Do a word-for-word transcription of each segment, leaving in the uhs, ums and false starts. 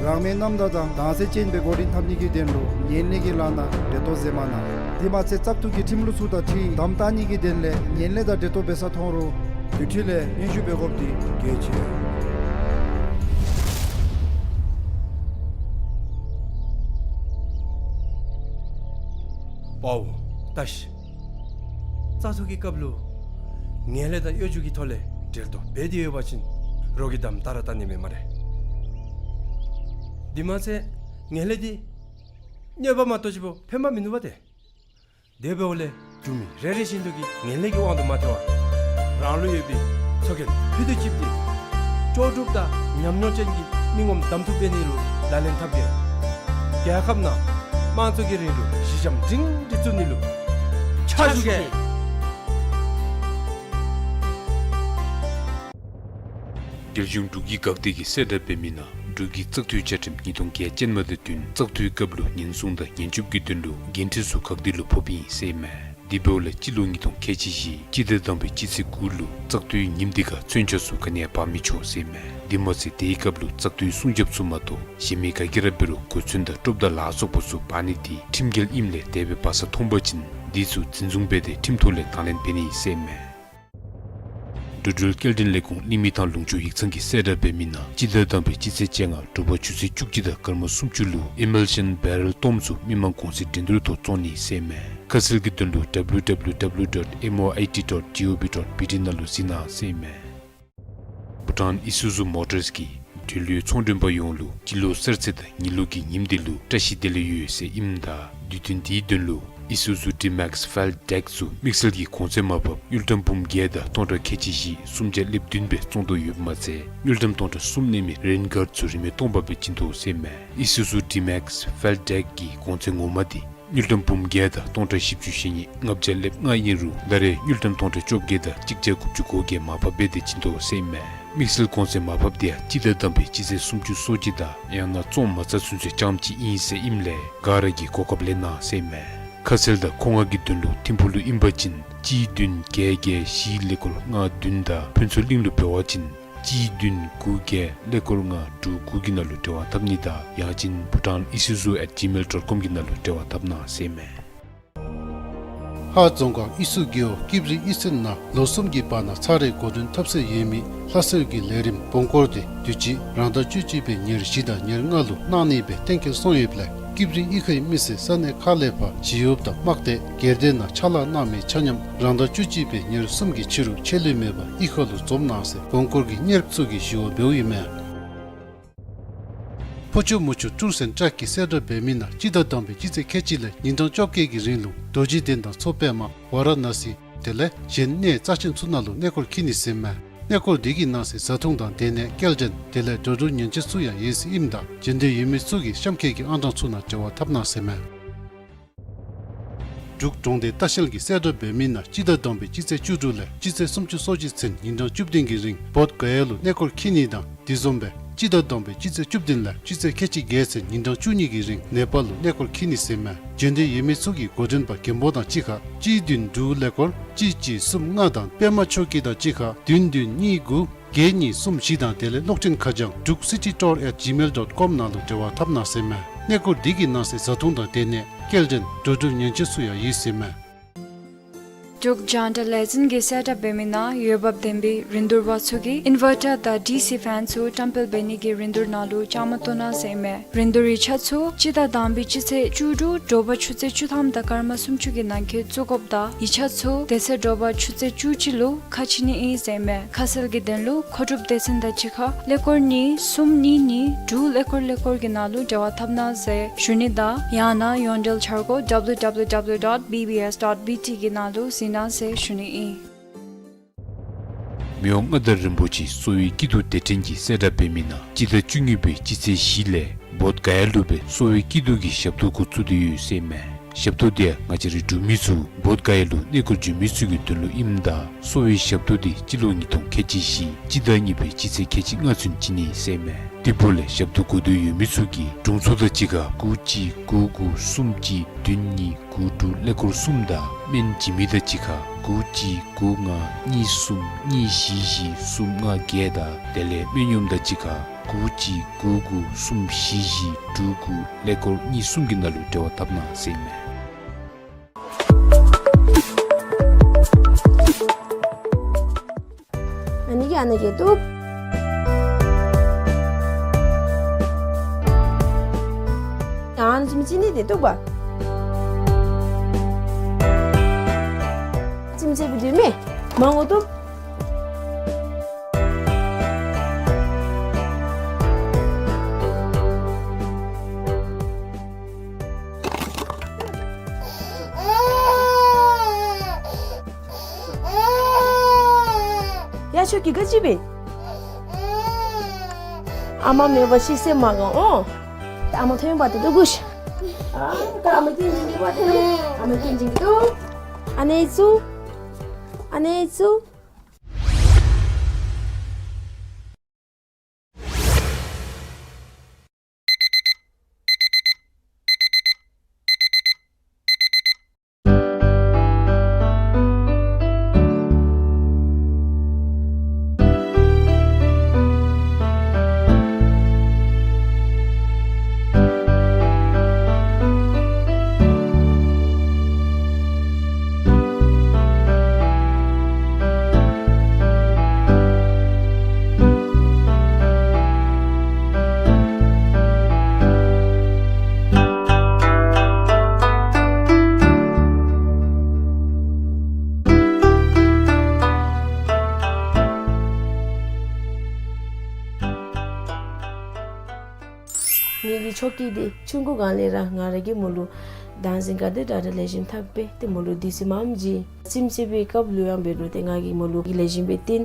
རང་མོས་རྣམ་དག་དང་དྭངས་གསལ་ཅན་སྦེ་འགོ་འདྲེན་འཐབ་ནི་གི་དོན་ལུ་ངན་ལྷད་ཀྱི་ལཱ་ནང་འབྲེལ་གཏོགས་མཛད་མ་གནང་། དེ་མ་ཚད་བཙག་འཐུ་གི་ཁྲིམས་ལུགས་ཚུ་དང་འཁྲིལ་དམ་བཏགས་ནི་གི་དོན་ལས་ངན་ལྷད་དང་འབྲེལ་གཏོགས་འབད་ས་མཐོང་རུང་མུ་མཐུད་ལས་སྙན་ཞུ་འབད་དགོཔ་འདི་གལ་ཆེ། དཔའ་བོ་བཀྲ་ཤིས། བཙག་འཐུ་གི་སྐབས་ལུ་ངན་ལྷད་དང་གཡོ་སྒྱུ་གི་ཐོག་ལས་འབྲེལ་གཏོགས་འབད་དེ་ཡོད་པ་ཅིན་རོགས་ཀྱིས་དམ་དྲག་ར་བལྟ་ནི་མེད་སྨ་རེ། དེ་མ་ཚད་ངན་ལྷད་འདི་གནོད་པ་མ་གཏོགས་ཅིག་པོ་ཕན་པ་མིན་འདུག་པ་ཏེ། དེ་འབདཝ་ལས་འབྲུག་མི་རེ་རེ་བཞིན་དུ་གིས་ངན་ལྷད་ཀྱི་དབང་དུ་མ་ཐལ་བར་རང་ལུ་ཡོད་པའི་ཚོགས་རྒྱན་ཕུད་དུ་ཅིག་སྟེ་ལྕོགས་གྲུབ་དང་ཉམས་མྱོང་ཅན་གྱི་མི་ངོམ་གདམ་འཐུ་འབད་ནི་ལུ་ལག་ལེན་འཐབ་གེ། རྒྱལ་ཁབ་ནང་དམངས་གཙོ་གི་རིང་ལུགས་གཞི་འགྱམ་སྒྲིང་སྒྲི་བཙུགས་ནི་ལུ་ཕྱག་ཞུ་གེ། རྒྱལ་གཞུང་འབྲུག་གི་འགག་སྡེ་གིས་གསལ་བསྒྲགས་འབད་མི་ནང་འབྲུག་གི་བཙག་འཐུའི་བཅའ་ཁྲིམས་ཉིས་སྟོང་བརྒྱད་ཅན་མ་དང་བསྟུན་བཙག་འཐུའི་སྐབས་ལུ་ཉེན་སྲུང་དང་ཉེན་སྐྱོབ་ཀྱི་དོན་ལུ་འགན་འཁྲི་ཚུ་འགག་སྡེ་ལུ་ཕོགཔ་ཨིན་ཟེར་ཨིན་མས། དེ་འབདཝ་ལས་སྤྱི་ལོ་ཉིས་སྟོང་ཁལ་གཅིག་བཞི་སྤྱི་ཟླ་དང་པའི་སྤྱི་ཚེས་དགུ་ལུ་བཙག་འཐུའི་ཉིནམ་དེ་ཁར་མཚོན་ཆ་ཚུ་ག་ནི་ཡང་འབག་མི་ཆོག་ཟེར་ཨིན་མས། དེ་མ་ཚད་དེའི་སྐབས་ལུ་བཙག་འཐུའི་སྲུང་སྐྱོབ་ཚུ་མ་གཏོགས་གཞན་མི་ག་གིས་ར་འབད་རུང་གོ་མཚོན་དང་ཀྲོབ་དང་ལ་སོགས་པ་ཚུ་འབག་ནི་འདི་ཁྲིམས་འགལ་ཨིནམ་ལས་དེ་སྦེ་འབག་ས་མཐོང་པ་ཅིན་འདི་ཚུ་འཛིན་བཟུང་འབད་དེ་ཁྲིམས་ཐོག་ལས་དང་ལེན་འབད་ནི་ཨིན་ཟེར་ཨིན་མས། འགྲོ་འགྲུལ་སྐྱེལ་འདྲེན་ལས་ཁུངས་གླིང་མི་ཐང་ལུང་ཕྱོགས་ཡིག་ཚང་གིས་གསལ་བསྒྲགས་འབད་མི་ནང་སྤྱི་ཟླ་དང་པའི་སྤྱི་ཚེས་བཅོ་ལྔ་དྲོ་པ་ཆུ་ཚོད་བཅུ་གཅིག་དང་སྐར་མ་སུམ་ཅུ་ལུ་ཨི་མལ་ཤན་བེ་རེལ་སྟོངམ་ཚུ་མི་མང་གོང་ཚད་འགྲན་བསྡུར་ཐོག་བཙོང་ནི་ཟེར་ཨིན་མས། ཁ་གསལ་གྱི་དོན་ལུ་W W W dot M O I T dot G O V dot B T ནང་ལུ་གཟིགས་གནང་ཟེར་ཨིན་མས། བྷུ་ཊཱན་ཨི་སུ་ཛུ་མོ་ཊརས་ཀྱིས་འགྲུལ་བའི་ཚོང་མགྲོན་པ་ཡོངས་ལུ་སྤྱི་ལོ་གསར་ཚེས་དང་ཉི་ལོ་གི་ཉིནམ་དེ་ལུ་བཀྲ་ཤིས་བདེ་ལེགས་ཡོད་ཟེར་ཨིནམ་ད་དུས་སྟོན་དེའི་དོན་ལུ་ཨི་སུ་ཛུ་ཌི་མེགསི་ཕེལ་ཌེཀ་ཚུ་དམིགས་བསལ་གྱི་གོང་ཚད་མར་ཕབ་དངུལ་ཀྲམ་འབུམ་བརྒྱད་དང་སྟོང་ཕྲག་ཁལ་གཅིག་བཞི་སུམ་བརྒྱ་ལེབ་བདུན་སྦེ་བཙོང་དོ་ཡོདཔ་མ་ཚད་དངུལ་ཀྲམ་སྟོང་ཕྲག་གསུམ་གནས་མི་རེན་གཱརཌ་ཚུ་རིན་མེད་སྟོང་པ་སྦེ་བྱིན་དོ་ཟེར་ཨིན་མས། ཨི་སུ་ཛུ་ཌི་མེགསི་ཕེལ་ཌེཀ་གི་གོང་ཚད་ངོ་མ་འདི་དངུལ་ཀྲམ་འབུམ་བརྒྱད་དང་སྟོང་ཕྲག་བཞི་བཅུ་ཞེ་གཉིས་ལྔ་བརྒྱ་ལེབ་ལྔ་ཨིན་རུང་ད་རེས་དངུལ་ཀྲམ་སྟོང་ཕྲག་བཅོ་བརྒྱད་དང་གཅིག་བརྒྱ་དགུ་བཅུ་གོ་བརྒྱད་མར་ཕབ་འབད་དེ་བྱིན་དོ་ཟེར་ཨིན་མས། དམིགས་བསལ་གོང་ཚད་མར་ཕབ་དེ་ཡང་སྤྱི་ཟླ་དང་པའི་སྤྱི་ཚེས་སུམ་ཅུ་སོ་གཅིག་དང་ཡང་ན་བཙོང་མ་ཚར་ཚུན་ཚོད་རྐྱངམ་གཅིག་ཨིན་ཟེར་ཨིནམ་ལས་ག་ར་གིས་གོ་སྐབས་ལེན་གནང་ཟེར་ཨིན་མས། ཁ་གསལ་དང་མཁོ་མངགས་ཀྱི་དོན་ལུ་ཐིམ་ཕུག་ལུ་ཨིན་པ་ཅིན་གཅིག་བདུན་བརྒྱད་བརྒྱད་བཞི་ཀླད་ཀོར་ལྔ་བདུན་དང་ཕུན་ཚོགས་གླིང་ལུ་འབད་བ་ཅིན་གཅིག་བདུན་དགུ་བརྒྱད་ཀླད་ཀོར་ལྔ་དྲུག་དགུ་གི་ནང་ལུ་འབྲེལ་བ་འཐབ་ནི་དང་ཡང་ཅིན་bhutanisuzu at gmail dot com གི་ནང་ལུ་འབྲེལ་བ་འཐབ་གནང་ཟེར་ཨིན་མས། ཧཱ་རྫོང་ཁག་ཨི་སུ་རྒེད་འོག་ཀིབ་རི་ཨི་སིན་ནང་ལོ་གསུམ་གྱི་བར་ན་ཚར་རེ་འགོ་འདྲེན་འཐབ་སྲོལ་ཡོད་མི་ལྷ་གསོལ་གྱི་ལས་རིམ་བོང་སྐོར་དེ་དུས་ཅི་རང་ཟླ་བཅུ་གཅིག་པའི་ཉེར་བཞི་དང་ཉེར་ལྔ་ལུ་གནང་ནི་སྦེ་གཏན་འཁེལ་སོང་ཡོདཔ་ལས་ཀིབ་རི་ཨི་ཁའི་མི་སེར་ས་གནས་ཁག་ལས་ཕར་ཞི་གཡོགཔ་དང་དམག་སྡེ་སྒེར་སྡེ་ནང་ཕྱག་ལཱ་གནང་མི་ཆ་མཉམ་རང་ཟླ་བཅུ་གཅིག་པའི་ཉེར་གསུམ་གྱི་ཕྱི་རུ་ཆད་ལུས་མེད་པར་ཨི་ཁ་ལུ་འཛོམས་གནང་ཟེར་བོང་སྐོར་གྱི་གཉེརཔ་ཚུ་གིས་ཞུ་བ་འབདཝ་ཨིན་མས། ཕོ་ཆུ་མུ་ཆུ་ཊུརསི་ཨེནཌ་ཊྲེགསི་གིས་གསལ་བསྒྲགས་འབད་མི་ནང་སྤྱི་ཟླ་དང་པའི་སྤྱི་ཚེས་ཁལ་གཅིག་ལས་ཉིན་གྲངས་བཅོ་བརྒྱད་ཀྱི་རིང་ལུ་རྡོ་རྗེ་གདན་དང་མཚོ་པདྨ་ཝ་ར་ཎ་སི་དེ་ལས་གཞན་གནས་རྩ་ཆེན་ཚུ་ནང་ལུ་གནས་སྐོར་འཁྱིད་ནི་ཟེར་ཨིན་མས། གནས་སྐོར་འདི་གི་ནང་གསེས་བཟའ་འཐུང་དང་སྡོད་གནས་སྐྱེལ་འདྲེན་དེ་ལས་འགྲོ་འགྲུལ་ཉེན་བཅོལ་ཚུ་ཡང་ཡོད་ཟེར་ཨིནམ་ད་འབྱོན་འདོད་ཡོད་མི་ཚུ་གིས་གཤམ་འཁོད་ཀྱི་ཨང་གྲངས་ཚུ་ནང་འབྲེལ་བ་འཐབ་གནང་ཟེར་ཨིན་མས། འབྲུག་གྲོང་སྡེ་ལྟ་བཤལ་གྱིས་གསལ་བསྒྲགས་འབད་མི་ནང་སྤྱི་ཟླ་དང་པའི་སྤྱི་ཚེས་བཅུ་དྲུག་ལས་སྤྱི་ཚེས་སུམ་ཅུ་སོ་གཅིག་ཚུན་ཉིན་གྲངས་བཅུ་བདུན་གྱི་རིང་བོདྷ་ག་ཡ་ལུ་གནས་སྐོར་འཁྱིད་ནི་དང་དེ་བཟུམ་སྦེ་སྤྱི་ཟླ་དང་པའི་སྤྱི་ཚེས་བཅུ་བདུན་ལས་སྤྱི་ཚེས་ཁལ་གཅིག་བརྒྱད་ཚུན་ཉིན་གྲངས་བཅུ་གཉིས་ཀྱི་རིང་ནེ་པཱལ་ལུ་གནས་སྐོར་འཁྱིད་ནི་ཟེར་ཨིན་མས། འབྱོན་འདོད་ཡོད་མི་ཚུ་གིས་འགོ་འདྲེན་པ་མགོན་པོ་དང་གཅིག་ཁར་གཅིག་བདུན་དྲུག་ཀླད་ཀོར་གཅིག་གཅིག་གསུམ་ལྔ་དང་པདྨ་ཆོས་སྐྱིད་དང་གཅིག་ཁར་བདུན་བདུན་གཉིས་དགུ་བརྒྱད་གཉིས་གསུམ་བཞི་དང་དེ་ལས་གློག་འཕྲིན་ཁ་བྱང་druk city tour at gmail dot com ནང་ལུ་འབྲེལ་བ་འཐབ་གནང་ཟེར་ཨིན་མས། གནས་སྐོར་འདི་གི་ནང་གསེས་བཟའ་འཐུང་དང་སྡོད་གནས་སྐྱེལ་འདྲེན་འགྲོ་འགྲུལ་ཉེན་བཅོལ་ཚུ་ཡང་ཡོད་ཟེར་ཨིན་མས། འབྲུག་རྒྱང་བསྒྲགས་ལས་འཛིན་གྱིས་གསལ་བསྒྲགས་འབད་མི་ནང་འོས་འབབ་ལྡན་པའི་རིན་བསྡུར་པ་ཚུ་གིས་ཨིན་ཝར་ཊར་དང་ཌི་སི་ཕེན་ཚུ་བཀྲམ་སྤེལ་འབད་ནི་གི་རིན་བསྡུར་ནང་ལུ་བཅའ་མར་གཏོགས་གནང་ཟེར་ཨིན་མས། རིན་བསྡུར་ཡིག་ཆ་ཚུ་སྤྱི་ཟླ་དང་པའི་སྤྱི་ཚེས་བཅུ་དྲུག་དྲོ་པ་ཆུ་ཚོད་བཅུ་ཐམ་དང་སྐར་མ་སུམ་ཅུ་གི་ནང་འཁོད་བཙུགས་དགོཔ་དང་ཡིག་ཆ་ཚུ་དེ་ཚེ་དྲོ་པ་ཆུ་ཚོད་བཅུ་གཅིག་ལུ་ཁ་ཕྱེ་ནི་ཨིན་ཟེར་ཨིན་མས། ཁ་གསལ་གྱི་དོན་ལུ་མཁོ་སྒྲུབ་སྡེ་ཚན་དང་གཅིག་ཁར་ཀླད་ཀོར་གཉིས་གསུམ་གཉིས་གཉིས་དྲུག་ཀླད་ཀོར་ཀླད་ཀོར་གྱི་ནང་ལུ་འབྲེལ་བ་འཐབ་གནང་ཟེར་ཞུ་ནི་དང་ཡང་ན་ཡོངས་འབྲེལ་འཆར་སྒོ་W W W dot B B S dot B T གི་ནང་ལུ་གཟིགས་གནང་ཟེར་ཞུ་ནི་ཨིན། མི་དབང་མངའ་བདག་རིན་པོ་ཆེ་གསོ་བའི་སྐྱིད་སྡུག་སྡེ་ཕྲན་གྱིས་གསལ་བསྒྲགས་འབད་མི་ནང་སྤྱི་ཟླ་བཅུ་གཉིས་པའི་སྤྱི་ཚེས་བཞི་ལས་བོདྷ་ག་ཡ་ལུ་སྦེ་གསོ་བའི་སྐྱིད་སྡུག་གི་ཞབས་ཏོག་འགོ་བཙུགས་ཏེ་ཡོད་ཟེར་ཨིན་མས། ཞབས་ཏོག་དེ་ཡང་ང་བཅས་རའི་འབྲུག་མི་ཚུ་བོདྷ་ག་ཡ་ལུ་གནས་སྐོར་འབྱོན་མི་ཚུ་གི་དོན་ལུ་ཨིནམ་ད་གསོ་བའི་ཞབས་ཏོག་དེ་སྤྱི་ལོ་ཉིས་སྟོང་ཁལ་གཅིག་བཞི་སྤྱི་ཟླ་གཉིས་པའི་སྤྱི་ཚེས་ཁལ་གཅིག་ལྔ་ཚུན་བྱིན་ནི་ཟེར་ཨིན་མས། དེ་འབདཝ་ལས་ཞབས་ཏོག་དགོ་འདོད་ཡོད་མི་ཚུ་གིས་དྲུང་འཚོ་དང་གཅིག་ཁར་དགུ་གཅིག་དགུ་དགུ་གསུམ་གཅིག་བདུན་གཉིས་དགུ་དྲུག་ཀླད་ཀོར་གསུམ་དང་སྨན་བྱིན་མི་དང་གཅིག་ཁར་དགུ་གཅིག་དགུ་ལྔ་གཉིས་གསུམ་གཉིས་བཞི་བཞི་གསུམ་ལྔ་བརྒྱད་དང་དེ་ལས་སྨན་གཡོགམ་དང་གཅིག་ཁར་ དགུ་གཅིག་དགུ་དགུ་གསུམ་བཞི་བཞི་དྲུག་དགུ་ཀླད་ཀོར་གཉིས་གསུམ་གྱི་ནང་ལུ་འབྲེལ་བ་འཐབ་གནང་ཟེར་ཨིན་མས། ཨ་ནི་གིས་ཨ་ནི་གིས་བཏུབ། ཡང་ཨ་ནི་ཅིག་མི་ཅིག་ནི་དེ་བཏུབ་པ། ཅིག་མི་ཅིག་བཏུབ་མས། མང་པོ་བཏུབ། ཡ་ཁྱོད་ཀྱིས་ག་ཅི་འབད། ཨ་མ་མེད་པ་ཅིན་སེམས་མ་དགའ་འོང་། ཨ་མ་ཐོན་པ་དེ་ལུ་སྒུག་ཤིག། ཨ་ད་ཨ་མ་སྐྱིད་སྦེ་སྡོད་པ་དེ་ལུ། ཨ་མ་སྐྱིད་སྦེ་སྡོད། ཨ་ནེ་ཚུ། ཨ་ནེ་ཚུ། ངེ་གི་ཆོ་གི་འདི་ཆུང་ཀུ་སྒང་ལས་ར་ང་ར་གིས་མོ་ལུ་བདག་འཛིན་ག་དེ་དྲག་དྲག་ལེགས་ཤོམ་འཐབ་སྦེ་ཏེ་མོ་ལུ་དུས་ཚོད་མངམ་བྱིན། རྩེདམོ་རྩེ་བའི་སྐབས་ལུ་ཡང་འབད་རུང་ཏེ་ང་གིས་མོ་ལུ་ལེགས་ཤོམ་སྦེ་སྟོན།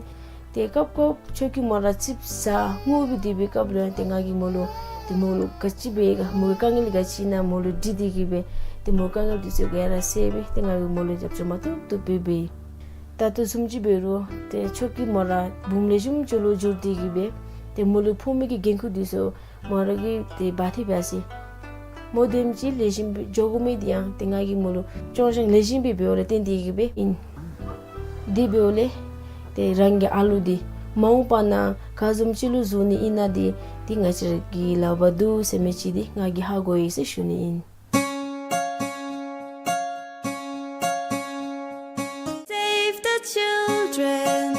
ཏེ་སྐབས་སྐབས་ཆོ་གི་མོ་ར་རྩིགཔ་ཟ་སྔུ་སྦེ་སྡོད་པའི་སྐབས་ལུ་ཡང་ཏེ་ང་གིས་མོ་ལུ་ཏེ་མོ་ལུ་ག་ཅི་འབད་ག་མོ་གི་དཀའ་ངལ་ག་ཅི་ཨིན་ན་མོ་ལུ་དྲི་སྟེ་གི་སྦེ་ཏེ་མོ་གི་དཀའ་ངལ་འདི་ཚུ་ག་ར་སེལ་སྦེ་ཏེ་ང་གིས་མོ་ལུ་རྒྱབ་སྐྱོར་མ་ཐུབ་ཐུབ་སྦེ་འབད་ཡི། ད་ལྟོ་བཟུམ་ཅིག་འབད་རུང་ཏེ་ཆོ་གི་མོ་ར་འབུམ་ལེགས་ཤོམ་ཅིག་ལུ་འགྱུར་ཏེ་གི་སྦེ་ཏེ་མོ་ལུ་ཕོག་མི་གི་འགན་ཁུར་འདི་ཚུ་མོ་ར་གིས་ཏེ་འབག་སྟེ་འབག་ཅི། མོ་དེམ་ཅིག་ལེགས་ཤོམ་སྦེ་འགྱོ་དགོ་མི་འདི་ཡང་ཏེ་ང་གིས་མོ་ལུ་སྐྱོང་བཞག་ལེགས་ཤོམ་སྦེ་འབདཝ་ལས་བརྟེན་ཏེ་གི་སྦེ་ཨིན། དེ་འབདཝ་ལས་ཏེ་རང་གི་ཨ་ལུ་འདི་མ་འོངས་པ་ནང་ག་བཟུམ་ཅིག་ལུ་བཟོ་ནི་ཨིན་ན་འདི་ཏེ་ང་བཅས་ར་གི་ལག་པར་འདུག་ཟེར་མི་ཅིག་འདི་ང་གིས་ཧ་གོ་ཡི་ཟེར་ཞུ་ནི་ཨིན། Save the children.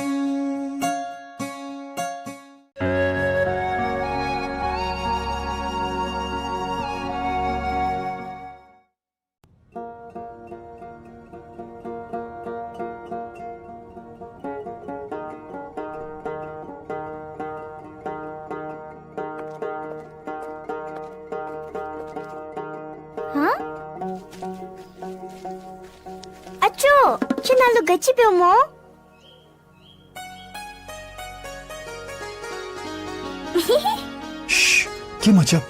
ཨ་ཅོ། ཁྱོད་ནཱ་ལུ་ག་ཅི་འབདཝ་སྨོ། ཤུ། སྐད་མ་རྐྱབ།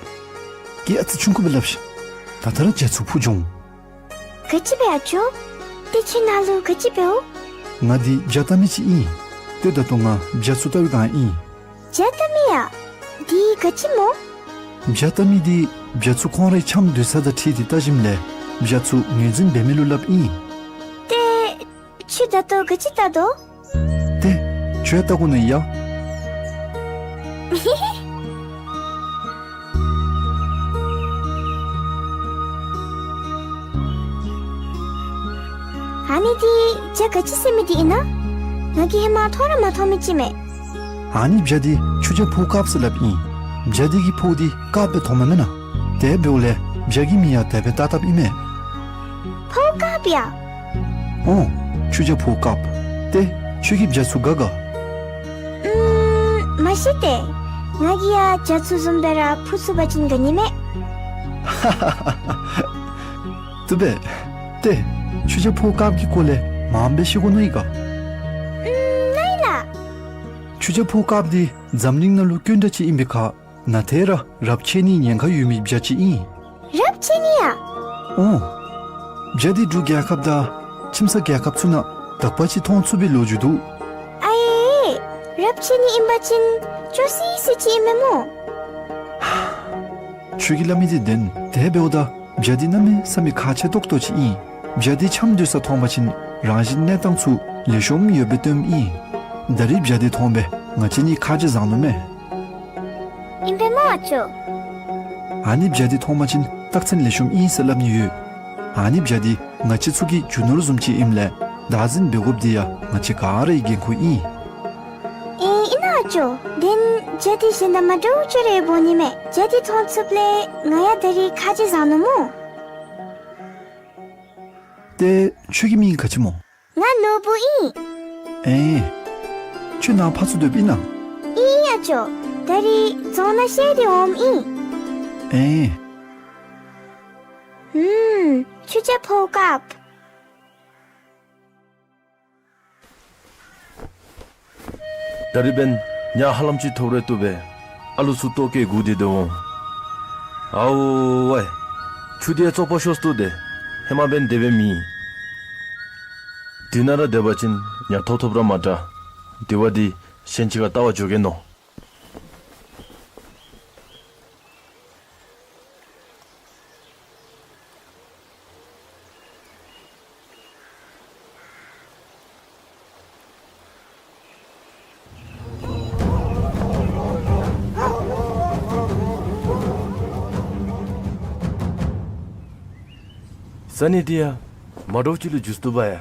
ཁྱོད་ཨ་ཙི་ཆུང་ཀུ་སྦེ་སླབ་ཤིག། ད་ལྟོ་ར་རྒྱ་ཚུ་འཕུར་འགྱོ་འོང་། ག་ཅི་འབད་ཨ་ཅོ། ཏེ་ཁྱོད་ནཱ་ལུ་ག་ཅི་འབདཝ། ང་འདི་བྱ་བལྟ་མི་ཅིག་ཨིན། ཏེ་ད་ལྟོ་ང་བྱ་ཚུ་བལྟ་བའི་སྒང་ཨིན། བྱ་བལྟ་མི་ཡ། འདི་ག་ཅི་སྨོ། བྱ་བལྟ་མི་འདི་བྱ་ཚུ་ཁོང་རའི་འཆམ་སྡོད་ས་དང་འཁྲིལ་ཏེ་བལྟ་ཞིནམ་ལས་བྱ་ཚུ་ངོས་འཛིན་འབད་མི་ལུ་སླབ་ཨིན། ཏེ་ཁྱོད་ད་ལྟོ་ག་ཅི་བལྟ་དོ། ཏེ་ཁྱོད་བལྟ་དགོ་ནི་ཡ། ཨ་ནི་འདི་བྱ་ག་ཅི་ཟེར་མི་འདི་ཨིན་ན། ང་གིས་ཧེ་མ་མཐོང་ར་མ་མཐོང་མི་ཅིག་མས། ཨ་ནི་བྱ་འདི་ཆུ་བྱ་ཕོ་དཀརཔོ་ཟེར་སླབ་ཨིན། བྱ་འདི་གི་ཕོཝ་འདི་དཀརཔོ་སྦེ་མཐོངམ་མེན་ན། དེ་འབདཝ་ལས་བྱ་གི་མིང་ཡང་དེ་སྦེ་བཏགས་བཏགསཔ་ཨིན་མས། ཕོཝ་དཀརཔོ་ཡ། ཨོ། ཆུ་བྱ་ཕོ་དཀརཔོ། ཏེ་ཁྱོད་ཀྱིས་བྱ་ཚུ་དགའ་ག། ཨུམ། མ་ཤེས་ཏེ། ང་གིས་ཡང་བྱ་ཚུ་བཟུམ་སྦེ་ར་འཕུར་ཚུགས་པ་ཅིན་དགའ་ནི་མས། བཏུབ་པས། ཏེ་ཆུ་བྱ་ཕོ་དཀརཔོ་གི་སྐོར་ལས་མངམ་སྦེ་ཤེས་དགོ་མནོ་ཡི་ག། ཨུམ། ལགས་ལགས། ཆུ་བྱ་ཕོ་དཀརཔོ་འདི་འཛམ་གླིང་ནང་ལུ་དཀོན་དྲགས་ཅིག་ཨིན་པའི་ཁར་ནཱ་ཏེ་ར་རབས་ཆད་ནིའི་ཉེན་ཁ་ཡོད་མི་བྱ་ཅིག་ཨིན། རབས་ཆད་ནི་ཡ། ཨོ། བྱ་འདི་འབྲུག་རྒྱལ་ཁབ་དང་ཁྱིམ་ཚང་རྒྱལ་ཁབ་ཚུ་ནང་དག་པ་ཅིག་མཐོང་ཚུགས་པའི་ལོ་རྒྱུས་འདུག། ཨའེ། རབས་ཆད་ནི་ཨིན་པ་ཅིན་སྐྱོ་སི་སི་ཅིག་ཨིན་མས་སྨོ། ཁྱོད་ཀྱིས་སླབ་མི་འདི་བདེན། དེ་འབདཝ་ད་བྱ་འདི་གནམ་མེད་ས་མེད་ཁག་ཆེ་ཏོག་ཏོ་ཅིག་ཨིན། བྱ་འདི་འཆམ་སྡོད་ས་མཐོང་པ་ཅིན་རང་བཞིན་གནས་སྟངས་ཚུ་ལེགས་ཤོམ་ཡོདཔ་སྦེ་སྟོནམ་ཨིན། ད་རིས་བྱ་འདི་མཐོང་སྦེ་ང་བཅས་གཉིས་ཁ་རྗེ་བཟང་ནུག་མས། ཨ་ཅོ། ཨ་ནི་བྱ་འདི་མཐོང་པ་ཅིན་རྟགས་མཚན་ལེགས་ཤོམ་ཨིན་ཟེར་སླབ་ནི་ཡོད། ཨ་ནི་བྱ་འདི་ང་བཅས་ཚུ་གི་རྒྱུ་ནོར་བཟུམ་ཅིག་ཨིནམ་ལས་བདག་འཛིན་འབད་དགོཔ་འདི་ཡང་ང་བཅས་ག་ར་གི་འགན་ཁུར་ཨིན། ཨིན་ན་ཨ་ཅོ། དེ་ན་བྱ་འདི་གཞན་དང་མ་འདྲཝ་ཅིག་ར་འོང་ནི་མས། བྱ་འདི་མཐོང་ཚུགསཔ་ལས་ང་ཡང་ད་རིས་ཁ་རྗེ་བཟའ་ནུག་སྨོ། ཏེ་ཁྱོད་ཀྱི་མིང་ག་ཅི་སྨོ། ང་ནོར་བུ་ཨིན། ཨེ། ཁྱོད་ནཱ་ཕར་ཚུར་སྡོདཔ་ཨིན་ན། ཨིན་ཨ་ཅོ། ད་རིས་རྫོང་ནང་བཤལ་ཏེ་འོངམ་ཨིན། ཨེ། ཧུམ། ཆུ་ཇ་ཕོརཔ་བཀབ། ད་རིས་འབདན་ཉ་ཧ་ལམ་ཅིག་ཐོབ་རུང་བཏུབ་པས། ཨ་ལུ་ཚུ་ལྟོ་བཀལ་སྒུག་སྟེ་སྡོད་འོང་། ཨའོ་ཝའི། ཆུ་འདི་ཡང་བཙོག་པ་ཤོར་སོ་ནུག་ཏེ། ཧེ་མ་འབདན་དེ་སྦེ་མེན། འདི་ནང་ར་སྡོད་པ་ཅིན་ཉ་ཐོབ་ཐོབ་ར་མ་དྲག། དེ་བ་འདི་གཞན་ཅིག་ཁར་བལྟ་བར་འགྱོ་གེ་ནོ། ས་གནས་འདི་ཡང་མ་འདྲཝ་ཅིག་ལུ་འགྱུར་སོ་ནུག་པ་ཡ།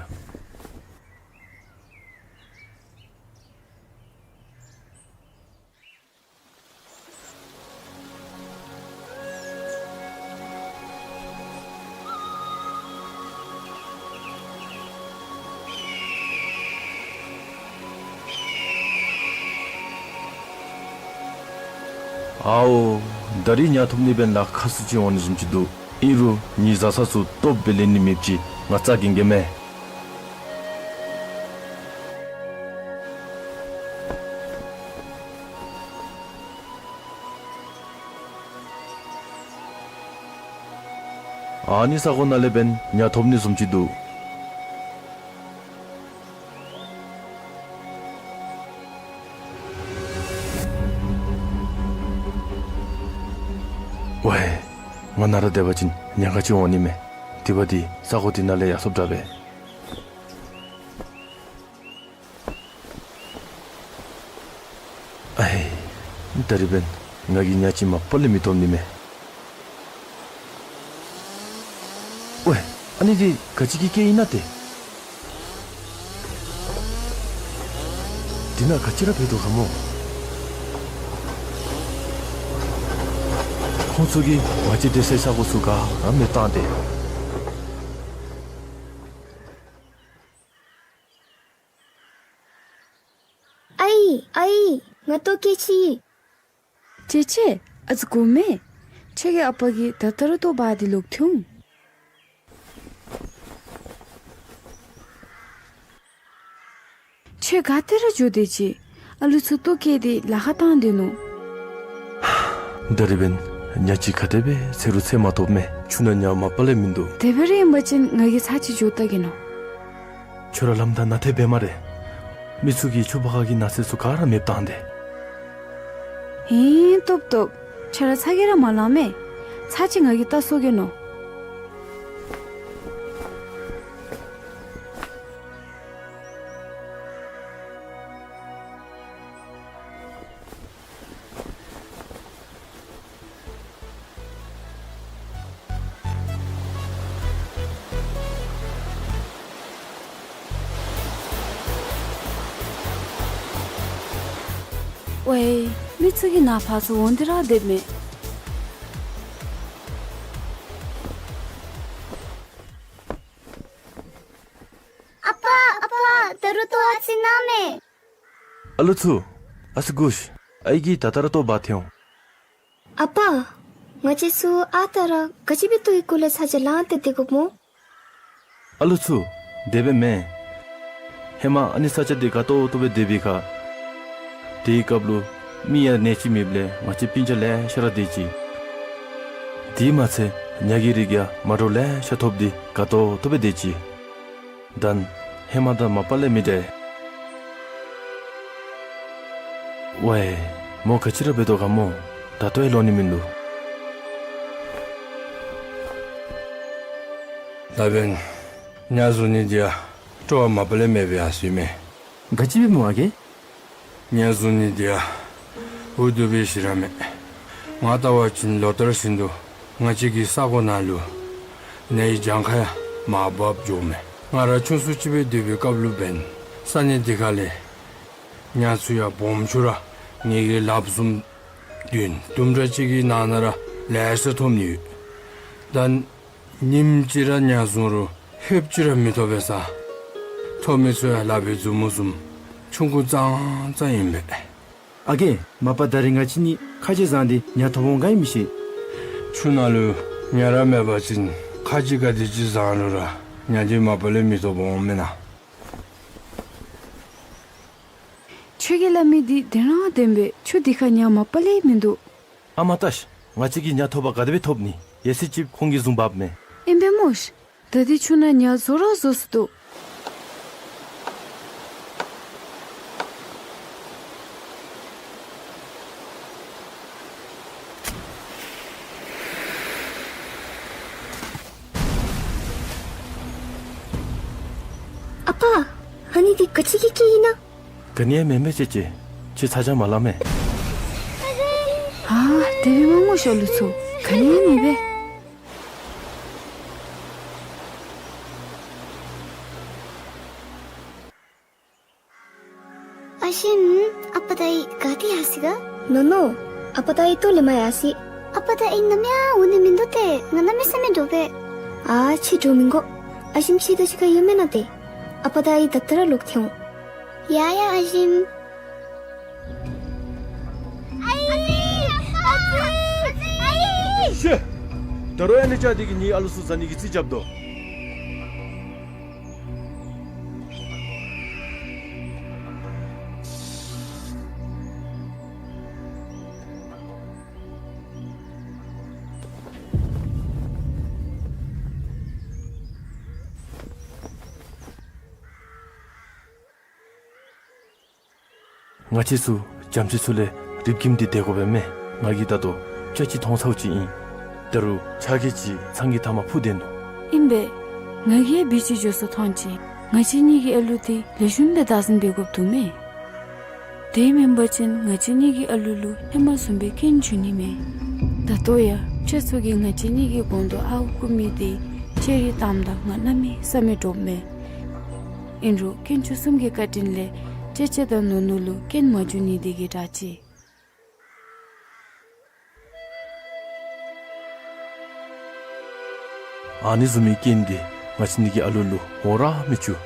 ཨའོ། ད་རིས་ཉ་ཐོབ་ནི་འབདན་ལཱ་ཁག་སུ་ཅིག་འོང་ནི་བཟུམ་ཅིག་འདུག། ཨིན་རུང་ངེའི་བཟའ་ཚང་ཚུ་སྟོབས་སྦེ་ལེན་ནི་མེདཔ་ཅིག་ང་བཙག་གེ་ཨིན་གེ་མས། ཨ་ནི་ས་གོ་ནང་ལས་འབདན་ཉ་ཐོབ་ནི་བཟུམ་ཅིག་འདུག། ཝའི། ང་ནཱ་ར་སྡོད་པ་ཅིན་ཉ་ག་ཅི་འོང་ནི་མས། དེ་བ་འདི་ས་གོ་འདི་ནང་ལས་ཡར་སོཔ་དྲག་པས། ཨའི། ད་རིས་འབདན་ང་གིས་ཉ་ཅིག་མ་པ་ལས་མི་ཐོབ་ནི་མས། ཝའི། ཨ་ནི་འདི་ག་ཅི་གི་སྐད་ཨིན་ན་ཏེ། འདི་ནང་ག་ཅི་ར་འབད་དོ་ག་སྨོ། ཁོང་ཚུ་གིས་ང་བཅས་སྡོད་སའི་ས་གོ་ཚུ་ག་ར་མེདཔ་བཏང་སྟེ། ཨའི་ཨའི། ང་ལྟོ་བཀལ་ཅི། ཅེ་ཅེ། ཨ་ཙི་སྒུག་མས། ཁྱོད་ཀྱི་ཨ་པ་གིས་ད་ལྟོ་ར་ལྟོ་འབག་སྟེ་ལོག་སྟེ་འོང་། ཁྱོད་ག་ཏེ་ར་འགྱོ་སྡོད་ཅི། ཨ་ལུ་ཚུ་ལྟོ་བཀལ་ཏེ་ལཱ་ཁག་བཏང་སྡོད་ནུག། ད་རིས་འབདན་ཉ་ཅིག་ག་དེ་སྦེ་འཚོལ་རུང་འཚོལ་མ་ཐོབ་མས། ཆུ་ནང་ཉ་མ་པ་ལས་མིན་འདུག། དེ་སྦེ་ར་ཨིན་པ་ཅིན་ང་གིས་ཚར་ཅིག་འགྱོ་བལྟ་གེ་ནོ། ཁྱོད་ར་ལམ་བདའ་ནཱ་ཐལ་འབད་སྨ་རེ། མི་ཚུ་གིས་ཆུ་བར་ཁ་གི་ནགས་ཚལ་ཚུ་ག་ར་མེདཔ་བཏང་སྟེ། ཧིང་སྟོབས་སྟོབས། ཁྱོད་ར་ཚ་གྱང་ར་མ་ལང་མས། ཚར་ཅིག་ང་གིས་བལྟ་སོང་གེ་ནོ། ཝའི། མི་ཚུ་གིས་ནཱ་ཕར་ཚུར་འོང་སྟེ་ར་སྡོདཔ་མས། ཨ་པ་ཨ་པ། ད་རུང་ལྟོ་ཨ་ཙི་གནང་མས། ཨ་ལུ་ཚུ། ཨ་ཙི་སྒུག་ཤིག། ཨའི་གིས་ད་ལྟོ་ར་ལྟོ་འབག་སྟེ་འོང་། ཨ་པ། ང་བཅས་ཚུ་ཨ་རྟག་ར་ག་ཅི་འབད་ལྟོ་གི་སྐོར་ལས་ཚ་གྱང་ལངས་ཏེ་སྡོད་དགོཔ་སྨོ། ཨ་ལུ་ཚུ། དེ་སྦེ་མེན། ཧེ་མ་ཨ་ནི་ས་ཆ་འདི་དགའ་ཏོག་ཏོ་སྦེ་སྡོད་པའི་ཁར། དེའི་སྐབས་ལུ་མི་ཡང་གནས་ཅིག་མེདཔ་ལས་ང་བཅས་སྤུན་ཆ་ལེ་ཤ་ར་སྡོད་ཅི། དེ་མ་ཚད་ཉ་གི་རིགས་ཡང་མ་འདྲཝ་ལེ་ཤ་ཐོབ་སྟེ་དགའ་ཏོག་ཏོ་སྦེ་སྡོད་ཅི། ད་ཧེ་མ་དང་མ་པ་ལས་མི་འདྲ། ཝའི། མོ་ག་ཅི་ར་འབད་དོ་ག་སྨོ། ད་ལྟོ་ཡང་ལོག་ནི་མིན་འདུག། ད་འབདན་ཉ་བཟུང་ནི་འདི་ཡང་སྤྲོ་བ་མ་པ་ལས་མེད་པའི་ཡང་སྲིད་མས། ག་ཅི་སྦེ་སྨོ་ཨ་རྒས། ཉ་བཟུང་ནི་འདི་ཡང་འུ་སྡུག་པའི་ཞིང་ར་མས། ང་བལྟ་བ་ཅིན་ལོ་ལྟར་བཞིན་དུ་ང་བཅས་ཀྱི་ས་གོ་ནང་ལུ་ནཱ་གི་གྱངས་ཁ་ཡང་མར་བབས་འགྱོཝ་མས། ང་ར་ཆུང་སུ་ཅིག་སྦེ་སྡོད་པའི་སྐབས་ལུ་འབདན་ས་གནས་འདི་ཁ་ལས་ཉ་ཚུ་ཡང་སྦོམ་ཆུང་ར་ངེ་གི་ལགཔ་བཟུམ་བདུན་དུམ་གྲ་ཅིག་གི་ནང་ན་ར་ལེ་ཤ་ཐོབ་ནི་ཡོད། ད་ཉིནམ་གཅིག་ར་ཉ་བཟུང་རུང་ལྷོདཔ་ཅིག་ར་མི་ཐོབ་པས་ས། ཐོབ་མི་ཚུ་ཡང་ལག་པའི་མཛུབ་མོ་བཟུམ་ཆུང་ཀུ་ཙང་ཙང་ཨིན་པས། ཨ་རྒས། མ་པ་ད་རིས་ང་བཅས་གཉིས་ཁ་རྗེ་བཟང་སྟེ་ཉ་ཐོབ་འོང་ག་ཨིན་མི་ཤེས། ཆུ་ནང་ལུ་ཉ་ར་མེད་པ་ཅིན་ཁ་རྗེ་ག་དེ་ཅིག་བཟང་རུང་ར་ཉ་འདི་མ་པ་ལས་མི་ཐོབ་འོང་མེན་ན། ཁྱོད་ཀྱིས་སླབ་མི་འདི་བདེན་ར་བདེན་པས། ཆུ་འདི་ཁར་ཉ་མ་པ་ལས་མིན་འདུག། ཨ་མ་ལྟ་ཤིག། ང་བཅས་ཀྱིས་ཉ་ཐོབ་པ་ག་དེ་སྦེ་ཐོབ་ནི། ཡ་སི་ཅིག་ཁོང་གིས་བཟུང་འབགཔ་མས། ཨིན་པས་སྨོ་ཤིག། ད་འདི་ཆུ་ནང་ཉ་བཟོ་ར་བཟོ་སོ་འདུག། ཨ་པ། ཨ་ནི་འདི་ག་ཅི་གི་སྐད་ཨིན་ན། ག་ནི་ཡང་མེན་མས་ཅེ་ཅེ། ཁྱོད་ཚ་གྱང་མ་ལང་མས། ཨ་དེ་སྦེ་མ་སྨོ་ཤིག་ཨ་ལུ་ཚུ། ག་ནི་ཡང་མེད་པས། ཨ་ཞིམ། ཨ་པ་དང་ཨའི་ག་ཏེ་ཡར་སོ་ཡི་ག། ནོ་ནོ། ཨ་པ་དང་ཨའི་ཏོ་ལས་མར་ཡར་སོ་ཡི། ཨ་པ་དང་ཨའི་ནམ་ཡང་འོང་ནི་མིན་འདུག་སྟེ། ང་གནམ་མེད་ས་མེད་འདྲོག་པས། ཨ་ཁྱོད་འདྲོག་མི་དགོ། ཨ་ཞིམ་ཁྱོད་དང་གཅིག་ཁར་ཡོད་མེན་ན་ཏེ། ཨ་པ་དང་ཨའི་ད་ལྟོ་ར་ལོག་སྟེ་འོང་། ཡ་ཡ་ཨ་ཞིམ། ཨའི། ཨ་ཙི། ཨའི། ཤེ། ད་རུང་ཡང་ནི་ཅ་འདི་གིས་ངེའི་ཨ་ལུ་ཚུ་བཟའ་ནི་གི་རྩིས་རྐྱབ་དོ། ང་བཅས་ཚུ་རྒྱ་མཚོའི་ཚུ་ལས་རིབ་ཀྱིམ་སྟེ་སྡོད་དགོ་པས་མས། ང་གིས་ད་ལྟོ་ཅ་ཅིག་མཐོང་ཚརཝ་ཅིག་ཨིན། ད་རུང་ཆ་རྒས་ཅིག་ཚང་གི་མཐའ་མར་འཕུར་སྡོད་ནུག། ཨིན་པས། ང་གིས་ཡང་བི་ཅིག་འགྱོ་སོ་མཐོང་ཅི། ང་བཅས་གཉིས་ཀྱི་ཨ་ལུ་འདི་ལེགས་ཤོམ་སྦེ་བདག་འཛིན་འབད་དགོཔ་འདུག་མས། དེ་མེན་པ་ཅིན་ང་བཅས་གཉིས་ཀྱི་ཨ་ལུ་ལུ་ཧེ་མ་བཟུམ་སྦེ་རྐྱེན་འབྱུང་ནི་མས། ད་ལྟོ་ཡང་ཁྱོད་ཚུ་གིས་ང་བཅས་གཉིས་ཀྱི་གོང་དུ་ཨརཝ་བརྐུ་མི་འདི་ཁྱེད་རའི་གཏམ་དང་ང་གནམ་མེད་ས་མེད་འདྲོགཔ་མས། ཨིན་རུང་དཀོན་མཆོག་གསུམ་གྱི་བཀའ་དྲིན་ལས་ཅེ་ཅེ་དང་ནོ་ནོ་ལུ་རྐྱེན་མ་འབྱུང་ནི་འདི་གིས་དྲག་ཅི། ཨ་ནི་བཟུམ་མའི་རྐྱེན་འདི་ང་བཅས་གཉིས་ཀྱི་ཨ་ལུ་ལུ་འོང་ར་མི་བཅུག།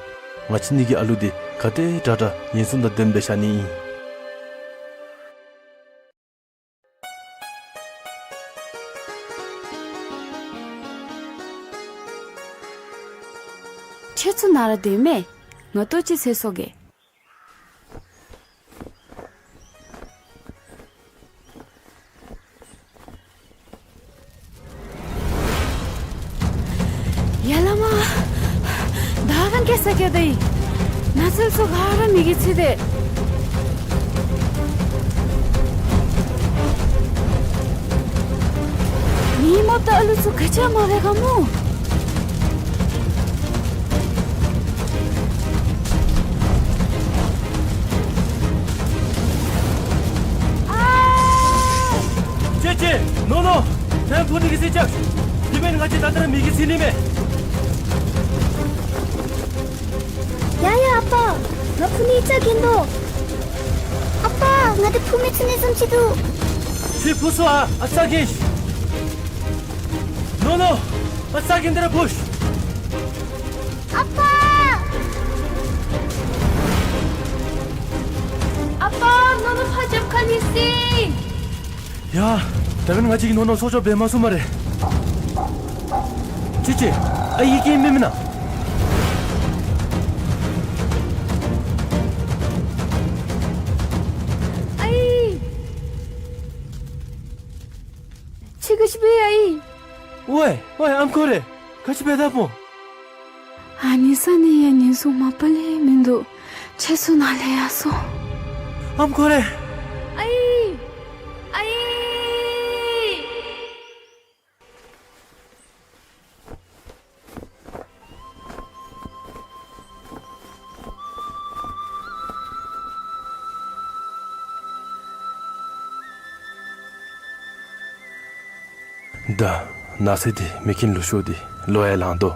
ང་བཅས་གཉིས་ཀྱི་ཨ་ལུ་འདི་ག་དེ་དྲག་དྲག་ཉེན་སྲུང་དང་ལྡནམ་སྦེ་བཞག་ནི་ཨིན། ཁྱེད་ཚུ་ནཱ་ར་སྡོད་མས། ང་ལྟོ་ཅིག་འཚོལ་སོང་གེ། ཡ་ལ་མ། ད་ག་ནི་སྐྱེ་ས་སྐྱེ་དོ་ཡི། ནགས་ཚལ་ཚུ་ག་ར་མེ་གིས་འཚིག་སྟེ། མི་མོ་དང་ཨ་ལུ་ཚུ་ག་ཅི་ཡང་མ་རེག་ག་སྨོ། ཨ། ཅེ་ཅེ། ནོ་ནོ། ནཱ་འཕུར་ནི་གི་རྩིས་རྐྱབ། དེ་མེན་ང་བཅས་ད་ལྟོ་ར་མེ་གིས་འཚིག་ནི་མས། ཡ་ཡ་ཨ་པ། ང་འཕུར་ནི་རྩ་འགེངས་དོ། ཨ་པ། ང་འདི་འཕུར་མི་ཚུགས་ནི་བཟུམ་ཅིག་འདུག། ཁྱོད་འཕུར་སོང་ཨ། ཨ་རྩ་འགེངས་ཤིག། ནོ་ནོ། ཨ་རྩ་འགེངས་ཏེ་ར་འཕུར་ཤིག། ཨ་པ། ཨ་པ། ནོ་ནོ་ཕར་རྒྱབ་ཁ་ལུ་སོང་ཡི། ཡ། ད་འབདན་ང་བཅས་ཀྱིས་ནོ་ནོ་སྲོག་སྐྱོབ་འབད་མ་ཚུགས་སྨ་རེ། ཅེ་ཅེ། ཨའི་གིས་མེན་མེན་ན། ཨའི། ཁྱོད་ག་ཅི་འབད་ཡི་ཨའི། ཝའེ་ཝའེ་ཨམ་ཁོ་རེ། ག་ཅི་འབད་དཔ་སྨོ། ཨ་ནི་ས་ནི་ཡང་ཉེན་སྲུང་མ་པ་ལས་མིན་འདུག། ཁྱེད་ཚུ་ནཱ་ལས་ཡར་སོང་། ཨམ་ཁོ་རེ། ཨའི། ཨའི། ད་ནགས་ཚལ་འདི་མེ་རྐྱེན་ལུ་ཤོར་ཏེ་ལོག་ཡར་ལངས་དོ།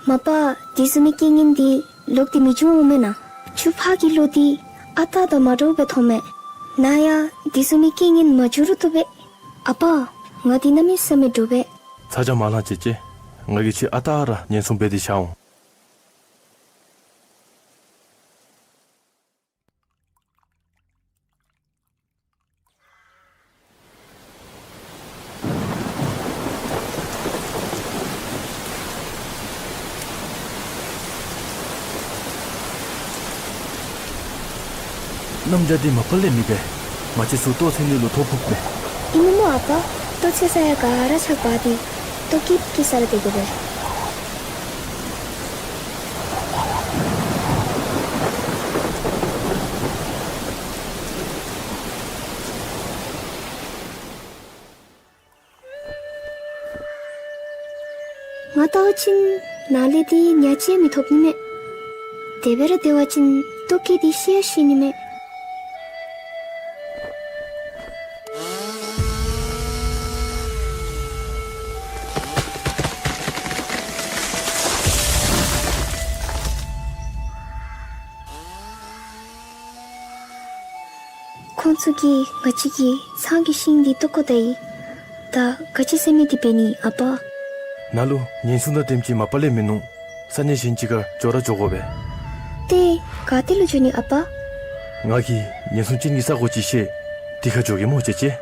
མ་པ་དེ་བཟུམ་མའི་རྐྱེན་ངན་འདི་ལོག་སྟེ་མི་འབྱུང་འོང་མེན་ན། ཆུ་ཕག་གི་ལོག་སྟེ་ཨ་རྟག་དང་མ་འདྲཝ་སྦེ་མཐོང་མས། ནཱ་ཡང་དེ་བཟུམ་མའི་རྐྱེན་ངན་མ་འབྱུང་རུང་བཏུབ་པས། ཨ་པ། ང་འདི་གནམ་མེད་ས་མེད་འདྲོག་པས། ཚ་གྱང་མ་ལང་ཅེ་ཅེ། ང་གིས་ཁྱོད་ཨ་རྟག་ར་ཉེན་སྲུང་འབད་དེ་བཞག་འོང་། གནམ་བྱཱར་འདི་མ་པ་ལས་མི་དགའ། ང་བཅས་ཚུ་ལྟོ་འཚོལ་ནི་ལུ་ཐོ་ཕོགཔ་མས། ཨིན་ན་མོ་ཨ་པ། ལྟོ་འཚོལ་ས་ཡང་ག་ར་ཆག་པ་འདི་ལྟོ་སྐྱིད་སྐྱིད་ས་ར་སྡོད་དགོ་པས། ང་བལྟ་བ་ཅིན་ནཱ་ལས་འདི་ཉ་ཅིག་མི་ཐོབ་ནི་མས། དེ་སྦེ་ར་སྡོད་པ་ཅིན་ལྟོ་སྐྱིད་འདི་ཤི་ཡང་ཤི་ནི་མས། ཁོང་ཚུ་གིས་ང་བཅས་ཀྱི་ཚང་གི་ཤིང་འདི་བཏོག་བཀོ་ད་ཡི། ད་ག་ཅི་ཟེར་མི་འདི་འབད་ནི་ཨ་པ། ནཱ་ལུ་ཉེན་སྲུང་དང་དེམ་ཅིག་མ་པ་ལས་མིན་ནུག། ས་གནས་གཞན་ཅིག་ཁར་འགྱོ་ར་འགྱོ་དགོ་པས། ཏེ་ག་ཏེ་ལུ་འགྱོ་ནི་ཨ་པ། ང་གིས་ཉེན་སྲུང་ཅན་གྱི་ས་གོ་ཅིག་ཤེས། དེ་ཁར་འགྱོ་གེ་སྨོ་ཅེ་ཅེ།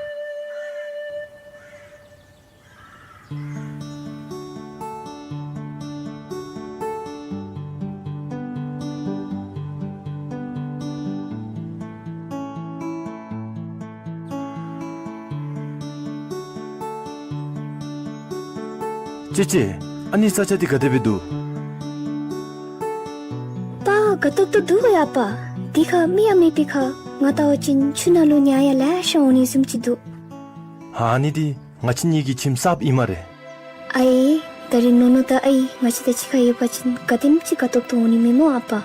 ཅེ་ཅེ། ཨ་ནི་ས་ཆ་འདི་ག་དེ་སྦེ་འདུག། པ་དགའ་ཏོག་ཏོ་འདུག་ག་ཡ་པ། དེ་ཁར་མི་ཡང་མེད་པའི་ཁར་ང་བལྟ་བ་ཅིན་ཆུ་ནང་ལུ་ཉ་ཡང་ལེ་ཤ་འོང་ནི་བཟུམ་ཅིག་འདུག། ཨ་ནི་འདི་ང་བཅས་གཉིས་ཀྱི་ཁྱིམ་གསརཔ་ཨིན་སྨ་རེ། ཨའི། ད་རིས་ནོ་ནོ་དང་ཨའི་ང་བཅས་དང་གཅིག་ཁར་ཡོད་པ་ཅིན་ག་དེམ་ཅིག་དགའ་ཏོག་ཏོ་འོང་ནི་མས་སྨོ་ཨ་པ།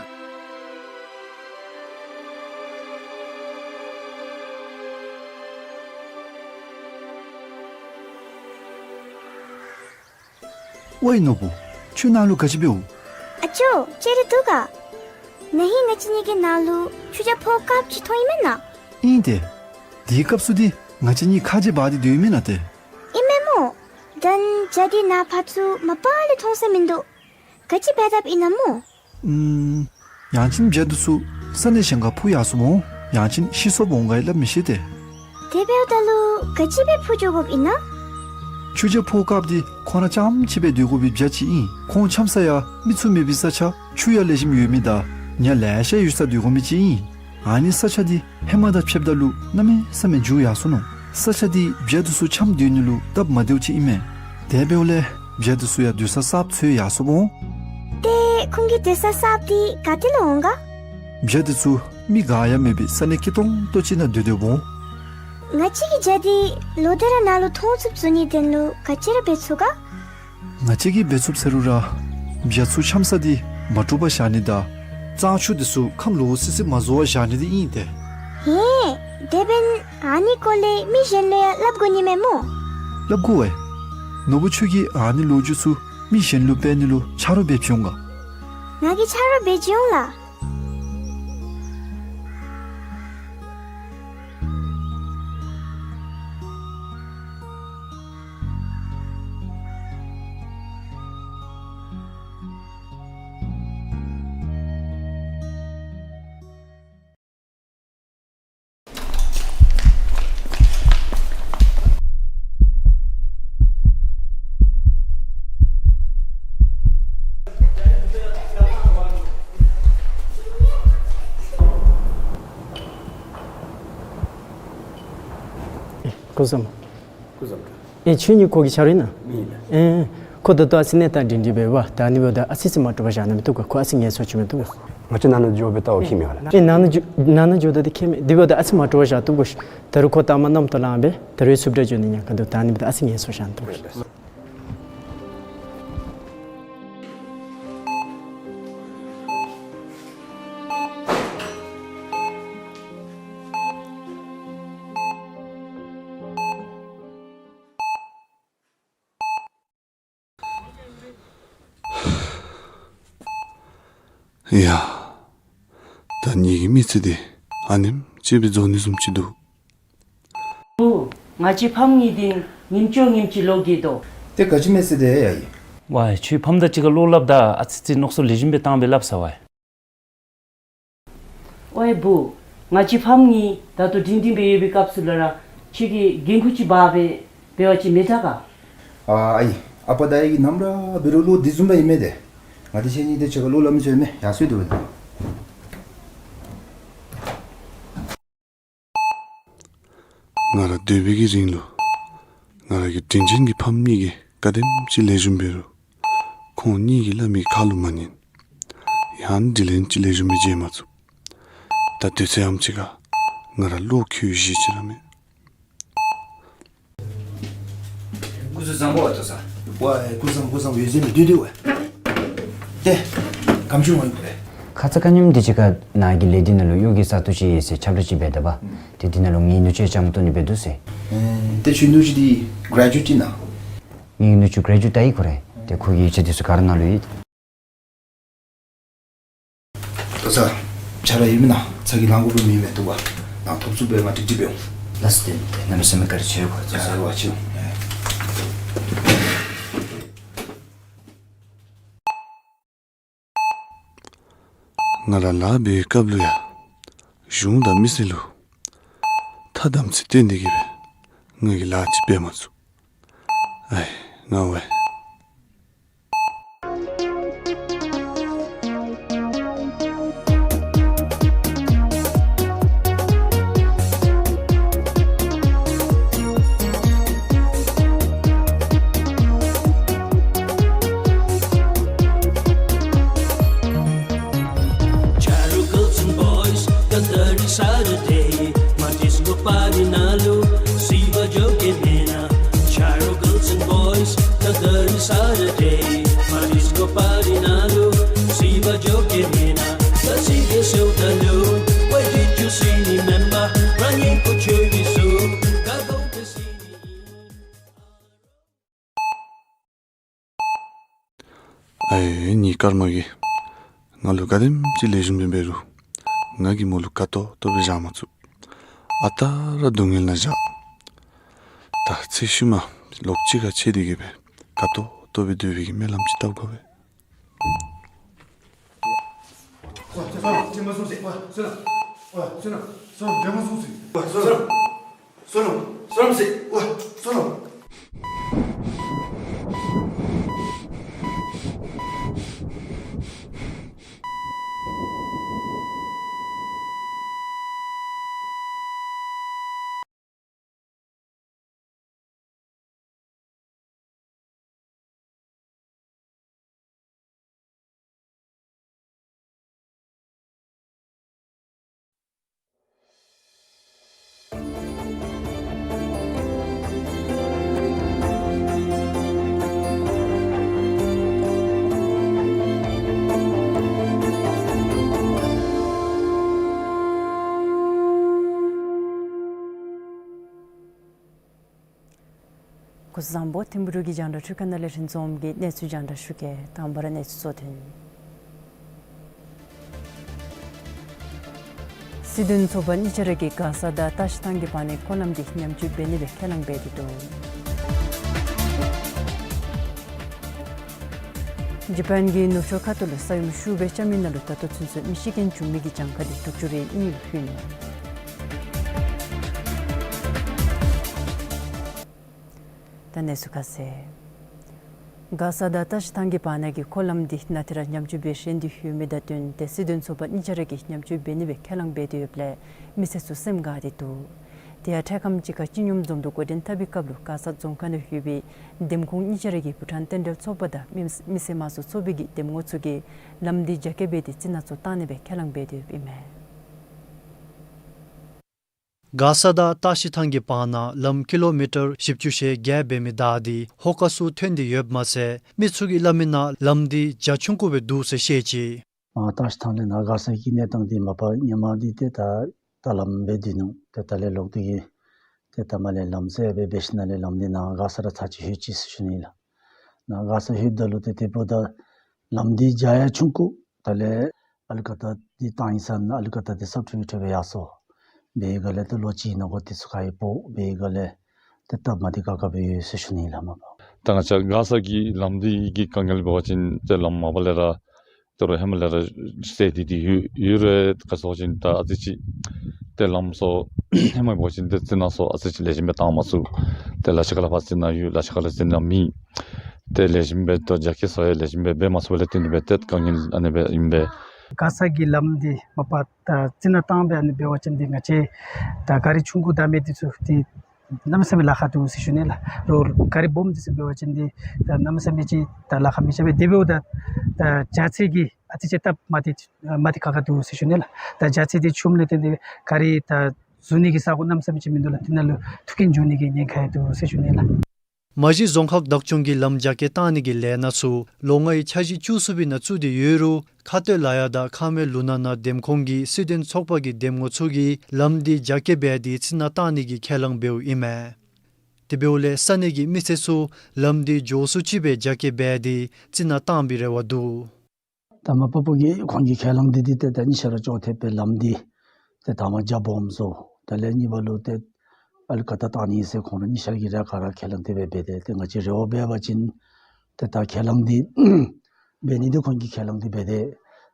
ཝའི་ནོར་བུ། ཆུ་ནང་ལུ་ག་ཅི་འབདཝ། ཨ་ཅོ། ཅི་རེ་འདུག་ག། ན་ཧིང་ང་བཅས་གཉིས་ཀྱི་ནང་ལུ་ཆུ་རྐྱབ་ཕོཝ་དཀརཔོ་ཅིག་མཐོང་ཡི་མེན་ན། ཨིན་ཏེ། དེའི་སྐབས་སུ་འདི་ང་བཅས་གཉིས་ཁ་རྗེ་འབག་སྟེ་སྡོད་ཡི་མེན་ན་ཏེ། ཨིན་མས་སྨོ། ད་བྱ་འདི་ནཱ་ཕར་ཚུར་མ་པ་ལས་མཐོང་ས་མིན་འདུག། ག་ཅི་འབད་དཔ་ཨིན་ན་སྨོ། ཨུམ། ཡང་ཅིན་བྱ་འདི་ཚུ་ས་གནས་གཞན་ཁར་འཕུར་ཡར་སོངམ་འོང་། ཡང་ཅིན་ཤི་སོངམ་འོང་ག་ཡང་སླབ་མི་ཤེས་ཏེ། དེ་འབདཝ་ད་ལུ་ག་ཅི་སྦེ་འཕུར་འགྱོ་དགོཔ་ཨིན་ན། ཆུ་རྐྱབ་ཕོཝ་དཀརཔོ་འདི་ཁོང་ར་རྐྱངམ་གཅིག་སྦེ་སྡོད་དགོ་པའི་བྱ་ཅིག་ཨིན། ཁོང་འཁྱམ་ས་ཡང་མི་ཚུ་མེད་པའི་ས་ཆ། ཆུ་ཡང་ལེགས་ཤོམ་ཡོད་མི་དང་ཉ་ལེ་ཤ་ཡོད་སར་སྡོད་དགོ་མི་ཅིག་ཨིན། ཨ་ནི་ས་ཆ་འདི་ཧེ་མ་དང་ཕྱདཔ་ད་ལུ་གནམ་མེད་ས་མེད་མགྱོགས་ཡར་སོ་ནུག། ས་ཆ་འདི་བྱ་འདི་ཚུ་འཁྱམ་སྡོད་ནི་ལུ་སྟབས་མ་བདེཝ་ཅིག་ཨིན་མས། དེ་འབདཝ་ལས་བྱ་འདི་ཚུ་ཡང་སྡོད་ས་གསརཔ་འཚོལ་ཡར་སོངམ་འོང་། ཏེ་ཁོང་གི་སྡོད་ས་གསརཔ་འདི་ག་ཏེ་ལུ་འོང་ག། བྱ་འདི་ཚུ་མི་ག་ཡང་མེད་པའི་ས་གནས་སྐྱིད་ཏོང་ཏོ་ཅིག་ནང་སྡོད་སྡོདཔ་འོང་། ང་བཅས་ཀྱི་བྱ་འདི་ལོག་སྟེ་ར་ནཱ་ལུ་མཐོང་ཚུགསཔ་བཟོ་ནིའི་དོན་ལུ་ག་ཅི་ར་འབད་ཚུགས་ག། ང་བཅས་ཀྱིས་འབད་ཚུགསཔ་ཟེར་རུང་ར་བྱ་ཚུ་འཁྱམ་ས་འདི་མ་འཁྲུགས་པར་བཞག་ནི་དང་གཙང་ཆུ་འདི་ཚུ་ཁམས་ལོག་སི་སི་མ་བཟོ་བར་བཞག་ནི་འདི་ཨིན་ཏེ། ཧེ། དེ་འབདན་ཨ་ནི་སྐོར་ལས་མི་གཞན་ལུ་ཡང་སླབ་དགོ་ནི་མས་སྨོ། སླབ་དགོ་པས། ནོར་བུ་ཁྱོད་ཀྱིས་ཨ་ནི་ལོ་རྒྱུས་ཚུ་མི་གཞན་ལུ་སྤེལ་ནི་ལུ་ཆ་རོགས་འབད་བྱོན་ག། ང་གིས་ཆ་རོགས་འབད་བྱོན་འོང་ལགས། སྐུ་གཟུགས། སྐུ་གཟུགས། ཨེ་ཁྱོད་གཉིས་ཁོ་གི་ཆ་རོགས་ཨིན་ན། ཨིན། ཨེ་ཁོ་ད་ལྟོ་ཨ་ཙི་ནད་དང་འདྲིས་འདྲིས་འབད་བ་ད་ཨ་ནི་འབདཝ་ད་ཨ་ཙི་ཙི་མ་འདྲོག་པར་བཞག་ན་མི་བཏུབ་ག། ཁོ་ཨ་ཙི་ངལ་གསོ་བྱིན་མི་བཏུབ་ག། ང་བཅས་ནང་ན་འགྱོ་འབད་ལྟཝ་ཁྱད་མེད་པ་ལགས། ཨེ་ནང་ན་འགྱོ་ནང་ན་འགྱོ་ད་འདི་ཁྱད་མེད། དེ་འབདཝ་ད་ཨ་ཙི་མ་འདྲོག་པར་བཞག་བཏུབ་ག་ཤིག། ད་རུང་ཁོ་ད་མ་གནམ་ཐོག་ལངས་པས། ད་རུང་སུབ་ཏྲ་འགྱོ་ནི་ཉེན་ཁ་འདུག། ད་ཨ་ནི་འབདཝ་ད་ཨ་ཙི་ངལ་གསོ་བཞག་ན་བཏུབ་ག་ཤིག། ཡ། ད་ངེ་གི་མི་ཚེ་འདི་ཨ་ནེམ་ཅིག་སྦེ་རྫོགས་ནི་བཟུམ་ཅིག་འདུག། བུ། ང་བཅས་ཕམ་གཉིས་འདི་ཉིནམ་ཅོག་ཉིནམ་ཅིག་ལོག་གེ་དོ། ཏེ་ག་ཅི་མེད་ཟེར་ཏེ་ཡ་ཡི། ཝའེ་ཁྱོད་ཕམ་དང་གཅིག་ཁར་ལོག་སླབ་ད་ཨ་ཙི་ཙི་མནོ་བསམ་ལེགས་ཤོམ་སྦེ་བཏང་སྦེ་སླབ་ཟེར་ཝའེ། ཝའེ་བུ། ང་བཅས་ཕམ་གཉིས་ད་ལྟོ་སྒྲིང་སྒྲིང་སྦེ་ཡོད་པའི་སྐབས་སུ་ལུ་ར་ཁྱོད་ཀྱིས་འགན་ཁུར་ཅིག་འབག་སྦེ་འབད་བ་ཅིན་མི་དྲག་ག། ཨ་ཨའི། ཨ་པ་དང་ཨའི་གི་ནམ་ར་འབད་རུང་ལོག་འདི་བཟུམ་ར་ཨིན་མས་ཏེ། ང་འདི་ཁྱེད་གཉིས་ཏེ་གཅིག་ཁར་ལོག་སླབ་མི་ཚུགས་མས། ཡར་སོང་སྟེ་འབད་དོ། ང་ར་སྡོད་པའི་གི་རིང་ལུ་ང་ར་གི་དྲིན་ཅན་གྱི་ཕམ་གཉིས་ཀྱིས་ག་དེམ་ཅིག་ལེགས་ཤོམ་འབད་རུང་ཁོང་གཉིས་ཀྱིས་སླབ་མི་ཁ་ལུ་མ་ཉན། ཡང་དྲིན་ལན་ཅིག་ལེགས་ཤོམ་སྦེ་འཇལ་མ་ཚུགས། ད་དུས་ཚོད་ཡང་ཅིག་ཁར་ང་ར་ལོག་འཁྱིད་ཤེས་ཅིག་ར་མེད། སྐུ་གཟུགས་བཟང་པོ་ཨ་ཏོ་ས། ཝའེ་སྐུ་གཟུགས་བཟང་པོ་བཟང་པོ་ཡོད་ཟེར་མི་འདུག་སྟེ་ཝའེ། ཏེ་ག་དེམ་ཅིག་འོང་ཡི་གོ་རེ། ཁ་ཙ་ཁ་ཉིནམ་འདི་ཅིག་ཁར་ནཱ་གི་ལས་སྡེ་ནང་ལུ་གཡོག་གི་ས་སྟོང་ཅིག་ཡོད་ཟེར་ཁྱབ་བསྒྲགས་ཅིག་འབད་དོ་བ། ཏེ་འདི་ནང་ལུ་ངེའི་ནུ་གཅུང་ཅང་ཏོ་ནི་འབད་དོ་ཟེར། ཨེ་ཏེ་ཁྱོད་ནུ་གཅུང་འདི་གྲེ་ཇུ་ཨེཊ་ཨིན་ན། ངེའི་ནུ་གཅུང་གྲེ་ཇུ་ཨེཊ་ཡི་གོ་རེ། ཏེ་ཁོ་གི་ཡིག་ཆ་འདི་ཚུ་ག་ར་ནང་ལུ་ཡོད། ཏོ་ས། ཆ་ར་ཡོད་མེན་ན། ཚ་གྱང་ལང་དགོ་པའི་མི་མེད་དོ་བ། ནཱ་ཐོབ་ཚུགས་པའི་ང་ཏིག་ཏིག་འབད་འོང་། ལགས་སོ། ཏེ་ཏེ་གནམ་མེད་ས་མེད་བཀའ་དྲིན་ཆེ་གོ། ཡ་ཡ་ཝའེ་ཆེ་འོང་། ང་ར་ལཱ་འབད་བའི་སྐབས་ལུ་ཡང་གཞུང་དང་མི་སེར་ལུ་ཐ་དམ་ཚིག་བསྟེན་ཏེ་གི་སྦེ་ང་གིས་ལཱ་ཅིག་འབད་མ་ཚུགས། ཨའི་ང་ཝའེ། Charo girls and boys, the dirty Saturday. My disco party ནང་ལུ་སི་བ་འགྱོ་གེ་མེན་ན། Charo girls and boys, the dirty Saturday. My disco party ནང་ལུ་སི་བ་འགྱོ་གེ་མེན་ན། ད་སི་གེ་སེའུ་ད་ལུ་ཝའེ་ཌི་ཡུ་སི་མི་མེན་པ་རང་ཉིད་ཀོ་ཆོས་ཀྱི་སུ་ག་གོ་ཏེ་སི་ནི། ཨའི་ངེའི་སྐར་མ་གིས་ང་ལུ་ག་དེམ་ཅིག་ལེགས་ཤོམ་སྦེ་འབད་རུང་ང་གིས་མོ་ལུ་དགའ་ཏོག་ཏོ་སྦེ་བཞག་མ་ཚུགས། ཨ་རྟག་ར་སྡུག་བསྔལ་ནང་བཞག། ད་ཚེ་ཤུལ་མ་ལོག་གཅིག་ཁར་ཕྱད་དེ་གི་སྦེ་དགའ་ཏོག་ཏོ་སྦེ་སྡོད་པའི་གི་སྨོན་ལམ་ཅིག་བཏབ་དགོ་པས། སོ་རུང་སོ་རུང་ཟེར། ཝའེ་སོ་རུང་། སྐུ་གཟུགས་བཟང་པོ། ཐིམ་ཕུ་རུ་གི་རྒྱང་བསྒྲགས་ཁང་ནང་ལས་རིན་འཛོམས་ཀྱིས་གནས་ཚུལ་རྒྱང་བསྒྲགས་ཞུ་གེ། དང་པ་ར་གནས་ཚུལ་གཙོ་དོན། སྲིད་དོན་ཚོགས་པ་གཉིས་ཆ་ར་གིས་མགར་ས་དང་ཏ་ཤི་ཐང་གི་བར་ན་འཁོར་ལམ་འདི་ཉམས་བཅོས་འབད་ནི་སྦེ་ཁས་བླངས་འབད་དེ་འདུག། ཇ་པཱན་གྱི་ནུབ་ཕྱོགས་ཁ་ཐུག་ལུ་ས་ཡོམ་ཤུགས་སྦེ་རྐྱབ་མི་ནང་ལུ་ད་ལྟོ་ཚུན་ཚོད་མི་ཤི་རྐྱེན་བྱུང་མི་གི་གྱངས་ཁ་འདི་དྲུག་ཅུ་རེ་གཉིས་ལུ་ལྷོད་ནུག། ད་གནས་ཚུལ་ཁ་གསལ། མགར་ས་དང་ཏ་ཤི་ཐང་གི་བར་ན་གི་འཁོར་ལམ་འདི་ནཱ་ཏེ་ར་ཉམས་བཅོས་འབད་བཞིན་དུ་ཡོད་མི་དང་བསྟུན་ཏེ་སྲིད་དོན་ཚོགས་པ་གཉིས་ཆ་ར་གིས་ཉམས་བཅོས་འབད་ནི་སྦེ་ཁས་བླངས་འབད་དེ་ཡོདཔ་ལས་མི་སེར་ཚུ་སེམས་དགའ་སྟེ་འདུག། དེ་ཡང་འཕྲལ་ཁམས་ཅིག་ཁར་སྤྱི་སྙོམས་འཛོམས་འདུ་འགོ་འདྲེན་འཐབ་པའི་སྐབས་ལུ་མགར་ས་རྫོང་ཁག་ནང་ཡོད་པའི་འདེམས་ཁོངས་གཉིས་ཆ་ར་གི་བྷུ་ཊཱན་རྟེན་འབྲེལ་ཚོགས་པ་དང་མི་མི་སེར་དམངས་གཙོ་ཚོགས་པའི་གི་འདེམས་ངོ་ཚུ་གིས་ལམ་འདི་རྒྱ་སྐྱེད་འབད་དེ་རྩི་ནག་ཚུ་བཏང་ནི་སྦེ་ཁས་བླངས་འབད་དེ་ཡོདཔ་ཨིན་མས། མགར་ས་དང་ཏ་ཤི་ཐང་གི་བར་ན་ལམ་ཀི་ལོ་མི་ཊར་བཞི་བཅུ་ཞེ་བརྒྱད་འབད་མི་བདའ་སྟེ་ཧོ་ཀ་ཚུ་ཐོན་ཏེ་ཡོདཔ་མ་ཚད་མི་ཚུ་གིས་སླབ་མི་ནང་ལམ་འདི་རྒྱ་ཆུང་ཀུ་སྦེ་འདུག་ཟེར་བཤད་ཅི། ཨ་ཏ་ཤི་ཐང་ལས་ནཱ་མགར་ས་གི་གནས་སྟངས་འདི་མ་པ་ཧེ་མ་འདི་ཏེ་ད་ད་ལམ་འབད་དེ་ནུག། ཏེ་ད་ལས་ལོག་སྟེ་གི་ཏེ་ད་མ་ལས་ལམ་ཟེར་སྦེ་འབད་ཞིནམ་ལས་ལམ་འདི་ནཱ་མགར་ས་ར་ཚར་ཅིག་ལྷོད་ཅི་ཟེར་ཞུ་ནི་ལགས། ནཱ་མགར་ས་ལྷོདཔ་ད་ལུ་ཏེ་དེ་འབདཝ་ད་ལམ་འདི་རྒྱ་ཡང་ཆུང་ཀུ། ད་ལས་ ཨ་ལུ་ཀ་ཏ་འདི་བཏང་ཡི་ཟེར་ན་ཨ་ལུ་ཀ་ཏ་འདི་སབ་ཁྲུ་ཡི་ཁྲོད་སྦེ་ཡར་སོང་། འབད་བའི་སྒང་ལས་ཏེ་ལོ་གཅིག་ནང་འགོ་འདི་ཚུ་ཁ་ཡི་སྤོ་འབད་བའི་སྒང་ལས་ཏེ་སྟབས་མ་བདེ་ཁག་ཁ་སྦེ་ཡོད་ཟེར་ཞུ་ནི་ལགས་མ་པ། ད་ང་བཅས་མགར་ས་གི་ལམ་འདི་གི་དཀའ་ངལ་འབད་བ་ཅིན་ཏེ་ལམ་མ་པ་ལས་ར་ད་རུང་ཧེ་མ་ལས་ར་སེལ་ཏེ་འདི་ཡོད་ཡོད་རུང་ག་ཅི་ཟེར་བ་ཅིན་ད་ཨ་ཙི་ཅིག་ཏེ་ལམ་ཚུ་ཧེ་མ་འབད་བ་ཅིན་ཏེ་རྩི་ནག་ཚུ་ཨ་ཙི་ཅིག་ལེགས་ཤོམ་སྦེ་བཏང་མ་ཚུགས། ཏེ་ལ་ཕྱི་ཁ་ལས་ཕར་རྩི་ནག་ཡོད་ལ་ཕྱི་ཁ་ལས་རྩི་ནག་མེད། ཏེ་ལེགས་ཤོམ་སྦེ་ཏེ་རྒྱ་སྐྱེད་ཚུ་ཡང་ལེགས་ཤོམ་སྦེ་འབད་མ་ཚུགས་པ་ལས་བརྟེན་ཏེ་སྦེ་ཏེ་དཀའ་ངལ་ཨ་ནི་སྦེ་ཨིན་པས། མགར་ས་གི་ལམ་འདི་མ་པ་ད་རྩི་ནག་བཏང་སྦེ་ཨ་ནི་འབད་བ་ཅིན་འདི་ང་བཅས་ད་ག་རི་ཆུང་ཀུ་བདའ་མི་འདི་ཚུ་འདི་གནམ་མེད་ས་མེད་ལཱ་ཁག་འདུག་ཟེར་ཞུ་ནི་ལགས། རོགས་ག་རི་སྦོམ་འདི་ཚུ་འབད་བ་ཅིན་འདི་ད་གནམ་མེད་ས་མེད་ཅིག་ད་ལཱ་ཁག་མི་ཆགས་པས། དེ་འབདཝ་ད་ད་རྒྱ་ཚད་ཀྱིས་ཨ་ཙི་ཅིག་སྟབས་མ་བདེ་མ་བདེ་ཁག་ཁ་འདུག་ཟེར་ཞུ་ནི་ལགས། ད་རྒྱ་ཚད་འདི་ཆུངམ་ལས་བརྟེན་ཏེ་ག་རི་ད་འཛུལ་ནི་གི་ས་གོ་གནམ་མེད་ས་མེད་ཅིག་མིན་འདུག་ལགས། དེ་ནང་ལུ་ཐུག་རྐྱེན་འབྱུང་ནི་གི་ཉེན་ཁ་ཡང་འདུག་ཟེར་ཞུ་ནི་ལགས། མ་གཞི་རྫོང་ཁག་བདག་སྐྱོང་གིས་ལམ་རྒྱ་སྐྱེད་བཏང་ནི་གི་ལས་སྣ་ཚུ་ལོ་ལྔའི་འཆར་གཞི་བཅུ་གསུམ་པའི་ནང་བཙུགས་ཏེ་ཡོད་རུང་ཁ་སྟོད་ལ་ཡ་དང་ཁ་སྨད་ལུང་ནག་ནང་འདེམས་ཁོངས་ཀྱི་སྲིད་དོན་ཚོགས་པ་གི་འདེམས་ངོ་ཚུ་གིས་ལམ་འདི་རྒྱ་སྐྱེད་འབད་དེ་རྩི་ནག་བཏང་ནི་གི་ཁས་བླངས་འབདཝ་ཨིན་མས། དེ་འབདཝ་ལས་ས་གནས་ཀྱི་མི་སེར་ཚུ་ལམ་འདི་མགྱོགས་སུ་ཅིག་སྦེ་རྒྱ་སྐྱེད་འབད་དེ་རྩི་ནག་བཏང་བའི་རེ་བ་འདུག། ད་མ་པ་པོ་གིས་ཁོང་གི་ཁས་བླངས་འདི་འདི་ཏེ་ད་གཉིས་ཆ་ར་ཅོག་འཐདཔ་སྦེ་ལམ་འདི་ཏེ་དང་པ་རྒྱ་སྦོམ་བཟོ། དེ་ལས་གཉིས་པ་ལུ་ཏེ་ཨ་ལུ་ཀ་ཏ་བཏང་ནི་ཟེར་ཁོང་ར་གཉིས་ཆ་གིས་ར་ག་ར་ཁས་བླངས་དེ་སྦེ་འབད་དེ་ཏེ་ང་བཅས་རེ་བ་འབད་བ་ཅིན་ཏེ་ད་ཁས་བླངས་འདི་འབད་ནི་འདི་ཁོང་གི་ཁས་བླངས་འདི་འབད་དེ་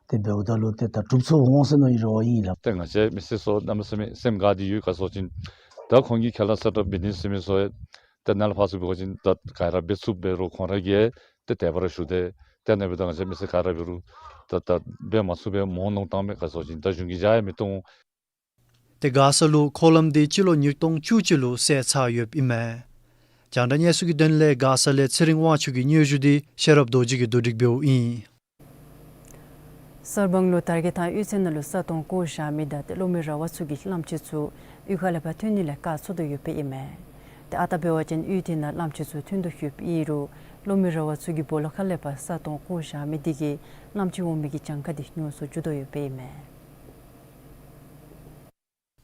ཏེ་འབདཝ་ད་ལུ་ཏེ་ད་གྲུབ་ཚུགས་འོང་ཟེར་མནོ་བའི་རེ་བ་ཨིན་ལགས། ཏེ་ང་བཅས་མི་སེར་ཚུ་གནམ་མེད་ས་མེད་སེམས་དགའ་སྟེ་ཡོད། ག་ཅི་ཟེར་བ་ཅིན་ད་ཁོང་གིས་ཁས་བླངས་གསལ་བསྒྲགས་འབད་ནི་ཟེར་མི་ཚུ་ཡང་ད་ནཱ་ལས་ཕར་ཚུར་འབད་བ་ཅིན་ད་ག་ར་འབད་ཚུགསཔ་འབད་རུང་ཁོང་ར་གིས་ཏེ་དེ་སྦེ་ར་ཞུ་སྟེ་ཏེ་ནཱ་འབདཝ་ད་ང་བཅས་མི་སེར་ག་ར་འབད་རུང་ད་ད་འབད་མ་ཚུགསཔ་སྦེ་མོ་ནོར་བཏང་མས། ག་ཅི་ཟེར་བ་ཅིན་ད་གཞུང་གིས་བཞག་ཡང་མི་གཏང་། ཏེ་མགར་ས་ལུ་འཁོར་ལམ་འདི་སྤྱི་ལོ་ཉིས་སྟོང་བཅུ་གཅིག་ལུ་བསལ་ཚར་ཡོདཔ་ཨིན་མས། རྒྱང་བསྒྲགས་གནས་ཚུལ་གྱི་དོན་ལས་མགར་ས་ལས་ཚེ་རིང་དབང་ཕྱུག་གི་སྙན་ཞུ་འདི་ཤེས་རབ་རྡོ་རྗེ་གིས་བསྡུ་སྒྲིག་འབདཝ་ཨིན། གསར་སྤང་ལུ་དར་རྒྱས་ཐང་གཡུས་ཚན་ནང་ལུ་ས་དོང་བརྐོ་བཞག་མི་དང་ཏེ་གློག་མེ་ར་བ་ཚུ་གིས་གླངམོ་ཆེ་ཚུ་གཡུས་ཁ་ལས་ཕར་ཐོན་ནི་ལས་བཀག་ཚུགས་དོ་ཡོདཔ་ཨིན་མས། ཏེ་ཨ་རྟག་འབད་བ་ཅིན་གཡུས་དེ་ནང་གླངམོ་ཆེ་ཚུ་ཐོན་དོ་ཡོདཔ་ཨིན་རུང་གློག་མེ་ར་བ་ཚུ་གིས་སྦོ་ལོགས་ཁ་ལས་ཕར་ས་དོང་བརྐོ་བཞག་མི་དེ་གིས་གླངམོ་ཆེ་འོང་མི་གི་གྱངས་ཁ་དེ་ཉུང་སུ་འགྱོ་དོ་ཡོདཔ་ཨིན་མས།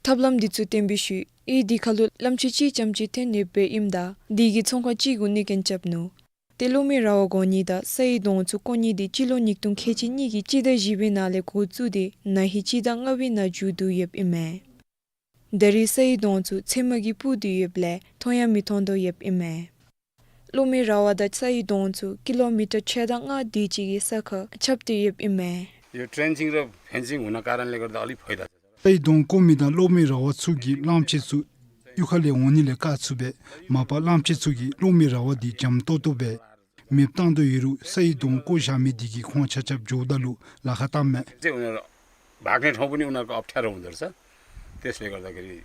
ཐབས་ལམ་འདི་ཚུ་བརྟེན་པའི་ཤུལ་གཡུས་དེ་ཁ་ལུ་གླངམོ་ཆེ་གཅིག་ཙམ་ཅིག་ཐོན་ཡོདཔ་ཨིནམ་ད་དེ་གིས་ཚོང་ཁང་གཅིག་གུ་གནོད་རྐྱེན་རྐྱབ་ནུག། ཏེ་གློག་མེ་ར་བ་བརྐོ་ནི་དང་སའི་དོང་ཚུ་བརྐོ་ནི་དེ་སྤྱི་ལོ་ཉིས་སྟོང་ཁལ་གཅིག་གཉིས་ཀྱི་སྤྱི་ཟླ་བཞི་པའི་ནང་ལས་འགོ་བཙུགས་ཏེ་ན་ཧིང་སྤྱི་ཟླ་ལྔ་པའི་ནང་མཇུག་བསྡུ་ཡོདཔ་ཨིན་མས། ད་རེས་སའི་དོང་ཚུ་ཚལ་མ་གིས་སྤུར་ཏེ་ཡོདཔ་ལས་མཐོང་ཡང་མི་མཐོང་དོ་ཡོདཔ་ཨིན་མས། གློག་མེ་ར་བ་དང་སའི་དོང་ཚུ་ཀི་ལོ་མི་ཊར་ཕྱེད་དང་ལྔ་དེ་ཅིག་གི་ས་ཁར་ཁྱབ་སྟེ་ཡོདཔ་ཨིན་མས། यो ट्रेन्चिङ र फेन्सिङ हुनको कारणले गर्दा अलि फाइदा छ। सही दोङ कोर्मी तङ लोकमे रावा छुकी लामचे छु युखाले ओनिले काछुबे मापा लामचे छुकी लोकमे रावा दि ज्याम तोतोबे मेप ताङदो यिरु सही दोङ कोर्मी दिकी खों छाछाप जोदालु लाखा ताम्मे। चाहिँ उनीहरू भाग्ने ठाउँ पनि उनीहरूको अप्ठ्यारो हुँदो रहेछ। त्यसले गर्दाखेरि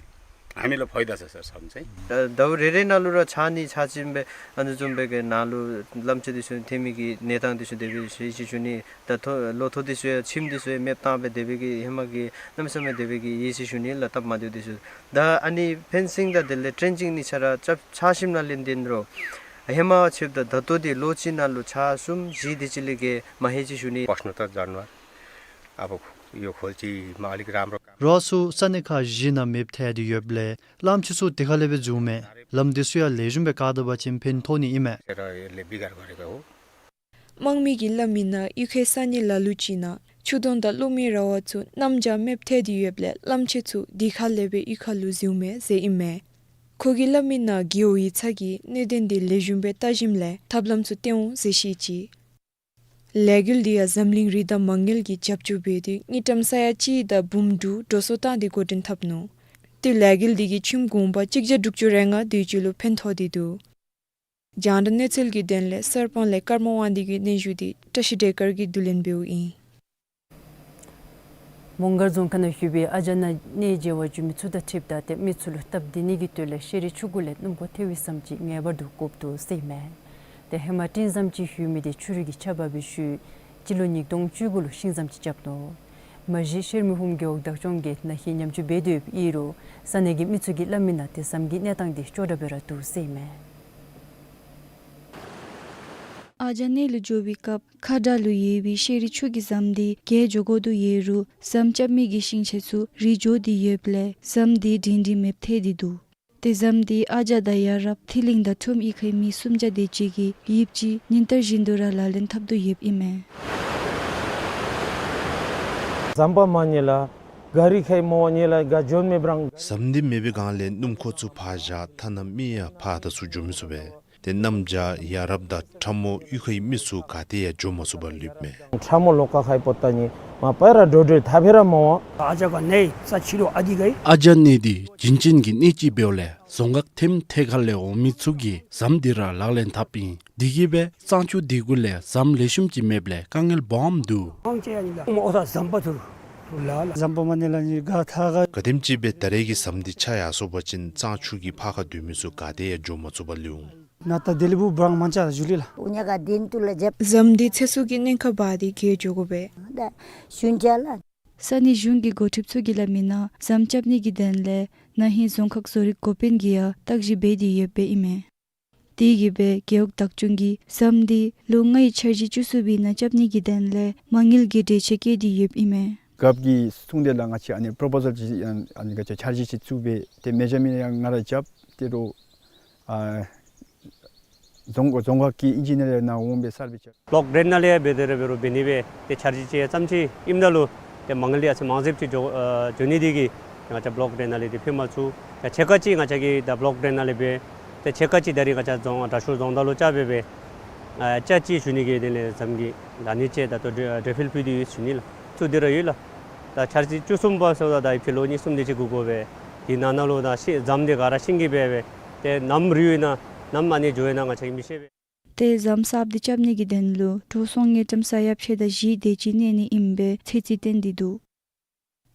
हामीलाई फाइदा छ सर, सामान चाहिँ। द-, दौ रेरे नालु र छानी छाचिम्बे, अनि जुम्बे के नालु लामचे दिसु, थेमी की नेताङ दिसु देवी सि-, सिसुनी, द थो-, लोथो दिसु, छिम दिसु, मेप ताम्बे देवी की, हेमा की, नमसमे देवी की, ये सिसुनी, ल तब मादिउ दिसु। द अनि फेन्सिङ द देले ट्रेन्चिङ नि छरा, चप छासिम नालिन दिन रो। हेमा छिप द धतो दि लोची नालु छासुम, जी दिचिली के, महेची सुनी। पस्नु त जनावर। अब यो खोल्चीमा अलिक राम्रो काम। རོགས་ཚུ་ས་གནས་ཁག་བཞི་ནང་མེདཔ་ཐལ་ཏེ་ཡོདཔ་ལས་ལམ་ཆུ་ཚུ་དེ་ཁ་ལས་སྦེ་འཛུལཝ་མས། ལམ་དེ་ཚུ་ཡང་ལེགས་ཤོམ་སྦེ་བཀག་ད་པ་ཅིན་ཕན་ཐོགས་ནི་ཨིན་མས། ཁྱེད་རང་ལས་བི་གར་ག་རེ་ག་འོ། དམངས་མི་གིས་སླབ་མི་ནང་གཡུས་ཁའི་ས་གནས་ལ་ལུ་ཅིག་ནང་ཆུ་དོང་དང་གློག་མེ་ར་བ་ཚུ་གནམ་བྱཱར་མེདཔ་ཐལ་ཏེ་ཡོདཔ་ལས་ལམ་ཆེ་ཚུ་དེ་ཁ་ལས་སྦེ་གཡུས་ཁ་ལུ་འཛུལཝ་མས་ཟེར་ཨིན་མས། ཁོ་གིས་སླབ་མི་ནང་རྒེད་འོག་ཡིག་ཚང་གིས་གནད་དོན་དེ་ལེགས་ཤོམ་སྦེ་བལྟ་ཞིནམ་ལས་ཐབས་ལམ་ཚུ་སྟོན་འོང་ཟེར་བཤད་ཅི། ལས་འགུལ་འདི་ཡང་འཛམ་གླིང་རི་དྭགས་མ་དངུལ་གྱིས་རྒྱབ་སྐྱོར་འབད་དེ་དངུལ་ཀྲམ་ས་ཡ་གཅིག་དང་འབུམ་དྲུག་འགྲོ་སོང་བཏང་སྟེ་འགོ་འདྲེན་འཐབ་ནུག། ཏེ་ལས་འགུལ་འདི་གིས་ཁྱིམ་གུང་པ་གཅིག་བརྒྱ་དྲུག་ཅུ་རེ་ལྔ་དེ་ཅིག་ལུ་ཕན་ཐོགས་ཏེ་འདུག། རྒྱང་བསྒྲགས་གནས་ཚུལ་གྱི་དོན་ལས་གསར་སྤང་ལས་ཀརྨ་དབང་འདུས་ཀྱི་སྙན་ཞུ་འདི་བཀྲ་ཤིས་བདེ་དཀར་གྱིས་བསྡུ་ལེན་འབདཝ་ཨིན། མོང་སྒར་རྫོང་ཁག་ནང་ཡོད་པའི་ཨ་ཅག་ནད་ནད་མཇལ་བར་འགྱོ་མི་ཚུ་དང་འཁྲིལཝ་ད་ཏེ་མི་ཚུ་ལུ་སྟབས་བདེ་ནི་གི་དོན་ལས་ཤེས་རིག་ཆུ་གུ་ལས་སྣུམ་འཁོར་ཐེངས་གསུམ་ཅིག་ངེས་པར་དུ་དགོཔ་འདུག་ཟེར་ཨིན་མས། ཏེ་ཧེ་མ་སྤྲིན་ཟམ་ཅིག་ཡོད་མི་དེ་ཆུ་རུད་ཀྱིས་ཆག་པ་འབད་ཤུལ་སྤྱི་ལོ་ཉིས་སྟོང་བཅུ་དགུ་ལུ་ཤིང་ཟམ་ཅིག་རྐྱབ་ནུག། མ་གཞི་ཤེར་མི་ཕུང་རྒེད་འོག་བདག་སྐྱོང་གིས་ནང་གི་ཉམས་བཅོས་འབད་དེ་ཡོདཔ་ཨིན་རུང་ས་གནས་ཀྱི་མི་ཚུ་གིས་སླབ་མི་ནང་ཏེ་ཟམ་གྱི་གནས་སྟངས་དེ་སྐྱོ་དྲགས་སྦེ་ར་འདུག་ཟེར་ཨིན་མས། ཨ་ཅག་ནད་ལུ་འགྱོ་བའི་སྐབས་ཁ་དྲག་ལུ་ཡོད་པའི་ཤེས་རིག་ཆུ་གི་ཟམ་དེ་བརྒལ་འགྱོ་དགོ་དོ་ཡོད་རུང་ཟམ་རྐྱབ་མི་གི་ཤིང་ཆས་ཚུ་རིལ་འགྱོ་སྟེ་ཡོདཔ་ལས་ཟམ་དེ་སྒྲིང་སྒྲིང་མེདཔ་ཐལ་ཏེ་འདུག། ཏེ་ཟམ་དེ་ཨ་ཅག་དང་ཡ་རབས་ཐིག་ལིང་དང་ཁྲོམ་གཡུས་ཁའི་མི་སུམ་བརྒྱ་དེ་ཅིག་གིས་ཡིབ་ཅིག་ཉིན་ལྟར་བཞིན་དུ་ར་ལག་ལེན་འཐབ་དོ་ཡོདཔ་ཨིན་མས། ཟམ་པ་མ་རྙེད་ལགས། ག་རི་ཁའི་མོ་བ་རྙེད་ལགས། ག་འབྱོན་མེད་པ་རང་། ཟམ་འདི་མེད་པའི་སྒང་ལས་སྣུམ་འཁོར་ཚུ་ཕར་བཞག་ཐ་ན་མི་ཡང་ཕར་དང་ཚུར་འགྱོ་མི་ཚུགས་པས། ཏེ་གནམ་བྱཱར་ཡ་རབས་དང་ཁྲ་མོ་གཡུས་ཁའི་མི་ཚུ་ག་ཏེ་ཡང་འགྱོ་མ་ཚུགས་པར་ལུསཔ་མས། ཁྲ་མོ་ལོ་ཀ་ཁའི་པོ་ཏ་ནི་མ་པ་ར་འགྲོ་འགྲོ་ཐ་ཕེ་ར་མ་བ། ཨ་ཅག་ག་ནེ་ས་ཆི་རོ་ཨ་དི་གའི། ཨ་ཅག་ནེ་འདི་བྱིན་ཅན་གྱི་གནས་ཅིག་འབདཝ་ལས་རྫོང་ཁག་ཐེམ་ཐད་ཁ་ལས་འོང་མི་ཚུ་གིས་ཟམ་འདི་ར་ལག་ལེན་འཐབ་ཨིན། དེ་གིས་སྦེ་གཙང་ཆུ་དེ་གུ་ལས་ཟམ་ལེགས་ཤོམ་ཅིག་མེདཔ་ལས་དཀའ་ངལ་སྦོམ་འདུག། ཨོ་ད་ཟམ་པ་ཚུར་རུ་ལ་ལ། ཟམ་པ་མ་རྙེད་ལགས་ནི་ག་ཐ་ག། ག་དེམ་ཅིག་སྦེ་ད་རེས་ཀྱི་ཟམ་འདི་ཆག་ཡར་སོ་བ་ཅིན་གཙང་ཆུ་གི་ཕར་ཁ་སྡོད་མི་ཚུ་ག་ཏེ་ཡང་འགྱོ་མ་ཚུགས་པར་ལུས་འོང་། ན་ད་དེ་ལས་བུ་བྲང་མ་ཆ་ཞུ་ལི་ལ། འུ་ཉ་ག་དིན་ཏུ་ལ་ཇབ། ཟམ་འདི་ཚེ་སྲོག་གི་གནད་ཁག་འབད་དེ་གིས་འགྱོ་དགོ་པས། ད་ཤུན་ཅ་ལ། ས་གནས་གཞུང་གི་འགོ་ཁྲིདཔ་ཚུ་གིས་སླབ་མི་ནང་ཟམ་རྐྱབ་ནི་གི་དོན་ལས་ན་ཧིང་རྫོང་ཁག་བཟོ་རིག་འགོ་དཔོན་གྱིས་ཡང་བརྟག་ཞིབ་འབད་དེ་ཡོདཔ་ཨིན་མས། དེ་གིས་སྦེ་རྒེད་འོག་བདག་སྐྱོང་གིས་ཟམ་འདི་ལོ་ལྔའི་འཆར་གཞི་བཅུ་གསུམ་པའི་ནང་རྐྱབ་ནི་གི་དོན་ལས་མ་དངུལ་གྱི་འགྲེལ་བཤད་བཀོད་དེ་ཡོདཔ་ཨིན་མས། རྒཔོ་གིས་གསུངས་དེ་ལགས། ང་བཅས་ཨ་ནི་པོརོ་པོ་ཟཱལ་ཅིག་ཨ་ནི་ག་ཅི་འཆར་གཞི་ཅིག་བཙུགས་སྦེ་ཏེ་མེ་ཇར་མེནཊ་ཡང་ང་ར་རྐྱབ། ཏེ་རུང་ཨ་རྫོང་རྫོང་ཁག་གི་ཨིན་ཇི་ནི་ཡར་ནཱ་འོང་སྦེ་སར་བེ་རྐྱབ། བོ་ལོཀ་ཌྲེན་ནང་ལས་འབད་དེ་ར་འབད་རུང་འབད་ནི་སྦེ་ཏེ་འཆར་གཞི་ཅིག་བརྩམས་ཅི་ཨིནམ་ད་ལུ་ཏེ་མ་དངུལ་འདི་ཡར་སེང་མང་སུ་ཅིག་འགྱོ་ཨ་འགྱོ་ནི་དེ་གིས་ང་བཅས་བོ་ལོཀ་ཌྲེན་ནང་ལས་འདི་ཕུལ་མ་ཚུགས། ད་ཕྱེད་ཀ་ཅིག་ང་བཅས་ཀྱིས་ད་བོ་ལོཀ་ཌྲེན་ནང་ལས་འབད། ཏེ་ཕྱེད་ཀ་ཅིག་ད་རིས་ང་བཅས་རྫོང་དྲག་ཤོས་རྫོང་བདག་ལུ་བཅར་སྦེ་འབད་ཨ་བཅར་ཅི་ཞུ་ནི་གི་དེ་ལས་ཟམ་གྱི་ད་ནི་ཅིག་ད་ལྟོ་འགྲེལ་འགྲེལ་བཤད་ཕུལ་ཏེ་ཡོད་ཞུ་ནི་ལགས། ཚུ་འདི་ར་ཡོད་ལགས། ད་འཆར་གཞི་བཅུ་གསུམ་པ་ཟེརཝ་ད་ད་ཕྱི་ལོ་གཉིས་གསུམ་དེ་ཅིག་འགོར་དགོ་པས། དེ་ནང་ན་ལུ་ད་ཤིང་ཟམ་འདི་ག་ར་ཤིང་གིས་འབད་སྦེ་ཏེ་ནམ་རུལ་ཡི་ན་ནམ་ཨ་ནི་འགྱོ་ཡི་ན་ང་བཅས་ཀྱིས་མི་ཤེས་པས། ཏེ་ཟམ་གསརཔ་འདི་རྐྱབ་ནི་གི་དོན་ལུ་འགྲོ་སོང་དངུལ་ཀྲམ་ས་ཡ་ཕྱེད་དང་བཞི་དེ་ཅིག་གནས་ནི་ཨིནམ་སྦེ་ཚོད་རྩིས་བཏོན་ཏེ་འདུག།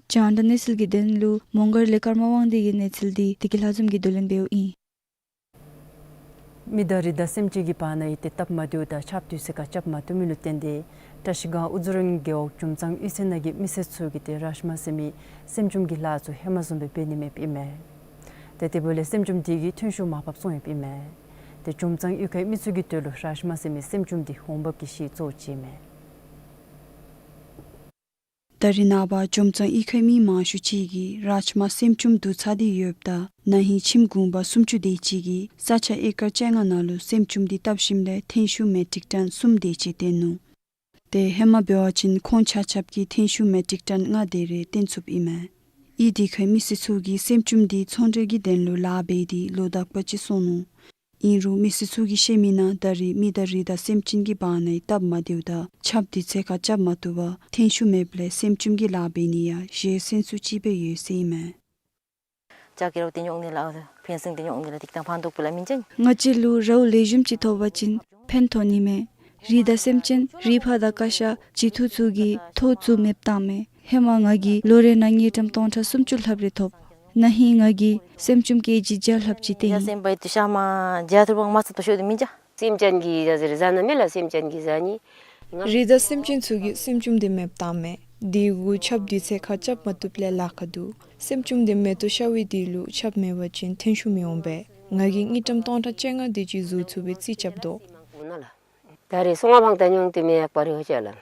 རྒྱང་བསྒྲགས་གནས་ཚུལ་གྱི་དོན་ལུ་མོང་སྒར་ལས་ཀརྨ་དབང་འདུས་ཀྱི་གནས་ཚུལ་འདི་བདེ་སྐྱིད་ལྷ་འཛོམས་ཀྱིས་བསྡུ་ལེན་འབདཝ་ཨིན། མི་དང་རི་དྭགས་སེམས་ཅན་གྱི་བར་ན་ཡང་ཏེ་སྟབས་མ་བདེཝ་དང་ཆརཔ་དུས་ཚོད་ཁར་རྐྱབ་མ་བཏུབ་མི་ལུ་བརྟེན་ཏེ་བཀྲིས་སྒང་ཨུ་ཛོ་རོང་རྒེད་འོག་ཇོམ་གཙང་གཡུས་ཚན་ནང་གི་མི་སེར་ཚུ་གིས་ཏེ་རཀ་མ་ཟེར་མི་སེམས་ཅུམ་གྱི་ལཱ་ཚུ་ཧེ་མ་བཟུམ་སྦེ་འབད་ནི་མེདཔ་ཨིན་མས། ཏེ་དེ་འབདཝ་ལས་སེམས་ཅུམ་དེ་གིས་ཐོན་ཤུགས་མར་ཕབ་སོང་ཡོདཔ་ཨིན་མས། ཏེ་ཇོམ་གཙང་གཡུས་ཁའི་མི་ཚུ་གི་དོན་ལུ་རཀ་མ་ཟེར་མི་སེམས་ཅུམ་དེ་འོང་འབབ་ཀྱི་གཞི་གཙོ་བོ་ཅིག་ཨིན་མས། ད་རེས་ནངས་པ་ཇོམ་གཙང་གཡུས་ཁའི་མི་མང་ཤོས་ཅིག་གིས་རཀ་མ་སེམས་ཅུམ་བསྡུ་ཚར་ཏེ་ཡོདཔ་ད་ན་ཧིང་ཁྱིམ་གུང་པ་སུམ་ཅུ་དེ་ཅིག་གིས་ས་ཆ་ཨེ་ཀར་བཅོ་ལྔ་ནང་ལུ་སེམས་ཅུམ་དེ་བཏབ་ཞིནམ་ལས་ཐོན་ཤུགས་མེ་ཊིག་ཊོན་གསུམ་དེ་ཅིག་བཏོན་ནུག། ཏེ་ཧེ་མ་འབད་བ་ཅིན་ཁོང་ཆ་ཁྱབ་ཀྱིས་ཐོན་ཤུགས་མེ་ཊིག་ཊོན་ལྔ་དེ་རེ་བཏོན་ཚུགསཔ་ཨིན་མས། གཡུས་དེ་ཁའི་མི་སེར་ཚུ་གིས་སེམས་ཅུམ་དེ་ཚོང་འབྲེལ་གྱི་དོན་ལུ་ལཱ་འབད་དེ་ལོ་དག་པ་ཅིག་སོང་ནུག། ཨིན་རུང་མི་སེར་ཚུ་གིས་བཤད་མི་ནང་ད་རེས་མི་དང་རི་དྭགས་སེམས་ཅན་གྱི་བར་ན་ཡང་སྟབས་མ་བདེཝ་དང་ཆརཔ་དུས་ཚོད་ཁར་རྐྱབ་མ་བཏུབ་པར་ཐོན་ཤུགས་མེདཔ་ལས་སེམས་ཅུམ་གྱི་ལཱ་འབད་ནི་ཡང་ཞེ་སེམས་སུ་ཅིག་སྦེ་ཡོད་ཟེར་ཨིན་མས། ཅ་ཀི་རོ་ཏེ་ཉོག་ནི་ལ་ཕེན་སིང་ཏེ་ཉོག་ནི་ལ་ཏིག་ཏང་ཕན་ཐོགས་པི་ལ་མིན་ཅན། ང་བཅས་ལུ་རཝ་ལེགས་ཤོམ་ཅིག་ཐོབ་པ་ཅིན་ཕན་ཐོགས་ནི་མས། རི་དྭགས་སེམས་ཅན་རི་ཕག་དང་ཀ་ཤ་བྱི་ཐུར་ཚུ་གིས་ཐོག་བཙུགས་མེདཔ་བཏང་མས། ཧེ་མ་ང་གིས་ལོ་རེ་ནང་དངུལ་ཀྲམ་སྟོང་ཕྲག་སུམ་ཅུ་ལྷགཔ་རེ་ཐོབ། ན་ཧིང་ང་གིས་སེམས་ཅུམ་ཀེ་ཇི་བརྒྱ་ལྷགཔ་ཅིག་བཏོན་ཡི། ཡ་སེམས་པའི་དུ་ཤ་མ་བརྒྱ་ཐུར་བང་མ་ཚུ་དོ་ཤོ་དུ་མིན་ཅ། སེམས་ཅན་གྱི་ཡ་ཟེར་ཟ་ན་མེད་ལ་སེམས་ཅན་གྱི་ཟ་ནི། རི་དྭགས་སེམས་ཅན་ཚུ་གིས་སེམས་ཅུམ་དེ་མེདཔ་བཏང་མས། དེ་གུ་ཆརཔ་དུས་ཚོད་ཁར་རྐྱབ་མ་བཏུབ་ལས་ལཱ་ཁག་འདུག། སེམས་ཅུམ་དེ་མེ་ཏོག་ཤར་བའི་དུས་ལུ་ཆརཔ་མེད་པ་ཅིན་ཐོན་ཤུགས་མི་འོང་པས། ང་གིས་དངུལ་ཀྲམ་སྟོང་ཕྲག་བཅོ་ལྔ་དེ་ཅིག་བཟོ་ཚུགས་པའི་རྩིས་རྐྱབ་དོ། ད་རེས་སོང་བ་བང་ད་ཉུང་དེ་མེད་ཡག་པ་རེ་ཧོ་ཅ་ལ།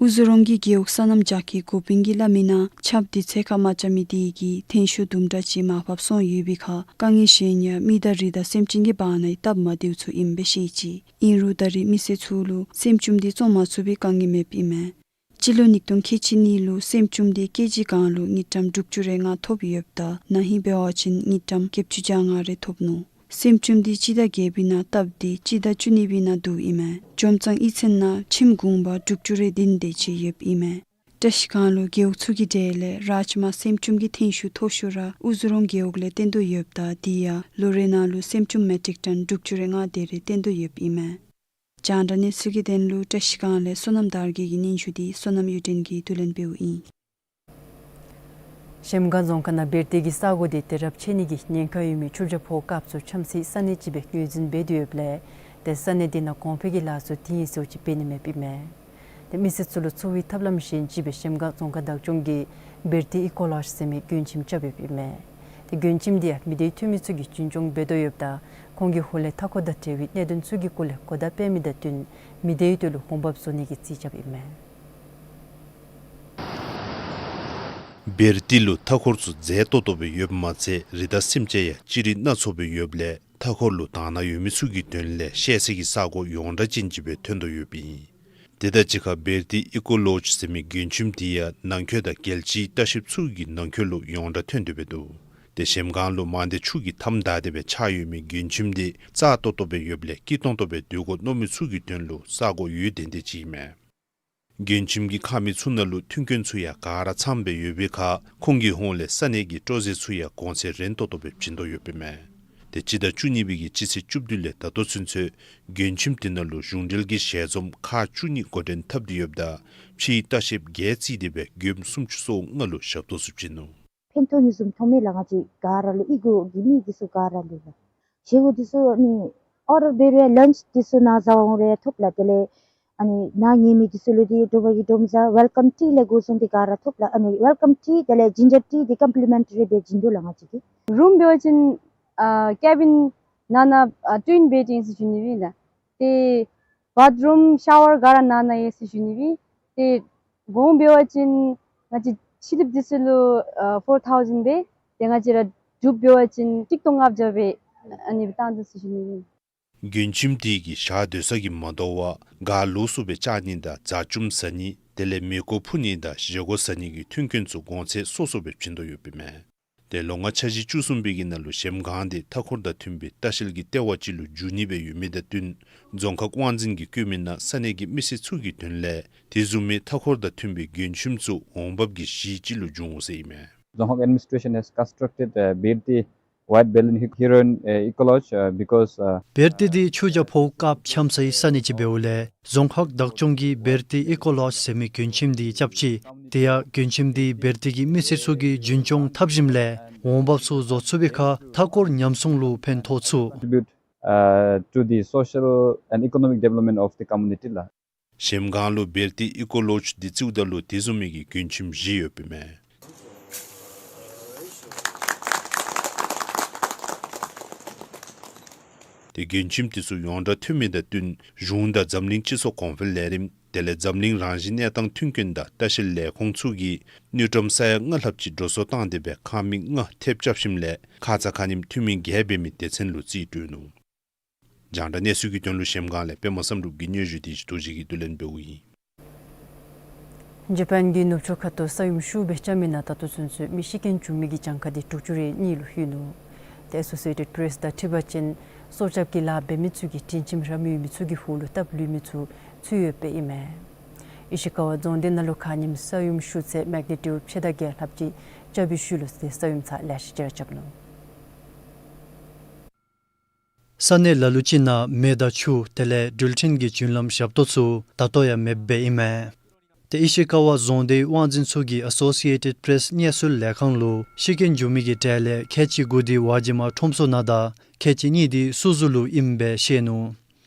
ཨུ་ཛོ་རོང་གི་རྒེད་འོག་སོ་ནམ་རྒྱ་སྐྱེད་འགོ་དཔོན་གྱིས་སླབ་མི་ནང་ཆརཔ་དུས་ཚོད་ཁར་མ་རྐྱབ་མི་དེ་གིས་ཐོན་ཤུགས་དུམ་གྲ་ཅིག་མར་ཕབ་སོང་ཡོད་པའི་ཁར་དཀའ་ངལ་གཞན་ཡང་མི་དང་རི་དྭགས་སེམས་ཅན་གྱི་བར་ན་ཡང་སྟབས་མ་བདེཝ་ཚུ་ཨིནམ་སྦེ་བཤད་ཅི། ཨིན་རུང་ད་རེས་མི་སེར་ཚུ་ལུ་སེམས་ཅུམ་དེ་བཙོང་མ་ཚུགས་པའི་དཀའ་ངལ་མེདཔ་ཨིན་མས། སྤྱི་ལོ་ཉིས་སྟོང་ཁལ་གཅིག་གཉིས་ལུ་སེམས་ཅུམ་དེ་ཀེ་ཇི་གང་ལུ་དངུལ་ཀྲམ་དྲུག་ཅུ་རེ་ལྔ་ཐོབ་ཡོདཔ་ད་ན་ཧིང་འབད་བ་ཅིན་དངུལ་ཀྲམ་བརྒྱད་ཅུ་གྱ་ལྔ་རེ་ཐོབ་ནུག། སེམས་ཅུམ་དེ་སྤྱི་ཟླ་བརྒྱད་པའི་ནང་བཏབ་སྟེ་སྤྱི་ཟླ་བཅུ་གཉིས་པའི་ནང་བསྡུཝ་ཨིན་མས། ཇོམ་གཙང་གཡུས་ཚན་ནང་ཁྱིམ་གུང་པ་དྲུག་ཅུ་རེ་བདུན་དེ་ཅིག་ཡོདཔ་ཨིན་མས། བཀྲིས་སྒང་ལུ་རྒེད་འོག་ཚུ་གི་གྲས་ལས་རཀ་མ་སེམས་ཅུམ་གྱི་ཐོན་ཤུགས་མཐོ་ཤོས་ར་ཨུ་ཛོ་རོང་རྒེད་འོག་ལས་བཏོན་དོ་ཡོདཔ་ད་དེ་ཡང་ལོ་རེ་ནང་ལུ་སེམས་ཅུམ་མེ་ཊིག་ཊོན་དྲུག་ཅུ་རེ་ལྔ་དེ་རེ་བཏོན་དོ་ཡོདཔ་ཨིན་མས། རྒྱང་བསྒྲགས་གནས་ཚུལ་གྱི་དོན་ལུ་བཀྲིས་སྒང་ལས་བསོད་ནམས་དར་རྒྱས་ཀྱི་སྙན་ཞུ་དེ་བསོད་ནམས་གཡུ་སྒྲོན་གྱིས་བསྡུ་ལེན་འབདཝ་ཨིན། གཞལམ་སྒང་རྫོང་ཁག་ནང་བེར་ཏི་གི་ས་གོ་དེ་ཏེ་རབས་ཆད་ནི་གི་ཉེན་ཁ་ཡོད་མི་ཆུ་བྱ་ཕོ་སྐབས་སུ་འཁྱམས་སའི་ས་གནས་ཅིག་སྦེ་ངོས་འཛིན་འབད་དེ་ཡོདཔ་ལས་ཏེ་ས་གནས་དེ་ནང་གོང་འཕེལ་གྱི་ལཱ་ཚུ་དེ་ཡི་སོ་ཅིག་འབད་ནི་མེདཔ་ཨིན་མས། ཏེ་མི་སེར་ཚུ་ལུ་འཚོ་བའི་ཐབས་ལམ་གཞན་ཅིག་སྦེ་གཞལམ་སྒང་རྫོང་ཁག་བདག་སྐྱོང་གིས་བེར་ཏི་ཨི་ཀོ་ལོཇ་ཟེར་མི་མགྲོན་ཁྱིམ་རྐྱབ་ཡོདཔ་ཨིན་མས། ཏེ་མགྲོན་ཁྱིམ་དེ་ཡང་མི་སྡེའི་འཐུས་མི་ཚུ་གིས་རྒྱུན་སྐྱོང་འབད་དོ་ཡོདཔ་ད་ཁོང་གི་ཧོངས་ལས་མཐའ་འཁོར་དང་འབྲེལ་བའི་གནད་དོན་ཚུ་གི་སྐོར་ལས་གོ་བརྡ་སྤེལ་མི་དང་བསྟུན་མི་སྡེའི་དོན་ལུ་འོང་འབབ་བཟོ་ནི་གི་རྩིས་རྐྱབ་ཨིན་མས། བེར་ཏི་ལུ་མཐའ་འཁོར་ཚུ་མཛེས་ཏོག་ཏོ་སྦེ་ཡོདཔ་མ་ཚད་རི་དྭགས་སེམས་ཅན་ཡང་ཅི་རིགས་སྣ་ཚོགས་སྦེ་ཡོདཔ་ལས་མཐའ་འཁོར་ལུ་དག་སྣང་ཡོད་མི་ཚུ་གི་དོན་ལས་ཤེས་ཚད་ཀྱི་ས་གོ་ཡོངས་གྲགས་ཅན་ཅིག་སྦེ་ཐོན་དོ་ཡོདཔ་ཨིན། དེ་དང་གཅིག་ཁར་བེར་ཏི་ཨི་ཀོ་ལོཇ་ཟེར་མི་མགྱོན་ཁྱིམ་དེ་ཡང་ནང་འཁོད་དང་རྒྱལ་སྤྱིའི་ལྟ་བཤལཔ་ཚུ་གི་ནང་འཁོད་ལུ་ཡོངས་གྲགས་ཐོན་ཏེ་འབད་འདུག། ཏེ་གཞལམ་སྒང་ལུ་མང་སྡེ་ཆུ་གིས་མཐའམ་བདའ་སྟེ་སྦེ་ཆགས་ཡོད་མི་མགྱོན་ཁྱིམ་དེ་རྩ་ཏོག་ཏོ་སྦེ་ཡོདཔ་ལས་སྐྱིད་ཏོང་ཏོ་སྦེ་སྡོད་དགོ་མནོ་མི་ཚུ་གི་དོན་ལུ་ས་གོ་ཡོན་ཏན་ཏན་ཅིག་ཨིན་མས། མགྱོན་ཁྱིམ་གྱི་ཁང་མིག་ཚུ་ནང་ལུ་མཐུན་རྐྱེན་ཚུ་ཡང་ག་ར་ཚངམ་སྦེ་ཡོད་པའི་ཁར་ཁོང་གི་ཧོངས་ལས་ས་གནས་ཀྱི་སྤྲོ་རྩེད་ཚུ་ཡང་གོང་ཚད་རན་ཏོག་ཏོ་སྦེ་བྱིན་དོ་ཡོདཔ་ཨིན་མས། ཏེ་སྤྱི་ཟླ་བཅུ་གཉིས་པའི་གི་སྤྱི་ཚེས་བཅུ་བདུན་ལས་ད་ལྟོ་ཚུན་ཚོད་མགྱོན་ཁྱིམ་དེ་ནང་ལུ་གཞུང་འབྲེལ་གྱི་ཞལ་འཛོམས་ཁག་བཅུ་གཉིས་འགོ་འདྲེན་འཐབ་སྟེ་ཡོདཔ་ད་ཕྱིའི་ལྟ་བཤལཔ་བརྒྱད་བརྩིས་ཏེ་སྦེ་མགྱོནམ་སུམ་ཅུ་སོ་ལྔ་ལུ་ཞབས་ཏོག་ཚུ་བྱིན་ནུག། ཕན་ཐོགས་ནི་བཟུམ་མཐོང་མས་ལགས། ང་བཅས་ག་ར་ལུ་ཨི་གོ་གི་མི་འདི་ཚུ་ག་ར་ལུ་ལགས། བཞེས་སྒོ་འདི་ཚུ་ཨ་ནི་ཨོར་ཌར་འབད་རུང་ཡང་ལཱནཆ་འདི་ཚུ་ནཱ་བཟའ་འོང་རུང་ཡང་ཐོབ་ལགས། དེ་ལས་ཨ་ནི་ནཱ་ཉལ་མི་འདི་ཚུ་ལུ་འདི་དྲོ་པ་གི་སྒྲོམ་བཟའ་ཝེལ་ཀམ་ཊི་ལས་འགོ་བཟུང་སྟེ་ག་ར་ཐོབ་ལགས། ཨ་ནི་ཝེལ་ཀམ་ཊི་དེ་ལས་ཇིན་ཇར་ཊི་འདི་ཀོམ་པི་ལི་མེན་ཊ་རི་སྦེ་བྱིན་དོ་ལགས་ང་བཅས་ཀྱིས། རུམ་འབད་བ་ཅིན་ཨ་ཀེ་བིན་ནང་ན་ཨ་ཊུ་ཨིན་བེཌ་ཨིན་ཟེར་ཞུ་ནི་ཨིན་ལགས། ཏེ་བཱཐ་རུམ་ཤ་ཝར་ག་ར་ནང་ན་ཡོད་ཟེར་ཞུ་ནི་ཨིན། ཏེ་གོང་འབད་བ་ཅིན་ང་བཅས་ཕྱི་གླིངཔ་འདི་ཚུ་ལུ་ཨ་ཕོར་ཐའུ་ཟེན་སྦེ་ཏེ་ང་བཅས་ར་འབྲུགཔ་འབད་བ་ཅིན་ཆིག་སྟོང་ལྔ་བརྒྱ་སྦེ་ཨ་ནི་སྦེ་བཏང་དོ་ཟེར་ཞུ་ནི་ཨིན། མགྱོན་ཁྱིམ་དེ་གིས་ཞག་སྡོད་ས་གིས་མ་དོ་བར་གཱ་ལོགས་སུ་སྦེ་བཅག་ནི་དང་བཟའ་བཅོམ་ཟ་ནི་དེ་ལས་མེ་འཁོར་འཕུར་ནི་དང་བཞེས་སྒོ་ཟ་ནི་གི་མཐུན་རྐྱེན་ཚུ་གོང་ཚད་སོ་སོ་སྦེ་བྱིན་དོ་ཡོདཔ་ཨིན་མས། ཏེ་ལོ་ལྔ་འཆར་གཞི་བཅུ་གསུམ་པའི་གི་ནང་ལུ་གཞལམ་སྒང་དེ་མཐའ་འཁོར་དང་མཐུན་པའི་ལྟ་བཤལ་གྱི་ལྟེ་བ་ཅིག་ལུ་འགྱུར་ནི་སྦེ་ཡོད་མི་དང་བསྟུན་རྫོང་ཁག་དབང་འཛིན་གྱིས་བཀོད་མི་ནང་ས་གནས་ཀྱི་མི་སེར་ཚུ་གི་དོན་ལས་དེ་བཟུམ་མའི་མཐའ་འཁོར་དང་མཐུན་པའི་མགྱོན་ཁྱིམ་ཚུ་འོང་འབབ་ཀྱི་གཞི་ཅིག་ལུ་འགྱུར་འོང་ཟེར་ཨིན་མས། Dzongkhag administration has constructed a Berti White Balloon Heron, uh, Eco Lodge, uh, because, uh, བེར་ཏི་འདི་ཆུ་བྱ་ཕོཝ་དཀརཔོ་འཁྱམ་སའི་ས་གནས་ཅིག་འབདཝ་ལས་རྫོང་ཁག་བདག་སྐྱོང་གིས་བེར་ཏི་ཨི་ཀོ་ལོཇ་ཟེར་མི་མགྱོན་ཁྱིམ་འདི་རྐྱབ་ཅི། དེ་ཡང་མགྱོན་ཁྱིམ་འདི་བེར་ཏི་གི་མི་སེར་ཚུ་གིས་རྒྱུན་སྐྱོང་འཐབ་ཞིནམ་ལས་འོང་འབབ་ཚུ་བཟོ་ཚུགས་པའི་ཁར་མཐའ་འཁོར་ཉམས་སྲུང་ལུ་ཕན་ཐོགས་ཚུགས། Contribute, uh, to the social and economic development of the community ལགས། གཞལམ་སྒང་ལུ་བེར་ཏི་ཨི་ཀོ་ལོཇ་འདི་བརྩིཝ་ད་ལུ་དེ་བཟུམ་མའི་གི་མགྱོན་ཁྱིམ་བཞི་ཡོདཔ་ཨིན་མས། ཏེ་མགྱོན་ཁྱིམ་དེ་ཚུ་ཡོངས་གྲགས་ཐོན་མི་དང་བསྟུན་གཞུང་དང་འཛམ་གླིང་སྤྱི་ཚོགས་གོང་འཕེལ་ལས་རིམ་དེ་ལས་འཛམ་གླིང་རང་བཞིན་གནས་སྟངས་མཐུན་རྐྱེན་དང་ལྟ་བཤལ་ལས་ཁུངས་ཚུ་གིས་དངུལ་ཀྲམ་ས་ཡ་ལྔ་ལྷགཔ་ཅིག་འགྲོ་སོང་བཏང་སྟེ་སྦེ་ཁང་མིག་ལྔ་ཐེབས་རྐྱབ་ཞིནམ་ལས་ཁ་ཙ་ཁ་ཉིནམ་འཐུས་མི་བརྒྱད་འབད་མི་སྡེ་ཚན་ལུ་རྩིས་སྤྲོད་ནུག། རྒྱང་བསྒྲགས་གནས་ཚུལ་གྱི་དོན་ལུ་གཞལམ་སྒང་ལས་པདྨ་བསམ་གྲུབ་ཀྱི་སྙན་ཞུ་དེ་ཞི་ཏོ་ཅིག་གིས་བསྡུ་ལེན་འབདཝ་ཨིན། ཇ་པཱན་གྱིས་ནུབ་ཕྱོགས་ཁ་ཐུག་ས་ཡོམ་ཤུགས་སྦེ་རྐྱབ་མི་ནང་ད་ལྟོ་ཚུན་ཚོད་མི་ཤི་རྐྱེན་བྱུང་མི་གི་གྱངས་ཁ་དེ་དྲུག་ཅུ་རེ་གཉིས་ལུ་ལྷོད་ནུག། ཏེ་ཨེ་སོ་སི་ཨེ་ཊེཌ་པེ་རེསི་དང་འཁྲིལ་བ་ཅིན་སྲོག་སྐྱབས་ཀྱི་ལཱ་འབད་མི་ཚུ་གིས་དྲན་ཁྱིམ་ར་མི་ཡོད་མི་ཚུ་གི་ཧོངས་ལུ་སྟབས་ལུས་མི་ཚུ་ཚུད་ཡོདཔ་ཨིན་མས། ཨི་ཤི་ཀ་ཝ་རྫོང་སྡེ་ནང་ལུ་ཁ་ཉིནམ་ས་ཡོམ་ཤུགས་ཚད་མེག་ནི་ཊིའུཌ་ཕྱེད་དང་བརྒྱད་ལྷགཔ་ཅིག་རྐྱབ་པའི་ཤུལ་ལུ་ཏེ་ས་ཡོམ་ཚར་ལེ་ཤ་ཅིག་ར་རྐྱབ་ནུག། ས་གནས་ལ་ལུ་ཅིག་ནང་མེ་དང་ཆུ་དེ་ལས་འགྲུལ་འཕྲིན་གྱི་རྒྱུན་ལམ་ཞབས་ཏོག་ཚུ་ད་ལྟོ་ཡང་མེདཔ་སྦེ་ཨིན་མས། ཏེ་ཨི་ཤི་ཀ་ཝ་རྫོང་སྡེའི་དབང་འཛིན་ཚུ་གིས་ཨེ་སོ་སི་ཨེ་ཊེཌ་པེ་རེསི་གནས་ཚུལ་ལས་ཁང་ལུ་ཤི་རྐྱེན་བྱུང་མི་གི་གྲས་ལས་ཁལ་གཅིག་དགུ་དེ་ཝ་ཇི་མ་ཁྲོམ་ཚོགས་ནང་དང་ཁལ་གཅིག་གཉིས་དེ་སུ་ཛུ་ལུ་ཨིནམ་སྦེ་བཤད་ནུག།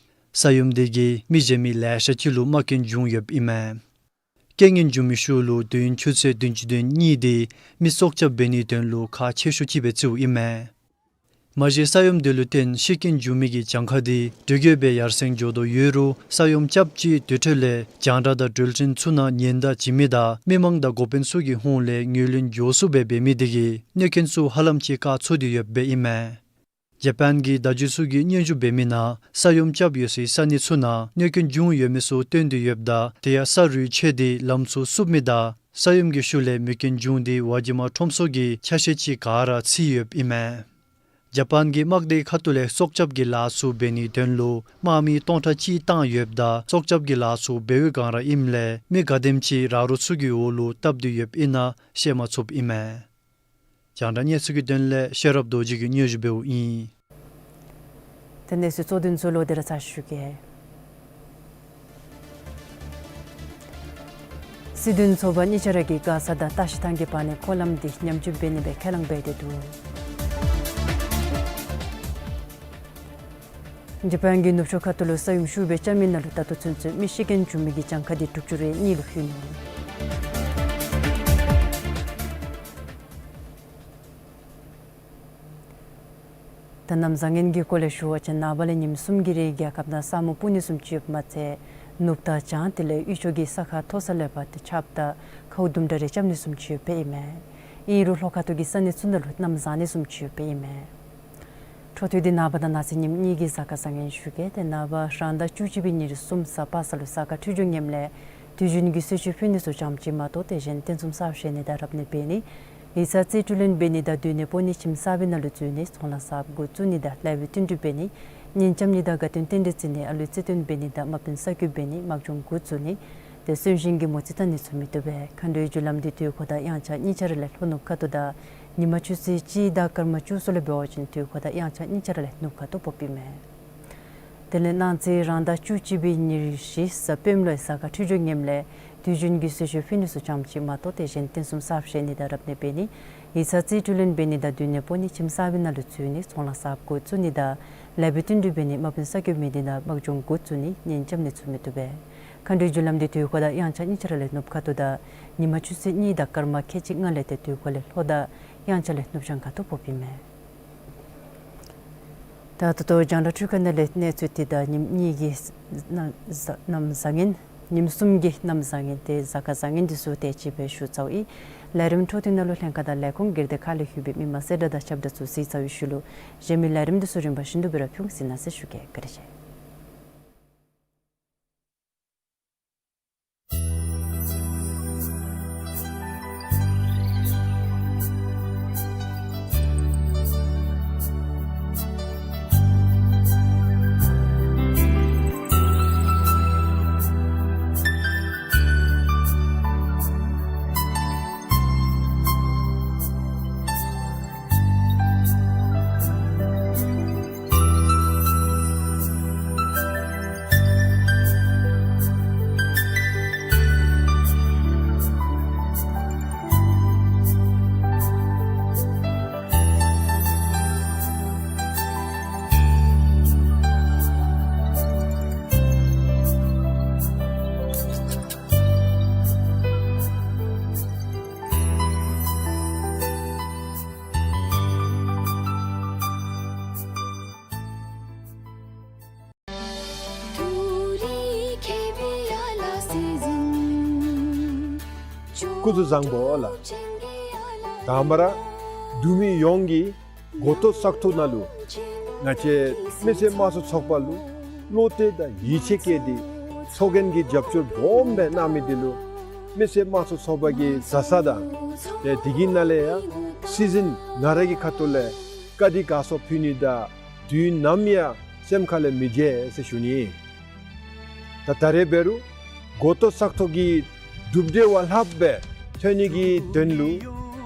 ས་ཡོམ་དེ་གིས་མི་གཞན་མི་ལེ་ཤ་ཅིག་ལུ་རྨ་སྐྱོན་བྱུང་ཡོདཔ་ཨིན་མས། རྐྱེན་ངན་བྱུང་མི་ཤུལ་ལུ་དུས་ཡུན་ཆུ་ཚོད་བདུན་ཅུ་དོན་གཉིས་དེ་མི་སྲོག་སྐྱབས་འབད་ནིའི་དོན་ལུ་ཁག་ཆེ་ཤོས་ཅིག་སྦེ་བརྩིཝ་ཨིན་མས། མ་གཞི་ས་ཡོམ་དེ་ལུ་བརྟེན་ཤི་རྐྱེན་བྱུང་མི་གི་གྱངས་ཁ་དེ་འགྲུལ་སྐྱོད་སྦེ་ཡར་སེང་འགྱོ་དོ་ཡོད་རུང་ས་ཡོམ་རྐྱབ་ཅིག་དེ་འཕྲོ་ལས་རྒྱང་བསྒྲགས་དང་འགྲུལ་འཕྲིན་ཚུ་ནང་ཉེན་བརྡ་བྱིན་མི་དང་མི་མང་དང་འགོ་དཔོན་ཚུ་གི་ཧོངས་ལས་ངོས་ལེན་མགྱོགས་སུ་སྦེ་འབད་མི་དེ་གིས་གནོད་རྐྱེན་ཚུ་ཧ་ལམ་ཅིག་བཀག་ཚུགས་ཏེ་ཡོདཔ་སྦེ་ཨིན་མས། ཇ་པཱན་གྱི་བརྡ་བརྒྱུད་ཚུ་གིས་སྙན་ཞུ་འབད་མི་ནང་ས་ཡོམ་རྐྱབ་ཡོད་སའི་ས་གནས་ཚུ་ནང་གནོད་སྐྱོན་བྱུང་ཡོད་མི་ཚུ་སྟོན་ཏེ་ཡོདཔ་ད་དེ་ཡང་ས་རུད་ཆད་དེ་ལམ་ཚུ་བསུབ་མི་དང་ས་ཡོམ་གྱི་ཤུལ་ལས་མེ་རྐྱེན་བྱུང་སྟེ་ཝ་ཇི་མ་ཁྲོམ་ཚོགས་ཀྱི་ཆ་ཤས་ཅིག་ག་ར་ཚིག་ཡོདཔ་ཨིན་མས། ཇ་པཱན་གྱིས་དམག་སྡེའི་ཁ་ཐུག་ལས་སྲོག་སྐྱབས་ཀྱི་ལཱ་ཚུ་འབད་ནིའི་དོན་ལུ་དམག་མི་སྟོང་ཕྲག་གཅིག་བཏང་ཡོདཔ་ད་སྲོག་སྐྱབས་ཀྱི་ལཱ་ཚུ་འབད་བའི་སྒང་ར་ཨིནམ་ལས་མི་ག་དེམ་ཅིག་ར་རོ་ཚུ་གི་འོག་ལུ་བཏབ་སྟེ་ཡོདཔ་ཨིན་ན་བཤད་མ་ཚུགསཔ་ཨིན་མས། རྒྱང་བསྒྲགས་གནས་ཚུལ་གྱི་དོན་ལས་ཤེས་རབ་རྡོ་རྗེ་གིས་སྙན་ཞུ་འབདཝ་ཨིན། ཏེ་གནས་ཚུལ་གཙོ་དོན་ཚུ་ལོག་སྟེ་ར་ཚར་ཞུ་གེ། སྲིད་དོན་ཚོགས་པ་གཉིས་ཆ་ར་གིས་མགར་ས་དང་སྟག་ཤི་ཐང་གི་བར་ན་འཁོར་ལམ་དེ་ཉམས་བཅོས་འབད་ནི་སྦེ་ཁས་བླངས་འབད་དེ་འདུག། ཇ་པཱན་གྱིས་ནུབ་ཕྱོགས་ཁ་ཐུག་ལུ་ས་ཡོམ་ཤུགས་སྦེ་རྐྱབ་མི་ནང་ལུ་ད་ལྟོ་ཚུན་ཚོད་མི་ཤི་རྐྱེན་བྱུང་མི་གི་གྱངས་ཁ་དེ་དྲུག་ཅུ་རེ་གཉིས་ལུ་ལྷོད་ནུག། ད་གནམ་བཟང་ངན་གྱི་སྐོར་ལས་ཞུ་བ་ཅིན་ནངས་པ་ལས་ཉིནམ་གསུམ་གྱི་རིང་རྒྱལ་ཁབ་ནང་ས་སྨུག་སྤུབ་ནི་བཟུམ་ཅིག་ཡོདཔ་མ་ཚད་ནུབ་དང་བྱང་དེ་ལས་དབུས་ཕྱོགས་ཀྱི་ས་ཁ་མཐོ་ས་ལས་ཕར་ཏེ་ཆརཔ་དང་ཁཝ་དུམ་གྲ་རེ་རྐྱབ་ནི་བཟུམ་ཅིག་ཡོདཔ་ཨིན་མས། ཨིན་རུང་ལྷོ་ཁ་ཐུག་གི་ས་གནས་ཚུ་ནང་ལུ་གནམ་བཟང་ནི་བཟུམ་ཅིག་ཡོདཔ་ཨིན་མས། འཕྲོ་མཐུད་དེ་ནངས་པ་དང་གནངས་ཚེ་ཉིནམ་གཉིས་ཀྱི་གཟའ་སྐར་བཟང་ངན་ཞུ་གེ། ཏེ་ནངས་པ་རང་ཟླ་བཅུ་གཅིག་པའི་ཉེར་གསུམ་གཟའ་པ་སངས་ལུ་གཟའ་སྐར་འཕྲོད་སྦྱོར་ངནམ་ལས་དུས་རྒྱུན་གྱི་གསོལ་མཆོད་ཕུལ་ནི་ཚུ་ཙམ་ཅིག་མ་གཏོགས་ཏེ་གཞན་རྟེན་གསུམ་གསརཔ་བཞེངས་ནི་དང་རབ་གནས་འབད་ནི། ཡིག་ཚང་རྩིས་སྤྲོད་ལེན་འབད་ནི་དང་སྡོད་གནས་སྤོ་ནི་ཁྱིམ་གསར་པའི་ནང་ལུ་འཛུལ་ནི་ཚོང་ལཱ་གསརཔ་འགོ་བཙུགས་ནི་དང་ལཱ་གཡོག་བསྟུན་གྲོས་འབད་ནི། གཉེན་རྐྱབ་ནི་དང་དགའ་སྟོན་རྟེན་འབྲེལ་བརྩི་ནི་ཨ་ལུ་རྩིས་སྟོན་འབད་ནི་དང་དམག་དཔོན་གསར་འགོད་འབད་ནི་དམག་སྦྱོང་འགོ་བཙུགས་ནི། ཏེ་གསོན་གཤིན་གྱི་མོ་རྩིས་བལྟ་ནི་ཚུ་མི་བཏུབ་པས། མཁའ་འགྲོའི་རྒྱུ་ལམ་འདི་དུས་འཁོར་དང་དབྱངས་འཆར་གཉིས་ཆ་ར་ལས་ལྷོ་ནུབ་ཁ་ཐུག་དང་ཉི་མ་ཆུ་ཚོད་གཅིག་དང་སྐར་མ་བཅུ་གསུམ་ལས་འབད་བ་ཅིན་དུས་འཁོར་དང་དབྱངས་འཆར་གཉིས་ཆ་ར་ལས་ནུབ་ཁ་ཐུག་ཕོགཔ་ཨིན་མས། དེ་ལས་གནངས་ཚེ་རང་ཟླ་བཅུ་གཅིག་པའི་ཉེར་བཞི་གཟའ་སྤེནམ་ལུ་གཟའ་སྐར་འཕྲོད་སྦྱོར་ངནམ་ལས་དུས་རྒྱུན་གྱི་གསོལ་མཆོད་ཕུལ་ནི་ཚུ་ཙམ་ཅིག་མ་གཏོགས་ཏེ་གཞན་རྟེན་གསུམ་གསརཔ་བཞེངས་ནི་དང་རབ་གནས་འབད་ནི། ཡིག་ཚང་རྩིས་སྤྲོད་ལེན་འབད་ནི་དང་སྡོད་གནས་སྤོ་ནི་ཁྱིམ་གསར་པའི་ནང་ལུ་འཛུལ་ནི་ཚོང་ལཱ་གསརཔ་འགོ་བཙུགས་ནི་དང་ལཱ་གཡོག་བསྟུན་གྲོས་འབད་ནི་དམག་དཔོན་གསར་འགོད་འབད་ནི་དང་དམག་སྦྱོང་འགོ་བཙུགས་ནི་གཉེན་རྐྱབ་ནི་ཚུ་མི་བཏུབ་པས། མཁའ་འགྲོའི་རྒྱུ་ལམ་འདི་དུས་འཁོར་དང་དབྱངས་འཆར་གཉིས་ཆ་ར་ལས་ནུབ་ཁ་ཐུག་དང་ཉི་མ་ཆུ་ཚོད་གཉིས་དང་སྐར་མ་ཁལ་གཅིག་ལྔ་ལས་ཏེ་དུས་འཁོར་ལས་ལྷོ་དང་དབྱངས་འཆར་ལས་ནུབ་བྱང་ཁ་ཐུག་ཕོགཔ་ཨིན་མས། ད་ད་ལྟོ་རྒྱང་བསྒྲགས་འཕྲུལ་ཁང་ནང་ལས་གནས་ཚུལ་འདི་དང་ཉིནམ་གཉིས་ཀྱི་གནམ་གནམ་བཟང་ངན་ཉིནམ་གསུམ་གྱི་གནམ་བཟང་ངན་ཏེ་གཟའ་སྐར་བཟང་ངན་འདི་ཚུ་དེ་ཅིག་སྦེ་ཞུ་ཚརཝ་ཨིན། ལས་རིམ་འཕྲོ་མཐུད་ནང་ལུ་ལྷན་ཁག་དང་ལས་ཁུངས་སྒེར་སྡེ་ཁག་ལས་ལྷོད་པའི་མི་མང་གསལ་བསྒྲགས་དང་ཁྱབ་བསྒྲགས་ཚུ་གཟིགས་ཚར་བའི་ཤུལ་ལུ་གཞན་མི་ལས་རིམ་འདི་ཚུ་རིམ་པ་བཞིན་དུ་སྦེ་ར་ཕུལ་གེ། གཟིགས་གནང་ཟེར་ཞུ་གེ། བཀའ་དྲིན་ཆེ། སྐུ་གཟུགས་བཟང་པོ་ལགས། དང་པ་ར་འབྲུག་མི་ཡོངས་ཀྱིས་མགོ་ཐོག་ས་ཐོག་ནང་ལུ་ང་བཅས་མི་སེར་དམངས་གཙོ་ཚོགས་པ་ལུ་བློ་གཏད་དང་ཡིད་ཆེས་བསྐྱེད་དེ་ཚོགས་རྒྱན་གྱི་རྒྱབ་སྐྱོར་སྦོམ་སྦེ་གནང་མི་འདི་ལུ་མི་སེར་དམངས་གཙོ་ཚོགས་པ་གི་བཟའ་ཚང་དང་ཏེ་དེ་གི་ནང་ལས་ཡང་སྲིད་འཛིན་ང་ར་གི་ཁ་ཐུག་ལས་བཀའ་དྲིན་དགའ་ཚོར་ཕུལ་ནི་དང་དུས་ནམ་ཡང་སེམས་ཁ་ལས་མི་བརྗེད་ཟེར་ཞུ་ནི། ད་ད་རེས་འབད་རུང་མགོ་ཐོག་ས་ཐོག་གི་གྲུབ་འབྲས་བ་ལྷགཔ་སྦེ་ཐོན་ནི་གི་དོན་ལུ་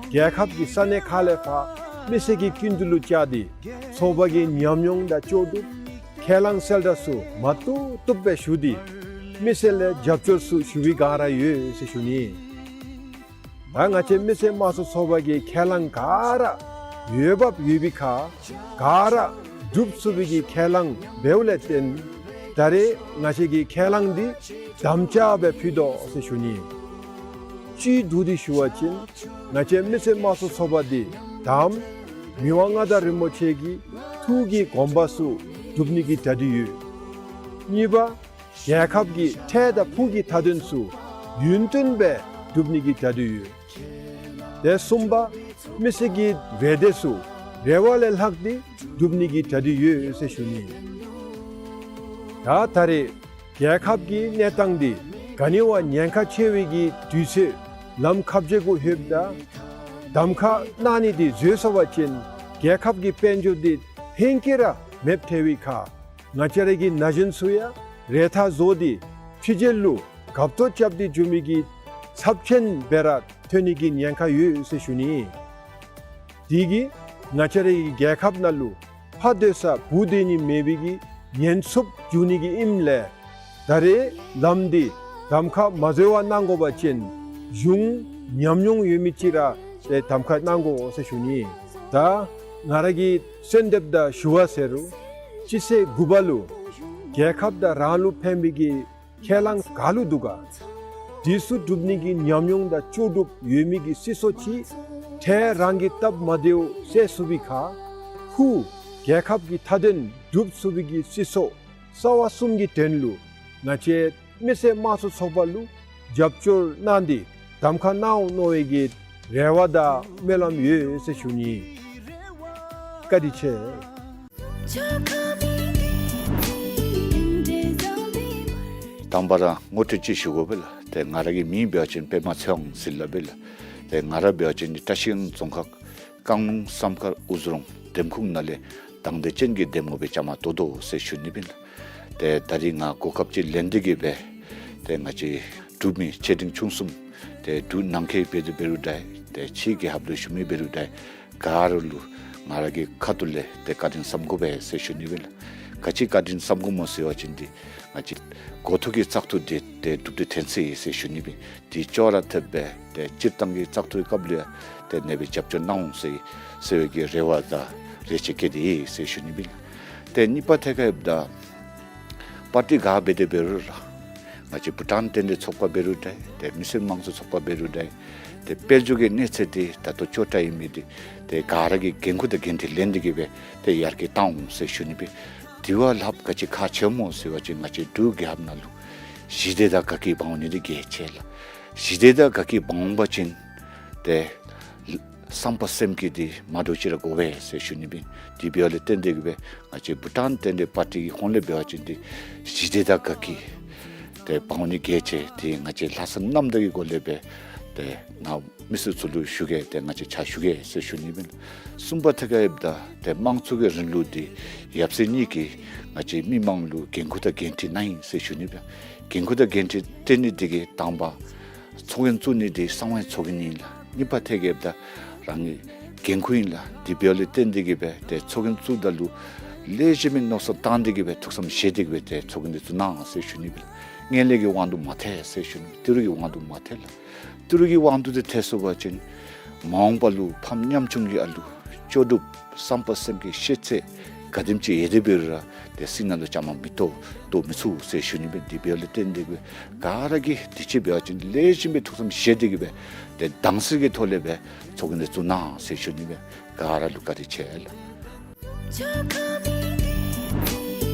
རྒྱལ་ཁབ་ཀྱི་ས་གནས་ཁག་ལས་ཕར་མི་སེར་གྱི་སྐྱིན་འགྲུལ་ལུ་བཅར་ཏེ་ཚོགས་པ་གི་ཉམས་མྱོང་དང་ལྕོགས་གྲུབ་ཁས་བླངས་གསལ་བསྒྲགས་ཚུ་མ་བཏུབ་བཏུབ་སྦེ་ཞུ་སྟེ་མི་སེར་ལས་རྒྱབ་སྐྱོར་ཚུ་ཞུ་བའི་བསྒང་ར་ཡོད་ཟེར་ཞུ་ནི། ད་ང་བཅས་མི་སེར་དམངས་གཙོ་ཚོགས་པ་གི་ཁས་བླངས་ག་ར་འོས་འབབ་ཡོད་པའི་ཁར་ག་ར་སྒྲུབ་ཚུགས་པའི་གི་ཁས་བླངས་འབདཝ་ལས་བརྟེན་ད་རེས་ང་བཅས་ཀྱི་ཁས་བླངས་འདི་དམ་བཅའ་སྦེ་ཕུལ་དོ་ཟེར་ཞུ་ནི། སྤྱི་བསྡུ་སྟེ་ཞུ་བ་ཅིན་ང་བཅས་མི་སེར་དམངས་གཙོ་ཚོགས་པ་འདི་དང་པ་མི་དབང་མངའ་བདག་རིན་པོ་ཆེ་གི་ཐུགས་ཀྱི་དགོངས་པ་ཚུ་སྒྲུབ་ནི་གི་གྲ་སྒྲིག་ཡོད། གཉིས་པ་རྒྱལ་ཁབ་ཀྱི་འཕྲལ་དང་ཕུགས་ཀྱི་མཐའ་དོན་ཚུ་ཡུན་བརྟན་སྦེ་སྒྲུབ་ནི་གི་གྲ་སྒྲིག་ཡོད། དེ་གསུམ་པ་མི་སེར་གྱི་རེ་འདོད་ཚུ་རེ་བ་ལས་ལྷག་སྟེ་སྒྲུབ་ནི་གི་གྲ་སྒྲིག་ཡོད་ཟེར་ཞུ་ནི། ད་ད་རེས་རྒྱལ་ཁབ་ཀྱི་གནས་སྟངས་འདི་ག་ནི་བ་ཉེན་ཁ་ཆེ་བའི་གི་དུས་ཚོད་ལམ་ཁ་རྗེ་གུ་ལྷོདཔ་ད་གདམ་ཁ་གནང་ནི་འདི་འཛོལ་སོང་བ་ཅིན་རྒྱལ་ཁབ་ཀྱི་དཔལ་འབྱོར་འདི་ཧེང་སྐལ་ར་མེདཔ་ཐལ་བའི་ཁར་ང་བཅས་ར་གི་ན་གཞོན་ཚུ་ཡང་རེ་ཐག་བཟོ་སྟེ་ཕྱི་རྒྱལ་ལུ་གབ་ཏོ་རྐྱབ་སྟེ་འགྱོ་མི་གི་ཚབས་ཆེན་སྦེ་ར་ཐོན་ནི་གི་ཉེན་ཁ་ཡོད་ཟེར་ཞུ་ནི། དེ་གིས་ང་བཅས་ར་གི་རྒྱལ་ཁབ་ནང་ལུ་ཕ་སྡོད་ས་བུ་སྡོད་ནི་མེད་པའི་གི་ཉེན་སྲུབས་འབྱུང་ནི་གི་ཨིནམ་ལས་ད་རེས་ལམ་འདི་གདམ་ཁ་མ་འཛོལ་བར་གནང་དགོ་པ་ཅིན་གཞུང་ཉམས་མྱོང་ཡོད་མི་ཅིག་ར་ཏེ་གདམ་ཁ་གནང་དགོ་ཟེར་ཞུ་ནི། ད་ང་ར་གི་གསོལ་འདེབས་དང་ཞུ་བ་ཟེར་རུང་སྤྱི་ཚེས་དགུ་པ་ལུ་རྒྱལ་ཁབ་དང་རང་ལུགས་ཕན་པའི་གི་ཁས་བླངས་ག་ལུ་འདུག་ག། དེ་ཚུ་སྒྲུབ་ནི་གི་ཉམས་མྱོང་དང་ལྕོགས་གྲུབ་ཡོད་མི་གི་སྲིད་ཚོགས་ཅིག་འཕྲལ་རང་གི་སྟབས་མ་བདེཝ་སེལ་ཚུགས་པའི་ཁར་ཕུགས་རྒྱལ་ཁབ་ཀྱི་མཐའ་དོན་སྒྲུབ་ཚུགས་པའི་གི་སྲིད་ཚོགས་གསར་བ་གསུམ་གྱི་དོན་ལུ་ང་བཅས་མི་སེར་དམངས་གཙོ་ཚོགས་པ་ལུ་རྒྱབ་སྐྱོར་གནང་སྟེ་གདམ་ཁ་གནང་འོང་མནོ་བའི་གི་རེ་བ་དང་སྨོན་ལམ་ཡོད་ཟེར་ཞུ་ནི། བཀའ་དྲིན་ཆེ། དང་པ་ར་ངོ་སྤྲོད་ཅིག་ཞུ་དགོ་པས་ལགས། ཏེ་ང་ར་གི་མིང་འབད་བ་ཅིན་པདྨ་ཚེ་དབང་ཟེར་སླབ་པས་ལགས། ཏེ་ང་ར་འབད་བ་ཅིན་བཀྲིས་སྒང་རྫོང་ཁག་རྐང་ལུང་བསམ་མཁར་ཨུ་རུ་རོང་འདེམས་ཁོངས་ནང་ལས་དང་འདོད་ཅན་གྱི་འདེམས་ངོ་སྦེ་བཅའ་མར་གཏོགས་དོ་ཟེར་ཞུ་ནི་ཨིན་ལགས། ཏེ་ད་རིས་ང་གོ་སྐབས་ཅིག་ལེན་ཏེ་གི་སྦེ་ཏེ་ང་བཅས་འབྲུག་མི་ཆེ་འབྲིང་ཆུང་གསུམ་ཏེ་འབྲུག་ནང་འཁོད་འབད་དེ་འབད་རུང་འདྲ་ཏེ་ཕྱི་རྒྱལ་ཁབ་ལུ་བཞུགས་མི་འབད་རུང་འདྲ་ག་ར་ལུ་ང་ར་གི་ཁ་ཐུག་ལས་ཏེ་བཀའ་དྲིན་བསམ་དགོ་པས་ཟེར་ཞུ་ནི་ཨིན་ལགས། ག་ཅི་བཀའ་དྲིན་བསམ་དགོཔ་སྨོ་ཟེར་བ་ཅིན་འདི་ང་བཅས་འགོ་ཐོག་གི་བཙག་འཐུ་འདི་ཏེ་གྲུབ་སྟེ་ཐོན་ཅི་ཟེར་ཞུ་ནི་ཨིན། དེ་ཅོག་ར་འཐདཔ་སྦེ་ཏེ་སྤྱིར་བཏང་གི་བཙག་འཐུའི་སྐབས་ལུ་ཡང་ཏེ་ཨ་ནེ་སྦེ་རྒྱབ་སྐྱོར་གནང་འོང་ཟེར་ཟེར་བའི་གི་རེ་བ་དང་རེ་ཆེ་བསྐྱེད་དེ་ཡོད་ཟེར་ཞུ་ནི་ཨིན། ཏེ་གཉིས་པ་ཐད་ཁར་འབདཝ་ད་པར་ཊི་ག་འབད་དེ་འབད་རུང་ར་ང་བཅས་བྷུ་ཊཱན་རྟེན་འབྲེལ་ཚོགས་པ་འབད་རུང་འདྲ་ཏེ་མི་སེར་དམངས་གཙོ་ཚོགས་པ་འབད་རུང་འདྲ་ཏེ་དཔལ་འབྱོར་གྱི་གནས་ཚད་འདི་ད་ལྟོ་ཅོག་འཐདཔ་ཨིན་མི་འདི་ཏེ་ག་ར་གིས་འགན་ཁུར་དང་འགན་འཁྲི་ལེན་ཏེ་གི་སྦེ་ཏེ་ཡར་རྒྱས་བཏང་འོང་ཟེར་ཞུ་ནི་ཨིན། དེ་བ་ལྷགཔ་ག་ཅི་ཁག་ཆེ་སྨོ་ཟེར་བ་ཅིན་ང་བཅས་འབྲུག་རྒྱལ་ཁབ་ནང་ལུ་ཞི་བདེ་དང་དགའ་སྐྱིད་འབག་འོང་ནི་འདི་གལ་ཆེ་ལགས། ཞི་བདེ་དང་དགའ་སྐྱིད་འབག་འོང་པ་ཅིན་ཏེ་བསམ་པ་སེམས་བསྐྱེད་འདི་མ་འདྲཝ་ཅིག་ར་དགོ་པས་ཟེར་ཞུ་ནི་ཨིན། དེ་འབདཝ་ལས་བརྟེན་ཏེ་གི་སྦེ་ང་བཅས་བྷུ་ཊཱན་རྟེན་འབྲེལ་པར་ཊི་གི་ཧོངས་ལས་འབད་བ་ཅིན་འདི་ཞི་བདེ་དང་དགའ་སྐྱིད་ཏེ་འབག་འོང་ནི་གལ་ཆེ། ཏེ་ང་བཅས་ལྷག་བསམ་རྣམ་དག་གི་སྒོ་ལས་སྦེ་ཏེ་ང་མི་སེར་ཚུ་ལུ་ཞུ་གེ་ཏེ་ང་བཅས་ཕྱག་ཞུ་གེ་ཟེར་ཞུ་ནི་ཨིན། གསུམ་པ་ཐད་ཁར་འབདཝ་ད་ཏེ་དམངས་གཙོ་གི་རིང་ལུགས་འདི་ཡབ་སྲས་གཉིས་ཀྱིས་ང་བཅས་མི་དམངས་ལུ་འགན་ཁུར་དང་འགན་འཁྲི་གནང་ཡི་ཟེར་ཞུ་ནི་ཨིན། འགན་ཁུར་དང་འགན་འཁྲི་སྤྲོད་ནི་འདི་གིས་དང་པ་ཚོགས་རྒྱན་བཙུགས་ནི་འདི་གསང་བའི་ཚོགས་རྒྱན་ཨིན་ལགས། གཉིས་པ་ཐད་ཁར་འབདཝ་ད་རང་གི་འགན་ཁུར་ཨིན་ལགས། དེ་འབདཝ་ལས་བརྟེན་ཏེ་གི་སྦེ་ཏེ་ཚོགས་རྒྱན་བཙུགསཔ་ད་ལུ་ལེགས་ཤོམ་སྦེ་མནོ་བསམ་བཏང་སྟེ་གི་སྦེ་ཐུགས་བསམ་བཞེས་ཏེ་གི་སྦེ་ཏེ་ཚོགས་རྒྱན་འདི་བཙུགས་གནང་ཟེར་ཞུ་ནི་ཨིན། ངན་ལྷད་ཀྱི་དབང་དུ་མ་ཐལ་ཟེར་ཞུ་ནི། ཏི་རུ་གི་དབང་དུ་མ་ཐལ་ལགས། ཏི་རུ་གི་དབང་དུ་འདི་ཐལ་སོང་པ་ཅིན་མ་འོངས་པ་ལུ་ཕམ་ཉམ་ཆུང་གི་ཨ་ལུ་ལྕོགས་གྲུབ་བསམ་པ་སེམས་བསྐྱེད་ཤེས་ཚད་ག་དེམ་ཅིག་ཡོད་དེ་འབད་རུང་ར་ཏེ་སྲིད་ནང་ལུ་བཅའ་མར་མི་གཏོགས་གཏོགས་མི་ཚུགས་ཟེར་ཞུ་ནི་ཨིན། དེ་འབདཝ་ལས་བརྟེན་ཏེ་གི་ག་ར་གིས་དུས་ཅི་འབད་བ་ཅིན་ལེགས་ཤོམ་སྦེ་ཐུགས་བསམ་བཞེས་ཏེ་གི་སྦེ་ཏེ་དྭངས་གསལ་གྱི་ཐོག་ལས་སྦེ་ཚོགས་རྒྱན་འདི་བཙུགས་གནང་ཟེར་ཞུ་ནི་ཨིན། ག་ར་ལུ་བཀའ་དྲིན་ཆེ་ལགས།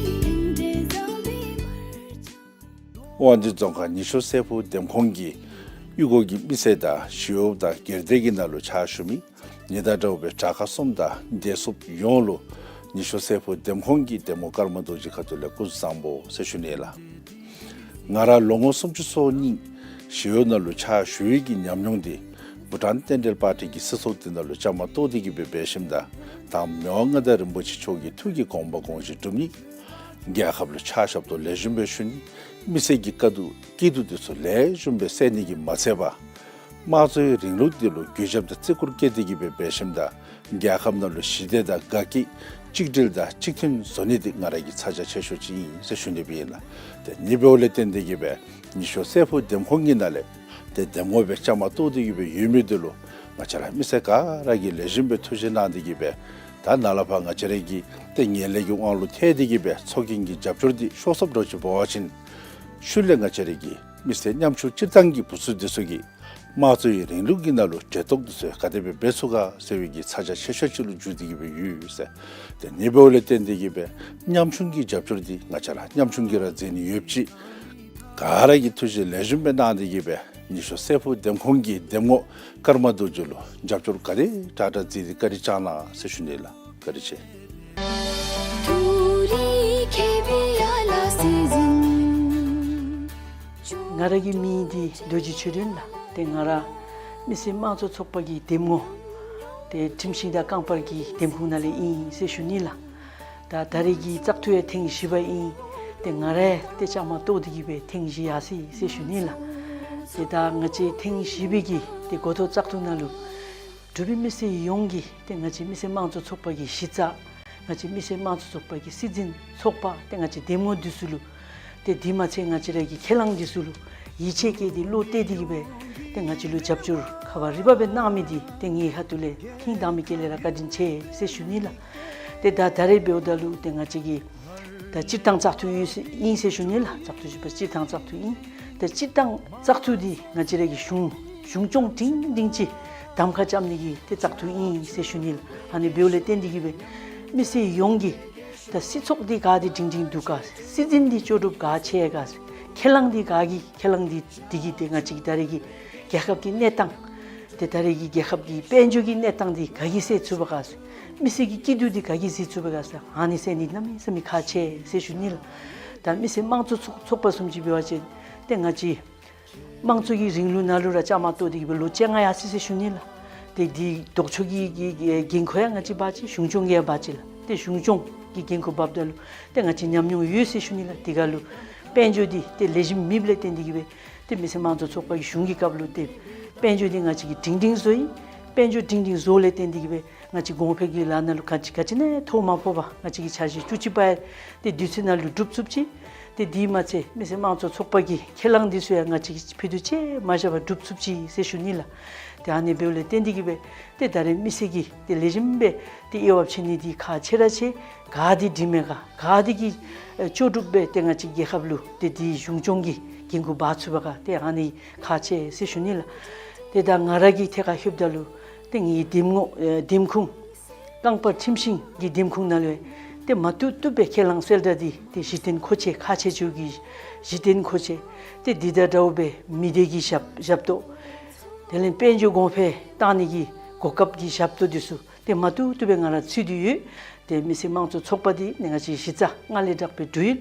དབང་འདུས་རྫོང་ཁག་ཉི་ཤུ་སེར་པོ་འདེམས་ཁོངས་ཀྱི་གཡུས་སྒོ་གི་མི་སེར་དང་ཞི་གཡོགཔ་དང་སྒེར་སྡེ་གི་ནང་ལུ་ཕྱག་ཞུ་མི་ངེ་དང་འདྲཝ་སྦེ་དྲག་ཁག་གསུམ་དང་སྡེ་ཚན་ཡོངས་ལུ་ཉི་ཤུ་སེར་པོ་འདེམས་ཁོངས་ཀྱི་འདེམས་ངོ་ཀརྨ་རྡོ་རྗེ་ཁ་ཐུག་ལས་སྐུ་གཟུགས་བཟང་པོ་ཟེར་ཞུ་ནི་ལགས། ང་ར་ལོ་ངོ་སུམ་ཅུ་སོ་གཉིས་ཞི་གཡོག་ནང་ལུ་ཕྱག་ཞུ་བའི་གི་ཉམས་མྱོང་འདི་བྷུ་ཊཱན་རྟེན་འབྲེལ་པར་ཊི་གི་སྲིད་ཚོགས་འདི་ནང་ལུ་བཅའ་མར་གཏོགས་ཏེ་གི་སྦེ་འབད་ཞིནམ་ད་དང་མི་དབང་མངའ་བདག་རིན་པོ་ཆེ་མཆོག་གི་ཐུགས་ཀྱི་དགོངས་པ་དགོངས་བཞེད་སྒྲུབ་ནི། རྒྱལ་ཁབ་ལུ་ཕྱག་ཞབས་ཏོག་ལེགས་ཤོམ་སྦེ་ཞུ་ནི། མི་སེར་གྱི་དཀའ་སྡུག་སྐྱིད་སྡུག་འདི་ཚུ་ལེགས་ཤོམ་སྦེ་སེལ་ནི་གིས་མ་ཚད་པར་དམངས་གཙོའི་རིང་ལུགས་འདི་ལུ་གུས་ཞབས་དང་བརྩི་བཀུར་བསྐྱེད་དེ་གི་སྦེ་འབད་ཞིནམ་ད་རྒྱལ་ཁབ་ནང་ལུ་ཞི་བདེ་དང་དགའ་སྐྱིད་གཅིག་སྒྲིལ་དང་གཅིག་མཐུན་བཟོ་ནི་འདི་ང་ར་གི་ཚ་གྱང་ཆེ་ཤོས་ཅིག་ཨིན་ཟེར་ཞུ་ནི་སྦེ་ཨིན་ལགས། ཏེ་ཨ་ནི་འབདཝ་ལས་བརྟེན་ཏེ་གི་སྦེ་ཉི་ཤུ་སེར་པོ་འདེམས་ཁོངས་ཀྱི་ནང་ལས་ཏེ་འདེམས་ངོ་སྦེ་བཅའ་མར་གཏོགས་ཏེ་གི་སྦེ་ཡོད་མི་འདི་ལུ་ང་བཅས་ར་མི་སེར་ག་ར་གིས་ལེགས་ཤོམ་སྦེ་ཐུགས་བཞེད་གནང་སྟེ་གི་སྦེ་ད་ནཱ་ལས་ཕར་ང་བཅས་ར་གི་ཏེ་ངན་ལྷད་ཀྱི་དབང་ལུ་ཐལ་ཏེ་གི་སྦེ་ཚོགས་རྒྱན་གྱི་རྒྱབ་སྐྱོར་འདི་ཤོར་སོངམ་འདྲཝ་ཅིག་འབད་བ་ཅིན་ཤུལ་ལས་ང་བཅས་ར་གི་མི་སེར་ཉམ་ཆུང་སྤྱིར་བཏང་གི་བུ་ཚུ་འདི་ཚུ་གིས་དམངས་གཙོའི་རིང་ལུགས་ཀྱི་ནང་ལུ་གྲལ་གཏོགས་འདི་ཚུ་ག་དེ་སྦེ་འབད་ཚུགས་ག་ཟེར་བའི་གི་ཚ་གྱང་ཆེ་ཤོས་ཅིག་ལུ་འགྱུར་ཏེ་གི་སྦེ་ཡོད་ཟེར། ཏེ་ཨ་ནི་འབདཝ་ལས་བརྟེན་ཏེ་གི་སྦེ་ཉམ་ཆུང་གི་རྒྱབ་སྐྱོར་འདི་ང་བཅས་ར་ཉམ་ཆུང་གིས་ར་མཛད་ནི་ཡོདཔ་ཅིག་ག་ར་གིས་ཐུགས་བཞེད་ལེགས་ཤོམ་སྦེ་གནང་སྟེ་གི་སྦེ་ཉི་ཤུ་སེར་པོ་འདེམས་ཁོངས་ཀྱི་འདེམས་ངོ་ཀརྨ་རྡོ་རྗེ་ལུ་རྒྱབ་སྐྱོར་ག་དེ་དྲག་དྲག་མཛད་དེ་བཀའ་དྲིན་བསྐྱང་གནང་ཟེར་ཞུ་ནི་ལགས། བཀའ་དྲིན་ཆེ། ང་ར་གི་མིང་འདི་རྡོ་རྗེ་ཆོས་སྒྲོན་ལགས། ཏེ་ང་ར་མི་སེར་དམངས་གཙོ་ཚོགས་པ་གི་འདེམས་ངོ་ཏེ་ཁྲིམས་ཤིང་དང་རྐང་སྤར་གྱི་འདེམས་ཁོངས་ནང་ལས་ཨིན་ཟེར་ཞུ་ནི་ལགས། ད་ད་རེས་ཀྱི་བཙག་འཐུ་ཡང་ཐེངས་བཞི་པ་ཨིན། ཏེ་ང་ར་ཡང་ཏེ་བཅའ་མར་གཏོགས་ཏེ་གི་སྦེ་ཐེངས་བཞི་ཡར་སོ་ཡི་ཟེར་ཞུ་ནི་ལགས། ཏེ་ད་ང་བཅས་ཐེངས་བཞི་པའི་གི་ཏེ་འགོ་ཐོག་བཙག་འཐུ་ནང་ལུ་འབྲུག་པའི་མི་སེར་ཡོངས་ཀྱིས་ཏེ་ང་བཅས་མི་སེར་དམངས་གཙོ་ཚོགས་པ་གི་གཞི་རྩ་ང་བཅས་མི་སེར་དམངས་གཙོ་ཚོགས་པ་གི་སྲིད་འཛིན་ཚོགས་པ་ཏེ་ང་བཅས་འདེམས་ངོ་འདི་ཚུ་ལུ་ཏེ་དེ་མ་ཚད་ང་བཅས་ར་གི་ཁས་བླངས་འདི་ཚུ་ལུ་ཡིད་ཆེས་བསྐྱེད་དེ་བློ་གཏད་དེ་གི་སྦེ་ཏེ་ང་བཅས་ལུ་རྒྱབ་སྐྱོར་ཁ་བ་རི་བ་སྦེ་གནང་མི་འདི་ཏེ་ངེའི་ཁ་ཐུག་ལས་ཧིང་དྭངས་མའི་དཀྱིལ་ལས་ར་བཀའ་དྲིན་ཆེ་ཟེར་ཞུ་ནི་ལགས། ཏེ་ད་ད་རེས་འབདཝ་ད་ལུ་ཏེ་ང་བཅས་ཀྱི་ད་སྤྱིར་བཏང་བཙག་འཐུ་ཨིན་ཟེར་ཨིན་ཟེར་ཞུ་ནི་ལགས། བཙག་འཐུ་ཞུ་བ་སྤྱིར་བཏང་བཙག་འཐུ་ཨིན། ད་སྤྱིར་བཏང་བཙག་འཐུ་འདི་ང་བཅས་ར་གི་གཞུང་གཞུང་སྐྱོང་སྒྲིང་སྒྲིང་ཅིག་གདམ་ཁ་རྐྱབ་ནི་གི་ཏེ་བཙག་འཐུ་ཨིན་ཟེར་ཞུ་ནི་ལགས། ཨ་ནི་འབདཝ་ལས་བརྟེན་ཏེ་གི་སྦེ་མི་སེར་ཡོངས་ཀྱིས་ད་སྲིད་ཚོགས་འདི་ག་དེ་སྒྲིང་སྒྲིང་འདུག་ག། སྲིད་འཛིན་འདི་ལྕོགས་གྲུབ་ག་ཆེ་ག། ཁས་བླངས་འདི་ག་གི་ཁས་བླངས་འདི་འདི་གིས་ཏེ་ང་བཅས་ཀྱི་ད་རེས་ཀྱི་རྒྱལ་ཁབ་ཀྱི་གནས་སྟངས་ ཏེ་ད་རེས་ཀྱི་རྒྱལ་ཁབ་ཀྱི་དཔལ་འབྱོར་གྱི་གནས་སྟངས་འདི་ག་གིས་སེལ་ཚུགས་པ་ག་ཟེར། མི་སེར་གྱི་སྐྱིད་སྡུག་འདི་ག་གིས་གཟིགས་ཚུགས་པ་ག་ཟེར། ཨ་ནི་སེལ་ནི་གནམ་མེད་ས་མེད་ཁག་ཆེ་ཟེར་ཞུ་ནི་ལགས། ད་མི་སེར་དམངས་གཙོ་ཚོགས་ཚོགས་པ་བཟུམ་ཅིག་འབད་བ་ཅིན་ཏེ་ང་བཅས་དམངས་གཙོ་གི་རིང་ལུགས་ནང་ལུ་ར་བཅའ་མར་གཏོགས་ཏེ་གི་སྦེ་ལོ་བཅོ་ལྔ་ཡར་སོ་ཡི་ཟེར་ཞུ་ནི་ལགས། ཏེ་འདི་ལྡོག་ཕྱོགས་ཀྱི་གི་གི་འགན་ཁུར་ཡང་ང་བཅས་འབག་ཅི། གཞུང་སྐྱོང་གིས་ཡང་འབག་ཅི་ལགས། ཏེ་གཞུང་སྐྱོང་གི་འགན་ཁུར་འབགཔ་ད་ལུ་ཏེ་ང་བཅས་ཉམས་མྱོང་ཡོད་ཟེར་ཞུ་ནི་ལགས། དེ་ཁར་ལུ་དཔལ་འབྱོར་འདི་ཏེ་ལེགས་ཤོམ་མེདཔ་ལས་བརྟེན་ཏེ་གི་སྦེ་ཏེ་མི་སེར་དམངས་གཙོ་ཚོགས་པ་གི་གཞུང་གི་སྐབས་ལུ་ཏེ་དཔལ་འབྱོར་འདི་ང་བཅས་ཀྱིས་སྒྲིང་སྒྲིང་བཟོ་ཡི། དཔལ་འབྱོར་སྒྲིང་སྒྲིང་བཟོཝ་ལས་བརྟེན་ཏེ་གི་སྦེ་ང་བཅས་གོང་འཕེལ་གྱི་ལཱ་ནང་ལུ་ག་ཅི་ག་ཅི་ནི་ཐོ་མ་ཕོག་པར་ང་བཅས་ཀྱི་འཆར་གཞི་བཅུ་གཅིག་པ་ཡང་ཏེ་དུས་ཚོད་ནང་ལུ་འགྲུབ་ཚུགས་ཅི། ཏེ་དེ་མ་ཚད་མི་སེར་དམངས་གཙོ་ཚོགས་པ་གི་ཁས་བླངས་འདི་ཚུ་ཡང་ང་བཅས་ཀྱིས་ཕུད་རྡོག་གཅིག་མ་བཞག་པར་འགྲུབ་ཚུགས་ཅི་ཟེར་ཞུ་ནི་ལགས། ཏེ་ཨ་ནི་འབདཝ་ལས་བརྟེན་ཏེ་གི་སྦེ་ཏེ་ད་རེས་མི་སེར་གྱིས་ཏེ་ལེགས་ཤོམ་སྦེ་ཏེ་དབྱེ་བ་ཕྱེ་ནི་འདི་ཁག་ཆེ་ར་ཆེ། ག་འདི་འགྲིག་མས་ག་ག་འདི་གིས་ཨེ་ལྕོགས་གྲུབ་སྦེ་ཏེ་ང་བཅས་རྒྱལ་ཁབ་ལུ་ཏེ་འདི་གཞུང་སྐྱོང་གི་འགན་ཁུར་འབག་ཚུགས་པ་ག་ཏེ་ཨ་ནི་ཁག་ཆེ་ཟེར་ཞུ་ནི་ལགས། ཏེ་ད་ང་ར་གི་ཐད་ཁར་ལྷོདཔ་ད་ལུ་ཏེ་ངེའི་འདེམས་ངོ་ཨེ་འདེམས་ཁུངས་རྐང་པ་ཁྲིམས་ཤིང་གི་འདེམས་ཁུངས་ནང་ལུ་ཏེ་མ་བཏུབ་བཏུབ་སྦེ་ཁས་བླངས་གསལ་བསྒྲགས་འདི་ཏེ་གཞི་རྟེན་མཁོ་ཆས་ཁག་ཆེ་ཤོས་ཀྱི་གཞི་རྟེན་མཁོ་ཆས་ཏེ་འདི་དང་འདྲཝ་སྦེ་མི་སྡེ་གི་ཞབས་ཞབས་ཏོག་དེ་ལས་དཔལ་འབྱོར་གོང་འཕེལ་བཏང་ནི་གི་གོ་སྐབས་ཀྱི་ཞབས་ཏོག་འདི་ཚུ་ཏེ་མ་བཏུབ་བཏུབ་སྦེ་ང་ར་ཚུད་དེ་ཡོད། ཏེ་མི་སེར་དམངས་གཙོ་ཚོགས་པ་འདི་ནི་ང་བཅས་གཞི་རྩ་སྔར་ལས་དྲག་སྦེ་འདྲུལ།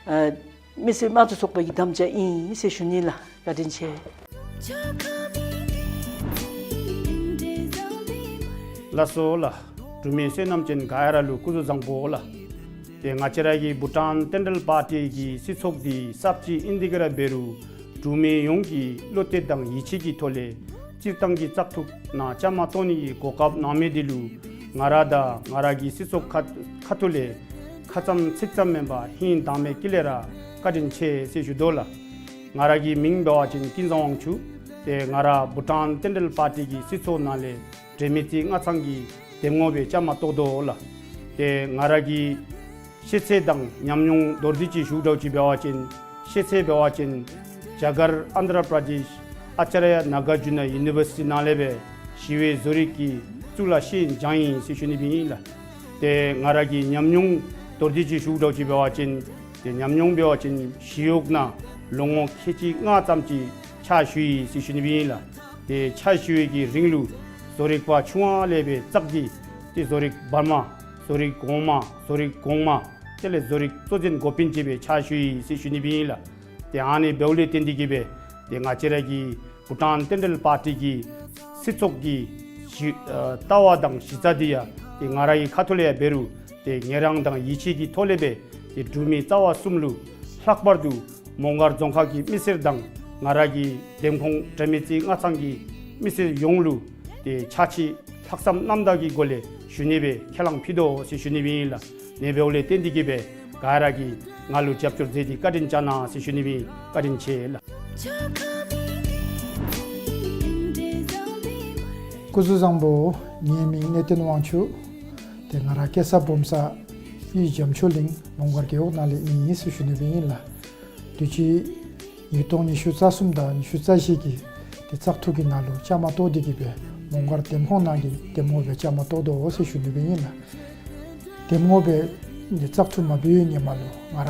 ཨ་མི་སེར་དམངས་གཙོ་ཚོགས་པ་གི་དམ་བཅའ་ཨིན་ཟེར་ཞུ་ནི་ལགས། བཀའ་དྲིན་ཆེ། ལགས་སོ་ལགས། འབྲུག་མི་བསོད་ནམས་ཅན་ག་ར་ལུ་སྐུ་གཟུགས་བཟང་པོ་ལགས། ཏེ་ང་བཅས་ར་གི་བྷུ་ཊཱན་ལྟེན་འབྲེལ་པར་ཊི་གི་སྲིད་ཚོགས་འདི་གསརཔ་ཅིག་ཨིན་ཏེ་གི་ར་འབད་རུང་འབྲུག་མི་ཡོངས་ཀྱིས་བློ་གཏད་དང་ཡིད་ཆེས་ཀྱི་ཐོག་ལས་སྤྱིར་བཏང་གི་བཙག་འཐུ་ནང་བཅའ་མར་གཏོགས་ནི་གི་གོ་སྐབས་གནང་མི་འདི་ལུ་ང་ར་དང་ང་ར་གི་སྲིད་ཚོགས་ཁ་ཁ་ཐུག་ལས་ཁ་ཙམ་ཚིག་ཙམ་མེན་པར་སྙིང་དྭངས་མའི་དཀྱིལ་ལས་ར་བཀའ་དྲིན་ཆེ་ཟེར་ཞུ་དོ་ལགས། ང་ར་གི་མིང་འབད་བ་ཅིན་ཀུན་བཟང་དབང་ཕྱུག། ཏེ་ང་ར་བྷུ་ཊཱན་ལྟེན་འབྲེལ་པར་ཊི་གི་སྲིད་ཚོགས་ནང་ལས་འབྲས་མི་རྩེ་སྔ་ཚང་གི་འདེམས་ངོ་སྦེ་བཅའ་མར་གཏོགས་དོ་ལགས། ཏེ་ང་ར་གི་ཤེས་ཚད་དང་ཉམས་མྱོང་མདོར་བསྡུས་ཅིག་ཞུ་དགོཔ་ཅིག་འབད་བ་ཅིན་ཤེས་ཚད་འབད་བ་ཅིན་རྒྱ་གར་ཨན་དྷྲ་པྲ་དེཤ་ཨ་ཅཱརྱ་ནཱ་གརྫུ་ན་ཡུ་ནི་བར་སི་ཊི་ནང་ལས་སྦེ་ཞི་བའི་བཟོ་རིག་གི་གཙུག་ལག་ཤེས་ཡོན་སྦྱངས་ཡི་ཟེར་ཞུ་ནི་སྦེ་ཨིན་ལགས། ཏེ་ང་ར་གི་ཉམས་མྱོང་མདོར་བསྡུས་ཅིག་ཞུ་དགོཔ་ཅིག་འབད་བ་ཅིན་ཏེ་ཉམས་མྱོང་འབད་བ་ཅིན་ཞི་གཡོག་ནང་ལོ་ངོ་ཁལ་གཅིག་ལྔ་ཙམ་ཅིག་ཕྱག་ཞུ་ཡི་ཟེར་ཞུ་ནི་སྦེ་ཨིན་ལགས། ཏེ་ཕྱག་ཞུ་བའི་གི་རིང་ལུ་བཟོ་རིག་པ་ཆུང་བ་ལས་སྦེ་བཙག་སྟེ་ཏེ་བཟོ་རིག་བར་མ་བཟོ་རིག་གོང་མ་བཟོ་རིག་གོང་མ་དེ་ལས་བཟོ་རིག་གཙོ་འཛིན་འགོ་དཔོན་ཅིག་སྦེ་ཕྱག་ཞུ་ཡི་ཟེར་ཞུ་ནི་སྦེ་ཨིན་ལགས། ཏེ་ཨ་ནི་འབདཝ་ལས་བརྟེན་ཏེ་གི་སྦེ་ཏེ་ང་བཅས་ར་གི་བྷུ་ཊཱན་ལྟེན་འབྲེལ་པར་ཊི་གི་སྲིད་ཚོགས་ཀྱི་གཞི་ཨ་ལྟ་བ་དང་གཞི་རྩ་འདི་ཡང་ཏེ་ང་ར་གི་ཁ་ཐུག་ལས་ཡང་འབད་རུང་ཏེ་ངལ་རངས་དང་ཡིད་ཆེས་ཀྱི་ཐོག་ལས་སྦེ་ཏེ་འབྲུག་མི་རྩ་བ་གསུམ་ལུ་ལྷག་པར་དུ་མོང་སྒར་རྫོང་ཁག་གི་མི་སེར་དང་ང་ར་གི་འདེམས་ཁོངས་འབྲས་མི་རྩེ་སྔ་ཚང་གི་མི་སེར་ཡོངས་ལུ་ཏེ་ཕྱག་ཕྱི་ལྷག་བསམ་རྣམ་དག་གི་སྒོ་ལས་ཞུ་ནི་སྦེ་ཁས་བླངས་ཕུལ་དོ་ཟེར་ཞུ་ནི་སྦེ་ཨིན་ལགས། ཨ་ནི་འབདཝ་ལས་བརྟེན་ཏེ་གི་སྦེ་ག་ར་གིས་ང་ལུ་རྒྱབ་སྐྱོར་མཛད་དེ་བཀའ་དྲིན་བསྐྱང་གནང་ཟེར་ཞུ་ནི་སྦེ་ཨིན། བཀའ་དྲིན་ཆེ་ལགས། སྐུ་གཟུགས་བཟང་པོ། ངེའི་མིང་གནས་བརྟན་དབང་ཕྱུག། ཏེ་ང་ར་སྐྱེས་ས་སྦོམ་ས་གཡུས་འཇམ་ཆོས་གླིང་མོང་སྒར་རྒེད་འོག་ནང་ལས་ཨིན་ཟེར་ཞུ་ནི་སྦེ་ཨིན་ལགས། དུས་ཅི་ཉིས་སྟོང་ཉི་ཤུ་རྩ་གསུམ་དང་ཉི་ཤུ་རྩ་བཞི་གི་ཏེ་བཙག་འཐུ་གི་ནང་ལུ་བཅའ་མར་གཏོགས་ཏེ་གི་སྦེ་མོང་སྒར་འདེམས་ཁོངས་ནང་གི་འདེམས་ངོ་སྦེ་བཅའ་མར་གཏོགས་དོ་ཟེར་ཞུ་ནི་སྦེ་ཨིན་ལགས། འདེམས་ངོ་སྦེ་ཏེ་བཙག་འཐུ་མ་འབད་བའི་ཧེ་མ་ལུ་ང་ར་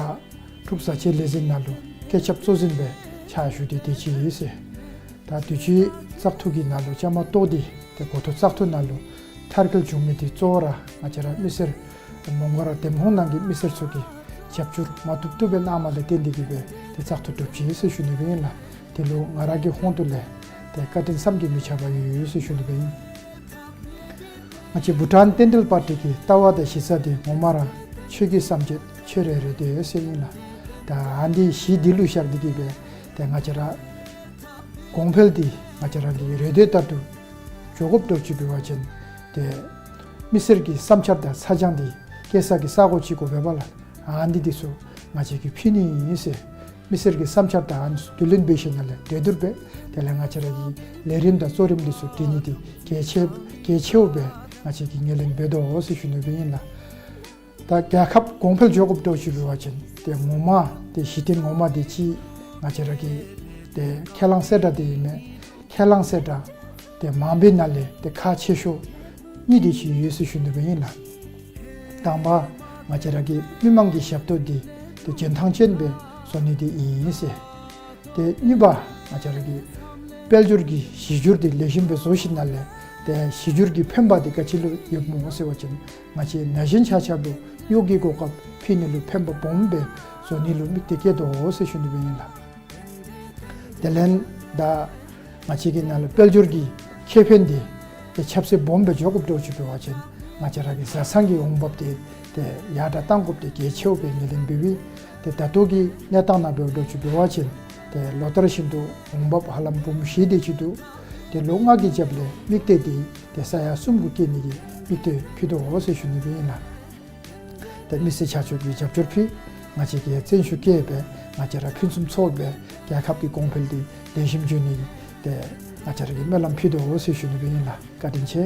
འབྲུག་བཟའ་ཆས་ལས་འཛིན་ནང་ལུ་སྐད་ཆབ་གཙོ་འཛིན་སྦེ་ཕྱག་ཞུ་སྟེ་སྡོད་ཅི་ཟེར། ད་དུས་ཅི་བཙག་འཐུ་གི་ནང་ལུ་བཅའ་མར་གཏོགས་ཏེ་ཏེ་འགོ་ཐོག་བཙག་འཐུ་ནང་ལུ་མཐར་འཁྱོལ་བྱུང་མི་འདི་གཙོ་བོ་ར་ང་བཅས་ར་མི་སེར་མོང་སྒར་འདེམས་ཁོངས་ནང་གི་མི་སེར་ཚུ་གིས་རྒྱབ་སྐྱོར་མ་བཏུབ་བཏུབ་སྦེ་གནངམ་ལས་བརྟེན་ཏེ་གི་སྦེ་ཏེ་བཙག་འཐུ་གྲུབ་ཅི་ཟེར་ཞུ་ནི་སྦེ་ཨིན་ལགས། དེ་ལུ་ང་ར་གི་ཧོངས་ཏོ་ལས་ཏེ་བཀའ་དྲིན་བསམ་གྱིས་མི་ཁྱབ་པ་ཡོད་ཡོད་ཟེར་ཞུ་ནི་སྦེ་ཨིན། ང་བཅས་བྷུ་ཊཱན་ལྟེན་འབྲེལ་པར་ཊི་གི་ལྟ་བ་དང་གཞི་རྩ་འདི་ངོ་མ་ར་ཆོས་ཀྱི་སེམས་བསྐྱེད་ཆོས་རེ་རེ་འདོད་ཟེར་ཨིན་ལགས། ད་ཨ་ནི་གཞི་འདི་ལུ་བཞག་སྟེ་གི་སྦེ་ཏེ་ང་བཅས་ར་གོང་འཕེལ་འདི་ང་བཅས་ར་གི་རེ་འདོད་ལྟར་དུ་འགྱོ་དགོཔ་འདྲཝ་ཅིག་འབད་བ་ཅིན་ཏེ་མི་སེར་གྱི་བསམ་འཆར་དང་ཚ་གྱང་འདི་བསྐྱལ་ས་གི་ས་གོ་ཅིག་དགོ་པས་ལགས། ཨ་ནི་འདི་ཚུ་ང་བཅས་ཀྱིས་ཕུལ་ནི་ཨིན་ཟེར། མི་སེར་གྱི་བསམ་འཆར་དང་ཨ་ནི་ཚུ་བསྡུ་ལེན་འབད་ཞིནམ་ལས་གྲོས་བསྡུར་འབད། དེ་ལས་ང་བཅས་ར་གི་ལས་རིམ་དང་གཙོ་རིམ་འདི་ཚུ་སྒྲིག་ནི་འདི་གལ་ཆེ་གལ་ཆེཝ་སྦེ་ང་བཅས་ཀྱིས་ངོས་ལེན་འབད་དོ་ཟེར་ཞུ་ནི་སྦེ་ཨིན་ལགས། ད་རྒྱལ་ཁབ་གོང་འཕེལ་འགྱོ་དགོཔ་འདྲཝ་ཅིག་འབད་བ་ཅིན་ཏེ་ངོ་མ་ཏེ་གཞི་རྟེན་ངོ་མ་འདི་ཅིག་ང་བཅས་ར་གི་ཏེ་ཁས་བླངས་གསལ་བསྒྲགས་འདི་ཨིན་མས། ཁས་བླངས་གསལ་བསྒྲགས་ཏེ་མང་པོའི་ནང་ལས་ཏེ་ཁག་ཆེ་ཤོས་གཉིས་དེ་ཅིག་ཡོད་ཟེར་ཞུ་ནི་སྦེ་ཨིན་ལགས། དང་པ་ང་བཅས་ར་གི་མི་མང་གི་ཞབས་ཏོག་འདི་ཏེ་འཇོན་ཐང་ཅན་སྦེ་བཟོ་ནི་འདི་ཨིན་ཟེར། ཏེ་གཉིས་པ་ང་བཅས་ར་གི་ དཔལ་འབྱོར་གྱི་གཞི་སྒྱུར་འདི་ལེགས་ཤོམ་སྦེ་བཟོ་ཞིནམ་ལས་ཏེ་གཞི་སྒྱུར་གྱི་ཕན་པ་འདི་ག་ཅི་ལུ་ཡོདཔ་སྨོ་ཟེར་བ་ཅིན་ང་བཅས་ན་གཞོན་ཆ་ཁྱབ་ལུ་གཡོག་གི་གོ་སྐབས་ཕུལ་ནི་ལུ་ཕན་པ་སྦོམ་སྦེ་བཟོ་ནི་ལུ་དམིགས་ཏེ་བསྐྱེད་དོ་ཟེར་ཞུ་ནི་སྦེ་ཨིན་ལགས། དེ་ལས་ད་ང་བཅས་ཀྱི་ནང་ལུ་དཔལ་འབྱོར་གྱི་ཁེ་ཕན་འདི་ཏེ་ཁྱབ་ཚད་སྦོམ་སྦེ་འགྱོ་དགོཔ་འདྲཝ་ཅིག་འབད་བ་ཅིན་ང་བཅས་ར་གི་བཟའ་ཚང་གི་འོང་འབབ་འདི་ཏེ་ཡར་དྲག་གཏང་དགོཔ་འདི་གལ་ཆེཝ་སྦེ་ངོས་ལེན་འབདཝ་ཨིན། ཏེ་ད་ལྟོ་གི་གནས་སྟངས་ནང་འབདཝ་འདྲཝ་ཅིག་འབད་བ་ཅིན་ཏེ་ལོ་ལྟར་བཞིན་དུ་འོང་འབབ་ཧ་ལམ་འབུམ་བཞི་དེ་ཅིག་འདུག། ཏེ་ལོ་ལྔ་གི་རྒྱབ་ལས་དམིགས་གཏད་འདི་ཏེ་ས་ཡ་གསུམ་གུ་བསྐྱེད་ནི་གི་དམིགས་གཏད་ཕུལ་དོ་ཟེར་ཞུ་ནི་སྦེ་ཨིན་ལགས། ཏེ་མི་སེར་ཆ་ཁྱབ་ཀྱི་རྒྱབ་སྐྱོར་ཕུལ། ང་བཅས་ཀྱིས་བརྩོན་ཤུགས་བསྐྱེད་སྦེ་ང་བཅས་ར་ཕུན་སུམ་ཚོགས་པའི་རྒྱལ་ཁབ་ཀྱི་གོང་འཕེལ་འདི་ལེགས་ཤོམ་འགྱོ་ནི་ཏེ་ང་བཅས་ར་གིས་སྨོན་ལམ་ཕུལ་དོ་ཟེར་ཞུ་ནི་སྦེ་ཨིན་ལགས། བཀའ་དྲིན་ཆེ།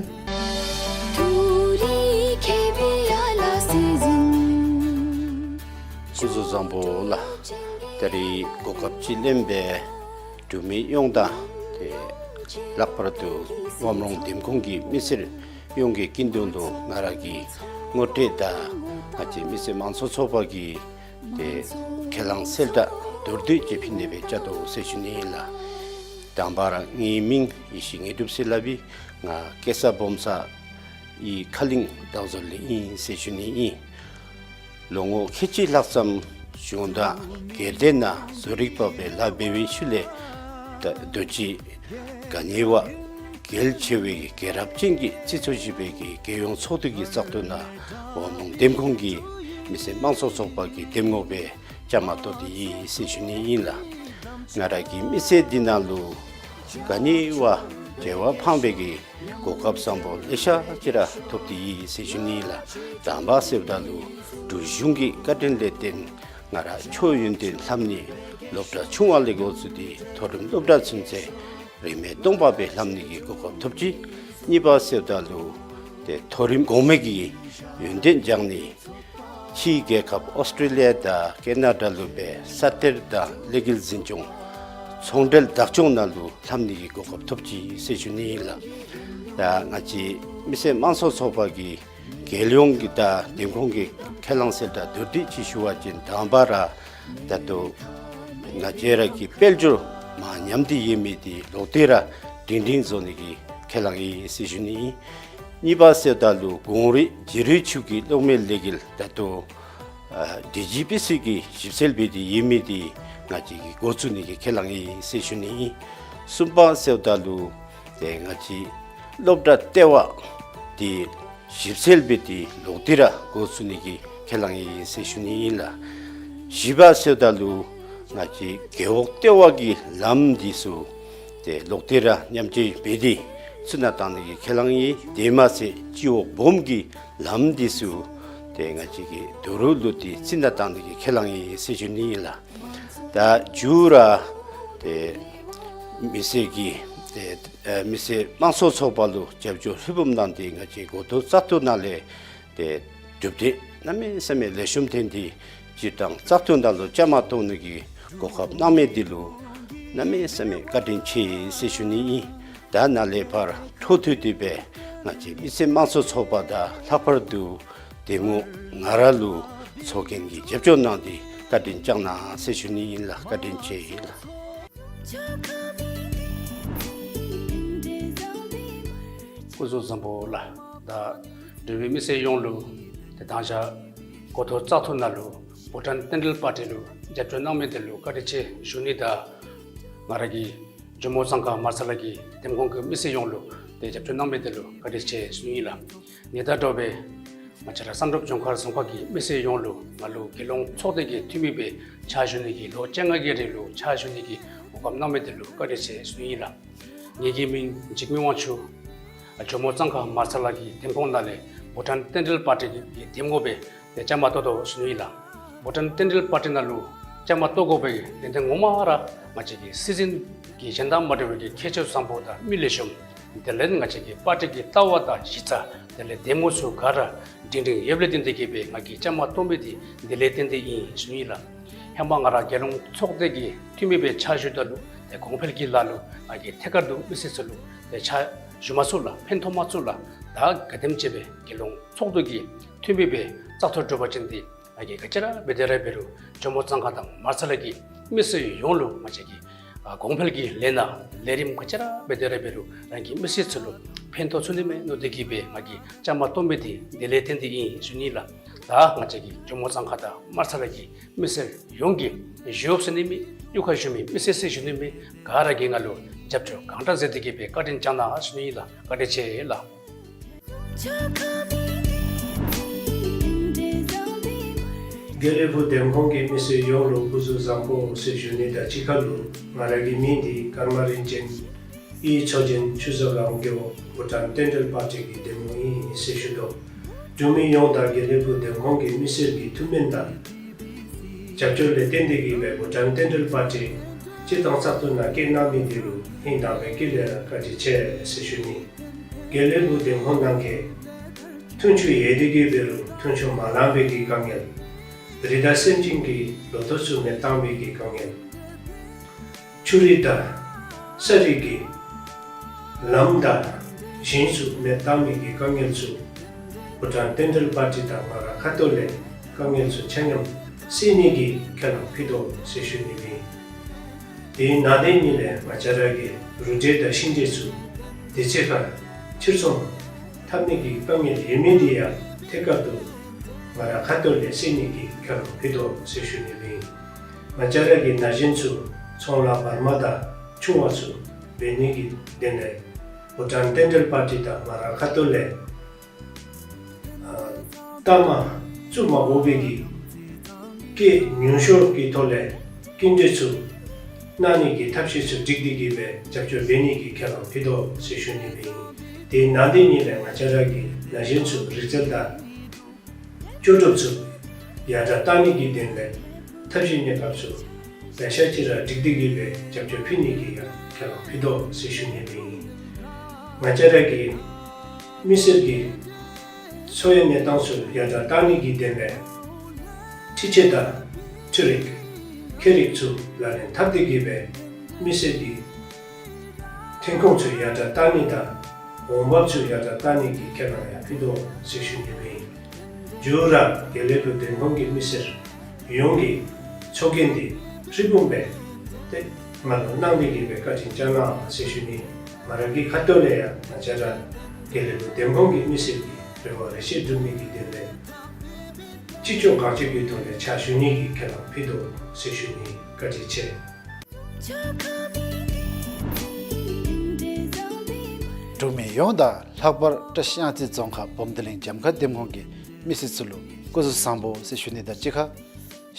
སྐུ་གཟུགས་བཟང་པོ་ལགས། ད་རིས་གོ་སྐབས་ཅིག་ལེན་སྦེ་འབྲུག་མི་ཡོངས་དང་ཏེ་ལྷག་པར་དུ་ཝམ་རོང་འདེམས་ཁོངས་ཀྱི་མི་སེར་ཡོངས་ཀྱི་དཀྱིལ་འདོན་དུ་ང་ར་གི་ངོ་སྤྲོད་དང་ང་བཅས་མི་སེར་དམངས་གཙོ་ཚོགས་པ་གི་ཏེ་ཁས་བླངས་གསལ་བསྒྲགས་མདོར་བསྡུས་ཅིག་ཕུལ་ནི་སྦེ་བཅར་དོ་ཟེར་ཞུ་ནི་ཨིན་ལགས། དང་པ་ར་ངེའི་མིང་ཡེ་ཤེས་དངོས་གྲུབ་ཟེར་སླབ་ཨིན། ང་སྐྱེས་ས་སྦོམ་ས་ཡི་ཁ་གླིང་བདག་མཛོད་ལས་ཨིན་ཟེར་ཞུ་ནི་ཨིན། ལོ་ངོ་ཁལ་གཅིག་ལྷག་ཙམ་གཞུང་དང་སྒེར་སྡེ་ནང་བཟོ་རིག་པ་སྦེ་ལཱ་འབད་བའི་ཤུལ་ལས་ད་རྡོ་རྗེ་ག་ཉེ་བ་གལ་ཆེ་བའི་རྒྱལ་རབས་ཅན་གྱི་སྤྱི་ཚོགས་བཞི་པའི་གི་རྒྱལ་ཡོངས་ཚོགས་འདུ་གི་བཙག་འཐུ་ནང་ཝམ་རོང་འདེམས་ཁོངས་ཀྱི་མི་སེར་དམངས་གཙོ་ཚོགས་པ་གི་འདེམས་ངོ་སྦེ་བཅའ་མར་གཏོགས་ཏེ་ཡོད་ཟེར་ཞུ་ནི་ཨིན་ལགས། ང་ར་གི་མི་ཚེ་འདི་ནང་ལུ་ག་ཉེ་བ་བྱེ་བ་ཕངས་པའི་གི་གོ་སྐབས་བཟང་པོ་ལེ་ཤ་ཅིག་ར་ཐོབ་སྟེ་ཡོད་ཟེར་ཞུ་ནི་ཨིན་ལགས། དང་པ་ཟེརཝ་ད་ལུ་འབྲུག་གཞུང་གི་བཀའ་དྲིན་ལས་བརྟེན་ང་ར་ཆོས་ཡོན་ཏན་ལྷབ་ནི་སློབ་གྲྭ་ཆུང་བ་ལས་འགོ་བཙུགས་ཏེ་མཐོ་རིམ་སློབ་གྲྭ་ཚུན་ཚོད་རིན་མེད་སྟོང་པ་སྦེ་ལྷབ་ནི་གི་གོ་སྐབས་ཐོབ་ཅི། གཉིས་པ་ཟེརཝ་ད་ལུ་ཏེ་མཐོ་རིམ་གོང་མའི་གི་ཡོན་ཏན་སྦྱང་ནི་ཕྱིའི་རྒྱལ་ཁབ་ཨོསི་ཊྲེ་ལི་ཡ་དང་ཀེ་ན་ཌ་ལུ་སྦེ་ས་གཏེར་དང་ལས་འགུལ་འཛིན་སྐྱོང་ཚོང་འབྲེལ་བདག་སྐྱོང་ནང་ལུ་ལྷབ་ནི་གི་གོ་སྐབས་ཐོབ་ཅི་ཟེར་ཞུ་ནི་ཨིན་ལགས། ད་ང་བཅས་མི་སེར་དམངས་གཙོ་ཚོགས་པ་གི་རྒྱལ་ཡོངས་ཀྱི་དང་འདེམས་ཁོངས་ཀྱི་ཁས་བླངས་གསལ་བསྒྲགས་མདོར་བསྡུས་ཅིག་ཞུ་བ་ཅིན་དང་པ་ར་ད་ལྟོ་ང་བཅས་ར་གི་དཔལ་འབྱོར་མར་ཉམས་ཏེ་ཡོད་མི་འདི་ལོག་སྟེ་ར་སྒྲིང་སྒྲིང་བཟོ་ནི་གི་ཁས་བླངས་ཡོད་ཟེར་ཞུ་ནི་ཨིན། གཉིས་པ་ཟེརཝ་ད་ལུ་གོང་རིམ་རྗེས་ལུས་ཕྱོགས་ཀྱི་གློག་མེ་ལས་འགུལ་ད་ལྟོ་ཨ་ཌི་ཇི་པི་སི་གིས་ཞིབ་འཚོལ་འབད་དེ་ཡོད་མི་འདི་ང་བཅས་ཀྱིས་འགོ་བཙུགས་ནི་གི་ཁས་བླངས་ཡོད་ཟེར་ཞུ་ནི་ཨིན། གསུམ་པ་ཟེརཝ་ད་ལུ་ཏེ་ང་བཅས་སློབ་གྲྭ་ལྟེ་བ་འདི་ཞིབ་འཚོལ་འབད་དེ་ལོག་སྟེ་ར་འགོ་བཙུགས་ནི་གི་ཁས་བླངས་ཡོད་ཟེར་ཞུ་ནི་ཨིན་ལགས། བཞི་པ་ཟེརཝ་ད་ལུ་ང་བཅས་རྒེད་འོག་ལྟེ་བ་གི་ལམ་འདི་ཚུ་ཏེ་ལོག་སྟེ་ར་ཉམས་བཅོས་འབད་དེ་ཚུ་ནང་བཏང་ནི་གི་ཁས་བླངས་ཡོད། དེ་མ་ཚད་སྤྱི་འོག་སྦོམ་གྱི་ལམ་འདི་ཚུ་ཏེ་ང་བཅས་ཀྱིས་རྡོ་རུག་བླུགས་ཏེ་ཚུ་ནང་བཏང་ནི་གི་ཁས་བླངས་ཡོད་ཟེར་ཞུ་ནི་ཨིན་ལགས། ད་མཇུག་ར་ཏེ་མི་སེར་གྱི་ཏེ་ཨེ་མི་སེར་དམངས་གཙོ་ཚོགས་པ་ལུ་རྒྱབ་སྐྱོར་ལྷུག་སྦོམ་གནང་སྟེ་ང་བཅས་འགོ་ཐོག་བཙག་འཐུ་ནང་ལས་ཏེ་གྲུབ་འབྲས་གནམ་མེད་ས་མེད་ལེགས་ཤོམ་ཐོན་ཏེ་སྤྱིར་བཏང་བཙག་འཐུ་ནང་ལུ་བཅའ་མར་གཏོགས་ནི་གི་གོ་སྐབས་གནང་མི་འདི་ལུ་གནམ་མེད་ས་མེད་བཀའ་དྲིན་ཆེ་ཟེར་ཞུ་ནི་ཨིན། ད་ནཱ་ལས་ཕར་འཕྲོ་མཐུད་དེ་སྦེ་ང་བཅས་མི་སེར་དམངས་གཙོ་ཚོགས་པ་དང་ལྷག་པར་དུ་འདེམས་ངོ་ང་ར་ལུ་ཚོགས་རྒྱན་གྱི་རྒྱབ་སྐྱོར་གནང་སྟེ་བཀའ་དྲིན་བསྐྱང་གནང་ཟེར་ཞུ་ནི་ཨིན་ལགས། བཀའ་དྲིན་ཆེ་ལགས། སྐུ་གཟུགས་བཟང་པོ་ལགས། ད་འབྲུག་པའི་མི་སེར་ཡོངས་ལུ་ཏེ་མདང་ཞག་འགོ་ཐོག་བཙག་འཐུ་ནང་ལུ་བྷུ་ཊཱན་རྟེན་འབྲེལ་པར་ཊི་ལུ་རྒྱབ་སྐྱོར་གནང་མི་འདི་ལུ་བཀའ་དྲིན་ཆེ་ཞུ་ནི་དང་ང་ར་གི་ཇོ་མོ་གཙང་ཁ་མ་རྩ་ལ་གི་འདེམས་ཁོངས་ཀྱི་མི་སེར་ཡོངས་ལུ་ཏེ་རྒྱབ་སྐྱོར་གནང་མི་འདི་ལུ་བཀའ་དྲིན་ཆེ་ཞུ་ནི་ཨིན་ལགས། ཨ་ནི་དང་འདྲཝ་སྦེ་ང་བཅས་ར་བསམ་གྲུབ་ལྗོངས་མཁར་རྫོང་ཁག་གི་མི་སེར་ཡོངས་ལུ་ང་ལུ་རྒྱལ་ཡོངས་ཚོགས་སྡེ་གི་འཐུས་མི་སྦེ་ཕྱག་ཞུ་ནི་གི་ལོ་བཅོ་ལྔ་གི་རིང་ལུ་ཕྱག་ཞུ་ནི་གི་གོ་སྐབས་གནང་མི་འདི་ལུ་བཀའ་དྲིན་ཆེ་ཞུ་ནི་ཨིན་ལགས། ངེ་གི་མིང་འཇིགས་མེད་དབང་ཕྱུག། ཇོ་མོ་གཙང་ཁ་མ་རྩ་ལ་གི་འདེམས་ཁོངས་ནང་ལས་བྷུ་ཊཱན་རྟེན་འབྲེལ་པར་ཊི་གི་འདེམས་ངོ་སྦེ་ཏེ་བཅའ་མར་གཏོགས་དོ་ཞུ་ནི་ཨིན་ལགས། བྷུ་ཊཱན་རྟེན་འབྲེལ་པར་ཊི་ནང་ལུ་བཅའ་མར་གཏོགས་དགོ་པའི་གི་དོན་དག་ངོ་མ་ར་ང་བཅས་ཀྱི་སྲིད་འཛིན་གྱི་གཞན་དང་མ་འདྲ་བའི་གི་ཁྱད་ཆོས་བཟང་པོ་དང་མི་ལེགས་ཤོམ། དེ་ལས་ང་བཅས་ཀྱི་པར་ཊི་གི་ལྟ་བ་དང་གཞི་རྩ་དེ་ལས་འདེམས་ངོ་ཚུ་ག་ར་སྒྲིང་སྒྲིང་ཡོདཔ་ལས་བརྟེན་ཏེ་གིས་སྦེ་ང་གིས་བཅའ་མར་གཏོགས་མི་འདི་དེ་ལས་བརྟེན་ཏེ་ཨིན་ཞུ་ནི་ལགས། ཧེ་མ་ང་ར་རྒྱལ་ཡོངས་ཚོགས་སྡེ་གི་འཐུས་མི་སྦེ་ཕྱག་ཞུ་ད་ལུ་ཏེ་གོང་འཕེལ་གྱི་ལཱ་ལུ་ང་གིས་ཐད་ཀར་དུ་མི་སེར་ཚུ་ལུ་ཏེ་ཕྱག་ཞུ་མ་ཚུགས་ལགས། ཕན་ཐོགས་མ་ཚུགས་ལགས། ད་ག་དེམ་ཅིག་སྦེ་རྒྱལ་ཡོངས་ཚོགས་འདུ་གི་འཐུས་མི་སྦེ་བཙག་འཐུ་གྲུབ་པ་ཅིན་འདི་ང་གིས་ག་ཅི་ར་འབད་དེ་ར་འབད་རུང་ཇོ་མོ་གཙང་ཁ་དང་མ་རྩ་ལ་གི་མི་སེར་ཡོངས་ལུ་ང་བཅས་ཀྱིས་ ཨ་གོང་འཕེལ་གྱི་ལས་སྣ་ལས་རིམ་ག་ཅི་ར་འབད་དེ་ར་འབད་རུང་རང་གི་མི་སེར་ཚུ་ལུ་ཕན་ཐོགས་ཚུགས་ནི་མས་མནོ་སྟེ་གིས་སྦེ་ང་གིས་བཅའ་མར་གཏོགས་མི་འདི་དེ་ལས་བརྟེན་ཏེ་ཨིན་ཟེར་ཞུ་ནི་ལགས། ད་ང་བཅས་ཀྱི་ཇོ་མོ་གཙང་ཁ་དང་དམར་ཚང་ར་གི་མི་སེར་ཡོངས་ཀྱིས་ཞུ་ཟེར་ནི་མེད། གཡུས་ཁར་བཞུགས་མི་མི་སེར་ཟེར་ཞུ་ནི་མེད། ག་ར་གིས་ང་ལུ་རྒྱབ་སྐྱོར་གང་དྲག་མཛད་དེ་གིས་སྦེ་བཀའ་དྲིན་བསྐྱང་གནང་ཟེར་ཞུ་ནི་ལགས། བཀའ་དྲིན་ཆེ་ལགས། དགེ་ལེགས་ཕུག་འདེམས་ཁོངས་ཀྱི་མི་སེར་ཡོངས་ལུ་སྐུ་གཟུགས་བཟང་པོ་ཟེར་ཞུ་ནི་དང་གཅིག་ཁར་ལུ་ང་ར་གི་མིང་འདི་ཀརྨ་རིན་ཆེན་ཨི་མཚོ་ཆེན་ཆུ་ཚོད་ལམ་གྱོ་བྷུ་ཊཱན་ཏན་ཏྲལ་པར་ཊི་གི་འདེམས་ངོ་ཨིན་ཟེར་ཞུ་དོ། འབྲུག་མི་ཡོངས་དང་དགེ་ལེགས་ཕུག་འདེམས་ཁོངས་ཀྱི་མི་སེར་གྱི་ཐུགས་སྨོན་དང་རྒྱབ་སྐྱོར་ལས་བརྟེན་ཏེ་གིས་སྦེ་བྷུ་ཊཱན་ཏན་ཏྲལ་པར་ཊི་སྤྱིར་བཏང་བཙག་འཐུ་ནང་བཀོད་གནང་མི་འདི་ལུ་ཧིང་དྭངས་པའི་དཀྱིལ་ལས་ར་བཀའ་དྲིན་ཆེ་ཟེར་ཞུ་ནི། དགེ་ལེགས་ཕུག་འདེམས་ཁོངས་ནང་གི་འཐུང་ཆུ་ཡོད་དེ་གིས་འབད་རུང་འཐུང་ཆུ་མ་ལང་པའི་གི་དཀའ་ངལ། རི་དྭགས་སེམས་ཅན་གྱི་ལོ་ཐོག་ཚུ་མེ་བཏང་པའི་གི་དཀའ་ངལ། ཆུ་རིགས་དང་ས་རིགས་ཀྱི་ལམ་དང་ཞིང་ཚུ་མེ་བཏང་མི་གི་དཀའ་ངལ་ཚུ་བྷུ་ཊཱན་ཏན་ཏྲལ་པར་ཊི་དང་ང་ར་ཁ་ཐུག་ལས་དཀའ་ངལ་ཚུ་ཆ་མཉམ་སེལ་ནི་གི་ཁས་བླངས་ཕུལ་དོ་ཟེར་ཞུ་ནི་ཨིན། དེའི་ནང་དེ་ཉིད་ལས་ང་བཅས་ར་གི་རུ་འབྲས་དང་ཤིང་འབྲས་ཚུ་དེ་ཚེ་ཁར་ཕྱིར་ཚོང་འཐབ་ནི་གི་དཀའ་ངལ་ཡོད་མི་འདི་ཡང་ཐད་ཀར་དུ་ང་ར་ཁ་ཐུག་ལས་སེལ་ནི་གི་ཁས་བླངས་ཕུལ་དོ་ཟེར་ཞུ་ནི་ཨིན། ང་བཅས་ར་གི་ན་གཞོན་ཚུ་ཚོང་ལཱ་བར་མ་དང་ཆུང་བ་ཚུ་འབད་ནི་གི་དོན་ལས་བྷུ་ཊཱན་ཏན་ཏྲལ་པར་ཊི་དང་ང་ར་ཁ་ཐུག་ལས་ཨ་ལྟ་མ་བཙུགས་མ་དགོ་པའི་གི་སྐྱེད་ཉུང་ཤོས་ཀྱི་ཐོག་ལས་སྐྱིན་འགྲུལ་ཚུ་གནང་ནི་གི་ཐབས་ཤེས་ཚུ་སྒྲིག་སྟེ་གིས་སྦེ་རྒྱབ་སྐྱོར་འབད་ནི་གི་ཁས་བླངས་ཕུལ་དོ་ཟེར་ཞུ་ནི་ཨིན། དེའི་ནང་དེ་ཉིད་ལས་ང་བཅས་ར་གི་ན་གཞོན་ཚུ་རིག་རྩལ་དང་ལྕོགས་གྲུབ་ཚུ་ཡར་དྲག་གཏང་ནི་གི་དོན་ལས་ཐབས་ཤེས་གནས་སྐབས་ཚུ་ལེ་ཤ་ཅིག་ར་སྒྲིག་སྟེ་གིས་སྦེ་རྒྱབ་སྐྱོར་ཕུལ་ནི་གི་ཡང་ཁས་བླངས་ཕུལ་དོ་ཟེར་ཞུ་ནི་ཨིན། ང་བཅས་ར་གི་མི་སེར་གྱི་འཚོ་བའི་གནས་སྟངས་ཚུ་ཡར་དྲག་གཏང་ནི་གི་དོན་ལས་འཕྲུལ་ཆས་དང་འཕྲུལ་རིག་ཁྱད་རིག་ཚུ་ལག་ལེན་འཐབ་སྟེ་གིས་སྦེ་མི་སེར་གྱི་ཐོན་ཁུངས་ཚུ་ཡར་དྲག་གཏང་ནི་དང་འོང་འབབ་ཚུ་ཡར་དྲག་གཏང་ནི་གི་ཁས་བླངས་ཡང་ཕུལ་དོ་ཟེར་ཞུ་ནི་ཨིན། མཇུག་ར་དགེ་ལེགས་ཕུག་འདེམས་ཁོངས་ཀྱི་མི་སེར་ཡོངས་ཀྱིས་ཚོགས་རྒྱན་འདི་ཧྲིལ་བུམ་སྦེ་ཏེ་ང་ལུ་གནང་སྟེ་གིས་སྦེ་བཀའ་དྲིན་བསྐྱང་གནང་ཟེར་ཞུ་ནི། ང་ར་གི་ཁ་ཐུག་ལས་ཡང་ང་བཅས་ར་དགེ་ལེགས་ཕུག་འདེམས་ཁོངས་ཀྱི་མི་སེར་གྱི་རེ་བ་རེ་ཆེ་སྒྲུབ་ནི་གི་དོན་ལས་ཅི་ལྕོགས་གང་ལྕོགས་ཀྱི་ཐོག་ལས་ཕྱག་ཞུ་ནི་གི་ཁས་བླངས་ཕུལ་དོ་ཟེར་ཞུ་ནི། བཀའ་དྲིན་ཆེ། འབྲུག་མི་ཡོངས་དང་ལྷག་པར་བཀྲིས་གཡང་རྩེ་རྫོང་ཁག་བུམ་སྡེ་གླིང་འཇམ་མཁར་འདེམས་ཁོངས་ཀྱི་མི་སེར་ཚུ་ལུ་སྐུ་གཟུགས་བཟང་པོ་ཟེར་ཞུ་ནི་དང་གཅིག་ཁར་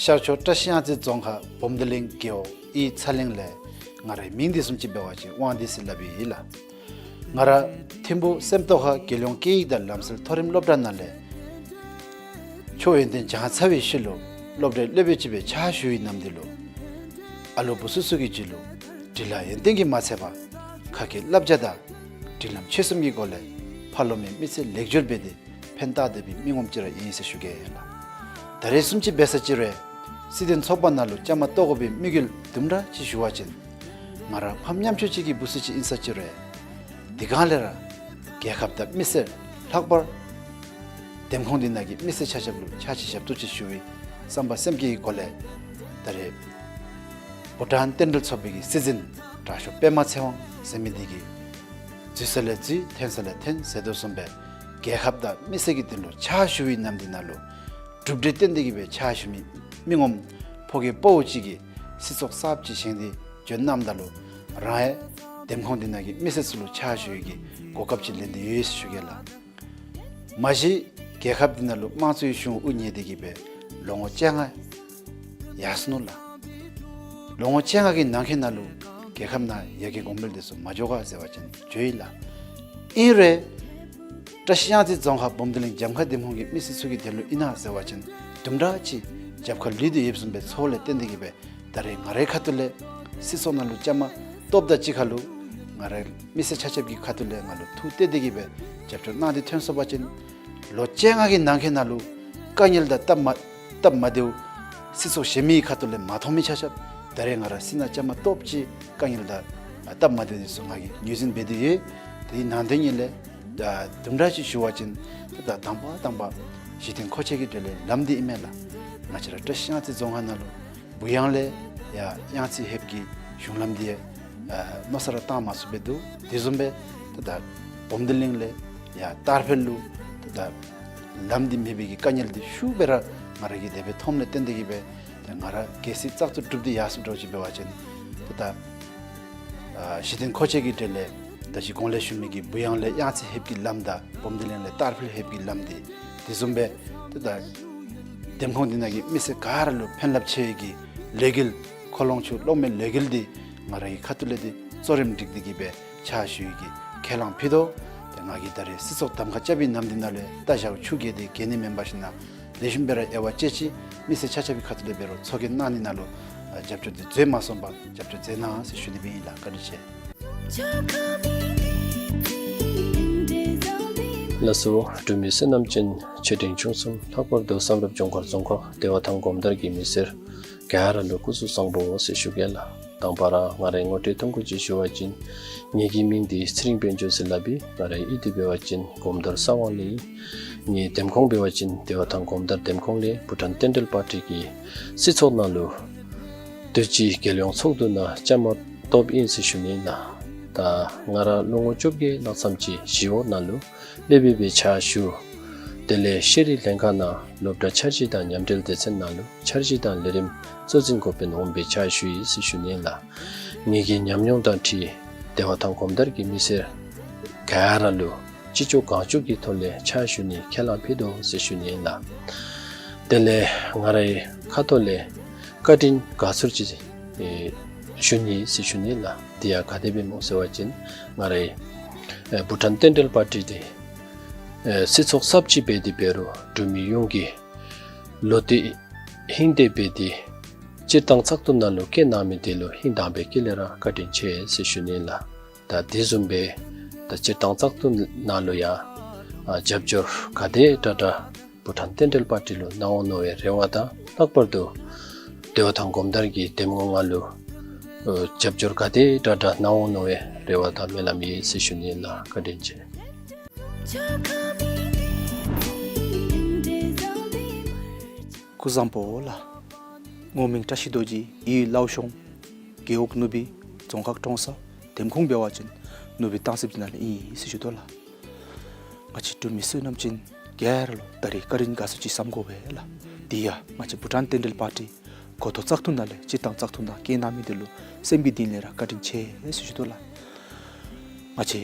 ཤར་ཕྱོགས་བཀྲིས་གཡང་རྩེ་རྫོང་ཁག་བུམ་སྡེ་གླིང་རྒེད་འོག་ཨི་ཚ་གླིང་ལས་ང་རའི་མིང་འདི་བཟུམ་ཅིག་འབད་བ་ཅིན་དབང་འདུས་ཟེར་སླབ་ཨིན་ལགས། ང་ར་ཐིམ་ཕུག་སེམས་རྟོགས་ཁ་རྒྱལ་ཡོངས་སྐད་ཡིག་དང་ལམ་སྲོལ་མཐོ་རིམ་སློབ་གྲྭ་ནང་ལས་མཆོག་ཡོན་ཏན་བྱང་ཚ་བའི་ཤུལ་ལུ་སློབ་གྲྭའི་སློབ་དཔོན་ཅིག་སྦེ་ཕྱག་ཞུ་བའི་ནམ་དུས་ལུ་ཨ་ལུ་བུ་ཚུ་ཚུ་གི་རྒྱུད་ལུ་འབྲིང་ལ་ཡོན་ཏན་གྱིས་མ་ཚད་པར་ཁ་སྐད་བསླབ་བྱ་དང་སྒྲིག་ལམ་ཆོས་གསུམ་གྱི་སྒོ་ལས་ཕ་ལོ་མའི་མི་ཚེ་ལེགས་འགྱུར་འབད་དེ་ཕན་བཏགས་སྡོད་པའི་མི་ངོམ་ཅིག་ར་ཨིན་ཟེར་ཞུ་གེ་ལགས། ད་རེས་བཟུམ་ཅིག་འབད་ས་ཅིག་རུང་སྲིད་དོན་ཚོགས་པ་ནང་ལུ་བཅའ་མར་གཏོགས་དགོ་པའི་དམིགས་ཡུལ་དུམ་གྲ་ཅིག་ཞུ་བ་ཅིན་ང་ར་ཕམ་ཉམ་ཆུང་ཅིག་གི་བུ་ཚུ་ཅིག་ཨིན་ས་ཅིག་རུང་དེ་སྒང་ལས་ར་རྒྱལ་ཁབ་དང་མི་སེར་ལྷག་པར་འདེམས་ཁོངས་འདི་ནང་གི་མི་སེར་ཆ་ཁྱབ་ལུ་ཕྱག་ཕྱི་ཞབས་ཏོག་ཅིག་ཞུ་བའི་བསམ་པ་སེམས་བསྐྱེད་ཀྱི་སྒོ་ལས་ད་རེས་བྷུ་ཊཱན་རྟེན་འབྲེལ་ཚོགས་པའི་གི་སྲིད་འཛིན་དྲག་ཤོས་པདྨ་ཚེ་དབང་ཟེར་མི་འདི་གིས་འཛུལ་ས་ལས་འཛུལ་འཐེན་ས་ལས་འཐེན་ཟེར་དོ་བཟུམ་སྦེ་རྒྱལ་ཁབ་དང་མི་སེར་གྱི་དོན་ལུ་ཕྱག་ཞུ་བའི་ནམ་དུས་ནང་ལུ་གྲུབ་འབྲས་བཏོན་ཏེ་གིས་སྦེ་ཕྱག་ཞུ་མི་མི་ངོམ་ཕོ་སྐྱེས་ཕོ་ཅིག་གིས་སྲིད་ཚོགས་གསརཔ་ཅིག་བཞེངས་ཏེ་བྱོན་གནངམ་ད་ལུ་རང་ཡང་འདེམས་ཁོངས་འདི་ནང་གི་མི་སེར་ཚུ་ལུ་ཕྱག་ཞུ་ནི་གི་གོ་སྐབས་ཅིག་ལེན་ཏེ་ཡོད་ཟེར་ཞུ་གེ་ལགས། མ་གཞི་རྒྱལ་ཁབ་འདི་ནང་ལུ་དམངས་གཙོའི་གཞུང་དབུ་བརྙེས་ཏེ་གིས་སྦེ་ལོ་ངོ་བཅོ་ལྔ་ཡར་སོ་ནུག་ལགས། ལོ་ངོ་བཅོ་ལྔ་གི་ནང་འཁོད་ནང་ལུ་རྒྱལ་ཁབ་ནང་ཡར་རྒྱས་གོང་འཕེལ་འདི་ཚུ་མ་འགྱོ་ག་ཟེར་བ་ཅིན་འགྱོ་ཡི་ལགས། ཨིན་རུང་བཀྲིས་གཡང་རྩེ་རྫོང་ཁག་བུམ་སྡེ་གླིང་འཇམ་མཁར་འདེམས་ཁོངས་ཀྱི་མི་སེར་ཚུ་གི་དོན་ལུ་ཨིན་ན་ཟེར་བ་ཅིན་དུམ་གྲ་ཅིག་རྒྱབ་ཁར་ལུས་ཏེ་ཡོདཔ་བཟུམ་སྦེ་ཚོར་ལས་བརྟེན་ཏེ་གིས་སྦེ་ད་རེས་ང་རའི་ཁ་ཐུག་ལས་སྲིད་ཚོགས་ནང་ལུ་བཅའ་མར་གཏོགསཔ་དང་གཅིག་ཁར་ལུ་ང་རའི་མི་སེར་ཆ་ཁྱབ་ཀྱི་ཁ་ཐུག་ལས་ང་ལུ་ཐུགས་གཏད་དེ་གིས་སྦེ་རྒྱབ་སྐྱོར་གནང་སྟེ་ཐོན་སོང་པ་ཅིན་ལོ་བཅོ་ལྔ་གི་ནང་འཁོད་ནང་ལུ་དཀའ་ངལ་དང་སྟབས་མ་སྟབས་མ་བདེཝ་སྲིད་ཚོགས་གཞན་མི་གི་ཁ་ཐུག་ལས་མ་མཐོང་མི་ཆ་ཁྱབ་ད་རེས་ང་ར་སྲིད་ནང་བཅའ་མར་གཏོགསཔ་ཅིག་དཀའ་ངལ་དང་སྟབས་མ་བདེཝ་འདི་ཚུ་ང་གིས་ངོས་འཛིན་འབད་དེ་ཡོད། དེའི་ནང་དོན་ཉིད་ལས་ཨ་དུམ་གྲ་ཅིག་ཞུ་བ་ཅིན་ད་དང་པ་དང་པ་གཞི་རྟེན་མཁོ་ཆས་ཀྱི་གྲས་ལས་ལམ་འདི་ཨིན་མས་ལགས། ང་བཅས་ར་བཀྲིས་གཡང་རྩེ་རྫོང་ཁག་ནང་ལུ་བུ་གཡང་ལས་ཡར་གཡང་རྩེ་ཧེབ་ཀྱི་ གཞུང་ལམ་འདི་ཨ་མནོ་བསམ་ར་བཏང་མ་ཚུགས་པས་འདུག། དེ་བཟུམ་སྦེ་ཏེ་ད་བུམ་སྡེ་གླིང་ལས་ཡར་ཏར་ཕེལ་ལུ་ཏེ་ད་ལམ་འདི་མེད་པའི་གི་དཀའ་ངལ་འདི་ཤུགས་སྦེ་ར་ང་ར་གིས་དེ་སྦེ་མཐོངམ་ལས་བརྟེན་ཏེ་གིས་སྦེ་ཏེ་ང་ར་གལ་སྲིད་བཙག་འཐུ་གྲུབ་སྟེ་ཡར་སོངམ་འདྲཝ་ཅིག་འབད་བ་ཅིན་ཏེ་ད་ཨ་གཞི་རྟེན་མཁོ་ཆས་ཀྱི་གྲས་ལས་ད་ཅི་གོང་ལས་ཞུ་མི་གི་བུ་ཡང་ལས་གཡང་རྩེ་ལྷོདཔ་གི་ལམ་དང་བུམ་སྡེ་གླིང་ལས་ཏར་ཕེལ་ལྷོདཔ་གི་ལམ་འདི་དེ་བཟུམ་སྦེ་ཏེ་ད་འདེམས་ཁོངས་འདི་ནང་གི་མི་སེར་ག་ར་ལུ་ཕན་རླབས་ཆེ་བའི་གི་ལས་འགུལ་ཁོ་ལོང་ཆུ་གློག་མེ་ལས་འགུལ་འདི་ང་ར་གི་ཁ་ཐུག་ལས་འདི་གཙོ་རིམ་སྒྲིག་སྟེ་གིས་སྦེ་ཕྱག་ཞུ་ནི་གི་ཁས་བླངས་ཕུལ་དོ། ཏེ་ང་གིས་ད་རེས་སྲིད་ཚོགས་གདམ་ཁ་རྐྱབ་པའི་ནམ་འདི་ནང་ལས་ད་ཞག་ཆུ་རྐྱལ་འདི་རྐྱལ་ནི་མེན་པར་ཞིན་ན་ལེགས་ཤོམ་སྦེ་ར་དབྱེ་བ་དཔྱད་ཅི། མི་སེར་ཆ་ཁྱབ་ཀྱི་ཁ་ཐུག་ལས་འབད་རུང་ཚོགས་རྒྱན་གནང་ནི་ནང་ལུ་ཨ་རྒྱབ་སྐྱོར་འདི་འཛོལ་མ་སོང་པར་རྒྱབ་སྐྱོར་མཛད་གནང་ཟེར་ཞུ་ནི་སྦེ་ཨིན་ལགས། བཀའ་དྲིན་ཆེ། ལགས་སོ། འབྲུག་མི་བསོད་ནམས་ཅན་ཆེ་འབྲིང་ཆུང་གསུམ་ལྷག་པར་དུ་བསམ་རབ་ལྗོངས་མཁར་རྫོང་ཁག་བདེ་བ་ཐང་གོམ་དར་གྱི་མི་སེར་ག་ར་ལུ་སྐུ་གཟུགས་བཟང་པོ་ཟེར་ཞུ་གེ་ལགས། དང་པ་ར་ང་རའི་ངོ་སྤྲོད་ཐུང་ཀུ་ཅིག་ཞུ་བ་ཅིན་ངེ་གི་མིང་འདི་ཚེ་རིང་དཔལ་འབྱོར་ཟེར་སླབ་ཨིན། ང་རའི་གཡུས་འདི་འབད་བ་ཅིན་གོམ་དར་ས་དབང་ལས་ཨིན། ངེའི་འདེམས་ཁོངས་འབད་བ་ཅིན་བདེ་བ་ཐང་གོམ་དར་འདེམས་ཁོངས་ལས་བྷུ་ཊཱན་བསྟན་འབྲེལ་པར་ཊི་གི་སྲིད་ཚོགས་ནང་ལུ་དུས་ཅི་རྒྱལ་ཡོངས་ཚོགས་འདུ་ནང་བཅའ་མར་གཏོགསཔ་ཨིན་ཟེར་ཞུ་ནི་ཨིན་ལགས། ད་ང་ར་ལོ་ངོ་བཅོ་བརྒྱད་ལྷག་ཙམ་ཅིག་ཞི་གཡོག་ནང་ལུ་སློབ་དཔོན་སྦེ་ཕྱག་ཞུ། དེ་ལས་ཤེས་རིག་ལྷན་ཁག་ནང་སློབ་གྲྭ་འཆར་གཞི་དང་མཉམ་འབྲེལ་སྡེ་ཚན་ནང་ལུ་འཆར་གཞི་དང་ལས་རིམ་གཙོ་འཛིན་འགོ་དཔོན་འོགམ་སྦེ་ཕྱག་ཞུ་ཡི་ཟེར་ཞུ་ནི་ལགས། ངེ་གི་ཉམས་མྱོང་དང་འཁྲིལ་བདེ་བ་ཐང་གོམ་དར་གྱི་མི་སེར་ག་ར་ལུ་ཅི་ལྕོགས་གང་ལྕོགས་ཀྱི་ཐོག་ལས་ཕྱག་ཞུ་ནི་ཁས་བླངས་ཕུལ་དོ་ཟེར་ཞུ་ནི་ཨིན་ལགས། དེ་ལས་ང་རའི་ཁ་ཐུག་ལས་བཀའ་དྲིན་དགའ་ཚོར་ཅིག་ཨེ་ཞུ་ནི་ཟེར་ཞུ་ནི་ལགས། དེ་ཡང་ག་དེ་སྦེ་སྨོ་ཟེར་བ་ཅིན་ང་རའི་ཨེ་བྷུ་ཊཱན་བསྟན་འབྲེལ་པར་ཊི་འདི་ཨེ་སྲིད་ཚོགས་གསརཔ་ཅིག་འབད་དེ་འབད་རུང་འབྲུག་མི་ཡོངས་ཀྱིས་ལོག་སྟེ་ཧིང་གཏད་འབད་དེ་སྤྱིར་བཏང་བཙག་འཐུ་ནང་ལུ་བཀོད་གནང་མི་དེ་ལུ་ཧིང་དྭངས་པའི་དཀྱིལ་ལས་ར་བཀའ་དྲིན་ཆེ་ཟེར་ཞུ་ནི་ལགས། ད་དེ་བཟུམ་སྦེ་ད་སྤྱིར་བཏང་བཙག་འཐུ་ནང་ལུ་ཡང་ཨ་རྒྱབ་སྐྱོར་ག་དེ་དྲག་དྲག་བྷུ་ཊཱན་བསྟན་འབྲེལ་པར་ཊི་ལུ་གནང་འོང་མནོ་བའི་རེ་བ་དང་ལྷག་པར་དུ་བདེ་བ་ཐང་གོམ་དར་གྱི་འདེམས་ངོ་ལྔ་ལུ་ཨ་རྒྱབ་སྐྱོར་ག་དེ་དྲག་དྲག་གནང་འོང་མནོ་བའི་རེ་བ་དང་སྨོན་ལམ་ཡོད་ཟེར་ཞུ་ནི་ལགས། བཀའ་དྲིན་ཆེ། སྐུ་གཟུགས་བཟང་པོ་ལགས། ངོ་མིང་བཀྲ་ཤིས་རྡོ་རྗེ། གཡུས་བློ་བཟང་རྒེད་འོག་ནུབ་སྦིས་རྫོང་ཁག་ཀྲོང་གསར། འདེམས་ཁོངས་འབད་བ་ཅིན་ནུབ་སྦིས་སྟང་སི་སྦྱིས་ནང་ལས་ཨིན་ཟེར་ཞུ་དོ་ལགས། ང་བཅས་འབྲུག་མི་བསོད་ནམས་ཅན་ག་ར་ལུ་ད་རིས་བཀའ་དྲིན་དགའ་ཚོར་ཅིག་བསམ་དགོ་པས་ལགས། དེ་ཡང་ང་བཅས་བྷུ་ཊཱན་བསྟན་འབྲེལ་པར་ཊི་གོ་ཐོག་བཙག་འཐུ་ནང་ལས་སྤྱིར་བཏང་བཙག་འཐུ་ནང་བཀོད་གནང་མི་དེ་ལུ་སེམས་ཀྱི་གཏིང་ལས་ར་བཀའ་དྲིན་ཆེ་ཟེར་ཞུ་དོ་ལགས། ང་བཅས་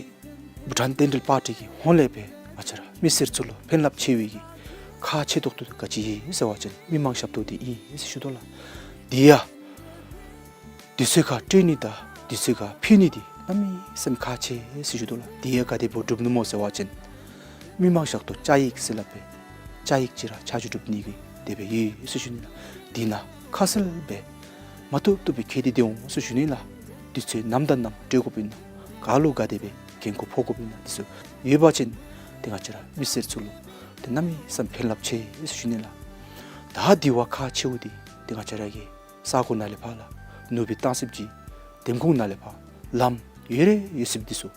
བྷུ་ཊཱན་བསྟན་འབྲེལ་པར་ཊི་གི་ཧོངས་ལས་སྦེ་ང་བཅས་ར་མི་སེར་ཚུ་ལུ་ཕན་རླབས་ཆེ་བའི་གི་ཁག་ཆེ་ཏོག་ཏོ་ག་ཅི་ཨིན་ཟེར་བ་ཅིན་མི་མང་ཞབས་ཏོག་འདི་ཨིན་ཟེར་ཞུ་དོ་ལགས། དེ་ཡང་དུས་ཚོད་ཁར་སྤྲོད་ནི་དང་དུས་ཚོད་ཁར་ཕུལ་ནི་འདི་གནམ་མེད་ས་མེད་ཁག་ཆེ་ཟེར་ཞུ་དོ་ལགས། དེ་ཡང་ག་དེ་སྦེ་སྒྲུབ་ནི་སྨོ་ཟེར་བ་ཅིན་མི་མང་ཞབས་ཏོག་བཅའ་ཡིག་ཟེར་སླབ་སྦེ་བཅའ་ཡིག་ཅིག་ར་ཆ་འཇོག་སྒྲུབ་ནི་གི་དེ་སྦེ་ཡོད་ཟེར་ཞུ་ནི་ལགས། དེ་ནང་ཁ་གསལ་སྦེ་མ་བཏུབ་བཏུབ་སྦེ་བཀོད་དེ་སྡོད་འོང་ཟེར་ཞུ་ནི་ལགས། དུས་ཚོད་ནམ་དང་ནམ་སྤྲོད་དགོཔ་ཨིན་ན་ག་ལུ་ག་དེ་སྦེ་འགན་ཁུར་ཕོག་དགོཔ་ཨིན་ན་དེ་ཚུ་ཡོད་པ་ཅིན་ཏེ་ང་བཅས་ར་མི་སེར་ཚུ་ལུ་ཏེ་གནམ་མེད་ས་མེད་ཕན་རླབས་ཆེ་ཟེར་ཞུ་ནི་ལགས། ད་དེ་བ་ཁག་ཆེཝ་འདི་ཏེ་ང་བཅས་ར་གི་ས་གོ་ནང་ལས་ཕར་ལགས་ནུབ་སྦིས་སྟང་སི་སྦྱིས་འདེམས་ཁོངས་ནང་ལས་ཕར་ལམ་ཡོད་ར་ཡོད་སི་འདི་ཚུ་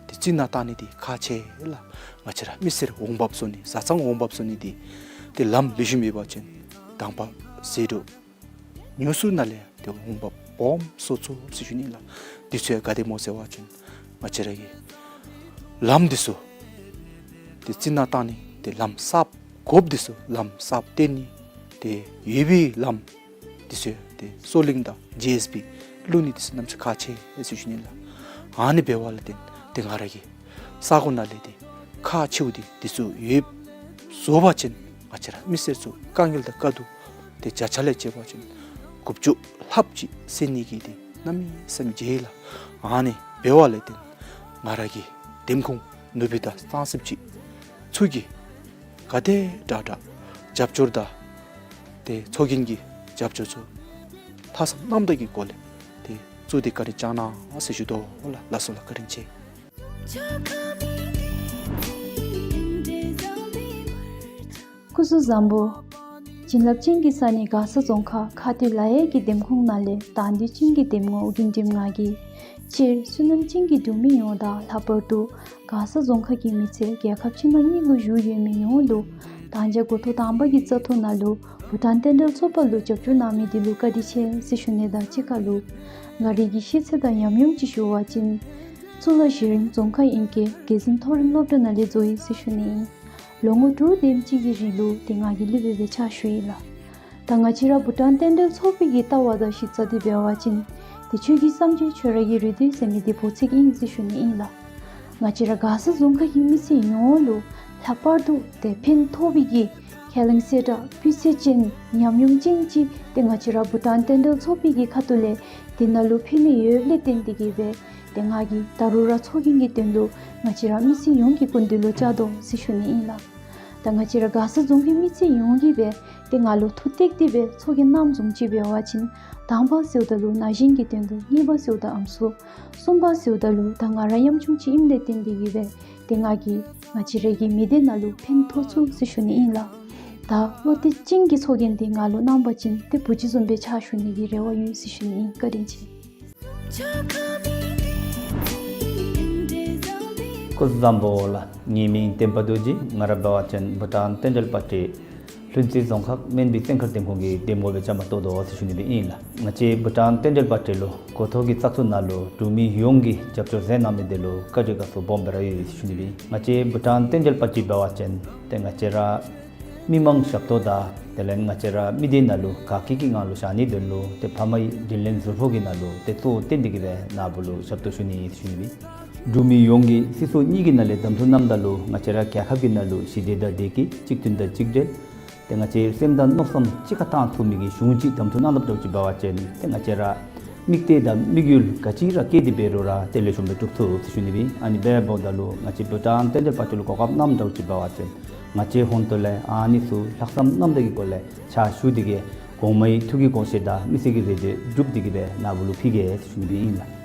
ཏེ་རྩི་ནག་བཏང་ནི་འདི་ཁག་ཆེ་ལགས། ང་བཅས་ར་མི་སེར་འོང་འབབ་བཟོ་ནི་བཟའ་ཚང་འོང་འབབ་བཟོ་ནི་འདི་ཏེ་ལམ་ལེགས་ཤོམ་ཡོད་པ་ཅིན་དང་པ་ཟད་འགྲོ་ཉུང་སུ་ནང་ལས་ཏེ་འོང་འབབ་སྦོམ་བཟོ་ཚུགས་ཟེར་ཞུ་ནི་ལགས། དུས་ཚོད་ག་དེ་སྨོ་ཟེར་བ་ཅིན་ང་བཅས་ར་གི་ལམ་འདི་ཚུ་ཏེ་རྩི་ནག་བཏང་ནི་ཏེ་ལམ་གསརཔ་དགོཔ་འདི་ཚུ་ལམ་གསརཔ་བཏོན་ནི་ཏེ་ཡོད་པའི་ལམ་འདི་ཚུ་ཏེ་སོ་གླིང་དང་ཇེ་ཨེས་བི་བླུག་ནི་འདི་ཚུ་གནམ་མེད་ས་མེད་ཁག་ཆེ་ཟེར་ཞུ་ནི་ལགས། ཨ་ནི་འབདཝ་ལས་བརྟེན་ཏེ་ང་ར་གི་ས་གོ་ནང་ལས་ཏེ་ཁག་ཆེཝ་འདི་འདི་ཚུ་ཡོདཔ་བཟོ་བ་ཅིན་ང་བཅས་ར་མི་སེར་ཚུ་དཀའ་ངལ་དང་དཀའ་སྡུག་ཏེ་བརྒྱ་ཆ་ལས་བྱས་པ་ཅིན་དགུ་བཅུ་ལྷགཔ་ཅིག་སེལ་ནི་གི་ཏེ་གནམ་མེད་ས་མེད་མཇལ་ཡི་ལགས། ཨ་ནི་འབདཝ་ལས་བརྟེན་ང་ར་གི་འདེམས་ཁོངས་ནུབ་སྦིས་དང་སྟང་སི་སྦྱིས་ཚུ་གིས་ག་དེ་དྲག་དྲག་རྒྱབ་སྐྱོར་དང་ཏེ་ཚོགས་རྒྱན་གྱི་རྒྱབ་སྐྱོར་ཚུ་ལྷག་བསམ་རྣམ་དག་གི་སྒོ་ལས་ཏེ་བཙུགས་ཏེ་བཀའ་དྲིན་བསྐྱང་གནང་ཟེར་ཞུ་དོ་ལགས། ལགས་སོ་ལགས། བཀའ་དྲིན་ཆེ། སྐུ་གཟུགས་བཟང་པོ། བྱིན་རླབས་ཅན་གྱི་ས་གནས་མགར་ས་རྫོང་ཁག་ཁ་ཐུག་ལ་ཡའི་གི་འདེམས་ཁོངས་ནང་ལས་དང་འདོད་ཅན་གྱི་འདེམས་ངོ་ཨོ་རྒྱན་སྒྲོལམ་ང་གིས་སྤྱིར་བསོད་ནམས་ཅན་གྱི་འབྲུག་མི་ཡོངས་དང་ལྷག་པར་དུ་མགར་ས་རྫོང་ཁག་གི་མི་སེར་རྒྱལ་ཁབ་ཕྱི་ནང་གཉིས་ལུ་བཞུགས་ཡོད་མི་ཡོངས་ལུ་ད་ཅི་འགོ་ཐོག་དང་པ་གི་བཙག་འཐུ་ནང་ལུ་ བྷུ་ཊཱན་རྟེན་འབྲེལ་ཚོགས་པ་ལུ་རྒྱབ་སྐྱོར་གནང་མི་འདི་ལུ་བཀའ་དྲིན་ཆེ་ཟེར་ཞུ་ནི་དང་གཅིག་ཁར་ལུ་ང་རའི་གི་ཤེས་ཚད་དང་ཉམས་མྱོང་ཅིག་ཞུ་བ་ཅིན་གཙུག་ལག་གཞི་རིམ་རྫོང་ཁ་ཨིན་སྐད་རྒྱལ་འཛིན་མཐོ་རིམ་སློབ་གྲྭ་ནང་ལས་རྫོགས་ཡི་ཟེར་ཞུ་ནི་ཨིན། ལོ་ངོ་དྲུག་དེམ་ཅིག་གི་རིང་ལུ་ཏེ་ང་གིས་ལུ་སྦེ་སྦེ་ཕྱག་ཞུ་ཡི་ལགས། ད་ང་བཅས་ར་བྷུ་ཊཱན་རྟེན་འབྲེལ་ཚོགས་པའི་གི་ལྟ་བ་དང་གཞི་རྩ་འདི་འབད་བ་ཅིན་ཏེ་ཆོས་ཀྱི་སངས་རྒྱས་ཆོས་ར་གི་རིགས་ལྡན་ཟེར་མི་འདི་འབོ་ཚིག་ཨིན་ཟེར་ཞུ་ནི་ཨིན་ལགས། ང་བཅས་ར་མགར་ས་རྫོང་ཁ་གི་མི་སེར་ཡོངས་ལུ་ལྷག་པར་དུ་ཏེ་ཕན་ཐོགས་པའི་གི་ཁས་ལེན་གསལ་བསྒྲགས་སྤུས་ཚད་ཅན་ཉམས་མྱོང་ཅན་ཅིག་ཏེ་ང་བཅས་ར་བྷུ་ཊཱན་རྟེན་འབྲེལ་ཚོགས་པའི་གི་ཁ་ཐུག་ལས་དེ་ནང་ལུ་ཕུལ་ནི་ཡོདཔ་ལས་བརྟེན་ཏེ་གིས་སྦེ་ཏེ་ང་གིས་ད་རུང་ར་ཚོགས་རྒྱན་གྱི་དོན་ལུ་ང་བཅས་ར་མི་སེར་ཡོངས་ཀྱི་སྐུ་མདུན་ལུ་བཅར་དོ་ཟེར་ཞུ་ནི་ཨིན་ལགས། ད་ང་བཅས་ར་མགར་ས་རྫོང་གི་མི་སེར་ཡོངས་ཀྱིས་སྦེ་ཏེ་ང་ལུ་ཐུགས་གཏད་དེ་སྦེ་ཚོགས་རྒྱན་གནངམ་བཟུམ་ཅིག་འབད་བ་ཅིན་དང་པ་ཟེརཝ་ད་ལུ་ན་གཞོན་གྱི་དོན་ལུ་གཉིས་པ་ཟེརཝ་ད་ཨམ་སྲུ་གསུམ་པ་ཟེརཝ་ད་ལུ་ད་ང་ར་ཡམ་ཆུང་ཅིག་ཨིནམ་ལས་བརྟེན་ཏེ་གིས་སྦེ་ཏེ་ང་གིས་ང་བཅས་ར་གི་མི་སྡེ་ནང་ལུ་ཕན་ཐོགས་ཚུགས་ཟེར་ཞུ་ནི་ཨིན་ལགས། ད་བློ་གཏད་ཅན་གྱི་ཚོགས་རྒྱན་འདི་ང་ལུ་གནང་པ་ཅིན་ཏེ་བུ་གཅིག་བཟུམ་སྦེ་ཕྱག་ཞུ་ནི་གི་རེ་བ་ཡོད་ཟེར་ཞུ་ནི་ཨིན། བཀའ་དྲིན་ཆེ། སྐུ་གཟུགས་བཟང་པོ་ལགས། ངེའི་མིང་བསྟན་པ་རྡོ་རྗེ། ང་ར་འབད་བ་ཅིན་བྷུ་ཊཱན་རྟེན་འབྲེལ་པར་ཊི་ལྷུན་རྩེ་རྫོང་ཁག་སྨན་སྦིས་བཙན་མཁར་འདེམས་ཁོངས་ཀྱི་འདེམས་ངོ་སྦེ་བཅའ་མར་གཏོགས་དོ་ཟེར་ཞུ་ནི་སྦེ་ཨིན་ལགས། ང་བཅས་བྷུ་ཊཱན་རྟེན་འབྲེལ་པར་ཊི་ལུ་འགོ་ཐོག་གི་བཙག་འཐུ་ནང་ལུ་འབྲུག་མི་ཡོངས་ཀྱིས་རྒྱབ་སྐྱོར་མཛད་གནང་མི་འདི་ལུ་བཀའ་དྲིན་དགའ་ཚོར་སྦོམ་སྦེ་ར་ཡོད་ཟེར་ཞུ་ནི་སྦེ་ཨིན། ང་བཅས་བྷུ་ཊཱན་རྟེན་འབྲེལ་པར་ཊི་འབད་བ་ཅིན་ཏེ་ང་བཅས་ར་མི་མང་ཞབས་ཏོག་དང་དེ་ལས་ང་བཅས་ར་མི་སྡེ་ནང་ལུ་དགའ་སྐྱིད་ཀྱི་ངང་ལུ་བཞག་ནིའི་དོན་ལུ་ཏེ་ཕ་མའི་དྲིན་ལན་གཟུར་ཕོག་གི་ནང་ལུ་ཏེ་གཙོ་བོ་བཏོན་ཏེ་གིས་སྦེ་ནཱ་བུ་ལུ་ཞབས་ཏོག་ཞུ་ནི་ཨིན་ཟེར་ཞུ་ནི་སྦེ་ཨིན། འབྲུག་མི་ཡོངས་ཀྱིས་སྲིད་ཚོགས་གཉིས་ཀྱི་ནང་ལས་གདམ་འཐུ་གནངམ་ད་ལུ་ང་བཅས་ར་རྒྱལ་ཁབ་ཀྱི་ནང་ལུ་ཞི་བདེ་དང་བདེ་སྐྱིད་གཅིག་མཐུན་དང་གཅིག་སྒྲིལ་ཏེ་ང་བཅས་སེམས་དང་མནོ་བསམ་གཅིག་ཁར་བཏང་ཚུགས་མི་གི་གཞུང་ཅིག་གདམ་འཐུ་གནང་ལུགས་འདྲཝ་ཅིག་འབད་བ་ཅིན་ཏེ་ང་བཅས་ར་དམིགས་གཏད་དང་དམིགས་ཡུལ་ག་ཅི་ར་བསྐྱེད་དེ་འབད་རུང་ར་ཏེ་ལེགས་ཤོམ་སྦེ་འགྲུབ་ཚུགས་ཟེར་ཞུ་ནི་སྦེ་ཨིན། ཨ་ནི་འབདཝ་ད་ལུ་ང་བཅས་བྷུ་ཊཱན་རྟེན་འབྲེལ་པར་ཊི་ལུ་གོ་སྐབས་གནངམ་འདྲཝ་ཅིག་འབད་བ་ཅིན་ང་བཅས་ཧོངས་ཏོ་ལས་ཨ་ནི་ཚུ་ལྷག་བསམ་རྣམ་དག་གི་སྒོ་ལས་ཕྱག་ཞུ་སྟེ་གིས་གོང་མའི་ཐུགས་ཀྱི་དགོངས་བཞེད་དང་མི་ཚེ་གི་རེ་འདོད་སྒྲུབ་སྟེ་གིས་སྦེ་ནཱ་བུ་ལུ་ཕུལ་གེ་ཟེར་ཞུ་ནི་སྦེ་ཨིན་ལགས།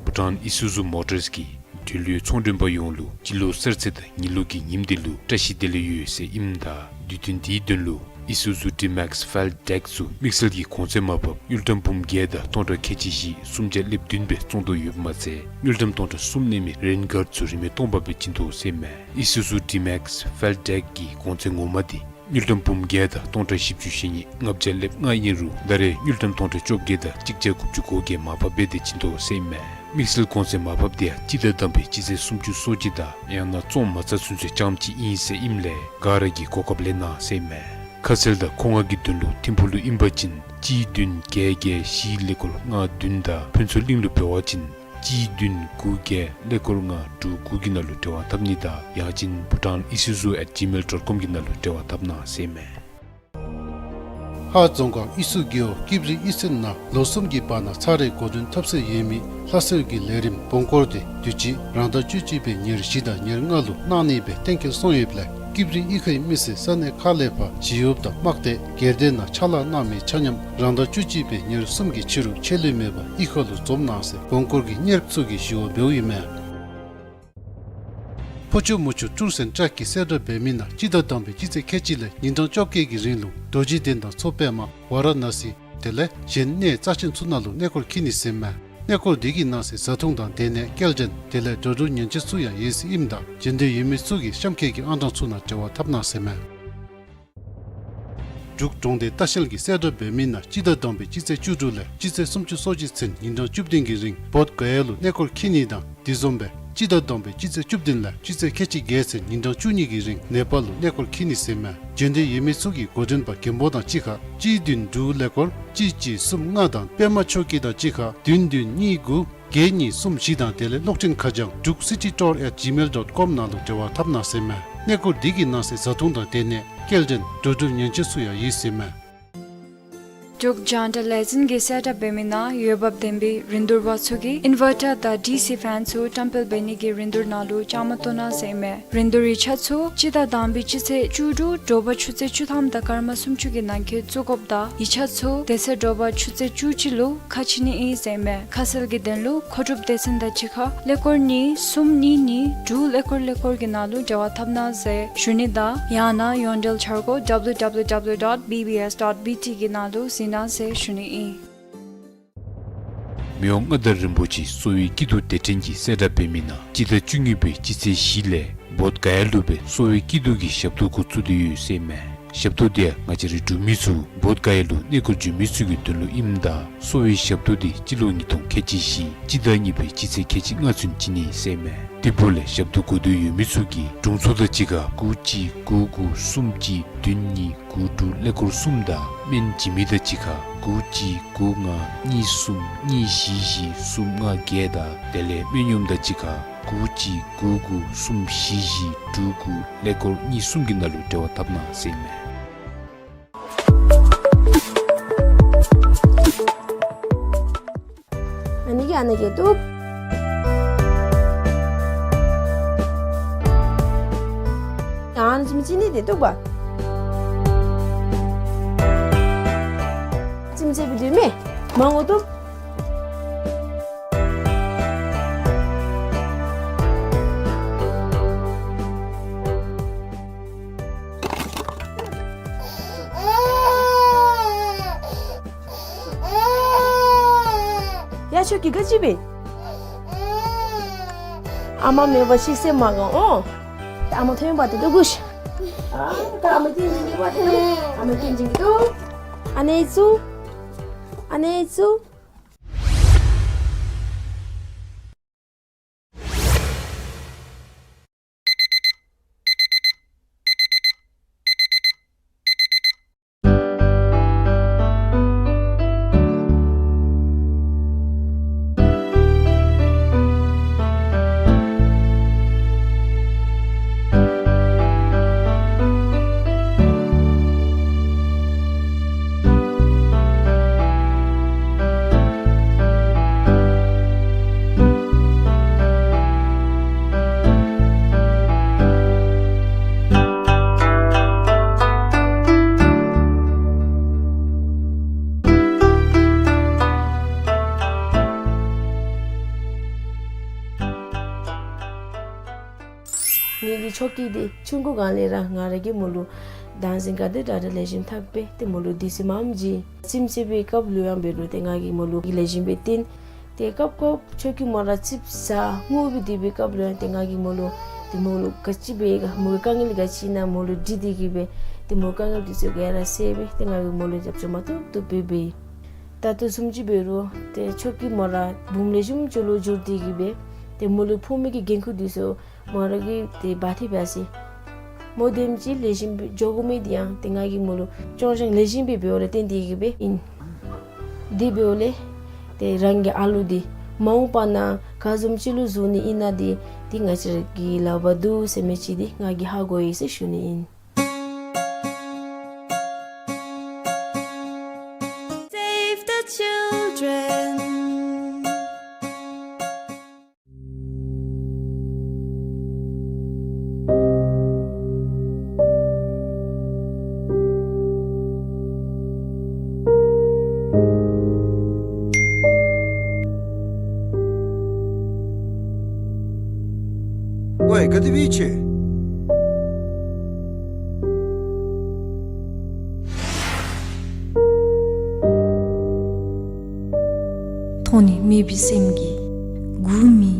བྷུ་ཊཱན་ཨི་སུ་ཛུ་མོ་ཊརས་ཀྱིས་འབྲེལ་ཡོད་ཚོང་མགྲོན་པ་ཡོངས་ལུ་སྤྱི་ལོ་གསར་ཚེས་དང་ཉི་ལུགས་ཀྱི་ཉིནམ་འདི་ལུ་བཀྲ་ཤིས་བདེ་ལེགས་ཡོད་ཟེར་ཨིནམ་ད་དུས་སྟོན་འདིའི་དོན་ལུ་ཨི་སུ་ཛུ་ཌི་མེགསི་ཕེལ་ཌེཀ་ཚུ་དམིགས་བསལ་གྱི་གོང་ཚད་མར་ཕབ་དངུལ་ཀྲམ་འབུམ་བརྒྱད་དང་སྟོང་ཕྲག་ཁལ་གཅིག་བཞི་གསུམ་བརྒྱ་ལེབ་བདུན་སྦེ་བཙོང་དོ་ཡོདཔ་མ་ཚད་དངུལ་ཀྲམ་སྟོང་ཕྲག་གསུམ་གནས་མི་རེན་གཱརཌ་ཚུ་རིན་མེད་སྟོང་པ་སྦེ་བྱིན་དོ་ཟེར་ཨིན་མས། ཨི་སུ་ཛུ་ཌི་མེགསི་ཕེལ་ཌེཀ་གི་གོང་ཚད་ངོ་མ་འདི་དངུལ་ཀྲམ་འབུམ་བརྒྱད་དང་སྟོང་ཕྲག་བཞི་བཅུ་ཞེ་གཉིས་ལྔ་བརྒྱ་ལེབ་ལྔ་ཨིན་རུང་ད་རེས་དངུལ་ཀྲམ་སྟོང་ཕྲག་བཅོ་བརྒྱད་དང་གཅིག་བརྒྱ་དགུ་བཅུ་གོ་བརྒྱད་མར་ཕབ་འབད་དེ་བྱིན་དོ་ཟེར་ཨིན་མས། དམིགས་བསལ་གོང་ཚད་མར་ཕབ་འདི་ཡང་སྤྱི་ཟླ་དང་པའི་སྤྱི་ཚེས་སུམ་ཅུ་སོ་གཅིག་དང་ཡང་ན་བཙོང་མ་ཚར་ཚུན་ཚོད་རྐྱངམ་གཅིག་ཨིན་ཟེར་ཨིནམ་ལས་ག་ར་གིས་གོ་སྐབས་ལེན་གནང་ཟེར་ཨིན་མས། ཁ་གསལ་དང་མཁོ་མངགས་ཀྱི་དོན་ལུ་ཐིམ་ཕུག་ལུ་ཨིན་པ་ཅིན་གཅིག་བདུན་བརྒྱད་བརྒྱད་བཞི་ཀླད་ཀོར་ལྔ་བདུན་དང་ཕུན་ཚོགས་གླིང་ལུ་འབད་བ་ཅིན་གཅིག་བདུན་དགུ་བརྒྱད་ཀླད་ཀོར་ལྔ་དྲུག་དགུ་གི་ནང་ལུ་འབྲེལ་བ་འཐབ་ནི་དང་ཡང་ཅིན་bhutanisuzu at gmail dot com གི་ནང་ལུ་འབྲེལ་བ་འཐབ་གནང་ཟེར་ཨིན་མས། ཧཱ་རྫོང་ཁག་ཨི་སུ་རྒེད་འོག་ཀིབ་རི་ཨི་སན་ནང་ལོ་གསུམ་གྱི་བར་ན་ཚར་རེ་འགོ་འདྲེན་འཐབ་སྲོལ་ཡོད་མི་ལྷ་གསོལ་གྱི་ལས་རིམ་བོང་སྐོར་དེ་དུས་ཅི་རང་ཟླ་བཅུ་གཅིག་པའི་ཉེར་བཞི་དང་ཉེར་ལྔ་ལུ་གནང་ནི་སྦེ་གཏན་འཁེལ་སོང་ཡོདཔ་ལས་ཀིབ་རི་ཨི་ཁའི་མི་སེར་ས་གནས་ཁག་ལས་ཕར་ཞི་གཡོགཔ་དང་དམག་སྡེ་སྒེར་སྡེ་ནང་ཕྱག་ལཱ་གནང་མི་ཆ་མཉམ་རང་ཟླ་བཅུ་གཅིག་པའི་ཉེར་གསུམ་གྱི་ཕྱི་རུ་ཆད་ལུས་མེད་པར་ཨི་ཁ་ལུ་འཛོམས་གནང་ཟེར་བོང་སྐོར་གྱི་གཉེརཔ་ཚུ་གིས་ཞུ་བ་འབདཝ་ཨིན་མས། ཕོ་ཆུ་མོ་ཆུ་ཊུརསི་ཨེནཌ་ཊེགསི་གིས་གསལ་བསྒྲགས་འབད་མི་ནང་སྤྱི་ཟླ་དང་པའི་སྤྱི་ཚེས་ཁལ་གཅིག་ལས་ཉིན་གྲངས་བཅོ་བརྒྱད་ཀྱི་རིང་ལུ་རྡོ་རྗེ་གདན་དང་མཚོ་པདྨ་ཝཱ་ར་ཎ་སི་དེ་ལས་གཞན་གནས་རྩ་ཆེན་ཚུ་ནང་ལུ་གནས་སྐོར་འཁྱིད་ནི་ཟེར་ཨིན་མས། གནས་སྐོར་འདི་གི་ནང་གསེས་བཟའ་འཐུང་དང་སྡོད་གནས་སྐྱེལ་འདྲེན་དེ་ལས་འགྲོ་འགྲུལ་ཉེན་བཅོལ་ཚུ་ཡང་ཡོད་ཟེར་ཨིནམ་ད་འབྱོན་འདོད་ཡོད་མི་ཚུ་གིས་གཤམ་འཁོད་ཀྱི་ཨང་གྲངས་ཚུ་ནང་འབྲེལ་བ་འཐབ་གནང་ཟེར་ཨིན་མས། འབྲུག་གྲོང་སྡེ་ལྟ་བཤལ་གྱིས་གསལ་བསྒྲགས་འབད་མི་ནང་སྤྱི་ཟླ་དང་པའི་སྤྱི་ཚེས་བཅུ་དྲུག་ལས་སྤྱི་ཚེས་སུམ་ཅུ་སོ་གཅིག་ཚུན་ཉིན་གྲངས་བཅུ་བདུན་གྱི་རིང་བོདྷ་ག་ཡ་ལུ་གནས་སྐོར་འཁྱིད་ནི་དང་དེ་བཟུམ་སྦེ་སྤྱི་ཟླ་དང་པའི་སྤྱི་ཚེས་བཅུ་བདུན་ལས་སྤྱི་ཚེས་ཁལ་གཅིག་བརྒྱད་ཚུན་ཉིན་གྲངས་བཅུ་གཉིས་ཀྱི་རིང་ནེ་པཱལ་ལུ་གནས་སྐོར་འཁྱིད་ནི་ཟེར་ཨིན་མས། འབྱོན་འདོད་ཡོད་མི་ཚུ་གིས་འགོ་འདྲེན་པ་རྒན་པོ་དང་གཅིག་ཁར་གཅིག་བདུན་དྲུག་ཀླད་ཀོར་གཅིག་གཅིག་གསུམ་ལྔ་དང་པདྨ་ཆོས་སྐྱིད་དང་གཅིག་ཁར་བདུན་བདུན་གཉིས་དགུ་བརྒྱད་གཉིས་གསུམ་བཞི་དང་དེ་ལས་གློག་འཕྲིན་ཁ་བྱང་druk city tour at gmail dot com ནང་ལུ་འབྲེལ་བ་འཐབ་གནང་ཟེར་ཨིན་མས། གནས་སྐོར་འདི་གི་ནང་གསེས་བཟའ་འཐུང་དང་སྡོད་གནས་སྐྱེལ་འདྲེན་འགྲོ་འགྲུལ་ཉེན་བཅོལ་ཚུ་ཡང་ཡོད་ཟེར་ཨིན་མས། འབྲུག་ལྗང་མདའ་ལས་འཛིན་གྱིས་གསལ་བསྒྲགས་འབད་མི་ནང་འོས་འབབ་ལྡན་པའི་རིན་བསྡུར་པ་ཚུ་གིས་ཨིན་ཝར་ཊར་དང་ཌི་སི་ཕེན་ཚུ་བཀྲམ་སྤེལ་འབད་ནི་གི་རིན་བསྡུར་ནང་ལུ་བཅའ་མར་གཏོགས་གནང་ཟེར་ཨིན་མས། རིན་བསྡུར་ཡིག་ཆ་ཚུ་སྤྱི་ཟླ་དང་པའི་སྤྱི་ཚེས་བཅུ་དྲུག་དྲོ་པ་ཆུ་ཚོད་བཅུ་ཐམ་དང་སྐར་མ་སུམ་ཅུ་གི་ནང་འཁོད་བཙུགས་དགོཔ་དང་ཡིག་ཆ་ཚུ་དེ་ཚེ་དྲོ་པ་ཆུ་ཚོད་བཅུ་གཅིག་ལུ་ཁ་ཕྱེ་ནི་ཨིན་ཟེར་ཨིན་མས། ཁ་གསལ་གྱི་དོན་ལུ་མཁོ་སྒྲུབ་སྡེ་ཚན་དང་གཅིག་ཁར་ཀླད་ཀོར་གཉིས་གསུམ་གཉིས་གཉིས་དྲུག་ཀླད་ཀོར་ཀླད་ཀོར་གྱི་ནང་ལུ་འབྲེལ་བ་འཐབ་གནང་ཟེར་ཞུ་ནི་དང་ཡང་ན་ཡོངས་འབྲེལ་འཆར་སྒོ་W W W dot B B S dot B T གི་ནང་ལུ་གཟིགས་གནང་ཟེར་ཞུ་ནི་ཨིན། མི་དབང་མངའ་བདག་རིན་པོ་ཆེ་གསོ་བའི་སྐྱིད་སྡུག་སྡེ་ཕྲན་གྱིས་གསལ་བསྒྲགས་འབད་མི་ནང་སྤྱི་ཟླ་བཅུ་གཉིས་པའི་སྤྱི་ཚེས་བཞི་ལས་བོདྷ་ག་ཡ་ལུ་སྦེ་གསོ་བའི་སྐྱིད་སྡུག་གི་ཞབས་ཏོག་འགོ་བཙུགས་ཏེ་ཡོད་ཟེར་ཨིན་མས། ཞབས་ཏོག་འདི་ང་བཅས་རའི་འབྲུག་མི་ཚུ་བོདྷ་ག་ཡ་ལུ་གནས་སྐོར་འགྱོ་མི་ཚུ་གི་དོན་ལུ་ཨིནམ་ད་གསོ་བའི་ཞབས་ཏོག་འདི་སྤྱི་ལོ་ཉིས་སྟོང་ཁལ་གཅིག་བཞི་སྤྱི་ཟླ་གཉིས་པའི་སྤྱི་ཚེས་ཁལ་གཅིག་ལྔ་ཚུན་བྱིན་ནི་ཟེར་མས། དེ་འབདཝ་ལས་ཞབས་ཏོག་དགོ་འདོད་ཡོད་མི་ཚུ་གིས་དྲུང་འཚོ་དང་གཅིག་ཁར་དགུ་གཅིག་དགུ་དགུ་གསུམ་གཅིག་བདུན་གཉིས་དགུ་དྲུག་ཀླད་ཀོར་གསུམ་དང་སྨན་བྱིན་མི་དང་གཅིག་ཁར་དགུ་གཅིག་དགུ་ལྔ་གཉིས་གསུམ་གཉིས་བཞི་བཞི་གསུམ་ལྔ་བརྒྱད་དང་དེ་ལས་སྨན་གཡོགམ་དང་གཅིག་ཁར་དགུ་གཅིག་དགུ་དགུ་གསུམ་བཞི་བཞི་དྲུག་དགུ་ཀླད་ཀོར་གཉིས་གསུམ་གྱི་ནང་ལུ་འབྲེལ་བ་འཐབ་གནང་ཟེར་མས། ཨ་ནི་གིས་ཨ་ནི་གིས་བཏུབ། ཨ་ནི་ཅིག་མི་ཅིག་ནི་དེ་བཏུབ་པ། ཅིག་མི་ཅིག་བཏུབ་མེ། མང་པོ་བཏུབ། ཡ་ཁྱོད་ཀྱིས་ག་ཅི་འབད། ཨ་མ་མེད་པ་ཅིག་སེམས་མ་དགའ་འོང་། ཨ་མ་ཐོན་པ་དེ་ལྟོ་གུ་ཤ། ཨ་ད་ཨ་མ་ཏིང་འཛིན་གྱི་བ་དེ་ལྟོ། ཨ་མ་ཏིང་འཛིན་གྱི་ལྟོ། ཨ་ནེ་ཙུ། ཨ་ནེ་ཙུ། ངེ་གི་ཆོ་གི་འདི་ཆུང་ཀུ་སྒང་ལས་ར་ང་ར་གིས་མོ་ལུ་བདག་འཛིན་ག་དེ་དྲག་དྲག་ལེགས་ཤོམ་འཐབ་སྦེ་ཏེ་མོ་ལུ་དུས་ཚོད་མངམ་ཅིག་ཁྱིམ་མཚེས་པའི་སྐབས་ལུ་ཡང་འབད་རུང་ཏེ་ང་གིས་མོ་ལུ་ལེགས་ཤོམ་སྦེ་བསྟེན། ཏེ་སྐབས་སྐབས་ཆོ་གི་མོ་ར་ཙིགཔ་ཟ་ངུ་སྦེ་སྡོད་པའི་སྐབས་ལུ་ཡང་ཏེ་ང་གིས་མོ་ལུ་ཏེ་མོ་ལུ་ག་ཅི་འབད་ག་མོ་གི་དཀའ་ངལ་ག་ཅི་ཨིན་ན་མོ་ལུ་དྲི་སྟེ་གི་སྦེ་ཏེ་མོ་གི་དཀའ་ངལ་འདི་ཚུ་ག་ར་སེལ་སྦེ་ཏེ་ང་གིས་མོ་ལུ་རྒྱབ་སྐྱོར་མ་བཏུབ་བཏུབ་སྦེ་འབད་ཡི། ད་ལྟོ་བཟུམ་ཅིག་འབད་རུང་ཏེ་ཆོ་གི་མོ་ར་བུམོ་ལེགས་ཤོམ་ཅིག་ལུ་འགྱུར་ཏེ་གི་སྦེ་ཏེ་མོ་ལུ་ཕོག་མི་གི་འགན་ཁུར་འདི་ཚུ་མོ་ར་གིས་ཏེ་འབག་སྟེ་འབད་ཡི་ཟེར། མོ་དེམ་ཅིག་ལེགས་ཤོམ་སྦེ་འགྱོ་དགོ་མི་འདི་ཡང་ཏེ་ང་གིས་མོ་ལུ་སྐྱོང་བཞག་ལེགས་ཤོམ་སྦེ་འབདཝ་ལས་བརྟེན་ཏེ་གི་སྦེ་ཨིན། དེ་འབདཝ་ལས་ཏེ་རང་གི་ཨ་ལུ་འདི་མ་འོངས་པ་ནང་ག་བཟུམ་ཅིག་ལུ་བཟོ་ནི་ཨིན་ན་འདི་ཏེ་ང་བཅས་ར་གི་ལག་པར་འདུག་ཟེར་མི་ཅིག་འདི་ང་གིས་ཧ་གོ་ཡི་ཟེར་ཞུ་ནི་ཨིན། Save the children. ཝའི་ག་དེ་སྦེ་ཡོད་ཅི། མཐོང་ནི་མེད་པའི་སེམས་ཀྱིས་སྒུག་མི་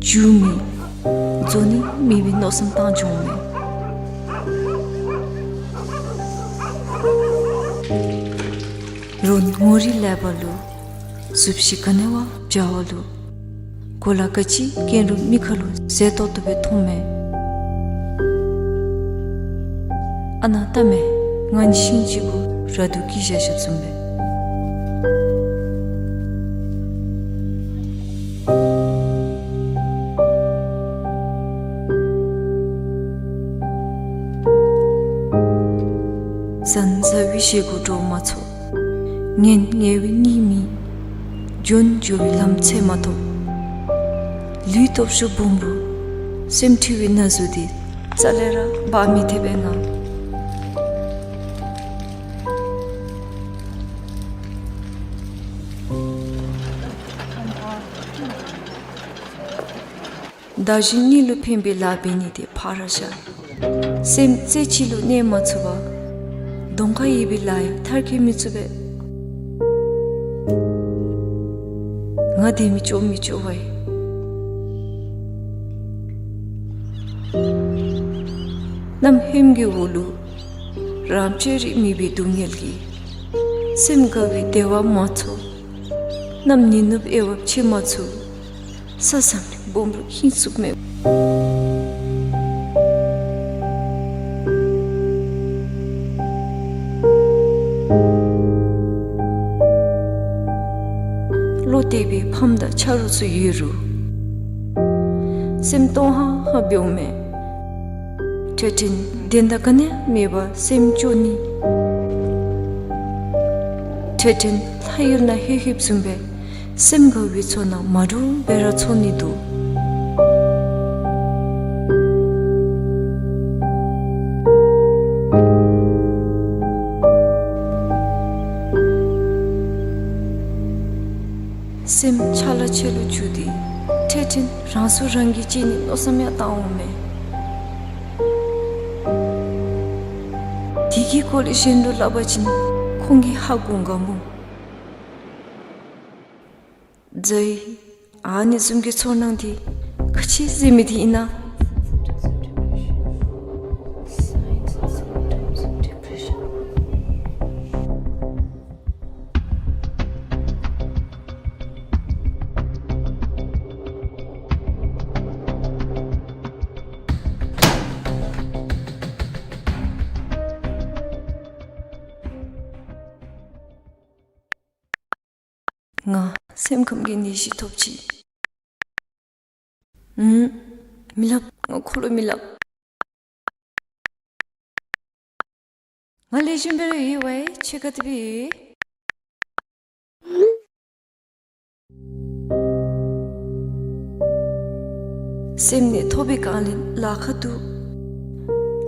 འགྱོ་མི་འཛོལ་ནི་མེད་པའི་མནོ་བསམ་བཏང་འགྱོ་མི། རོགས་ངོ་རིས་ལེགས་པ་ལུ་གཟུགས་གཞི་ག་ནི་བ་བྱ་བ་ལུ་གོ་ལ་ག་ཅི་བཀལ་རུང་མིག་ཁ་ལུ་གཟེར་ཏོག་ཏོ་སྦེ་མཐོང་མི། ཨ་ནཱ་ལྟ་མས། ང་ནི་ཤིང་གཅིག་གུ་ར་དུ་སྐྱེས་བཞག་བཞགཔ་བཟུམ་སྦེ། ཟན་ཟ་བའི་ཞེ་སྒོ་འདྲོག་མ་ཚུགས། ངན་ངལ་བའི་གཉིད་མི་འབྱོན་འགྱོ་བའི་ལམ་འཚོལ་མ་ཐོབ། ལུས་སྟོབས་ཤུགས་སྦོམ་རུང་སེམས་འཁྲུལ་བའི་ན་ཟུག་འདི་རྩ་ལས་ར་འབག་མི་ཐེག་པས་ང་། བདག་གཞན་གཉིས་ལུ་ཕན་པའི་ལཱ་འབད་ནི་དེ་ཕར་བཞག། སེམས་རྩེ་གཅིག་ལུ་གནས་མ་ཚུགས་པར་གདོང་ཁར་ཡོད་པའི་ལཱ་ཡང་མཐར་འཁྱོལ་མི་ཚུགས་པས། ང་དེ་མི་ལྕོགས་མི་ལྕོགས་པ་ཡིན། གནམ་ཧོནམ་གྱི་འོག་ལུ་ རང་བཅོས་རིག་མེད་པའི་སྡུག་བསྔལ་གྱིས། སེམས་དགའ་བའི་བདེ་བ་མ་ཚོར། ནམ་ཉི་ནུབ་དབྱེ་བ་ཕྱེ་མ་ཚུགས། ས་མཚམས་ནས་སྦོམ་རུ་ཁེངས་ཚུགས་མེད། བློ་གཏད་པའི་ཕམ་དང་ཆ་རོགས་ཚུ་ཡོད་རུང་། སེམས་སྟོང་ཧང་ཧང་འབྱུངམ་མས། འཕྲལ་འཕྲལ་བདེན་མཐའ་ག་ནི་ཡང་མེད་པར་སེམས་སྐྱོ་ནི། འཕྲལ་འཕྲལ་ལྷ་ཡུལ་ནང་ལྷོད་ལྷོདཔ་བཟུམ་སྦེ་སེམས་དགའ་བའི་ཚོར་སྣང་མ་འདྲཝ་སྦེ་ར་ཚོར་ནི་འདུག། སེམས་ཆ་ལ་ཆེ་ལུ་འགྱུར་ཏེ་འཕྲལ་འཕྲལ་རང་སྲོག་རང་གིས་བཅད་ནི་མནོ་བསམ་ཡང་བཏང་འོང་མས། དེ་གི་སྐོར་ལས་གཞན་ལུ་སླབ་པ་ཅིན་ཁོང་གིས་ཧ་གོ་ག་སྨོ། རྫ་ཡི་ཨ་ནི་བཟུམ་གྱི་ཚོར་སྣང་དེ་ག་ཅི་ཟེར་མི་དེ་ཨིན་ན། ང་སེམས་ཁམས་ཀྱི་ནད་གཞི་ཐོབ་ཅི། ཨུམ། མི་སླབ། ང་ཁོ་ལུ་མི་སླབ། ང་ལེགས་ཤོམ་སྦེ་ར་ཡོད་པས། ཁྱོད་ག་དེ་སྦེ་ཡོད། སེམས་ནད་ཐོབ་པའི་སྒང་ལས་ལཱ་ཁག་འདུག།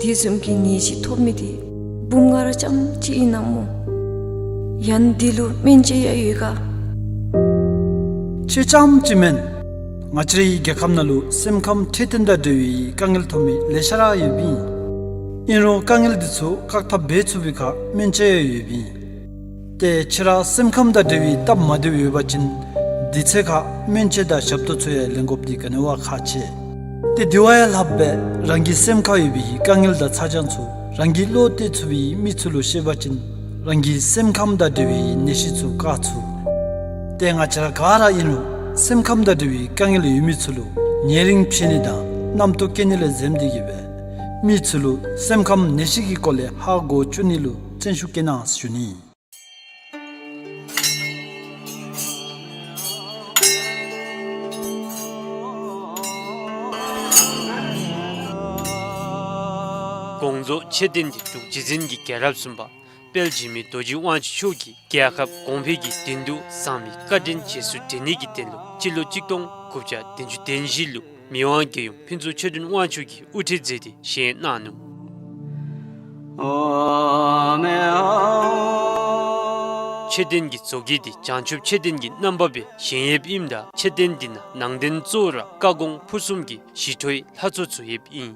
དེ་བཟུམ་གྱི་ནད་གཞི་ཐོབ་མི་དེ་བུམོ་ང་ར་རྐྱངམ་གཅིག་ཨིན་ན་སྨོ། ཡང་འདི་ལུ་སྨན་དཔྱད་ཡང་ཡོད་ག། ཁྱོད་རྐྱངམ་གཅིག་མེན། ང་བཅས་རའི་རྒྱལ་ཁབ་ནང་ལུ་སེམས་ཁམས་འཕྲོད་བསྟེན་དང་འབྲེལ་བའི་དཀའ་ངལ་ཐོབ་མི་ལེ་ཤ་ར་ཡོདཔ་ཨིན། ཨིན་རུང་དཀའ་ངལ་འདི་ཚུ་བཀག་ཐབས་འབད་ཚུགས་པའི་ཁར་སྨན་དཔྱད་ཡང་ཡོདཔ་ཨིན། ཏེ་ཁྱོད་ར་སེམས་ཁམས་དང་འབྲེལ་བའི་སྟབས་མ་བདེཝ་ཡོད་པ་ཅིན་དེ་ཚེ་ཁར་སྨན་དཔྱད་དང་ཞབས་ཏོག་ཚུ་ཡང་ལེན་དགོཔ་འདི་ག་ནི་བ་ཁག་ཆེ། ཏེ་དེ་བ་ཡང་ལྷགཔ་སྦེ་རང་གི་སེམས་ཁར་ཡོད་པའི་དཀའ་ངལ་དང་ཚ་གྱང་ཚུ་རང་གིས་བློ་གཏད་ཚུགས་པའི་མི་ཚུ་ལུ་བཤད་པ་ཅིན་རང་གི་སེམས་ཁམས་དང་འབྲེལ་བའི་ནད་གཞི་ཚུ་བཀག་ཚུགས། ཏེ་ང་བཅས་ར་ག་ར་ཨིན་རུང་སེམས་ཁམས་དང་འབྲེལ་བའི་དཀའ་ངལ་ཡོད་མི་ཚུ་ལུ་ཉེ་རིང་ཕྱད་ནི་དང་རྣམ་རྟོག་སྐྱེ་ནི་ལས་འཛེམ་སྟེ་གིས་སྦེ་མི་ཚུ་ལུ་སེམས་ཁམས་ནད་གཞི་གི་སྐོར་ལས་ཧ་གོ་བཅུག་ནི་ལུ་བརྩོན་ཤུགས་བསྐྱེད་གནང་ཞུ་ནི། དགོངས་རྫོགས་མཆོད་རྟེན་འདི་འབྲུག་རྗེ་བཙུན་གྱི་རྒྱལ་རབས་གསུམ་པ་དཔལ་འཇིགས་མེད་རྡོ་རྗེ་དབང་ཕྱུག་མཆོག་གིས་རྒྱལ་ཁབ་གོང་འཕེལ་གྱི་དོན་དུ་བཟང་མི་བཀའ་དྲིན་རྗེས་སུ་དྲན་ནི་གི་དོན་ལུ་སྤྱི་ལོ་གཅིག་སྟོང་དགུ་བརྒྱ་བདུན་ཅུ་དོན་བཞི་ལུ་མི་དབང་རྒྱལ་ཡུམ་ཕུན་ཚོགས་ཆོས་སྒྲོན་དབང་ཕྱུག་གིས་དབུ་ཁྲིད་མཛད་དེ་བཞེངས་གནང་ནུག། མཆོད་རྟེན་གྱི་མཛོད་དཀྱིལ་འདི་བྱང་ཆུབ་མཆོད་རྟེན་གྱི་རྣམ་པ་སྦེ་བཞེངས་ཡོདཔ་ཨིནམ་ད་མཆོད་རྟེན་འདི་ནང་ནང་རྟེན་གཙོ་བོ་ར་བཀའ་དགོངས་ཕུར་གསུམ་གྱི་ཞི་ཁྲོའི་ལྷ་ཚོགས་ཚུ་ཡོདཔ་ཨིན།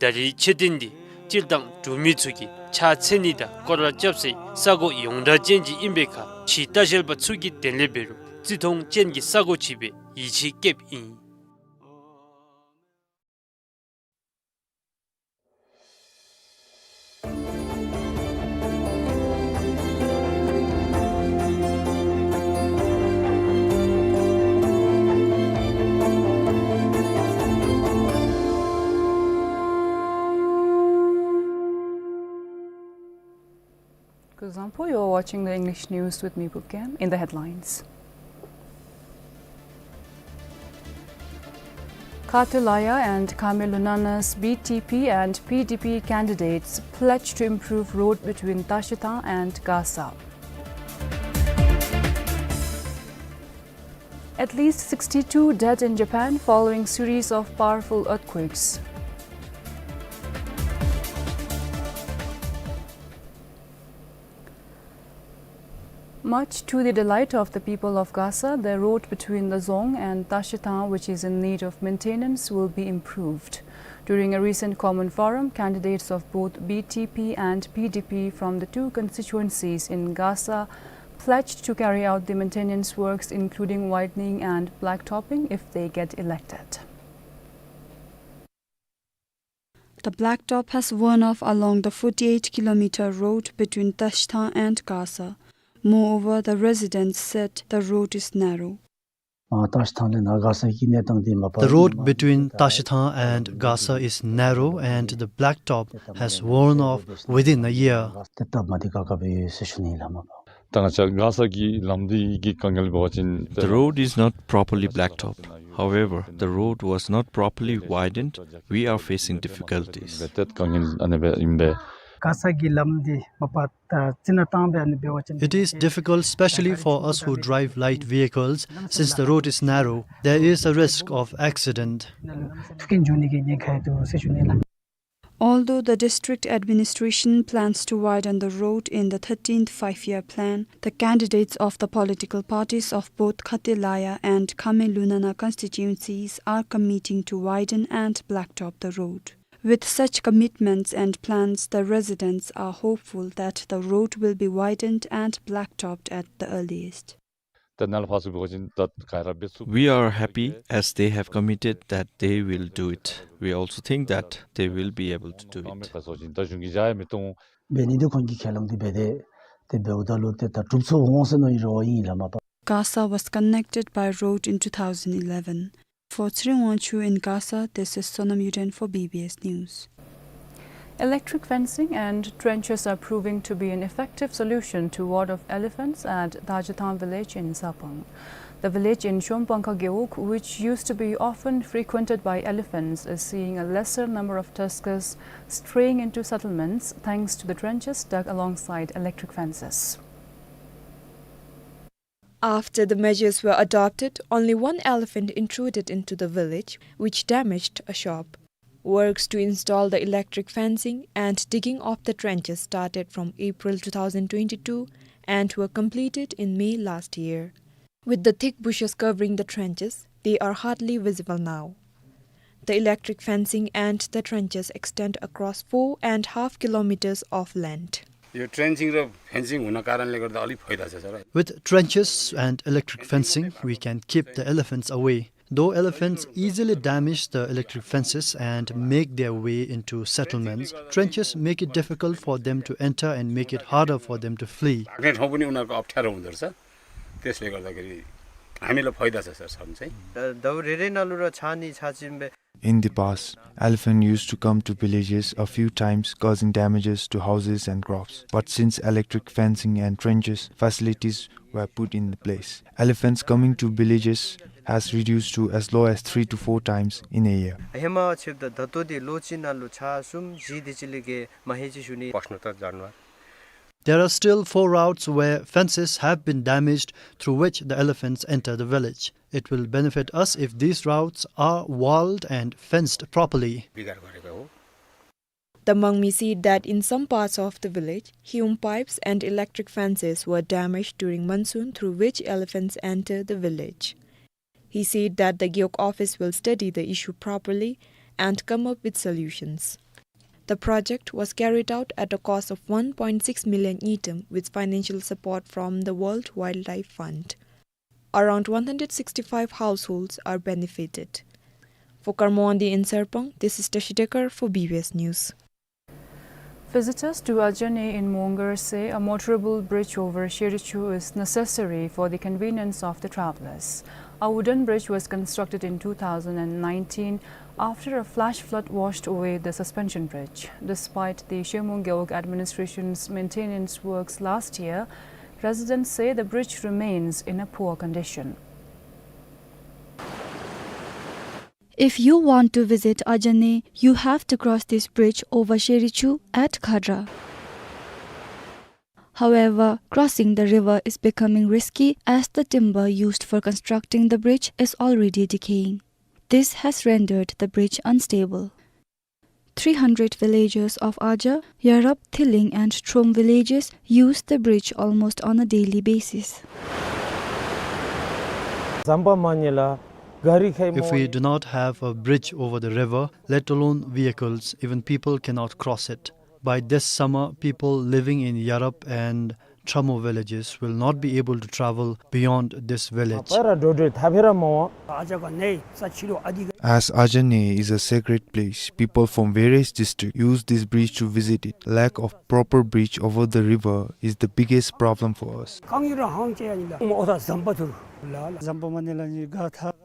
ད་རེས་མཆོད་རྟེན་འདི་སྤྱིར་བཏང་འབྲུག་མི་ཚུ་གིས་ཕྱག་འཚལ་ནི་དང་སྐོར་ར་རྐྱབ་སའི་ས་གོ་ཡོངས་གྲགས་ཅན་ཅིག་ཨིན་པའི་ཁར་ཕྱིའི་ལྟ་བཤལ་པ་ཚུ་གིས་དེ་ལས་འབད་རུང་བརྩི་མཐོང་ཅན་གྱི་ས་གོ་ཅིག་སྦེ་ཡིད་ཆེས་བསྐྱེདཔ་ཨིན། Kuzuzangpo, you are watching the English news with me, Pukkem. In the headlines. Kha Thulaya and Khame Lunana's B T P and P D P candidates pledge to improve road between Tashitang and Gasa. At least sixty-two dead in Japan following series of powerful earthquakes. Much to the delight of the people of Gasa, the road between Lazong and Tashitang, which is in need of maintenance, will be improved. During a recent common forum, candidates of both B T P and P D P from the two constituencies in Gasa pledged to carry out the maintenance works, including widening and blacktopping, if they get elected. The blacktop has worn off along the forty-eight kilometer road between Tashithang and Gasa. Moreover, the residents said the road is narrow. ཨ་ཏཱ་ཤི་ཐང་ལས་ནཱ་ག་ས་གི་གནས་སྟངས་འདི་མ་པ། The road between Tashithang and Gasa is narrow and the blacktop has worn off within a year. ཏེ་སྟབས་མ་བདེ་ཁག་ཁ་སྦེ་ཡོད་ཟེར་ཞུ་ནི་ཨིན་ལགས་མ་པ། ད་ང་བཅས་ག་ས་གི་ལམ་འདི་གི་དཀའ་ངལ་འབད་བ་ཅིན། The road is not properly blacktop. However, the road was not properly widened. We are facing difficulties. དཀའ་ངལ་ཨ་ནི་སྦེ་ཨིན་པས། ག་ས་གི་ལམ་འདི་མ་པ་ད་ཅི་ན་ཏང་སྦེ་ཨ་ནི་འབད་བ་ཅིན། It is difficult, especially for us who drive light vehicles, since the road is narrow. There is a risk of accident. ཐུག་རྐྱེན་འབྱུང་ནི་གི་ཉེན་ཁ་ཡོད་དོ་ཟེར་ཞུ་ནི་ལགས། Although the district administration plans to widen the road in the thirteenth Five-Year Plan, the candidates of the political parties of both Khate Laya and Khame Lunana constituencies are committing to widen and blacktop the road. With such commitments and plans, the residents are hopeful that the road will be widened and blacktopped at the earliest. ད་ནཱ་ལས་ཕར་ཚུར་འབད་བ་ཅིན་ད་ག་ར་འབད་ཚུགས། We are happy as they have committed that they will do it. We also think that they will be able to do it. ད་གཞུང་གིས་ཡང་མི་གཏོང་། འབད་ནི་འདི་ཁོང་གིས་ཁས་བླངས་ཏེ་འབད་དེ་ཏེ་འབདཝ་ད་ལུ་ཏེ་ད་གྲུབ་ཚུགས་འོང་ཟེར་མནོ་ཡི་རོགས་ཨིན་ལགས་མ་པ། Gasa was connected by road in two thousand eleven. For Tshering Wangchuk in Gasa, this is Sonam Yuden for B B S News. Electric fencing and trenches are proving to be an effective solution to ward off elephants at Dajithang village in Sarpang. The village in Shompangkha Gewog, which used to be often frequented by elephants, is seeing a lesser number of tuskers straying into settlements thanks to the trenches dug alongside electric fences. After the measures were adopted, only one elephant intruded into the village, which damaged a shop. Works to install the electric fencing and digging of the trenches started from April two thousand twenty-two and were completed in May last year. With the thick bushes covering the trenches, they are hardly visible now. The electric fencing and the trenches extend across four and half kilometers of length. यो ट्रेन्चिङ र फेन्सिङ हुनको कारणले गर्दा अलि फाइदा छ, sir. With trenches and electric fencing, we can keep the elephants away. Though elephants easily damage the electric fences and make their way into settlements, trenches make it difficult for them to enter and make it harder for them to flee. भाग्ने ठाउँ पनि उनीहरूको अप्ठ्यारो हुँदो रहेछ। त्यसले गर्दाखेरि हामीलाई फाइदा छ, सर, छन चाहिँ। द-, दौ रेरे नालु र छानी छाचिम्बे। In the past, elephant used to come to villages a few times, causing damages to houses and crops. But since electric fencing and trenches facilities were put in place, elephants coming to villages has reduced to as low as three to four times in a year. Hema छिप द दतो दि लोची नालु छा सुम जी दिचिलिगे महेची शुनी। प्रश्न त जानवर। There are still four routes where fences have been damaged, through which the elephants enter the village. It will benefit us if these routes are walled and fenced properly. बिगार गरेको हो। The Mangmi said that in some parts of the village, hume pipes and electric fences were damaged during monsoon, through which elephants enter the village. He said that the Gewog office will study the issue properly and come up with solutions. The project was carried out at a cost of one point six million ngultrum with financial support from the World Wildlife Fund. Around one hundred sixty-five households are benefited. For Karmo Wangdi in Sarpang, this is Tashi Dekar for B B S News. Visitors to Ajane in Mongar say a motorable bridge over Sherichu is necessary for the convenience of the travelers. A wooden bridge was constructed in two thousand and nineteen after a flash flood washed away the suspension bridge. Despite the Shemung Gewog administration's maintenance works last year, residents say the bridge remains in a poor condition. If you want to visit Ajane, you have to cross this bridge over Sherichu at Khadra. However, crossing the river is becoming risky as the timber used for constructing the bridge is already decaying. This has rendered the bridge unstable. Three hundred villagers of Aja, Yarap, Thiling and Trom villages use the bridge almost on a daily basis. If we do not have a bridge over the river, let alone vehicles, even people cannot cross it. By this summer, people living in Yarap and Thramo villages will not be able to travel beyond this village. As Ajane is a sacred place, people from various districts use this bridge to visit it. Lack of proper bridge over the river is the biggest problem for us.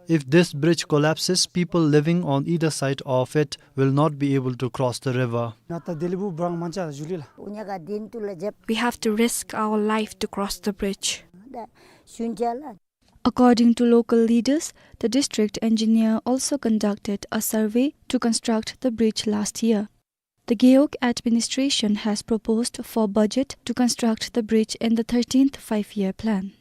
If this bridge collapses, people living on either side of it will not be able to cross the river. We have to risk our life to cross the bridge. According to local leaders, the district engineer also conducted a survey to construct the bridge last year. The Gewog administration has proposed for budget to construct the bridge in the thirteenth five-year plan.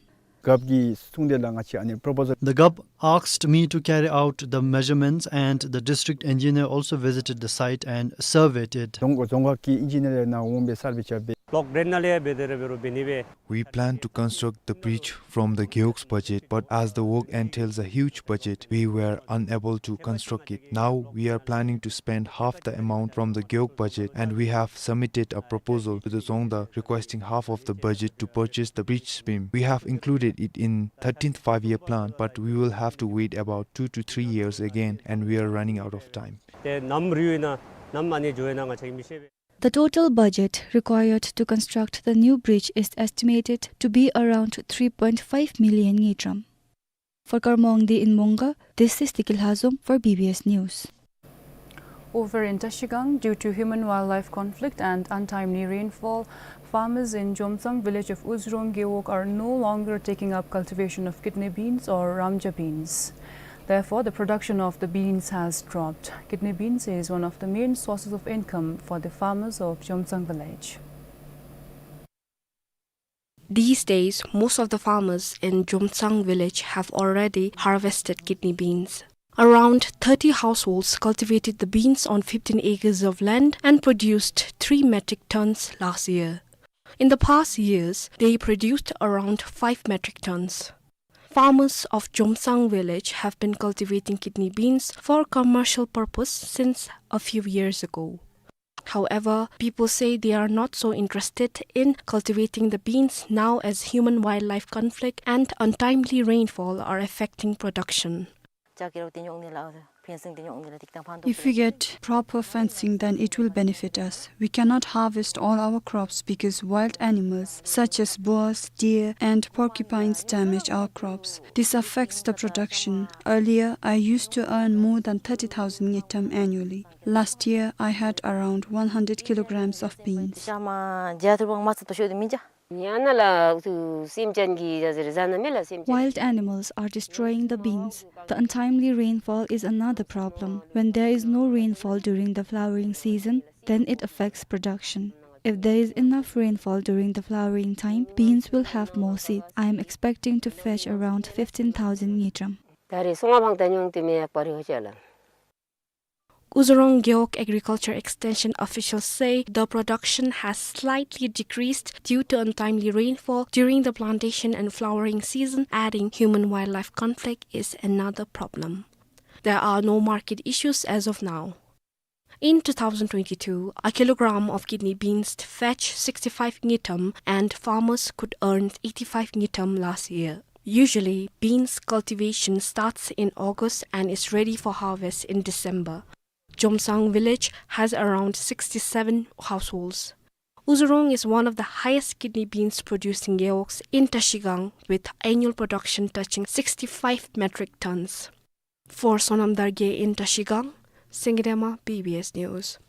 Gov གི་གསུང་དེ་ལ་ང་བཅས་ཨ་ནི་proposal The Gov asked me to carry out the measurements, and the district engineer also visited the site and surveyed it. རྫོང་རྫོང་ཁག་གི་ཨིན་ཇི་ནི་ཡར་ནཱ་འོང་སྦེ་སར་བེ་རྐྱབ་སྦེ། Block drain ནང་ལས་འབད་དེ་ར་འབད་རུང་འབད་ནི་སྦེ། We plan to construct the bridge from the Gewog's budget, but as the work entails a huge budget, we were unable to construct it. Now we are planning to spend half the amount from the Gewog budget, and we have submitted a proposal to the Dzongda requesting half of the budget to purchase the bridge beam. We have included it in thirteenth five-year plan, but we will have to wait about two to three years again, and we are running out of time. ཏེ་ནམ་རེ་ཡོད་ན་ནམ་ཨ་ནི་འགྱོ་ཡོད་ན་ང་བཅས་ཀྱིས་མི་ཤེས་པས། The total budget required to construct the new bridge is estimated to be around three point five million ngultrum. For Karma Wangdi in Mongkha, this is Tiki Lhazom for B B S News. Over in Trashigang, due to human-wildlife conflict and untimely rainfall, farmers in Jomtsang village of Uzurong Gewog are no longer taking up cultivation of kidney beans or ramja beans. Therefore, the production of the beans has dropped. Kidney beans is one of the main sources of income for the farmers of Jomtsang village. These days, most of the farmers in Jomtsang village have already harvested kidney beans. Around thirty households cultivated the beans on fifteen acres of land and produced three metric tons last year. In the past years, they produced around five metric tons. Farmers of Jomtsang village have been cultivating kidney beans for commercial purpose since a few years ago. However, people say they are not so interested in cultivating the beans now as human-wildlife conflict and untimely rainfall are affecting production. If we get proper fencing, then it will benefit us. We cannot harvest all our crops because wild animals such as boars, deer, and porcupines damage our crops. This affects the production. Earlier, I used to earn more than thirty thousand ngultrum annually. Last year, I had around one hundred kilograms of beans. Wild animals are destroying the beans. The untimely rainfall is another problem. When there is no rainfall during the flowering season, then it affects production. If there is enough rainfall during the flowering time, beans will have more seeds. I am expecting to fetch around fifteen thousand ngultrum. Uzurong Gewog Agriculture Extension officials say the production has slightly decreased due to untimely rainfall during the plantation and flowering season, adding human-wildlife conflict is another problem. There are no market issues as of now. In two thousand twenty-two, a kilogram of kidney beans fetched sixty-five ngultrum and farmers could earn eighty-five ngultrum last year. Usually, beans cultivation starts in August and is ready for harvest in December. Jomtsang village has around sixty-seven households. Uzurong is one of the highest kidney beans producing gewogs in Trashigang, with annual production touching sixty-five metric tons. For Sonam Dargye in Trashigang, Singirema, B B S News.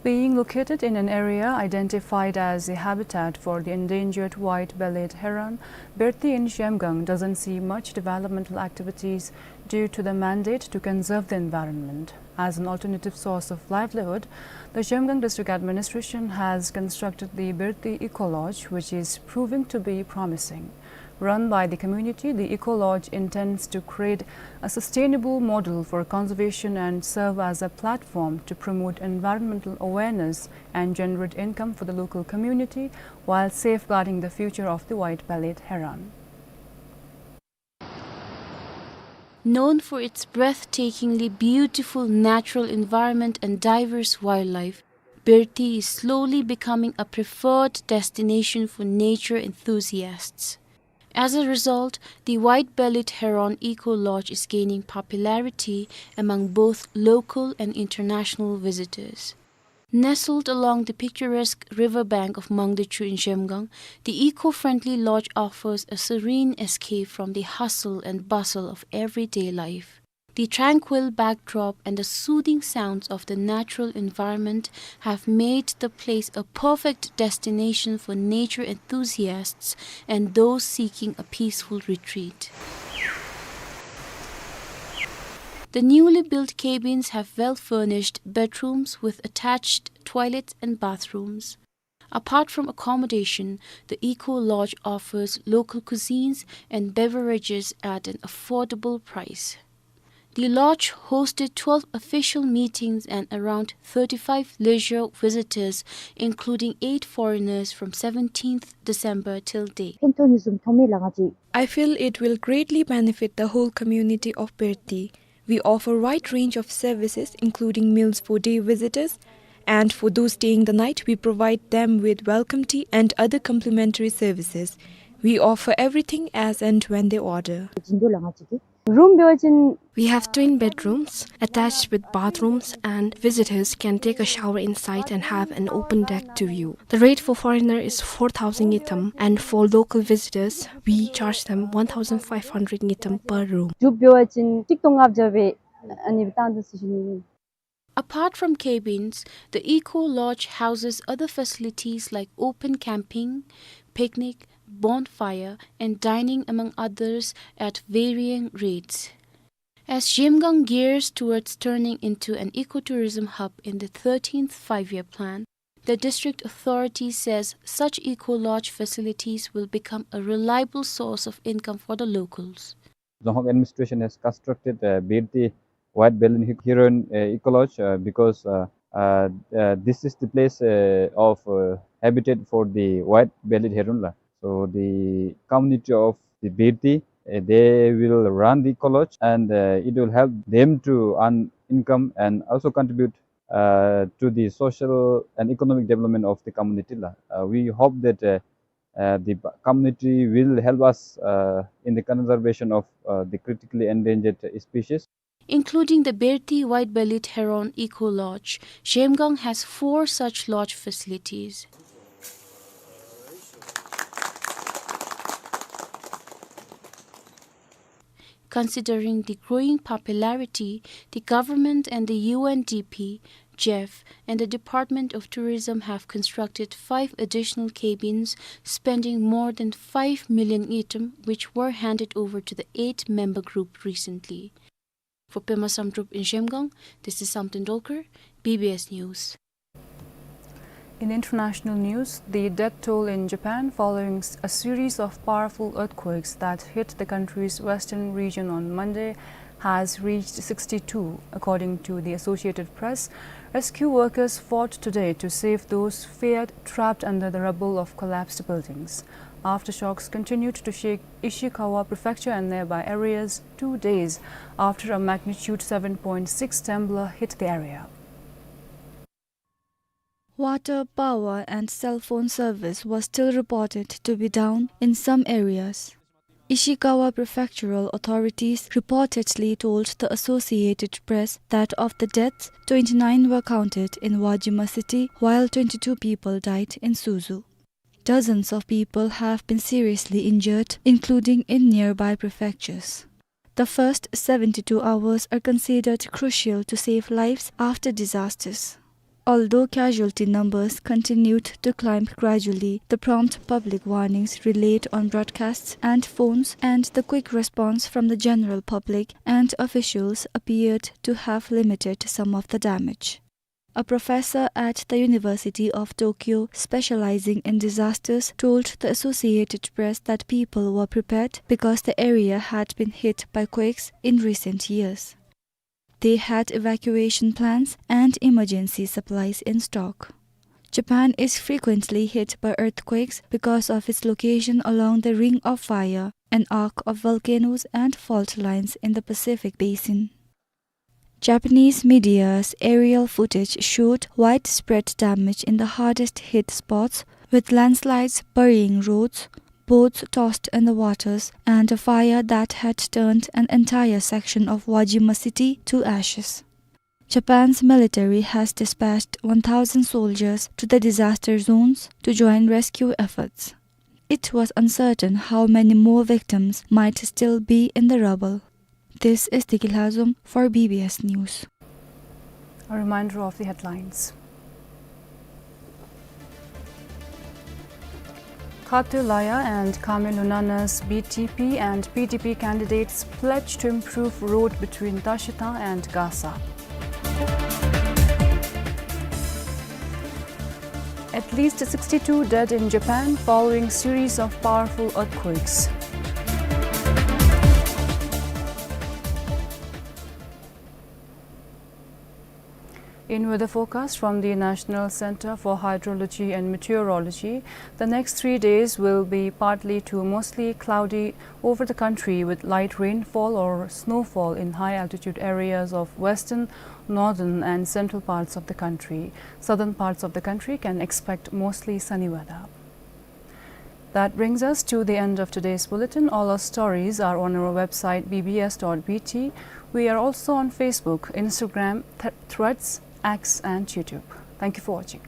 Being located in an area identified as a habitat for the endangered white-bellied heron, Berthi in Zhemgang doesn't see much developmental activities due to the mandate to conserve the environment. As an alternative source of livelihood, the Zhemgang District Administration has constructed the Berthi Eco Lodge, which is proving to be promising. Run by the community, the Eco Lodge intends to create a sustainable model for conservation and serve as a platform to promote environmental awareness and generate income for the local community while safeguarding the future of the white-bellied heron. Known for its breathtakingly beautiful natural environment and diverse wildlife, Birti is slowly becoming a preferred destination for nature enthusiasts. As a result, the white-bellied heron eco lodge is gaining popularity among both local and international visitors. Nestled along the picturesque riverbank of Mangdechu in Zhemgang, the eco-friendly lodge offers a serene escape from the hustle and bustle of everyday life. The tranquil backdrop and the soothing sounds of the natural environment have made the place a perfect destination for nature enthusiasts and those seeking a peaceful retreat. The newly built cabins have well-furnished bedrooms with attached toilets and bathrooms. Apart from accommodation, the Eco Lodge offers local cuisines and beverages at an affordable price. The lodge hosted twelve official meetings and around thirty-five leisure visitors, including eight foreigners, from seventeenth December till date. ཕན་ཐོགས་ནི་བཟུམ་མཐོང་མི་ལགས་ང་བཅས། I feel it will greatly benefit the whole community of Birti. We offer wide range of services, including meals for day visitors, and for those staying the night, we provide them with welcome tea and other complimentary services. We offer everything as and when they order. བྱིན་འདུག་ལགས་ང་བཅས་ཀྱིས། རུམ་འབད་བ་ཅིན། We have twin bedrooms attached with bathrooms, and visitors can take a shower inside and have an open deck to view. The rate for foreigner is four thousand ngultrum, and for local visitors, we charge them one thousand five hundred ngultrum per room. དྲུག་འབད་བ་ཅིན་གཅིག་སྟོང་ལྔ་བརྒྱ་སྦེ་ཨ་ནི་བཏང་དོ་ཟེར་ཞུ་ནི། Apart from cabins, the Eco Lodge houses other facilities like open camping, picnic, bonfire, and dining, among others, at varying rates. As Zhemgang gears towards turning into an ecotourism hub in the thirteenth Five-Year Plan, the district authority says such eco-lodge facilities will become a reliable source of income for the locals. Dzong Khag administration has constructed, uh, Birti white-bellied he-, heron, uh, eco-lodge, uh, because, uh, uh, uh, this is the place, uh, of, uh, habitat for the white-bellied heron la. So the community of the Birti, uh, they will run the eco-lodge, and, uh, it will help them to earn income and also contribute, uh, to the social and economic development of the community la. Uh, we hope that, uh, uh, the b-, community will help us, uh, in the conservation of, uh, the critically endangered species. Including the Birti white-bellied heron eco lodge, Zhemgang has four such lodge facilities. Considering the growing popularity, the government and the U N D P, Jeff, and the Department of Tourism have constructed five additional cabins, spending more than five million ngultrum, which were handed over to the eight-member group recently. For Pema Samdrup in Zhemgang, this is Samten Dolkar, B B S News. In international news, the death toll in Japan following s-, a series of powerful earthquakes that hit the country's western region on Monday has reached sixty-two, according to the Associated Press. Rescue workers fought today to save those feared trapped under the rubble of collapsed buildings. Aftershocks continued to shake Ishikawa Prefecture and nearby areas two days after a magnitude seven point six trembler hit the area. Water, power, and cell phone service was still reported to be down in some areas. Ishikawa prefectural authorities reportedly told the Associated Press that of the deaths, twenty-nine were counted in Wajima city, while twenty-two people died in Suzu. Dozens of people have been seriously injured, including in nearby prefectures. The first seventy-two hours are considered crucial to save lives after disasters. Although casualty numbers continued to climb gradually, the prompt public warnings relayed on broadcasts and phones and the quick response from the general public and officials appeared to have limited some of the damage. A professor at the University of Tokyo specializing in disasters told the Associated Press that people were prepared because the area had been hit by quakes in recent years. They had evacuation plans and emergency supplies in stock. Japan is frequently hit by earthquakes because of its location along the Ring of Fire, an arc of volcanoes and fault lines in the Pacific Basin. Japanese media's aerial footage showed widespread damage in the hardest hit spots, with landslides burying roads, boats tossed in the waters, and a fire that had turned an entire section of Wajima city to ashes. Japan's military has dispatched one thousand soldiers to the disaster zones to join rescue efforts. It was uncertain how many more victims might still be in the rubble. This is Deki Lhazom for B B S News. A reminder of the headlines. Khatu Laya and Khame Lunana's B T P and P D P candidates pledge to improve road between Tashita and Gasa. At least sixty-two dead in Japan following series of powerful earthquakes. In weather forecast from the National Center for Hydrology and Meteorology, the next three days will be partly to mostly cloudy over the country, with light rainfall or snowfall in high altitude areas of western, northern, and central parts of the country. Southern parts of the country can expect mostly sunny weather. That brings us to the end of today's bulletin. All our stories are on our website, B B S dot B T. We are also on Facebook, Instagram, Th-, Threads, X, and YouTube. Thank you for watching.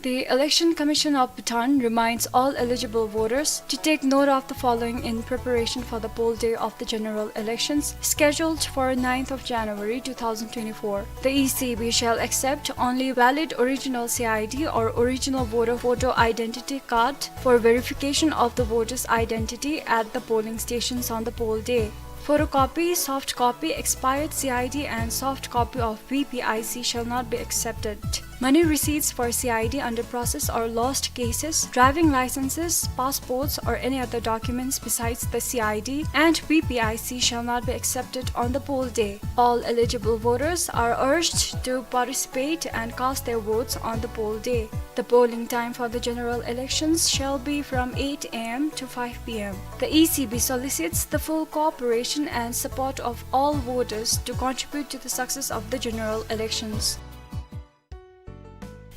The Election Commission of Bhutan reminds all eligible voters to take note of the following in preparation for the poll day of the general elections scheduled for ninth of January two thousand twenty-four. The E C B shall accept only valid original C I D or original voter photo identity card for verification of the voter's identity at the polling stations on the poll day. Photocopy, soft copy, expired C I D and soft copy of V P I C shall not be accepted. Money receipts for C I D under process or lost cases, driving licenses, passports, or any other documents besides the C I D and V P I C shall not be accepted on the poll day. All eligible voters are urged to participate and cast their votes on the poll day. The polling time for the general elections shall be from eight A M to five P M. The E C B solicits the full cooperation and support of all voters to contribute to the success of the general elections.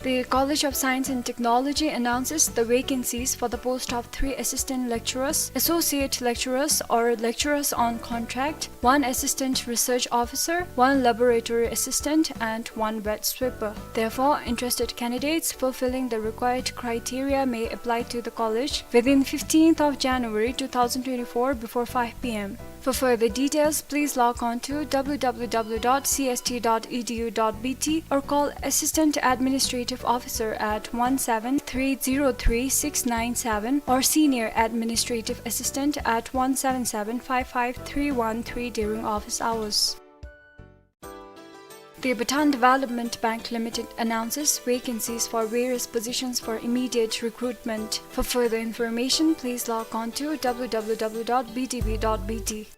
The College of Science and Technology announces the vacancies for the post of three assistant lecturers, associate lecturers or lecturers on contract, one assistant research officer, one laboratory assistant, and one wet sweeper. Therefore, interested candidates fulfilling the required criteria may apply to the college within fifteenth of January two thousand twenty-four before five P M. For further details, please log on to W W W dot C S T dot E D U dot B T or call Assistant Administrative Officer at one seven three zero three six nine seven or Senior Administrative Assistant at one seven seven five five three one three during office hours. The Bhutan Development Bank Limited announces vacancies for various positions for immediate recruitment. For further information, please log on to W W W dot B D B dot B T.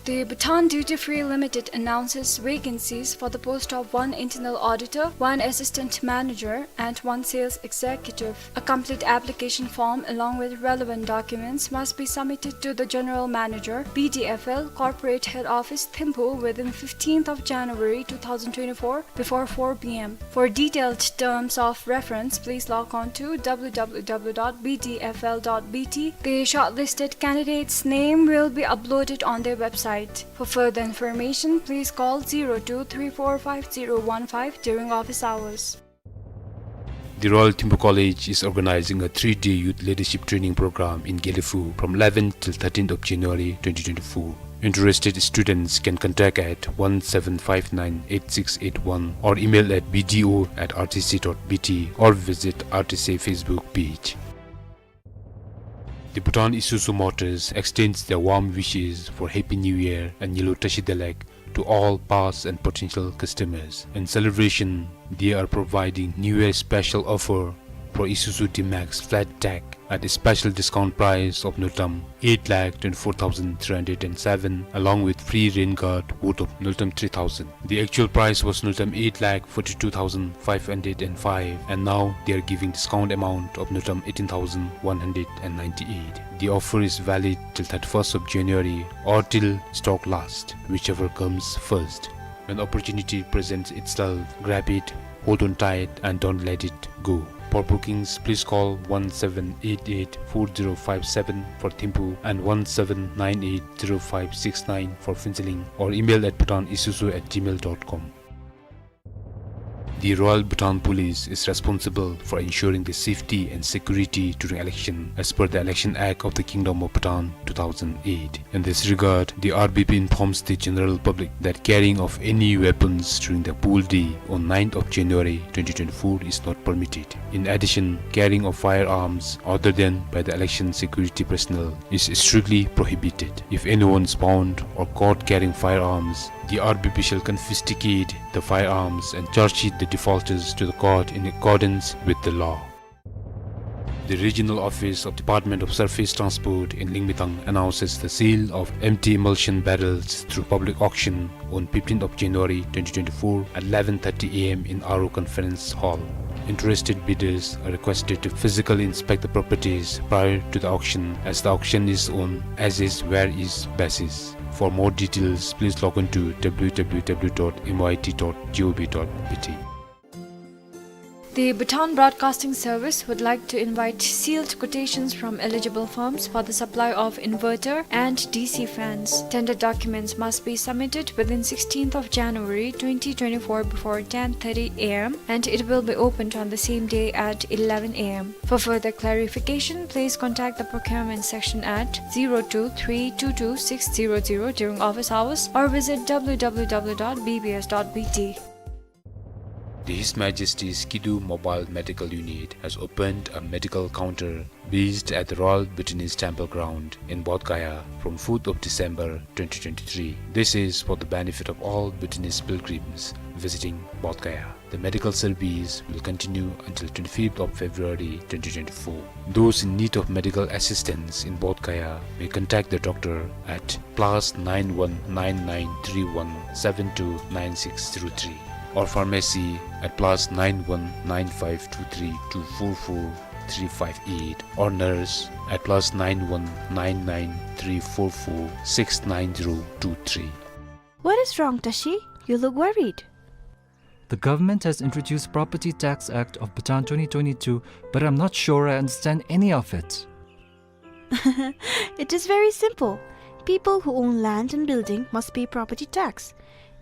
The Bhutan Duty Free Limited announces vacancies for the post of one internal auditor, one assistant manager, and one sales executive. A complete application form along with relevant documents must be submitted to the General Manager, B D F L, Corporate Head Office, Thimphu within fifteenth of January two thousand twenty-four before four P M. For detailed terms of reference, please log on to W W W dot B D F L dot B T. The shortlisted candidates' name will be uploaded on their website. For further information, please call zero two three four five zero one five during office hours. The Royal Thimphu College is organizing a three-day youth leadership training program in Gelephu from eleventh till thirteenth of January twenty twenty-four. Interested students can contact at one seven five nine eight six eight one or email at B D O at R T C dot B T or visit R T C Facebook page. The Bhutan Isuzu Motors extends their warm wishes for Happy New Year and Nyilu Tashi Delek to all past and potential customers. In celebration, they are providing New Year special offer for Isuzu D-Max flat tag at a special discount price of nultam eight lakh twenty-four thousand three hundred and seven, along with free rain guard worth of nultam three thousand. The actual price was nultam eight lakh forty-two thousand five hundred and five, and now they are giving discount amount of nultam eighteen thousand one hundred and ninety-eight. The offer is valid till thirty-first of January or till stock last, whichever comes first. When opportunity presents itself, grab it, hold on tight, and don't let it go. For bookings, please call one seven eight eight four zero five seven for Thimphu and one seven nine eight zero five six nine for Phuentsholing, or email at bhutanisuzu at gmail dot com. The Royal Bhutan Police is responsible for ensuring the safety and security during election as per the Election Act of the Kingdom of Bhutan two thousand eight. In this regard, the R B P informs the general public that carrying of any weapons during the poll day on ninth of January twenty twenty-four is not permitted. In addition, carrying of firearms other than by the election security personnel is strictly prohibited. If anyone is found or caught carrying firearms, the R B P shall confiscate the firearms and charge sheet the defaulters to the court in accordance with the law. The regional office of Department of Surface Transport in Lingmetang announces the sale of empty emulsion barrels through public auction on fifteenth of January twenty twenty-four at eleven thirty A M in Aro Conference Hall. Interested bidders are requested to physically inspect the properties prior to the auction, as the auction is on as is where is basis. For more details, please log on to W W W dot M Y T dot G O V dot B T. The Bhutan Broadcasting Service would like to invite sealed quotations from eligible firms for the supply of inverter and D C fans. Tender documents must be submitted within sixteenth of January twenty twenty-four before ten thirty A M, and it will be opened on the same day at eleven A M. For further clarification, please contact the procurement section at zero two three two two six zero zero during office hours or visit W W W dot B B S dot B T. The His Majesty's Kidu Mobile Medical Unit has opened a medical counter based at the Royal Bhutanese Temple Ground in Bodh Gaya from fourth of December twenty twenty-three. This is for the benefit of all Bhutanese pilgrims visiting Bodh Gaya. The medical service will continue until twenty-fifth of February twenty twenty-four. Those in need of medical assistance in Bodh Gaya may contact the doctor at plus nine one nine nine three one seven two nine six zero three, or pharmacy at plus nine one nine five two three two four four three five eight, or nurse at plus nine one nine nine three four four six nine zero two three. What is wrong, Tashi? You look worried. The government has introduced Property Tax Act of Bhutan twenty twenty-two, but I'm not sure I understand any of it. It is very simple. People who own land and building must pay property tax.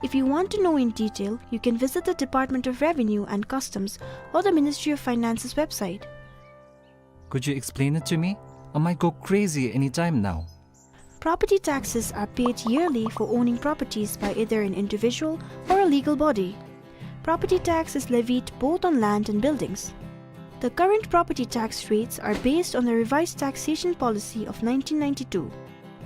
If you want to know in detail, you can visit the Department of Revenue and Customs or the Ministry of Finance's website. Could you explain it to me? I might go crazy any time now. Property taxes are paid yearly for owning properties by either an individual or a legal body. Property tax is levied both on land and buildings. The current property tax rates are based on the Revised Taxation Policy of nineteen ninety-two.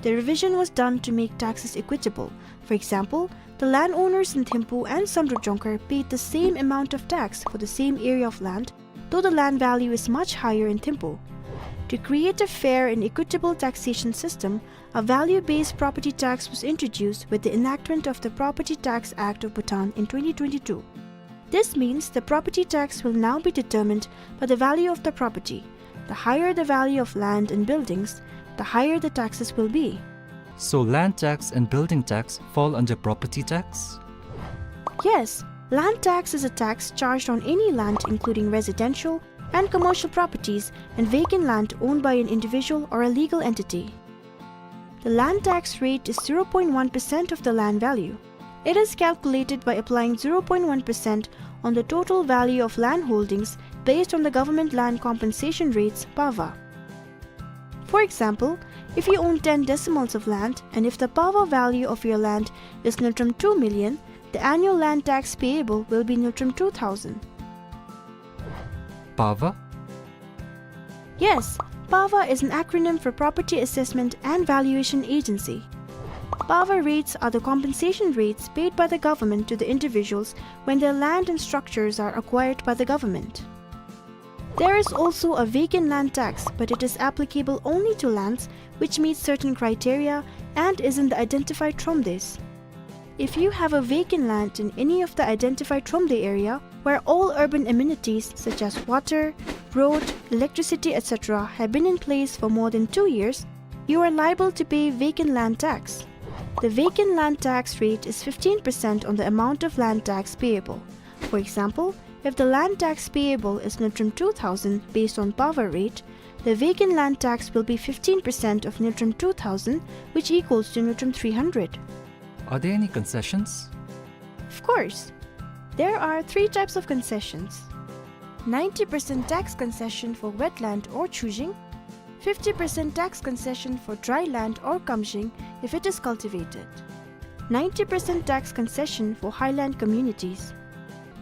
The revision was done to make taxes equitable. For example, the landowners in Thimphu and Samdrup Jongkhar paid the same amount of tax for the same area of land, though the land value is much higher in Thimphu. To create a fair and equitable taxation system, a value-based property tax was introduced with the enactment of the Property Tax Act of Bhutan in twenty twenty-two. This means the property tax will now be determined by the value of the property. The higher the value of land and buildings, the higher the taxes will be. So land tax and building tax fall under property tax? Yes, land tax is a tax charged on any land, including residential and commercial properties and vacant land owned by an individual or a legal entity. The land tax rate is zero point one percent of the land value. It is calculated by applying zero point one percent on the total value of land holdings based on the government land compensation rates, PAVA. For example, if you own ten decimals of land and if the PAVA value of your land is Ngultrum two million, the annual land tax payable will be Ngultrum two thousand. PAVA? Yes, PAVA is an acronym for Property Assessment and Valuation Agency. PAVA rates are the compensation rates paid by the government to the individuals when their land and structures are acquired by the government. There is also a vacant land tax, but it is applicable only to lands which meet certain criteria and is in the identified thromdes. If you have a vacant land in any of the identified thromde area where all urban amenities such as water, road, electricity, et cetera have been in place for more than two years, you are liable to pay vacant land tax. The vacant land tax rate is fifteen percent on the amount of land tax payable. For example, if the land tax payable is Ngultrum two thousand based on PAVA rate, the vacant land tax will be fifteen percent of Ngultrum two thousand, which equals to Ngultrum three hundred. Are there any concessions? Of course. There are three types of concessions. Ninety percent tax concession for wetland or chujing, fifty percent tax concession for dry land or kamjing if it is cultivated, ninety percent tax concession for highland communities.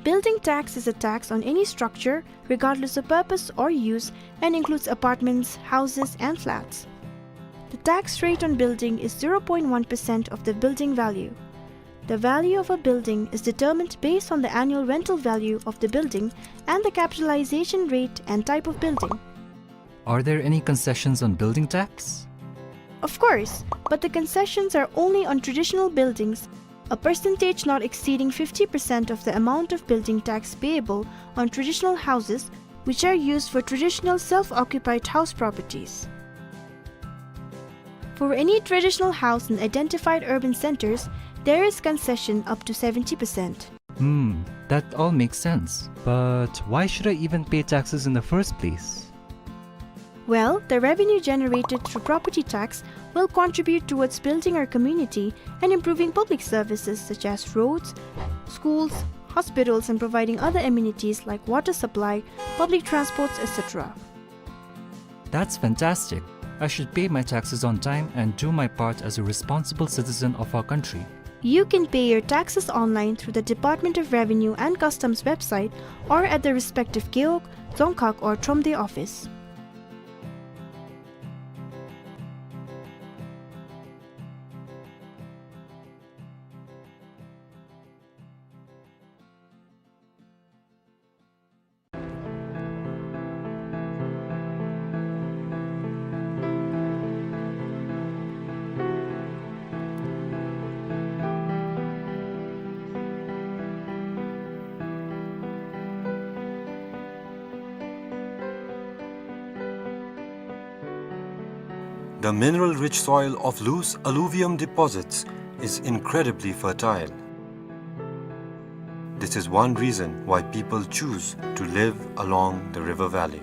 Building tax is a tax on any structure, regardless of purpose or use, and includes apartments, houses, and flats. The tax rate on building is zero point one percent of the building value. The value of a building is determined based on the annual rental value of the building and the capitalization rate and type of building. Are there any concessions on building tax? Of course, but the concessions are only on traditional buildings, a percentage not exceeding fifty percent of the amount of building tax payable on traditional houses which are used for traditional self-occupied house properties. For any traditional house in identified urban centers, there is concession up to seventy percent. Hmm, that all makes sense. But why should I even pay taxes in the first place? Well, the revenue generated through property tax will contribute towards building our community and improving public services such as roads, schools, hospitals, and providing other amenities like water supply, public transports, et cetera. That's fantastic. I should pay my taxes on time and do my part as a responsible citizen of our country. You can pay your taxes online through the Department of Revenue and Customs website or at the respective gewog, dzongkhag or thromde office. The mineral-rich soil of loose alluvium deposits is incredibly fertile. This is one reason why people choose to live along the river valley.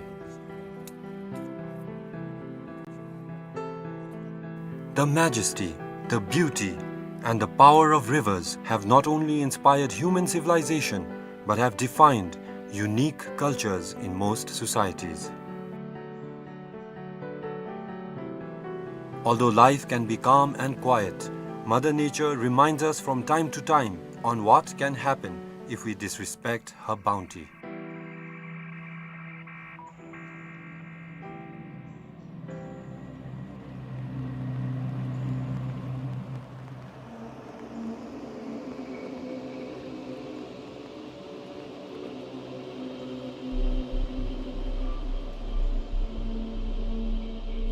The majesty, the beauty, and the power of rivers have not only inspired human civilization, but have defined unique cultures in most societies. Although life can be calm and quiet, Mother Nature reminds us from time to time on what can happen if we disrespect her bounty.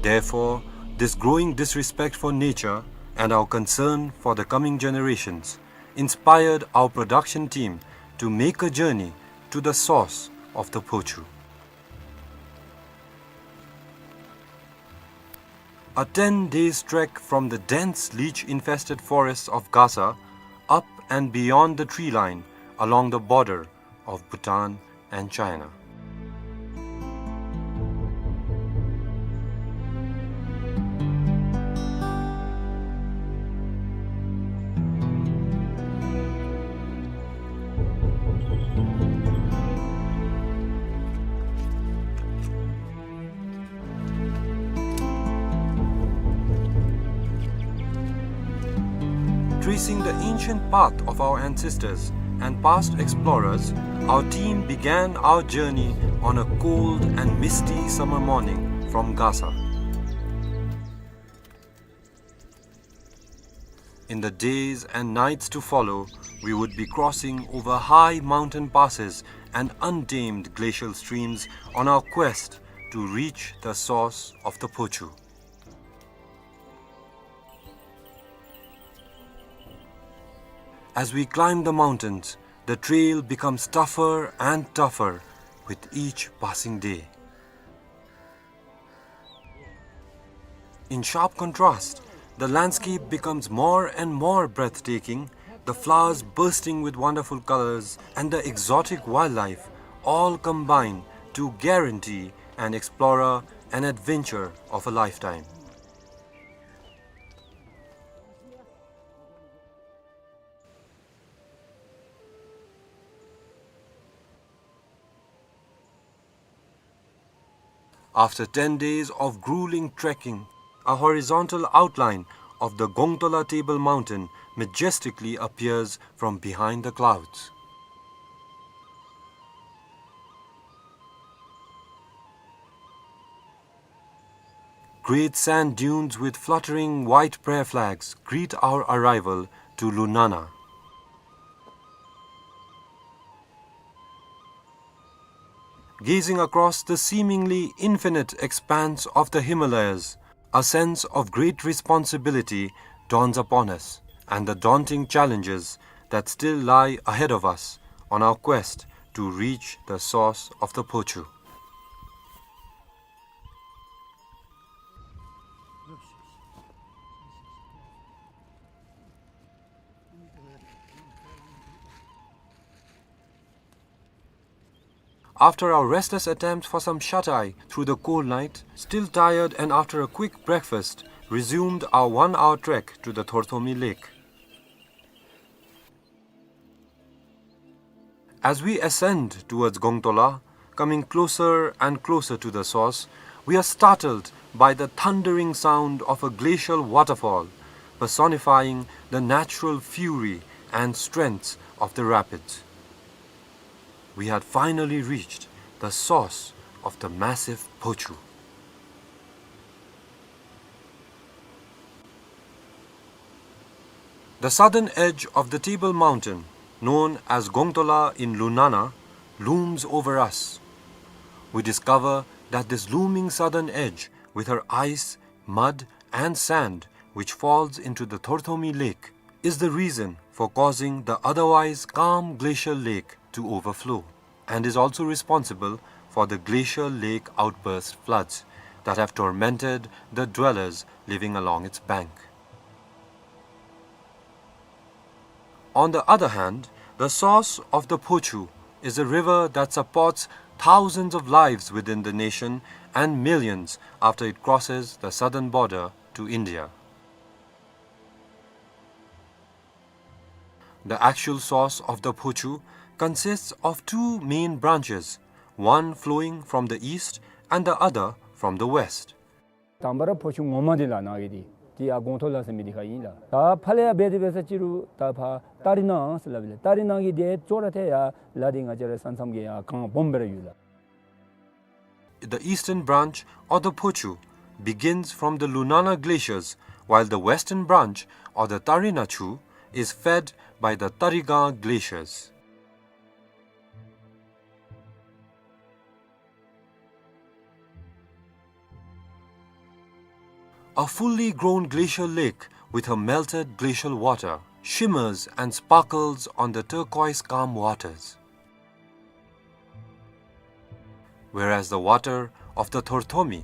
Therefore, this growing disrespect for nature and our concern for the coming generations inspired our production team to make a journey to the source of the Phochu. A ten days trek from the dense leech-infested forests of Gasa, up and beyond the tree line along the border of Bhutan and China. Tracing the ancient path of our ancestors and past explorers, our team began our journey on a cold and misty summer morning from Gasa. In the days and nights to follow, we would be crossing over high mountain passes and untamed glacial streams on our quest to reach the source of the Phochu. As we climb the mountains, the trail becomes tougher and tougher with each passing day. In sharp contrast, the landscape becomes more and more breathtaking, the flowers bursting with wonderful colors and the exotic wildlife all combine to guarantee an explorer an adventure of a lifetime. After ten days of grueling trekking, a horizontal outline of the Gongtola Table Mountain majestically appears from behind the clouds. Great sand dunes with fluttering white prayer flags greet our arrival to Lunana. Gazing across the seemingly infinite expanse of the Himalayas, a sense of great responsibility dawns upon us, and the daunting challenges that still lie ahead of us on our quest to reach the source of the Phochu. After our restless attempt for some shut-eye through the cold night, still tired and after a quick breakfast, resumed our one-hour trek to the Thorthomi Lake. As we ascend towards Gongtola, coming closer and closer to the source, we are startled by the thundering sound of a glacial waterfall, personifying the natural fury and strength of the rapids. We had finally reached the source of the massive Phochu. The southern edge of the Table Mountain, known as Gongtola in Lunana, looms over us. We discover that this looming southern edge, with her ice, mud, and sand, which falls into the Thorthomi Lake, is the reason for causing the otherwise calm glacial lake to overflow, and is also responsible for the glacial lake outburst floods that have tormented the dwellers living along its bank. On the other hand, the source of the Phochu is a river that supports thousands of lives within the nation and millions after it crosses the southern border to India. The actual source of the Phochu consists of two main branches, one flowing from the east and the other from the west. དང་པ་ར་ཕོ་ཆུ་ངོ་མ་འདི་ལགས་ནཱ་གི་འདི་འདི་ཡར་གོང་ཐོག་ལ་ཟེར་མི་འདི་ཁར་ཨིན་ལགས། ད་ཕར་ལས་ཡར་འབད་དེ་འབད་ས་ཅིག་རུང་ད་ཕར་ཏ་རི་ནང་ཟེར་སླབ་ཨིན་ལགས། ཏ་རི་ནང་གི་འདི་ཅོག་ར་འཐདཔ་ཡར་ལ་འདི་ང་བཅས་ར་ས་མཚམས་ཀྱི་ཡར་གངས་སྦོམ་སྦེ་ར་ཡོད་ལགས། The eastern branch, or the Phochu, begins from the Lunana glaciers, while the western branch, or the Tarina Chu, is fed by the Tarigang glaciers. A fully grown glacial lake with her melted glacial water shimmers and sparkles on the turquoise calm waters. Whereas the water of the Thorthomi,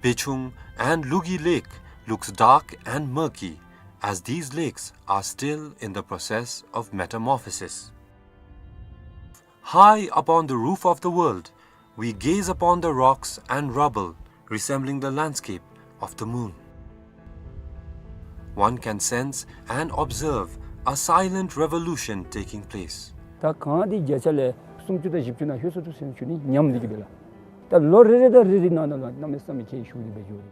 Bechung, and Lugi Lake looks dark and murky, as these lakes are still in the process of metamorphosis. High upon the roof of the world, we gaze upon the rocks and rubble resembling the landscape of the moon. One can sense and observe a silent revolution taking place. ད་གངས་འདི་བརྒྱ་ཆ་ལས་སུམ་ཅུ་དང་བཞི་བཅུ་ནང་ལྷོད་སོང་འདུག་ཟེར་ཞུ་ནི་ཉམས་འདི་གིས་འབད་ལགས། ད་ལོ་རེ་རེ་དང་རེ་རེ་ནང་ན་ལུ་གནམ་མེད་ས་མེད་ཁྱད་ཞུགས་ཏེ་འབད་འགྱོ་རེ།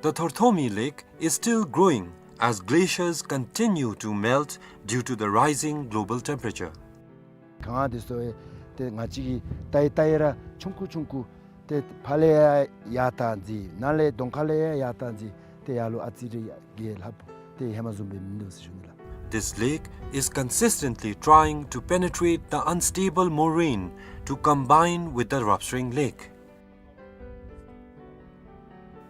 The Thorthomi Lake is still growing as glaciers continue to melt due to the rising global temperature. གངས་འདི་ཚུ་ཡང་ཏེ་ང་བཅས་ཀྱིས་བལྟ་ཡི་བལྟ་ཡི་ར་ཆུང་ཀུ་ཆུང་ཀུ་ཏེ་ཕར་ལས་ཡར་ཡར་བཏང་ཅི་ནཱ་ལས་གདོང་ཁ་ལས་ཡར་ཡར་བཏང་ཅི་ཏེ་ཡར་ལུ་ཨ་ཙི་རེ་ཡར་རྒྱས་ལྷགཔ་ཏེ་ཧེ་མ་བཟུམ་སྦེ་མིན་འདུག་ཟེར་ཞུ་ནི་ལགས། This lake is consistently trying to penetrate the unstable moraine to combine with the Ravsring Lake.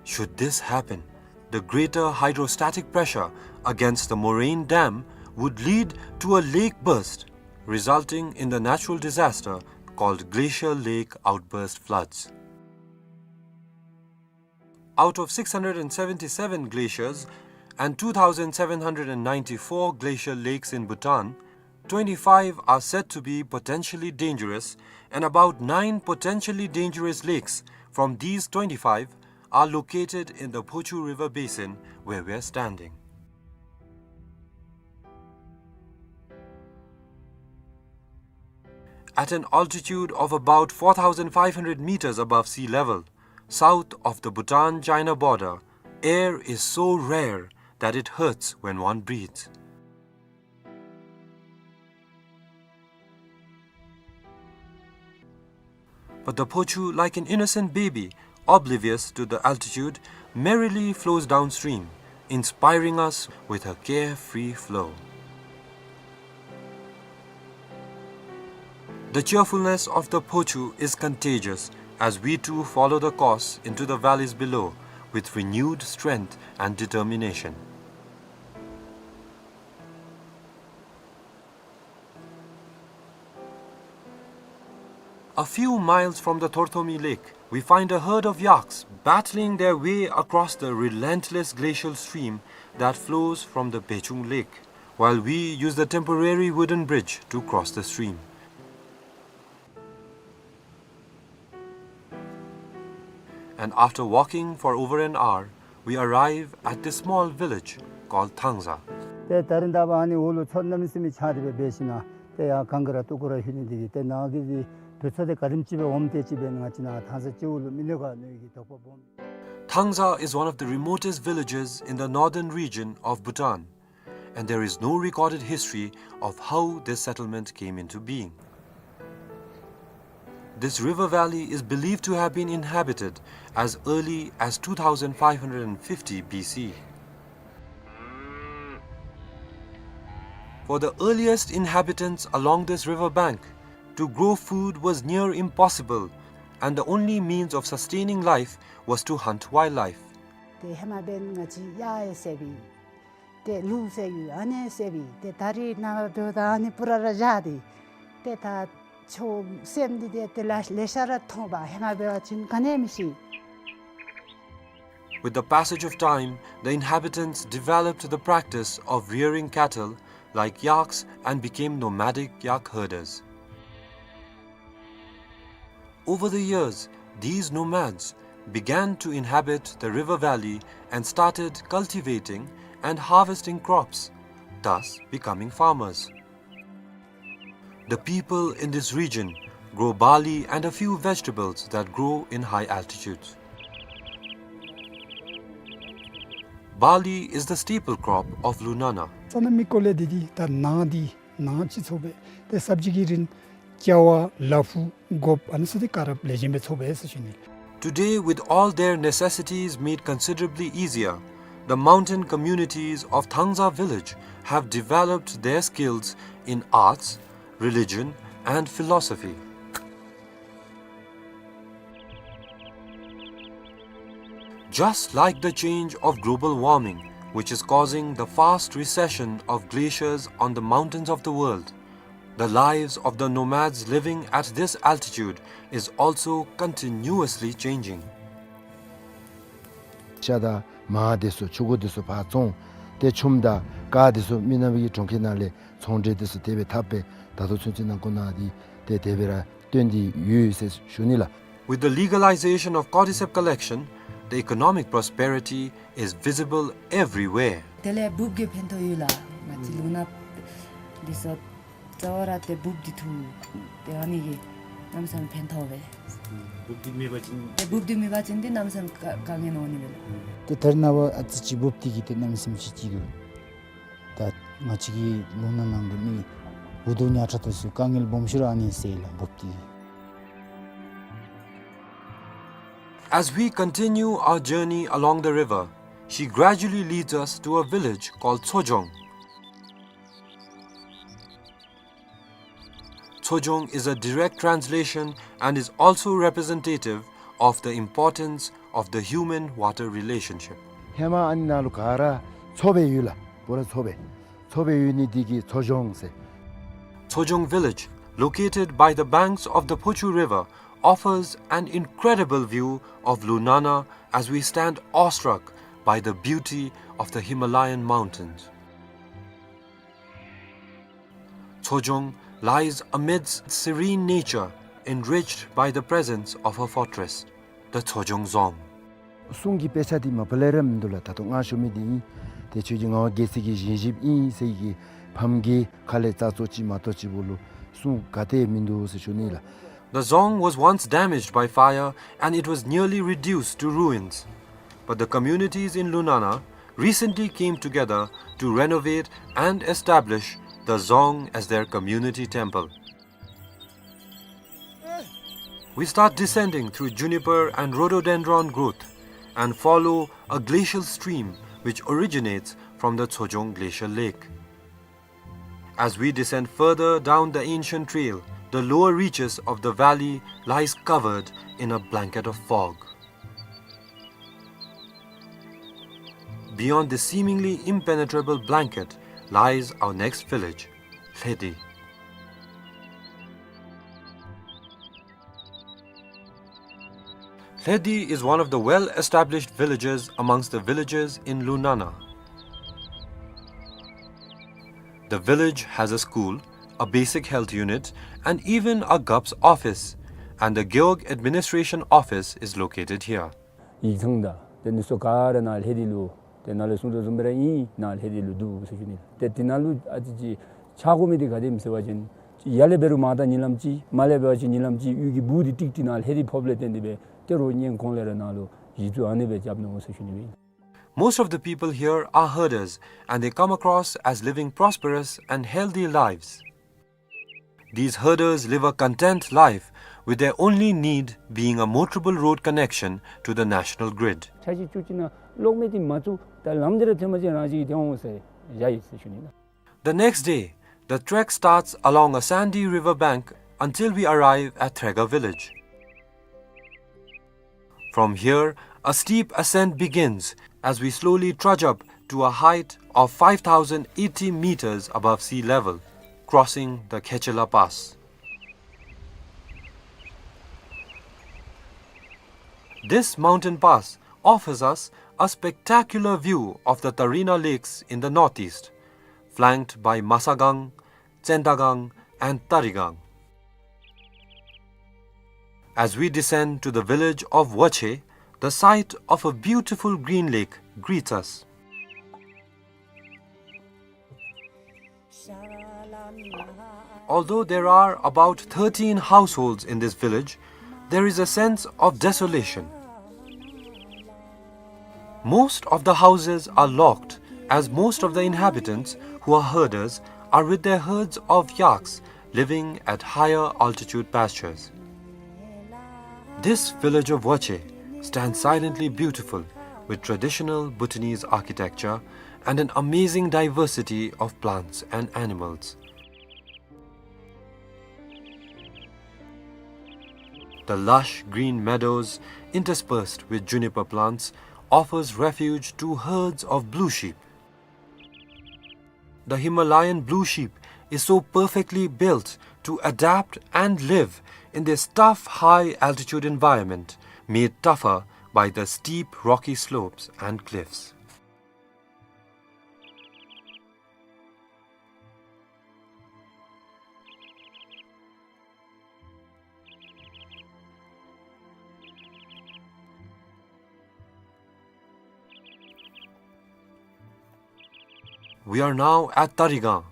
Should this happen, the greater hydrostatic pressure against the moraine dam would lead to a lake burst, resulting in the natural disaster called glacial lake outburst floods. Out of six hundred and seventy-seven glaciers and two thousand seven hundred and ninety-four glacial lakes in Bhutan, twenty-five are said to be potentially dangerous, and about nine potentially dangerous lakes from these twenty-five are located in the Phochu River basin where we are standing. At an altitude of about four thousand five hundred meters above sea level, south of the Bhutan-China border, air is so rare that it hurts when one breathes. But the Phochu, like an innocent baby, oblivious to the altitude, merrily flows downstream, inspiring us with her carefree flow. The cheerfulness of the Phochu is contagious as we too follow the course into the valleys below with renewed strength and determination. A few miles from the Thorthomi Lake, we find a herd of yaks battling their way across the relentless glacial stream that flows from the Bechung Lake, while we use the temporary wooden bridge to cross the stream. And after walking for over an hour, we arrive at this small village called Thangza. ཏེ་ད་རིས་ད་ཕར་ཨ་ནི་འོག་ལུ་མཚོ་གནམ་མེད་ས་མེད་ཆགས་ཏེ་སྦེ་འབད་ཞིན་ན་ཏེ་ཡར་གངས་ཀྱི་ར་སྟུག་པོ་ར་ལྷོད་ནི་འདི་གིས་ཏེ་ནཱ་གི་འདི་བོད་མཚོ་འདི་ག་དེམ་ཅིག་སྦེ་འོངམ་དེ་ཅིག་སྦེ་ང་བཅས་ནཱ་ཐང་ས་སྤྱི་བོ་ལུ་མི་གནོད་ག་མནོ་བའི་གི་དོགས་པ་སྦོམ། Thangza is one of the remotest villages in the northern region of Bhutan, and there is no recorded history of how this settlement came into being. This river valley is believed to have been inhabited as early as two thousand five hundred fifty B C. For the earliest inhabitants along this river bank, to grow food was near impossible, and the only means of sustaining life was to hunt wildlife. ཏེ་ཧེ་མ་འབདན་ང་བཅས་གཡག་ཡང་བསད་པས། ཏེ་ལུག་བསད་ཡོད། ཨ་ནི་བསད་པས། ཏེ་ད་རིས་ནཱ་འབདཝ་ད་ཨ་ནི་པུ་ར་ར་བཞག་སྟེ་ཏེ་ད་ཆུ་སེམས་འདི་ཏེ་ཏེ་ལེ་ལེ་ཤ་ར་མཐོང་པས། ཧེ་མ་འབད་བ་ཅིན་ག་ནི་ཡང་མི་ཤེས། With the passage of time, the inhabitants developed the practice of rearing cattle like yaks and became nomadic yak herders. Over the years, these nomads began to inhabit the river valley and started cultivating and harvesting crops, thus becoming farmers. The people in this region grow barley and a few vegetables that grow in high altitudes. Barley is the staple crop of Lunana. ས་གནས་མི་སྐོར་ལས་འདི་འདི་ད་ནཱ་འདི་ནཱ་ཅིག་ཚོགས་པས་ཏེ་སབ་ཇི་གི་རིན་ཅ་བ་ལ་ཕུག་གོགཔ་ཨ་ནི་ཚུ་འདི་ག་ར་ལེགས་ཤོམ་སྦེ་ཚོགས་པས་ཟེར་ཞུ་ནི། Today, with all their necessities made considerably easier, the mountain communities of Thangza village have developed their skills in arts, religion, and philosophy. Just like the change of global warming, which is causing the fast recession of glaciers on the mountains of the world, the lives of the nomads living at this altitude is also continuously changing. ཤ་དང་མར་འདི་ཚུ་ཕྱུར་འགོ་འདི་ཚུ་ཕར་བཙོང་། ཏེ་ཆུམ་དང་དཀར་འདི་ཚུ་མི་ནག་པའི་གྲོང་ཁྱེར་ནང་ལས་ཚོང་འབྲེལ་འདི་ཚུ་དེ་སྦེ་འཐབ་སྦེ་ད་ལྟོ་ཚུན་ཚོད་ནང་འཁོད་ནང་འདི་ཏེ་དེ་སྦེ་ར་སྟོན་ཏེ་ཡོད་ཟེར་ཞུ་ནི་ལགས། With the legalization of cordyceps collection, the economic prosperity is visible everywhere. དེ་ལས་འབུཔ་གིས་ཕན་ཐོགས་ཡོད་ལགས། ང་བཅས་ལུང་ནག་འདི་ཚུ་རྩ་བ་ར་ཏེ་འབུཔ་འདི་འཐུ་ཏེ་ཨ་ནི་གིས་གནམ་མེད་ས་མེད་ཕན་ཐོགས་པས། འབུཔ་འདི་མེད་པ་ཅིན་ཏེ་འབུཔ་འདི་མེད་པ་ཅིན་ཏེ་གནམ་མེད་ས་མེད་དཀའ་དཀའ་ངལ་འོང་ནི་མས་ལགས། ཏེ་ད་རེས་ནངས་པ་ཨ་ཙི་ཅིག་འབུཔ་འདི་གིས་ཏེ་གནམ་མེད་ས་མེད་ཅིག་ཅིག་གུ་ ད་ང་བཅས་ཀྱི་ལུང་ནག་ནང་གི་མི་འུ་སྡུག་ཉག་ཕྲ་ཏོག་ཚུ་དཀའ་ངལ་སྦོམ་ཤོས་ར་ཨ་ནི་ཟེར་ལགས་འབོབ་སྟེ། As we continue our journey along the river, she gradually leads us to a village called Tsojong. Tsojong is a direct translation and is also representative of the importance of the human-water relationship. ཧེ་མ་ཨ་ནི་ནང་ལུ་ག་ར་མཚོ་སྦེ་ཡོད་ལགས། པུ་ར་མཚོ་སྦེ། མཚོ་སྦེ་ཡོད་ནི་འདི་གིས་མཚོ་ལྗོངས་ཟེར། Tsojong village, located by the banks of the Phochu River, offers an incredible view of Lunana as we stand awestruck by the beauty of the Himalayan mountains. Tsojong lies amidst serene nature, enriched by the presence of a fortress, the Tsojong Dzong. གསུང་གི་དཔེ་ཆ་འདི་མ་པ་ལས་ར་མིན་འདུག་ལགས། ད་ལྟོ་ང་ཞུ་མི་འདི་ཨིན། ཏེ་ཁྱོད་ཀྱི་ངག་དབང་རྒྱལ་སྲས་ཀྱི་བཞེངས་གཞིཔ་ཨིན་ཟེར་གྱི་ཕམ་གྱི་ཁ་ལས་རྩ་ཚོ་ཅིག་མ་གཏོགས་ཅིག་པོ་ལུ་གསུང་ག་ཏེ་མིན་འདུག་ཟེར་ཞུ་ནི་ལགས། The dzong was once damaged by fire and it was nearly reduced to ruins. But the communities in Lunana recently came together to renovate and establish the dzong as their community temple. We start descending through juniper and rhododendron growth and follow a glacial stream which originates from the Tsojong Glacial Lake. As we descend further down the ancient trail, the lower reaches of the valley lies covered in a blanket of fog. Beyond this seemingly impenetrable blanket lies our next village, Lhedi. Lhedi is one of the well-established villages amongst the villages in Lunana. The village has a school, a basic health unit, and even a G U P's office, and the Gewog Administration Office is located here. ཡིག་ཚང་དང་ཏེ་འདི་ཚུ་ག་ར་ནཱ་ལྷེ་དི་ལུ་ཏེ་ནཱ་ལས་གསུང་དོ་བཟུམ་སྦེ་ར་ཨིན། ནཱ་ལྷེ་དི་ལུ་འདུག་ཟེར་ཞུ་ནི། ཏེ་འདི་ནང་ལུ་ཨ་ཙི་ཅིག་ཆགས་དགོ་མི་འདི་ག་དེམ་ཟེར་བ་ཅིན་ཡར་ལས་འབད་རུང་མར་ད་ཉིན་ལམ་ཅིག་མར་ལས་འབད་བ་ཅིན་ཉིན་ལམ་ཅིག་གཡུས་ཀྱི་སྦུག་འདི་ཀྲིག་ཀྲི་ནཱ་ལྷེ་དི་ཕོགཔ་ལས་བརྟེན་ཏེ་སྦེ་ཏེ་རོགས་ཉན་གོང་ལས་ར་ནཱ་ལུ་གཞི་བཙུགས་ཨ་ནི་སྦེ་རྐྱབ་ནུག་ཟེར་ཞུ་ནི་ཨིན། Most of the people here are herders and they come across as living prosperous and healthy lives. These herders live a content life, with their only need being a motorable road connection to the national grid. ཆ་ཅིག་ཅུ་ཅིག་ནང་ལོག་མི་འདི་མ་བཙུགས། ད་ལམ་འདི་ར་ཐོན་པ་ཅིན་རང་ཅིག་གིས་ཐོན་འོང་ཟེར་བཞག་ཡི་ཟེར་ཞུ་ནི་ལགས། The next day, the trek starts along a sandy river bank until we arrive at Threga village. From here, a steep ascent begins as we slowly trudge up to a height of five thousand eighty meters above sea level, crossing the Khechela Pass. This mountain pass offers us a spectacular view of the Tarina Lakes in the northeast, flanked by Masagang, Tsendagang, and Tarigang. As we descend to the village of Wache, the sight of a beautiful green lake greets us. Although there are about thirteen households in this village, there is a sense of desolation. Most of the houses are locked, as most of the inhabitants, who are herders, are with their herds of yaks living at higher altitude pastures. This village of Wache stands silently beautiful, with traditional Bhutanese architecture and an amazing diversity of plants and animals. The lush green meadows, interspersed with juniper plants, offers refuge to herds of blue sheep. The Himalayan blue sheep is so perfectly built to adapt and live in this tough high-altitude environment, made tougher by the steep rocky slopes and cliffs. We are now at Tarigang.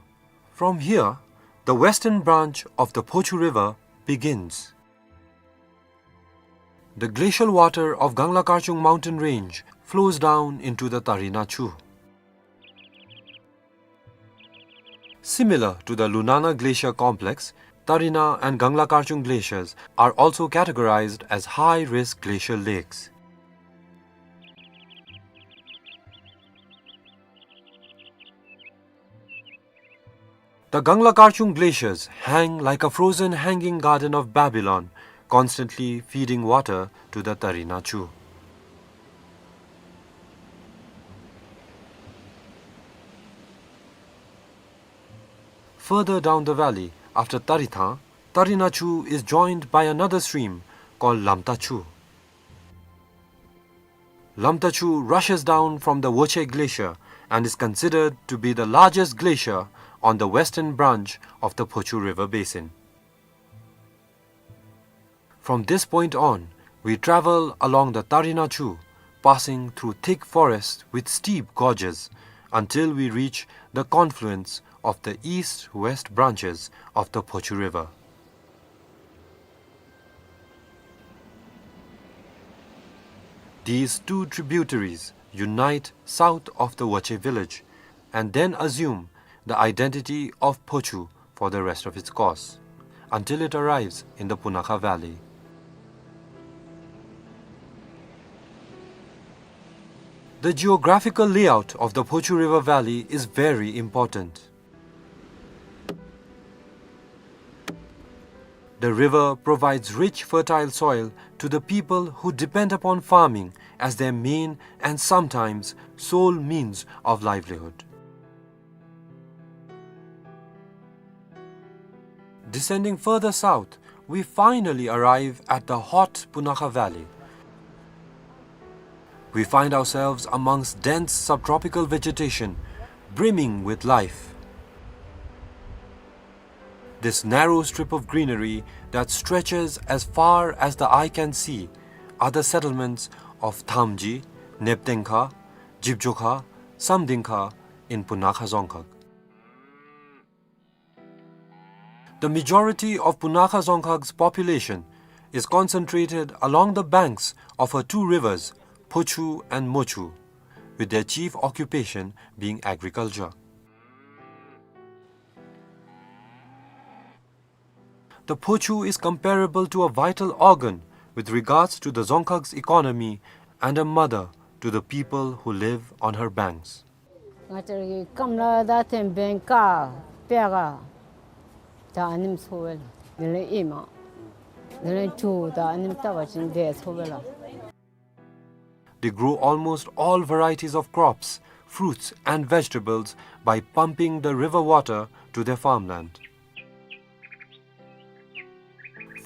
From here, the western branch of the Phochu River begins. The glacial water of Gangla Karchung mountain range flows down into the Tarina Chu. Similar to the Lunana Glacier Complex, Tarina and Gangla Karchung glaciers are also categorized as high-risk glacial lakes. The Gangla Karchung glaciers hang like a frozen hanging garden of Babylon, constantly feeding water to the Tarina Chu. Further down the valley, after Tarithang, Tarina Chu is joined by another stream called Lamta Chu. Lamta Chu rushes down from the Woche Glacier and is considered to be the largest glacier on the western branch of the Phochu River basin. From this point on, we travel along the Tarina Chu, passing through thick forests with steep gorges, until we reach the confluence of the east-west branches of the Phochu River. These two tributaries unite south of the Woche village and then assume the identity of Phochu for the rest of its course, until it arrives in the Punakha Valley. The geographical layout of the Phochu River Valley is very important. The river provides rich, fertile soil to the people who depend upon farming as their main and sometimes sole means of livelihood. Descending further south, we finally arrive at the hot Punakha Valley. We find ourselves amongst dense subtropical vegetation, brimming with life. This narrow strip of greenery that stretches as far as the eye can see are the settlements of Thamji, Neptengkha, Jibjokha, Samdingkha in Punakha Dzongkhag. The majority of Punakha Dzongkhag's population is concentrated along the banks of her two rivers, Phochu and Mochu, with their chief occupation being agriculture. The Phochu is comparable to a vital organ with regards to the Dzongkhag's economy and a mother to the people who live on her banks. ང་བཅས་ར་གི་སྐམ་ལ་ད་ཐེམ་བེང་ཀ་པེ་ག་ད་ཨ་ནེམ་ཚོ་བེ་ལ། དེ་ལས་ཨེ་མ་དེ་ལས་ཅུ་ད་ཨ་ནེམ་ལྟ་བ་ཅིན་དེ་ཚོ་བེ་ལ། They grow almost all varieties of crops, fruits and vegetables by pumping the river water to their farmland.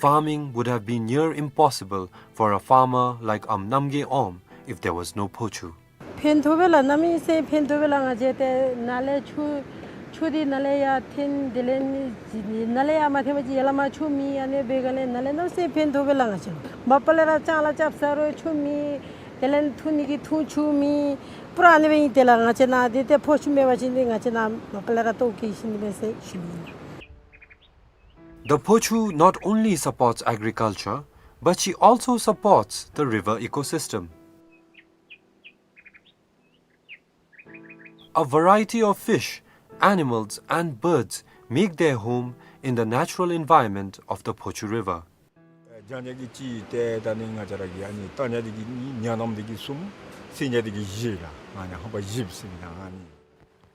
Farming would have been near impossible for a farmer like Am Namgay Om if there was no Phochu. ཕན་ཐོགས་པས་ལགས། གནམ་མེད་ས་མེད་ཕན་ཐོགས་པས་ལགས། ང་བཅས་ཏེ་ནཱ་ལས་ཆུ་ཆུ་འདི་ནཱ་ལས་ཡར་འཐེན། དེ་ལས་ནི་ནཱ་ལས་ཡར་མ་འཐེན་པ་ཅིན་ཡར་ལས་མར་ཆུ་མེད། ཨ་ནི་འབད་ག་ལས་ནཱ་ལས་གནམ་མེད་ས་མེད་ཕན་ཐོགས་པས་ལགས། ང་བཅས་མ་པ་ལས་ར་ལྕང་ལ་རྐྱབ་ཟ་རུང་ཆུ་མེད། དེ་ལས་འཐུང་ནི་གི་འཐུང་ཆུ་མེད། པུ་ར་ཨ་ནི་སྦེ་ཨིན། དེ་ལས་ང་བཅས་ནཱ་འདི་ཏེ་ཕོ་ཆུ་མེད་པ་ཅིན་འདི་ང་བཅས་ནཱ་མ་པ་ལས་ར་ལྟོཝ་བཀྱེས་ཤི་ནི་མས་ཟེར་ཞུ་ནི་ཨིན། The Phochu not only supports agriculture, but she also supports the river ecosystem. A variety of fish, animals and birds make their home in the natural environment of the Phochu River. རྒྱག་ནི་གི་གཅིག་ཏེ་ད་ནི་ང་བཅས་ར་གི་ཨ་ནི་བཏང་ནི་འདི་གི་གཉིས། ཉ་ནམ་འདི་གི་གསུམ། བསད་ནི་འདི་གི་བཞི་ལགས། ཨ་ནི་ཧམ་པ་བཞི་ཟེར་ཨིན་ན་ཨ་ནི།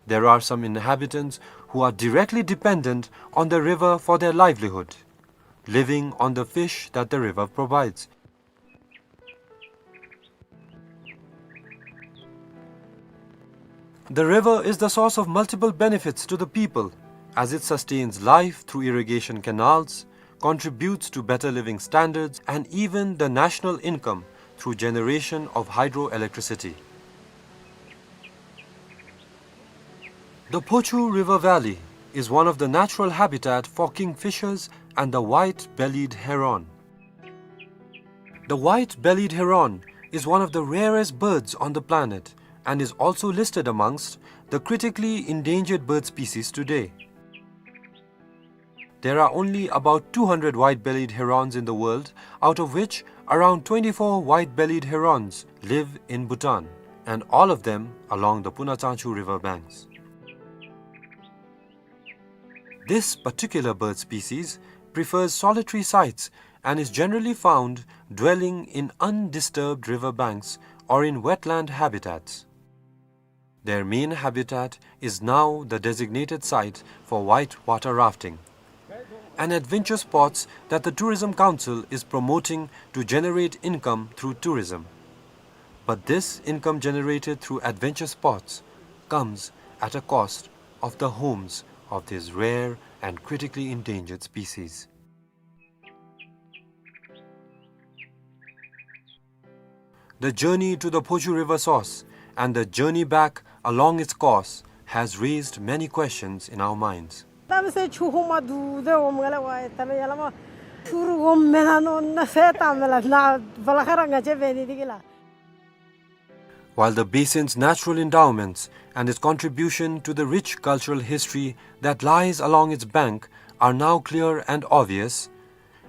There are some inhabitants who are directly dependent on the river for their livelihood, living on the fish that the river provides. The river is the source of multiple benefits to the people, as it sustains life through irrigation canals, contributes to better living standards, and even the national income through generation of hydroelectricity. The Phochu River Valley is one of the natural habitat for kingfishers and the white-bellied heron. The white-bellied heron is one of the rarest birds on the planet and is also listed amongst the critically endangered bird species today. There are only about two hundred white-bellied herons in the world, out of which around twenty-four white-bellied herons live in Bhutan, and all of them along the Punachangchu river banks. This particular bird species prefers solitary sites and is generally found dwelling in undisturbed river banks or in wetland habitats. Their main habitat is now the designated site for whitewater rafting, an adventure sports that the Tourism Council is promoting to generate income through tourism. But this income generated through adventure sports comes at a cost of the homes of these rare and critically endangered species. The journey to the Phochu River source and the journey back along its course has raised many questions in our minds. ད་མི་སེར་ཆུ་ཧོ་མ་དུ་དེ་འོ་མ་ལ་བ་ད་མི་ཡ་ལ་མ་ཆུ་རུ་འོ་མེ་ན་ནོ་ན་སེ་ད་མེ་ལ་ན་བ་ལ་ཁ་ར་ང་ཅེ་བེ་ནི་དི་གི་ལ། While the basin's natural endowments and its contribution to the rich cultural history that lies along its bank are now clear and obvious,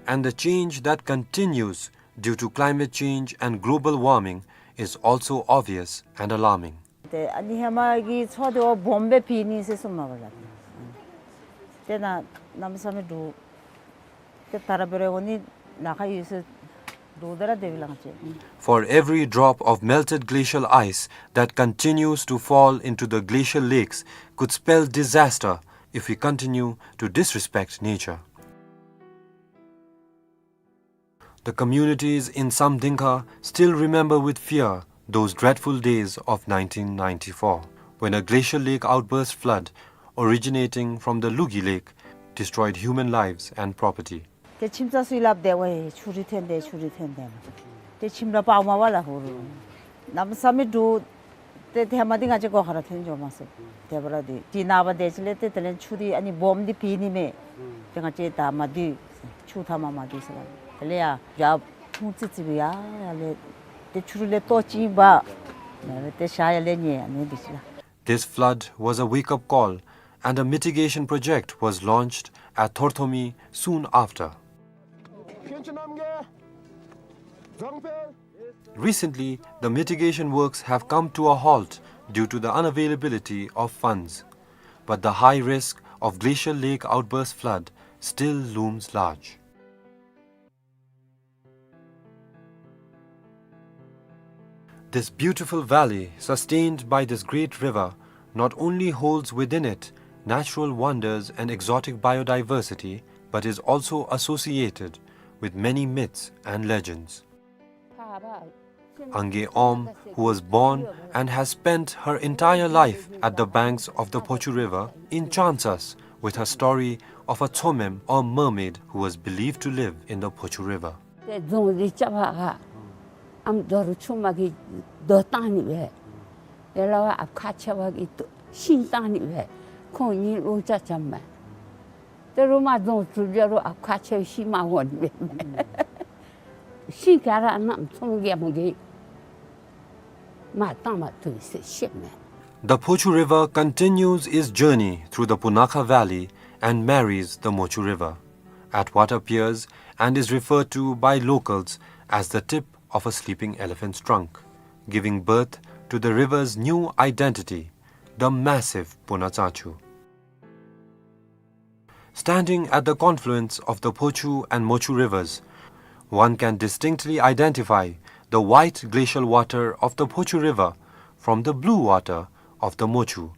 and the change that continues due to climate change and global warming is also obvious and alarming. ཏེ་ཨ་ནི་ཧེ་མ་གི་ཚོ་དེ་བ་སྦོམ་སྦེ་ཕི་ནི་ཟེར་གསུངམ་མས་པ་ལགས། ཏེ་ན་གནམ་མེད་ས་མེད་འདུག། ཏེ་ད་ར་འབད་རུང་འོ་ནི་ལ་ཁ་ཡོད་ཟེར་འདུག་ད་ར་དེ་བི་ལང་ཅེ། For every drop of melted glacial ice that continues to fall into the glacial lakes could spell disaster if we continue to disrespect nature. The communities in Samdingkha still remember with fear those dreadful days of nineteen ninety-four, when a glacial lake outburst flood originating from the Lugi Lake destroyed human lives and property. ཏེ་ཁྱིམ་ཚང་ཚུ་ཡང་སླབ་དེ་ཝའེ་ཆུ་རུད་ཐོན་དེ་ཆུ་རུད་ཐོན་དེ། ཏེ་ཁྱིམ་ར་པར་མ་པ་ལ་ཧུ་རུ། གནམ་མེད་ས་མེད་འདུག། ཏེ་ཏེ་ཧེ་མ་འདི་ང་བཅས་གོ་ཁ་ར་ཐོན་འགྱོ་མ་སོང་། དེ་བ་ར་འདི་ཏེ་ན་བ་དེ་ཅིག་ལས་ཏེ་དེ་ལས་ཆུ་འདི་ཨ་ནི་སྦོམ་འདི་ཕི་ནི་མས། ཏེ་ང་བཅས་ད་མ་འདུས། ཆུ་ཐ་མ་མ་འདུས་ཟེར་བ། དེ་ལས་ཡ་ཡར་ཕུང་ཙི་ཙི་བི་ཡ་ཡར་ལས་ཏེ་ཆུ་རུད་ལས་ལྟོ་ཅིག་འབག། ཏེ་ཤ་ཡར་ལས་ཉལ་ཨ་ནི་འདི་ཅིག་ལགས། This flood was a wake-up call, and a mitigation project was launched at Thorthomi soon after. Recently, the mitigation works have come to a halt due to the unavailability of funds. But the high risk of glacial lake outburst flood still looms large. This beautiful valley, sustained by this great river, not only holds within it natural wonders and exotic biodiversity, but is also associated with many myths and legends. Ange Om, who was born and has spent her entire life at the banks of the Phochu River, enchants us with her story of a Tsomem or mermaid who was believed to live in the Phochu River. ཏེ་རྫོང་འདི་རྐྱབ་པ་ག་ཨམ་རྡོ་རུ་ཆུ་མ་གིས་རྡོ་བཏང་ནི་སྦེ། ཡ་ལ་བ་ཨཔ་ཁ་ཆེ་བ་གིས་ཤིང་བཏང་ནི་སྦེ། ཁོང་གཉིས་ལོ་ཅ་ཅམ་མས། ཏེ་རུ་མ་རྫོང་གྲུབ་ཡ་རུ་ཨཔ་ཁ་ཆེ་བ་ཤིང་མ་འོང་ནི་སྦེ། ཤིང་ག་ར་གནམ་ཚོང་རྒྱལ་མོ་གིས་མར་བཏང་མ་བཏུབ་ཟེར་བཤདཔ་མས། The Phochu River continues its journey through the Punakha Valley and marries the Mochu River at what appears and is referred to by locals as the tip of a sleeping elephant's trunk, giving birth to the river's new identity, the massive Punatsachu. Standing at the confluence of the Phochu and Mochu rivers, one can distinctly identify the white glacial water of the Phochu River from the blue water of the Mochu.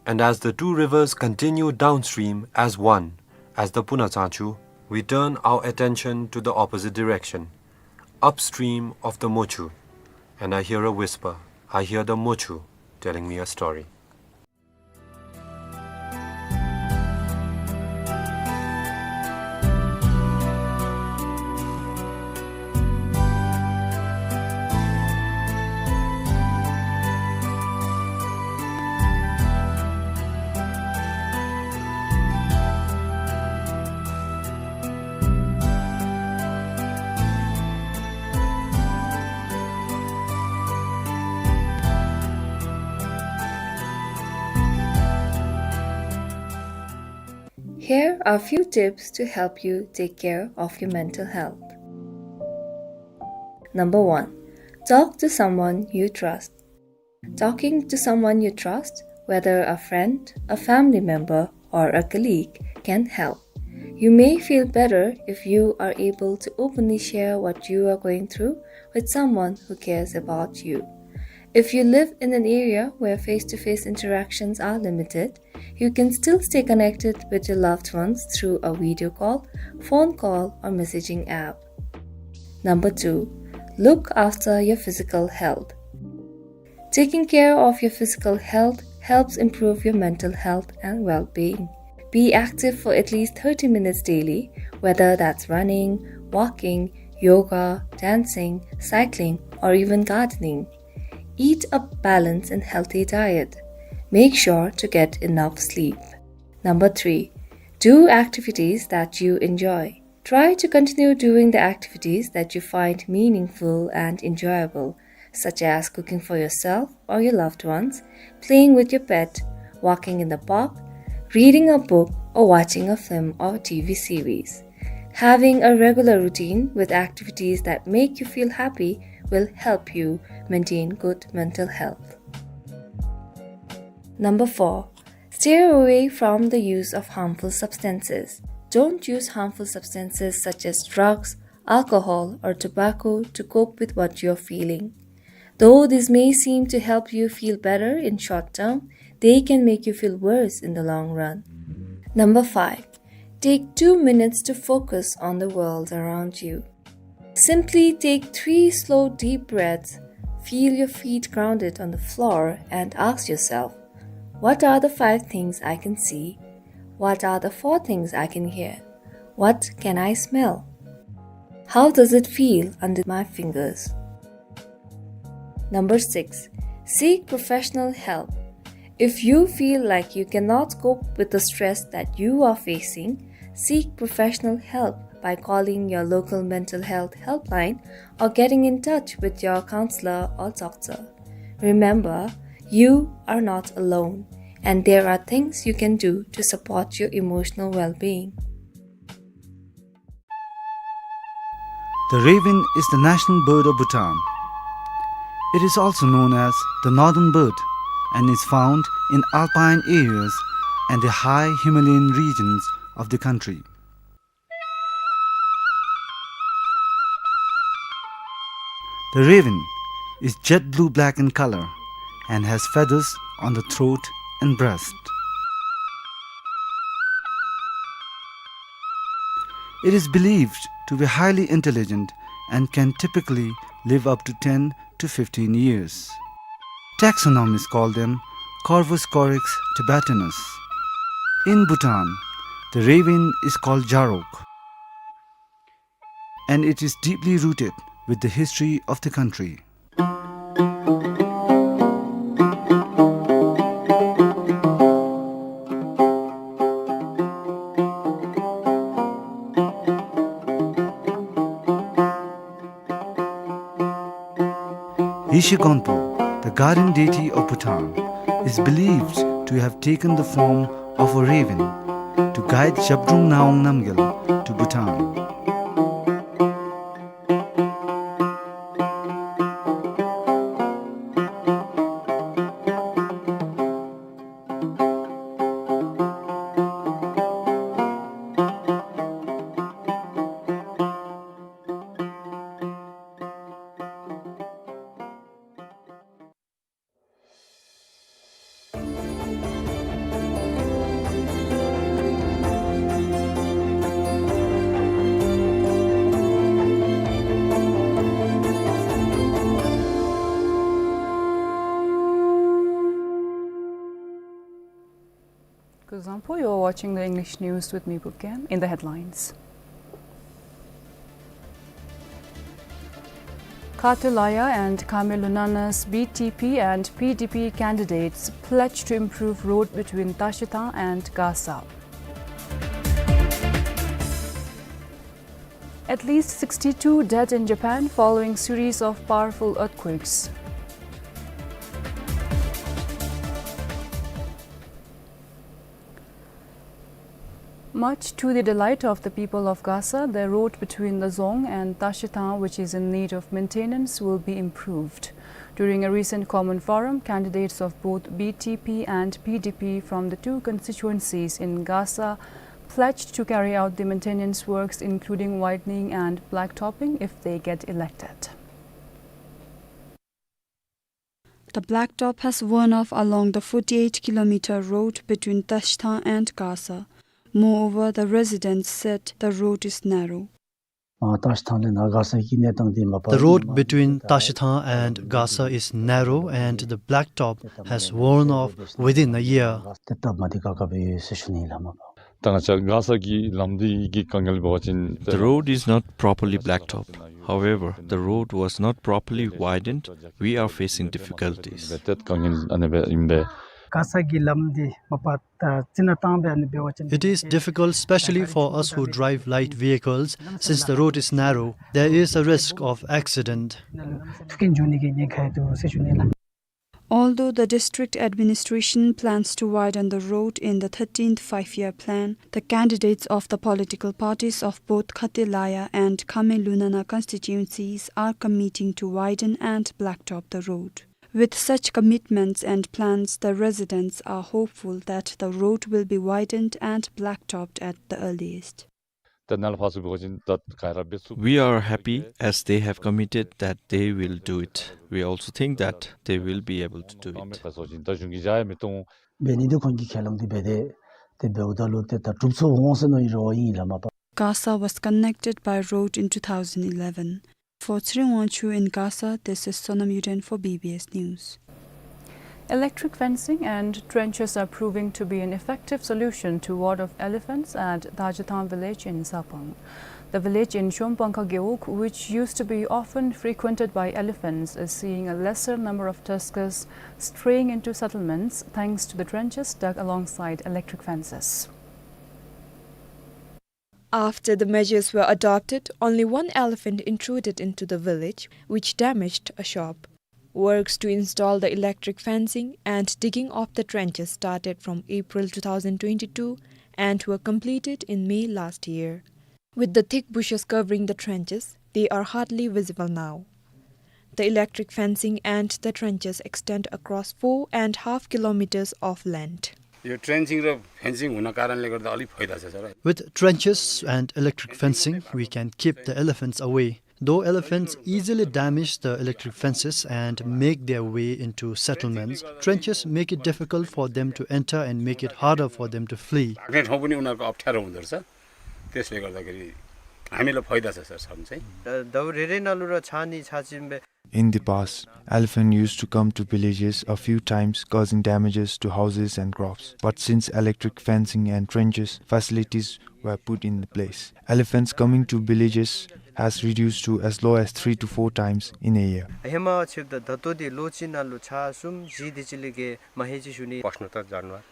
And as the two rivers continue downstream as one, as the Punatsachu, we turn our attention to the opposite direction, upstream of the Mochu. And I hear a whisper. I hear the Mochu telling me a story. Here are few tips to help you take care of your mental health. Number one, talk to someone you trust. Talking to someone you trust, whether a friend, a family member, or a colleague can help. You may feel better if you are able to openly share what you are going through with someone who cares about you. If you live in an area where face-to-face interactions are limited, you can still stay connected with your loved ones through a video call, phone call, or messaging app. Number two, look after your physical health. Taking care of your physical health helps improve your mental health and well-being. Be active for at least thirty minutes daily, whether that's running, walking, yoga, dancing, cycling, or even gardening. Eat a balanced and healthy diet. Make sure to get enough sleep. Number three, do activities that you enjoy. Try to continue doing the activities that you find meaningful and enjoyable, such as cooking for yourself or your loved ones, playing with your pet, walking in the park, reading a book, or watching a film or T V series. Having a regular routine with activities that make you feel happy will help you maintain good mental health. Number four, stay away from the use of harmful substances. Don't use harmful substances such as drugs, alcohol, or tobacco to cope with what you're feeling. Though this may seem to help you feel better in short term, they can make you feel worse in the long run. Number five, take two minutes to focus on the world around you. Simply take three slow, deep breaths, feel your feet grounded on the floor, and ask yourself, "What are the five things I can see? What are the four things I can hear? What can I smell? How does it feel under my fingers?" Number six, seek professional help. If you feel like you cannot cope with the stress that you are facing, seek professional help by calling your local mental health helpline or getting in touch with your counselor or doctor. Remember, you are not alone, and there are things you can do to support your emotional well-being. The raven is the national bird of Bhutan. It is also known as the northern bird and is found in alpine areas and the high Himalayan regions of the country. The raven is jet blue-black in color and has feathers on the throat and breast. It is believed to be highly intelligent and can typically live up to ten to fifteen years. Taxonomists call them Corvus corax tibetanus. In Bhutan, the raven is called Jarok, and it is deeply rooted with the history of the country. Yeshe Gonpo, the guardian deity of Bhutan, is believed to have taken the form of a raven to guide Zhabdrung Ngawang Namgyal to Bhutan. Kuzuzangpo, you are watching the English news with me, Pukgen. In the headlines: Khatu Laya and Khame Lunana's B T P and P D P candidates pledge to improve road between Tashitha and Gasa. At least sixty-two dead in Japan following series of powerful earthquakes. Much to the delight of the people of Gasa, the road between the Dzong and Tashitha, which is in need of maintenance, will be improved. During a recent common forum, candidates of both B T P and P D P from the two constituencies in Gasa pledged to carry out the maintenance works, including widening and blacktopping, if they get elected. The blacktop has worn off along the forty-eight kilometer road between Tashtan and Gasa. Moreover, the residents said the road is narrow. ཨ་ཏཱ་ཤི་ཐང་ལས་ནཱ་ག་ས་གི་གནས་སྟངས་འདི་མ་པ། The road between Tashitang and Gasa is narrow and the blacktop has worn off within a year. ཏེ་སྟབས་མ་བདེ་ཁག་ཁ་སྦེ་ཡོད་ཟེར་ཞུ་ནི་ལགས་མ་པ། ད་ང་བཅས་ག་ས་གི་ལམ་འདི་གི་དཀའ་ངལ་འབད་བ་ཅིན། The road is not properly blacktopped. However, the road was not properly widened. We are facing difficulties. ཏེ་དཀའ་ངལ་ཨ་ནི་སྦེ་ཨིན་པས། ག་ས་གི་ལམ་འདི་མ་པ་ད་ཅིག་ནང་བཏང་སྦེ་ཨ་ནི་འབད་བ་ཅིན། It is difficult, especially for us who drive light vehicles, since the road is narrow. There is a risk of accident. ཐུག་རྐྱེན་འབྱུང་ནི་གི་ཉེན་ཁ་ཡོད་འདུག་ཟེར་ཞུ་ནི་ལགས། Although the district administration plans to widen the road in the thirteenth five-year plan, the candidates of the political parties of both Khate Laya and Khame Lunana constituencies are committing to widen and blacktop the road. With such commitments and plans, the residents are hopeful that the road will be widened and blacktopped at the earliest. ད་ནཱ་ལས་ཕར་ཚུར་འབད་བ་ཅིན་ད་ག་ར་འབད་ཚུགས། We are happy as they have committed that they will do it. We also think that they will be able to do it. ད་གཟུང་གི་བཞག་ཡང་མི་གཏོང་། འབད་ནི་འདི་ཁོང་གིས་ཁས་བླངས་ཏེ་འབད་དེ་ཏེ་འབདཝ་ད་ལུ་ཏེ་ད་གྲུབ་ཚུགས་འོང་ཟེར་མནོ་ཡི་རེ་བ་ཨིན་ལགས་མ་པ། Gasa was connected by road in two thousand eleven. For Tsering Wangchuk in Gasa, this is Sonam Yuden for B B S News. Electric fencing and trenches are proving to be an effective solution to ward of elephants at Dajatang village in Sarpang. The village in Shompangkha Gewog, which used to be often frequented by elephants, is seeing a lesser number of tuskers straying into settlements thanks to the trenches dug alongside electric fences. After the measures were adopted, only one elephant intruded into the village, which damaged a shop. Works to install the electric fencing and digging of the trenches started from April two thousand twenty-two and were completed in May last year. With the thick bushes covering the trenches, they are hardly visible now. The electric fencing and the trenches extend across four and half kilometers of length. यो ट्रेन्चिङ र फेन्सिङ हुन कारणले गर्दा अलिक फाइदा छ sir. With trenches and electric fencing, we can keep the elephants away. Though elephants easily damage the electric fences and make their way into settlements, trenches make it difficult for them to enter and make it harder for them to flee. राख्ने ठाउँ पनि उनीहरूको अप्ठ्यारो हुँदो रहेछ। त्यसले गर्दाखेरि हामीलाई फाइदा छ सर, छन चाहिँ। द-, दौरेरै नालु र छानी छाचिम्बे। In the past, elephant used to come to villages a few times, causing damages to houses and crops. But since electric fencing and trenches, facilities were put in place, elephants coming to villages has reduced to as low as three to four times in a year. Hema छिब द दतो दि लोची नालु छा सुम जी दिचिलिगे महेची शुनी। पस्नु त जानवर।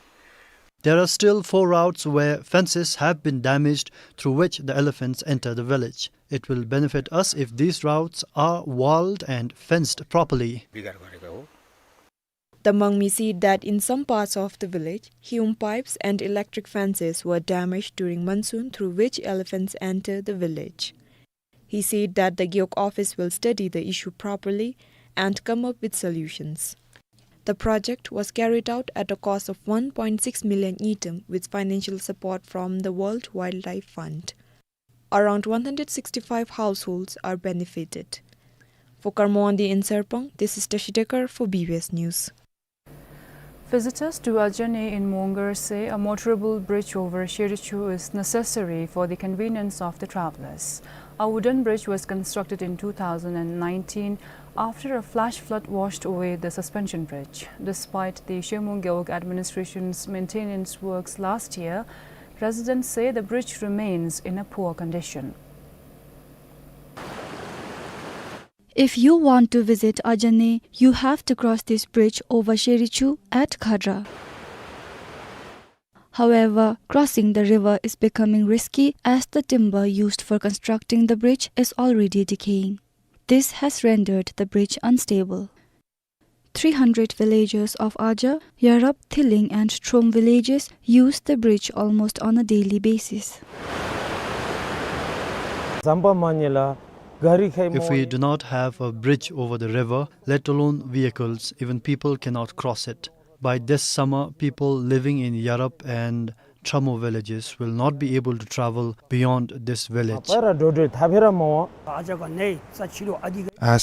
There are still four routes where fences have been damaged, through which the elephants enter the village. It will benefit us if these routes are walled and fenced properly. बिगार गरेको हो। The Mangmi said that in some parts of the village, hewn pipes and electric fences were damaged during monsoon, through which elephants enter the village. He said that the Gewog office will study the issue properly and come up with solutions. The project was carried out at a cost of one point six million ngultrum with financial support from the World Wildlife Fund. Around one hundred sixty-five households are benefited. For Karma Wangdi in Sarpang, this is Tashi Dekar for B B S News. Visitors to Ajane in Mongar say a motorable bridge over Sherichu is necessary for the convenience of the travelers. A wooden bridge was constructed in two thousand and nineteen after a flash flood washed away the suspension bridge. Despite the Shemung Gewog administration's maintenance works last year, residents say the bridge remains in a poor condition. If you want to visit Ajane, you have to cross this bridge over Sherichu at Khadra. However, crossing the river is becoming risky as the timber used for constructing the bridge is already decaying. This has rendered the bridge unstable. Three hundred villagers of Aja, Yarap, Thiling and Trom villages use the bridge almost on a daily basis. ཟམ་པ་མ་རྙེད་ལགས། If we do not have a bridge over the river, let alone vehicles, even people cannot cross it. By this summer, people living in Yarap and Tramo villages will not be able to travel beyond this village. As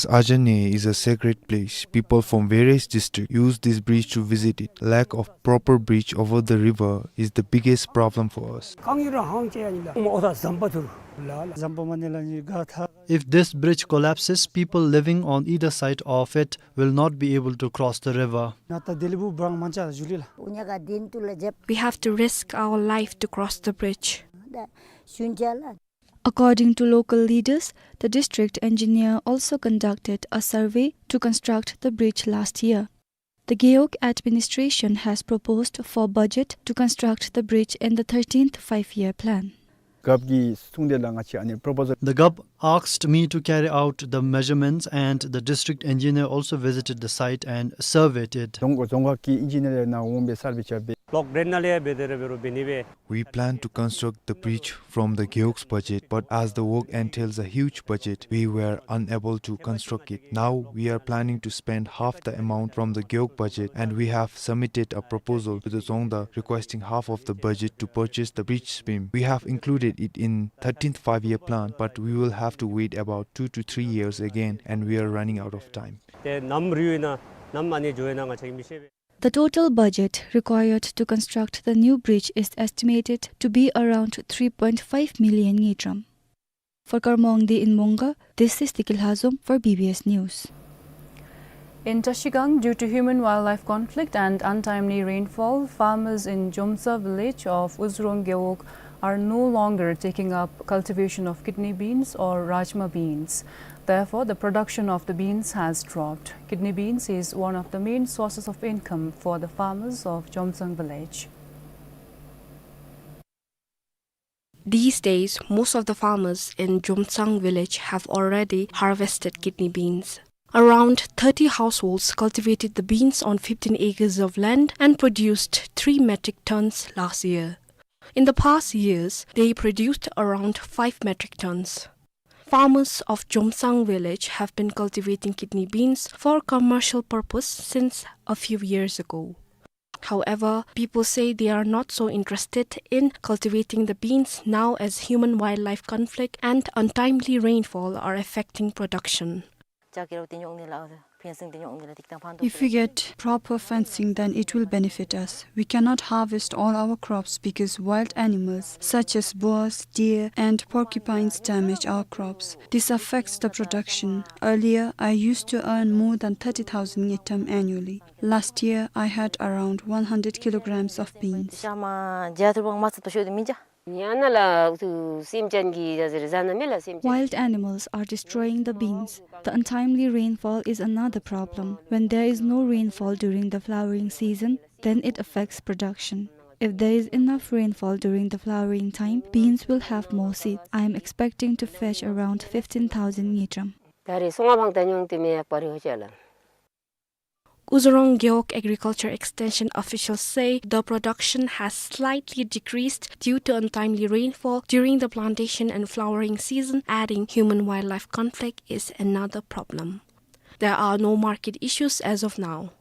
Ajane is a sacred place, people from various districts use this bridge to visit it. Lack of proper bridge over the river is the biggest problem for us. If this bridge collapses, people living on either side of it will not be able to cross the river. We have to risk our life to cross the bridge. According to local leaders, the district engineer also conducted a survey to construct the bridge last year. The Gewog administration has proposed for budget to construct the bridge in the thirteenth five-year plan. The Gov asked me to carry out the measurements, and the district engineer also visited the site and surveyed it. We plan to construct the bridge from the Gewog's budget, but as the work entails a huge budget, we were unable to construct it. Now we are planning to spend half the amount from the Gewog budget, and we have submitted a proposal to the Dzongda requesting half of the budget to purchase the bridge beam. We have included it in thirteenth five-year plan, but we will have to wait about two to three years again, and we are running out of time. The total budget required to construct the new bridge is estimated to be around three point five million ngultrum. For Karma Wangdi in Mongkha, this is Tiki Lhazom for B B S News. In Trashigang, due to human-wildlife conflict and untimely rainfall, farmers in Jomtsang village of Uzurong Gewog are no longer taking up cultivation of kidney beans or rajma beans. Therefore, the production of the beans has dropped. Kidney beans is one of the main sources of income for the farmers of Jomtsang village. These days, most of the farmers in Jomtsang village have already harvested kidney beans. Around thirty households cultivated the beans on fifteen acres of land and produced three metric tons last year. In the past years, they produced around five metric tons. Farmers of Jomtsang village have been cultivating kidney beans for commercial purpose since a few years ago. However, people say they are not so interested in cultivating the beans now as human-wildlife conflict and untimely rainfall are affecting production. If we get proper fencing, then it will benefit us. We cannot harvest all our crops because wild animals such as boars, deer, and porcupines damage our crops. This affects the production. Earlier, I used to earn more than thirty thousand ngultrum annually. Last year, I had around one hundred kilograms of beans. Wild animals are destroying the beans. The untimely rainfall is another problem. When there is no rainfall during the flowering season, then it affects production. If there is enough rainfall during the flowering time, beans will have more seeds. I am expecting to fetch around fifteen thousand ngultrum. Uzurong Gewog Agriculture Extension officials say the production has slightly decreased due to untimely rainfall during the plantation and flowering season. Adding human-wildlife conflict is another problem. There are no market issues as of now.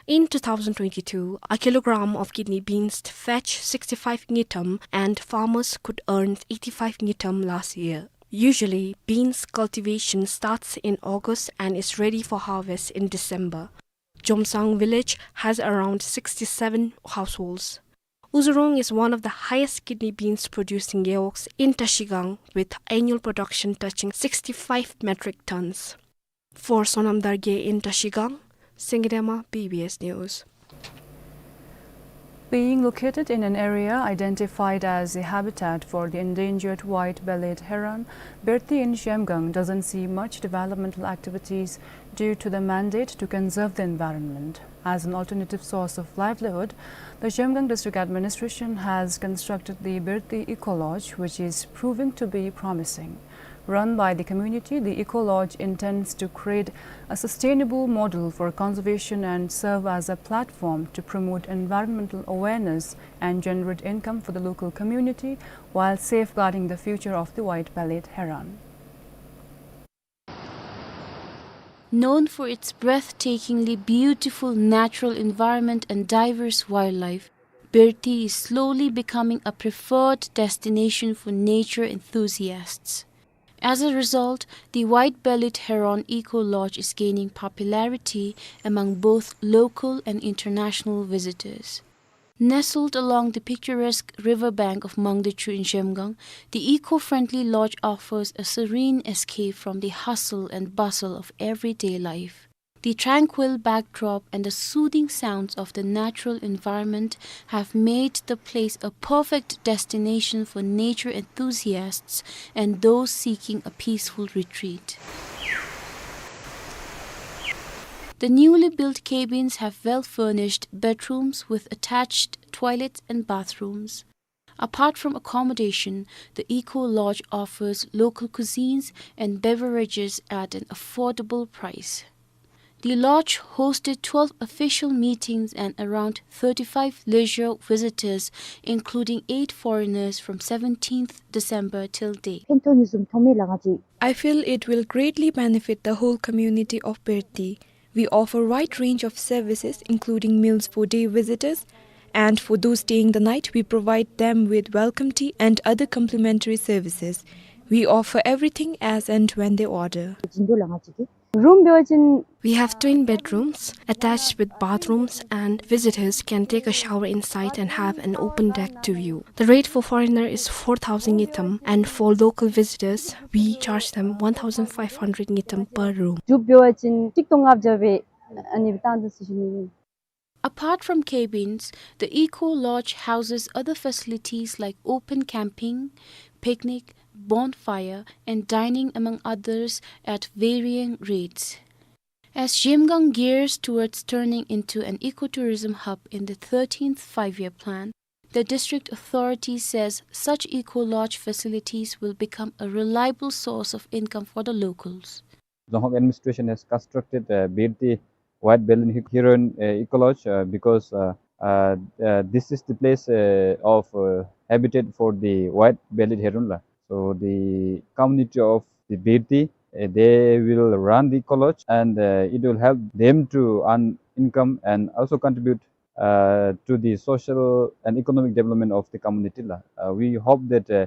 In two thousand twenty-two, a kilogram of kidney beans fetched sixty-five ngultrum and farmers could earn eighty-five ngultrum last year. Usually, beans cultivation starts in August and is ready for harvest in December. Jomtsang village has around sixty-seven households. Uzurong is one of the highest kidney beans producing gewogs in Trashigang, with annual production touching sixty-five metric tons. For Sonam Dargye in Trashigang, Singye Dema, B B S News. Being located in an area identified as a habitat for the endangered white-bellied heron, Birti in Zhemgang doesn't see much developmental activities due to the mandate to conserve the environment. As an alternative source of livelihood, the Zhemgang District Administration has constructed the Birti Eco Lodge, which is proving to be promising. Run by the community, the Eco Lodge intends to create a sustainable model for conservation and serve as a platform to promote environmental awareness and generate income for the local community while safeguarding the future of the white-bellied heron. Known for its breathtakingly beautiful natural environment and diverse wildlife, Birti is slowly becoming a preferred destination for nature enthusiasts. As a result, the white-bellied heron eco lodge is gaining popularity among both local and international visitors. Nestled along the picturesque riverbank of Mangdechu in Zhemgang, the eco-friendly lodge offers a serene escape from the hustle and bustle of everyday life. The tranquil backdrop and the soothing sounds of the natural environment have made the place a perfect destination for nature enthusiasts and those seeking a peaceful retreat. The newly built cabins have well-furnished bedrooms with attached toilets and bathrooms. Apart from accommodation, the Eco Lodge offers local cuisines and beverages at an affordable price. The lodge hosted twelve official meetings and around thirty-five leisure visitors, including eight foreigners from seventeenth December till date. 팬་ཐོག་ནས་བཟུམ་མཐོང་མེད་ལགས་ང་བཅས། I feel it will greatly benefit the whole community of Birti. We offer wide range of services, including meals for day visitors, and for those staying the night, we provide them with welcome tea and other complimentary services. We offer everything as and when they order. བྱིན་འདུག་ལགས་ང་བཅས་ཀྱིས། རུམ་འབད་བ་ཅིན། We have twin bedrooms attached with bathrooms, and visitors can take a shower inside and have an open deck to view. The rate for foreigner is four thousand ngultrum, and for local visitors, we charge them one thousand five hundred ngultrum per room. མཇུག་འབད་བ་ཅིན་གཅིག་སྟོང་ལྔ་བརྒྱ་སྦེ་ཨ་ནི་བཏང་དོ་ཟེར་ཞུ་ནི། Apart from cabins, the Eco Lodge houses other facilities like open camping, picnic, bonfire, and dining, among others, at varying rates. As Zhemgang gears towards turning into an ecotourism hub in the thirteenth Five-Year Plan, the district authority says such eco-lodge facilities will become a reliable source of income for the locals. Zonghak administration has constructed a Birti white-bellied he-, heron, uh, eco-lodge, uh, because, uh, uh, uh, this is the place, uh, of, uh, habitat for the white-bellied heron la. So the community of the Birti, uh, they will run the eco-lodge, and, uh, it will help them to earn income and also contribute, uh, to the social and economic development of the community la. Uh, we hope that, uh,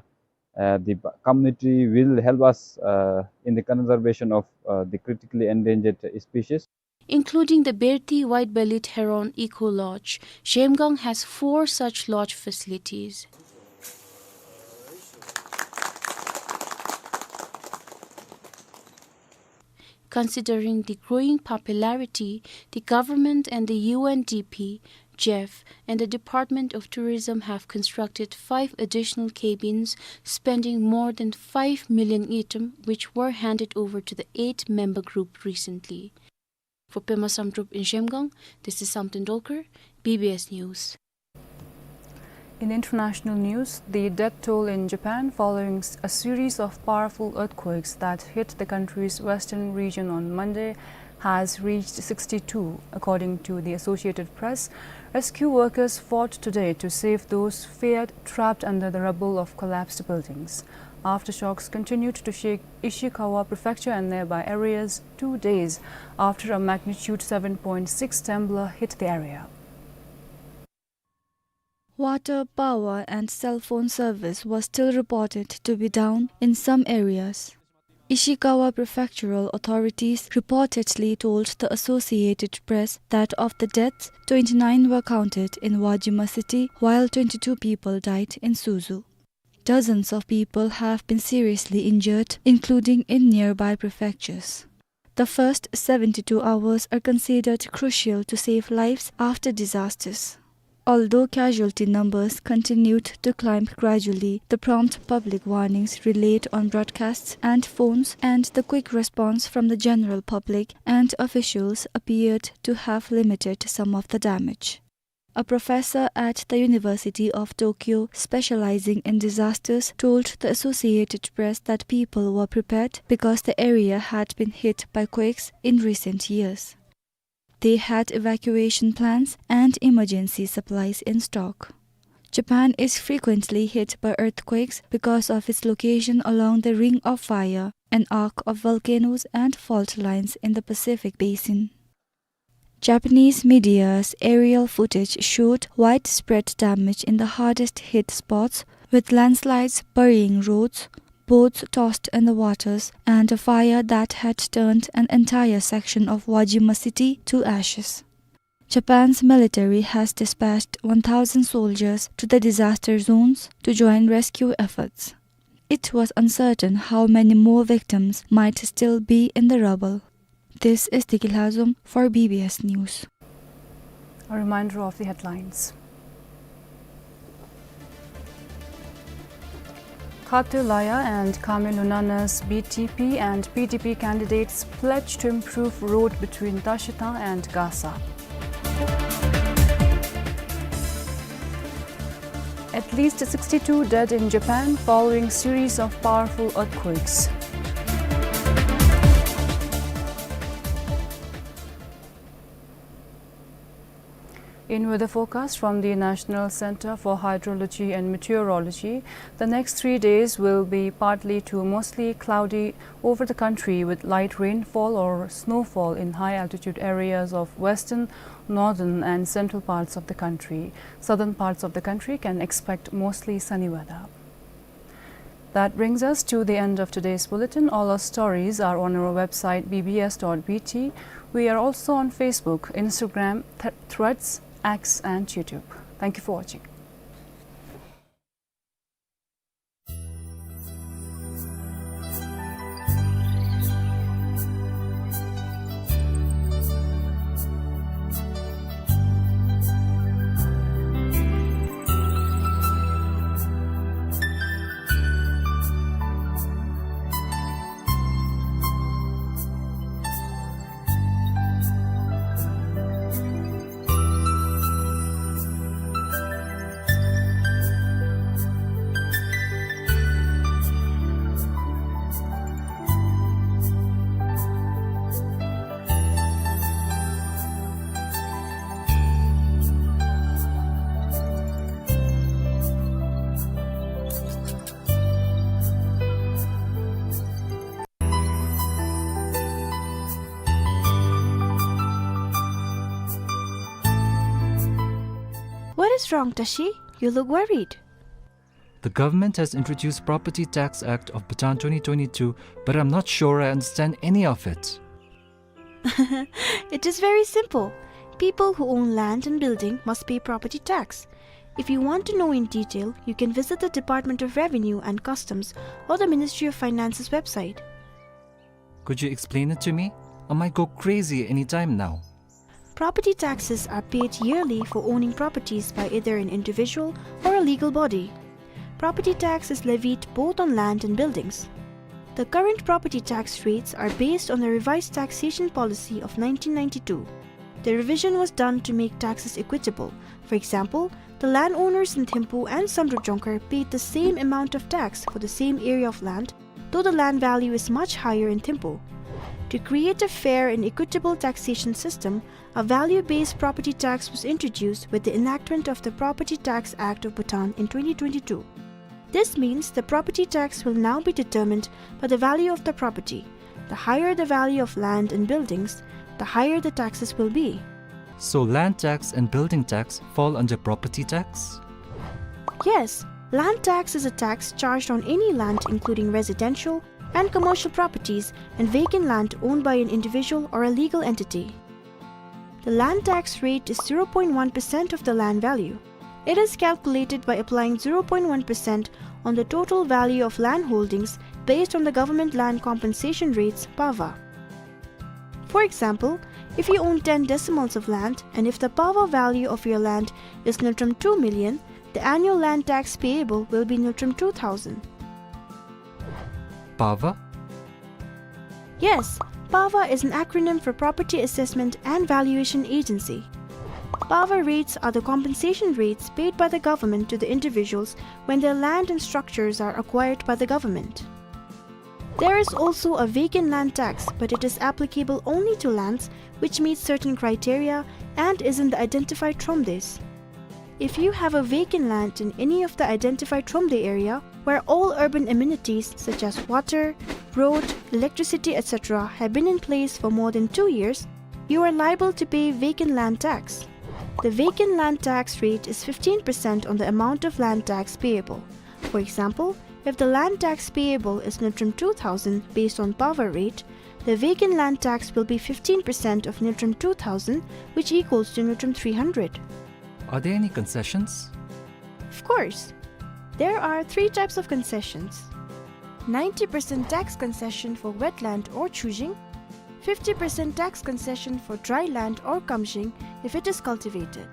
uh, the community will help us, uh, in the conservation of, uh, the critically endangered species. Including the Birti white-bellied heron eco-lodge, Zhemgang has four such lodge facilities. Considering the growing popularity, the government and the U N D P, Jeff, and the Department of Tourism have constructed five additional cabins, spending more than five million ngultrum, which were handed over to the eight-member group recently. For Pema Samdrup in Zhemgang, this is Samten Dolkar, B B S News. In international news, the death toll in Japan following s-, a series of powerful earthquakes that hit the country's western region on Monday has reached sixty-two, according to the Associated Press. Rescue workers fought today to save those feared trapped under the rubble of collapsed buildings. Aftershocks continued to shake Ishikawa Prefecture and nearby areas two days after a magnitude seven point six trembler hit the area. Water, power, and cell phone service was still reported to be down in some areas. Ishikawa prefectural authorities reportedly told the Associated Press that of the deaths, twenty-nine were counted in Wajima city, while twenty-two people died in Suzu. Dozens of people have been seriously injured, including in nearby prefectures. The first seventy-two hours are considered crucial to save lives after disasters. Although casualty numbers continued to climb gradually, the prompt public warnings relayed on broadcasts and phones and the quick response from the general public and officials appeared to have limited some of the damage. A professor at the University of Tokyo specializing in disasters told the Associated Press that people were prepared because the area had been hit by quakes in recent years. They had evacuation plans and emergency supplies in stock. Japan is frequently hit by earthquakes because of its location along the Ring of Fire, an arc of volcanoes and fault lines in the Pacific Basin. Japanese media's aerial footage showed widespread damage in the hardest hit spots, with landslides burying roads, boats tossed in the waters, and a fire that had turned an entire section of Wajima City to ashes. Japan's military has dispatched one thousand soldiers to the disaster zones to join rescue efforts. It was uncertain how many more victims might still be in the rubble. This is Deki Lhazom for B B S News. A reminder of the headlines. Khatu Laya and Khami Lunana's B T P and P D P candidates pledge to improve road between Tashitha and Gasa. At least sixty-two dead in Japan following series of powerful earthquakes. In weather forecast from the National Center for Hydrology and Meteorology, the next three days will be partly to mostly cloudy over the country, with light rainfall or snowfall in high altitude areas of western, northern, and central parts of the country. Southern parts of the country can expect mostly sunny weather. That brings us to the end of today's bulletin. All our stories are on our website, B B S dot B T. We are also on Facebook, Instagram, Th-, Threads, X, and YouTube. Thank you for watching. What is wrong, Tashi? You look worried. The government has introduced Property Tax Act of Bhutan twenty twenty-two, but I'm not sure I understand any of it. It is very simple. People who own land and building must pay property tax. If you want to know in detail, you can visit the Department of Revenue and Customs or the Ministry of Finance's website. Could you explain it to me? I might go crazy any time now. Property taxes are paid yearly for owning properties by either an individual or a legal body. Property tax is levied both on land and buildings. The current property tax rates are based on the Revised Taxation Policy of nineteen ninety-two. The revision was done to make taxes equitable. For example, the landowners in Thimphu and Samdrup Jongkhar paid the same amount of tax for the same area of land, though the land value is much higher in Thimphu. To create a fair and equitable taxation system, a value-based property tax was introduced with the enactment of the Property Tax Act of Bhutan in twenty twenty-two. This means the property tax will now be determined by the value of the property. The higher the value of land and buildings, the higher the taxes will be. So land tax and building tax fall under property tax? Yes, land tax is a tax charged on any land, including residential and commercial properties and vacant land owned by an individual or a legal entity. The land tax rate is zero point one percent of the land value. It is calculated by applying zero point one percent on the total value of land holdings based on the government land compensation rates, PAVA. For example, if you own ten decimals of land and if the PAVA value of your land is ngultrum two million, the annual land tax payable will be ngultrum two thousand. PAVA? Yes, PAVA is an acronym for Property Assessment and Valuation Agency. PAVA rates are the compensation rates paid by the government to the individuals when their land and structures are acquired by the government. There is also a vacant land tax, but it is applicable only to lands which meet certain criteria and is in the identified thromdes. If you have a vacant land in any of the identified Thromde area where all urban amenities such as water, road, electricity, et cetera have been in place for more than two years, you are liable to pay vacant land tax. The vacant land tax rate is fifteen percent on the amount of land tax payable. For example, if the land tax payable is Ngultrum two thousand based on power rate, the vacant land tax will be fifteen percent of Ngultrum two thousand, which equals to Ngultrum three hundred. Are there any concessions? Of course. There are three types of concessions. Ninety percent tax concession for wetland or chujing, fifty percent tax concession for dry land or kamjing if it is cultivated,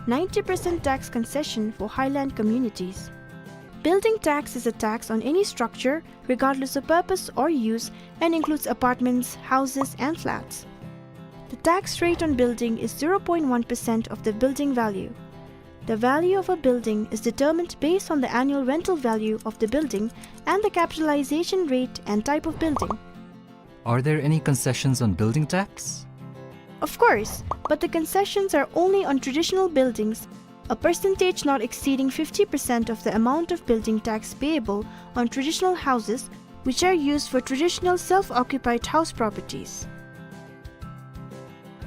ninety percent tax concession for highland communities. Building tax is a tax on any structure, regardless of purpose or use, and includes apartments, houses, and flats. The tax rate on building is zero point one percent of the building value. The value of a building is determined based on the annual rental value of the building and the capitalization rate and type of building. Are there any concessions on building tax? Of course, but the concessions are only on traditional buildings, a percentage not exceeding fifty percent of the amount of building tax payable on traditional houses which are used for traditional self-occupied house properties.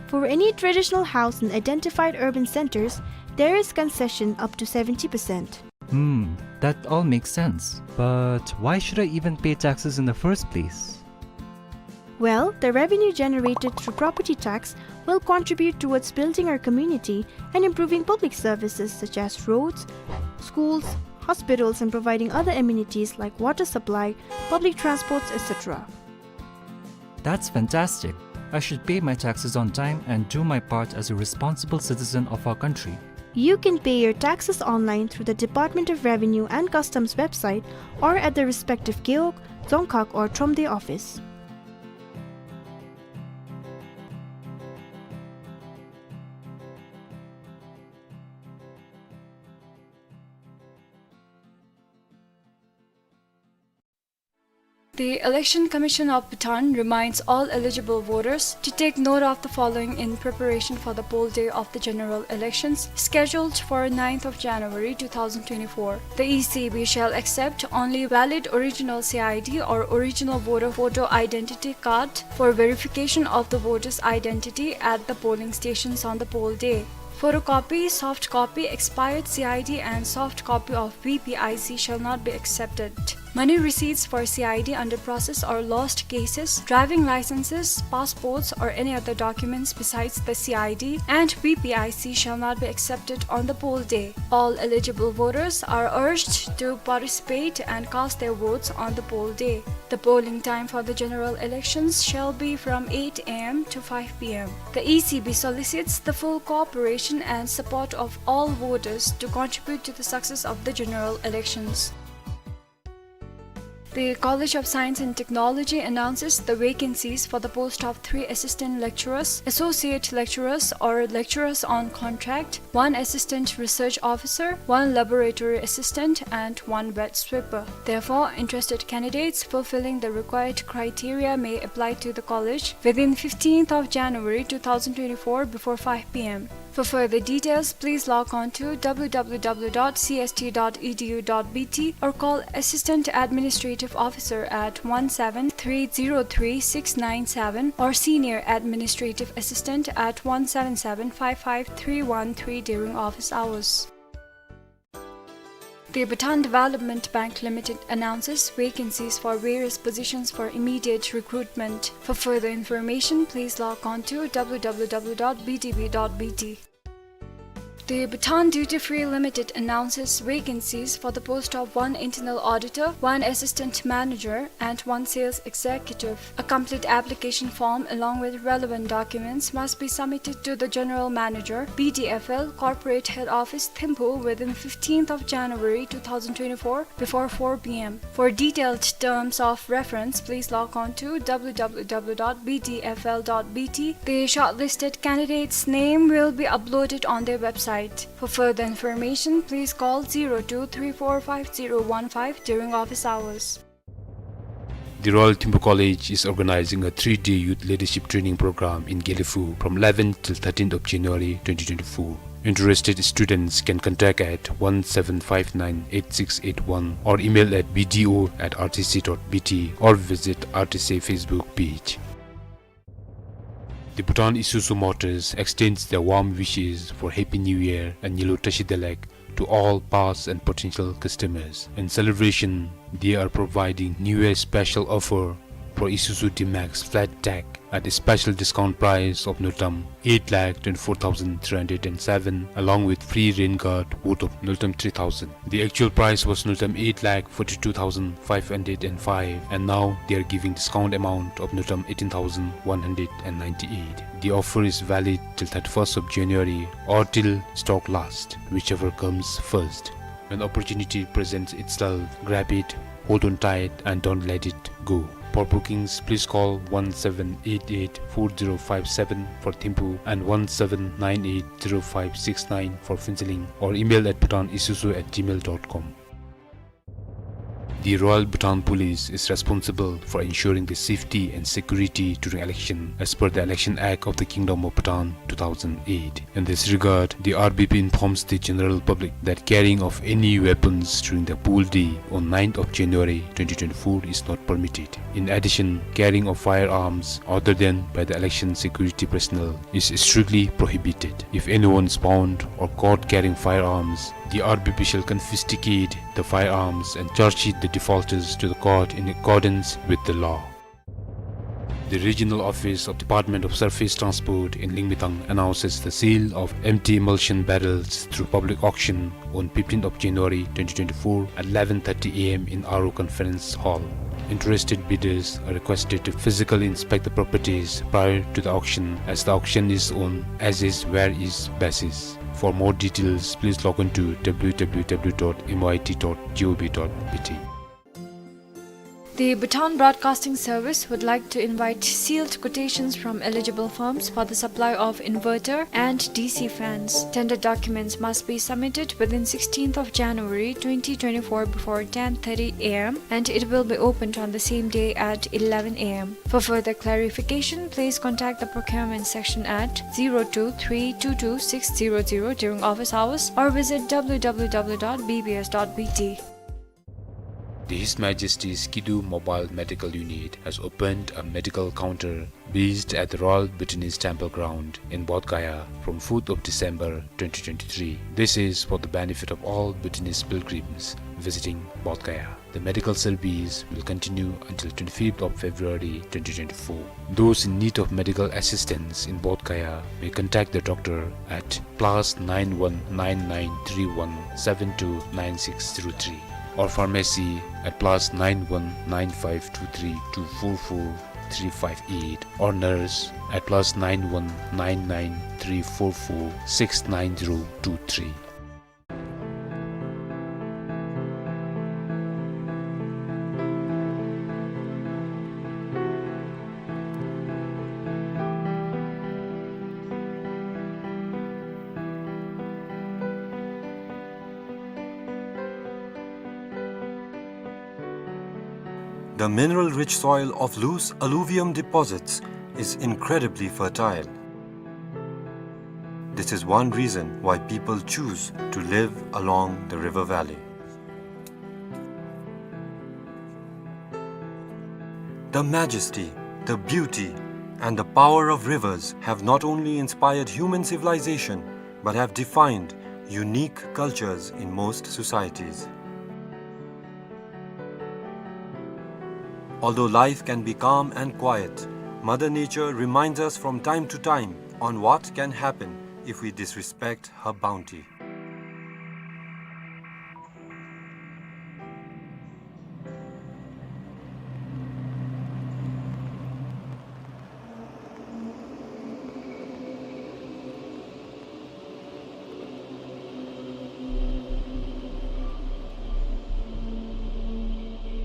For any traditional house in identified urban centers, there is concession up to seventy percent. Hmm, that all makes sense. But why should I even pay taxes in the first place? Well, the revenue generated through property tax will contribute towards building our community and improving public services such as roads, schools, hospitals, and providing other amenities like water supply, public transports, et cetera. That's fantastic. I should pay my taxes on time and do my part as a responsible citizen of our country. You can pay your taxes online through the Department of Revenue and Customs website or at the respective Gewog, Dzongkhag or Thromde office. The Election Commission of Bhutan reminds all eligible voters to take note of the following in preparation for the poll day of the general elections scheduled for ninth of January two thousand twenty-four. The E C B shall accept only valid original C I D or original voter photo identity card for verification of the voter's identity at the polling stations on the poll day. Photocopy, soft copy, expired C I D and soft copy of V P I C shall not be accepted. Money receipts for C I D under process or lost cases, driving licenses, passports, or any other documents besides the C I D and V P I C shall not be accepted on the poll day. All eligible voters are urged to participate and cast their votes on the poll day. The polling time for the general elections shall be from eight A M to five P M. The E C B solicits the full cooperation and support of all voters to contribute to the success of the general elections. The College of Science and Technology announces the vacancies for the post of three assistant lecturers, associate lecturers or lecturers on contract, one assistant research officer, one laboratory assistant, and one wet sweeper. Therefore, interested candidates fulfilling the required criteria may apply to the college within fifteenth of January two thousand twenty-four before five P M. For further details, please log on to W W W dot C S T dot E D U dot B T or call Assistant Administrative Officer at one seven three zero three six nine seven or Senior Administrative Assistant at one seven seven five five three one three during office hours. The Bhutan Development Bank Limited announces vacancies for various positions for immediate recruitment. For further information, please log on to W W W dot B D B dot B T. The Bhutan Duty Free Limited announces vacancies for the post of one internal auditor, one assistant manager, and one sales executive. A complete application form along with relevant documents must be submitted to the General Manager, B D F L, Corporate Head Office, Thimphu within fifteenth of January two thousand twenty-four before four P M. For detailed terms of reference, please log on to W W W dot B D F L dot B T. The shortlisted candidates' name will be uploaded on their website. For further information, please call zero two three four five zero one five during office hours. The Royal Thimphu College is organizing a three-day youth leadership training program in Gelephu from eleventh till thirteenth of January twenty twenty-four. Interested students can contact at one seven five nine eight six eight one or email at B D O at R T C dot B T or visit R T C Facebook page. The Bhutan Isuzu Motors extends their warm wishes for Happy New Year and Nyilotashidalek to all past and potential customers. In celebration, they are providing New Year special offer for Isuzu D-Max flat tag at a special discount price of Ngultrum eight lakh twenty-four thousand three hundred and seven, along with free rain guard worth of Ngultrum three thousand. The actual price was Ngultrum eight lakh forty-two thousand five hundred and five, and now they are giving discount amount of Ngultrum eighteen thousand one hundred and ninety-eight. The offer is valid till thirty-first of January or till stock last, whichever comes first. When opportunity presents itself, grab it, hold on tight, and don't let it go. For bookings, please call one seven eight eight four zero five seven for Thimphu and one seven nine eight zero five six nine for Phuentsholing, or email at bhutanisuzu at gmail dot com. The Royal Bhutan Police is responsible for ensuring the safety and security during election as per the Election Act of the Kingdom of Bhutan two thousand eight. In this regard, the R B P informs the general public that carrying of any weapons during the poll day on ninth of January twenty twenty-four is not permitted. In addition, carrying of firearms other than by the election security personnel is strictly prohibited. If anyone is found or caught carrying firearms, the R B P shall confiscate the firearms and charge sheet the defaulters to the court in accordance with the law. The regional office of Department of Surface Transport in Lingmetang announces the sale of empty emulsion barrels through public auction on fifteenth of January twenty twenty-four at eleven thirty A M in R O Conference Hall. Interested bidders are requested to physically inspect the properties prior to the auction, as the auction is on as is where is basis. For more details, please log on to W W W dot M Y T dot G O V dot B T. The Bhutan Broadcasting Service would like to invite sealed quotations from eligible firms for the supply of inverter and D C fans. Tender documents must be submitted within sixteenth of January twenty twenty-four before ten thirty A M, and it will be opened on the same day at eleven A M. For further clarification, please contact the procurement section at zero two three two two six zero zero during office hours or visit W W W dot B B S dot B T. The His Majesty's Kidu Mobile Medical Unit has opened a medical counter based at the Royal Bhutanese Temple Ground in Bodh Gaya from fourth of December twenty twenty-three. This is for the benefit of all Bhutanese pilgrims visiting Bodh Gaya. The medical service will continue until twenty-fifth of February twenty twenty-four. Those in need of medical assistance in Bodh Gaya may contact the doctor at plus nine one nine nine three one seven two nine six zero three, or pharmacy at plus nine one nine five two three two four four three five eight, or nurse at plus nine one nine nine three four four six nine zero two three. The mineral-rich soil of loose alluvium deposits is incredibly fertile. This is one reason why people choose to live along the river valley. The majesty, the beauty, and the power of rivers have not only inspired human civilization, but have defined unique cultures in most societies. Although life can be calm and quiet, Mother Nature reminds us from time to time on what can happen if we disrespect her bounty.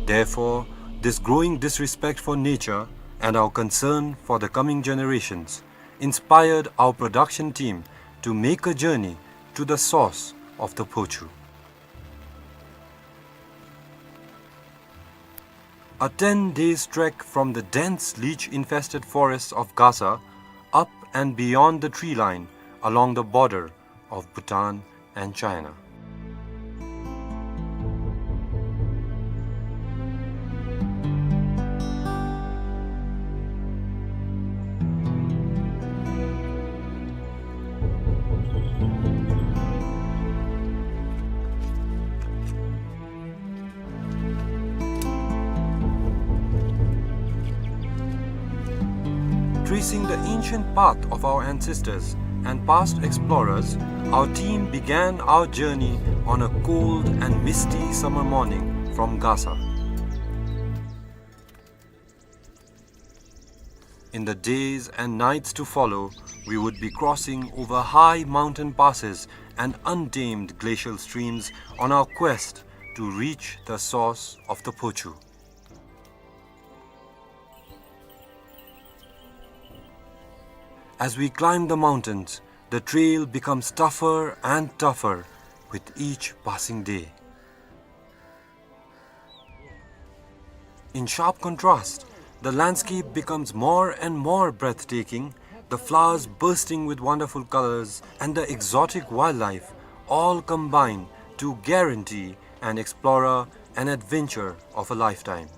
Therefore, this growing disrespect for nature and our concern for the coming generations inspired our production team to make a journey to the source of the Phochu. A ten days trek from the dense leech-infested forests of Gasa, up and beyond the tree line, along the border, of Bhutan and China. Tracing the ancient path of our ancestors and past explorers, our team began our journey on a cold and misty summer morning from Gasa. In the days and nights to follow, we would be crossing over high mountain passes and untamed glacial streams on our quest to reach the source of the Phochu. As we climb the mountains, the trail becomes tougher and tougher with each passing day. In sharp contrast, the landscape becomes more and more breathtaking, the flowers bursting with wonderful colors and the exotic wildlife all combine to guarantee an explorer an adventure of a lifetime.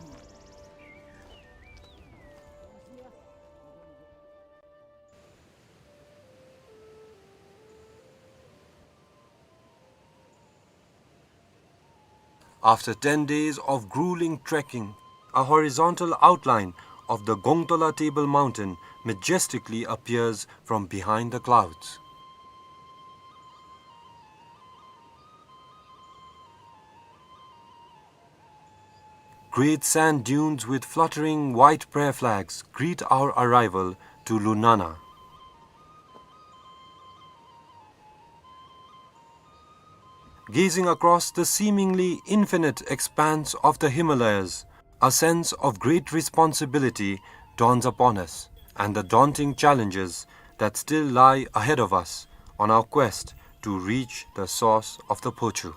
After ten days of grueling trekking, a horizontal outline of the Gongtola Table Mountain majestically appears from behind the clouds. Great sand dunes with fluttering white prayer flags greet our arrival to Lunana. Gazing across the seemingly infinite expanse of the Himalayas, a sense of great responsibility dawns upon us, and the daunting challenges that still lie ahead of us on our quest to reach the source of the Phochu.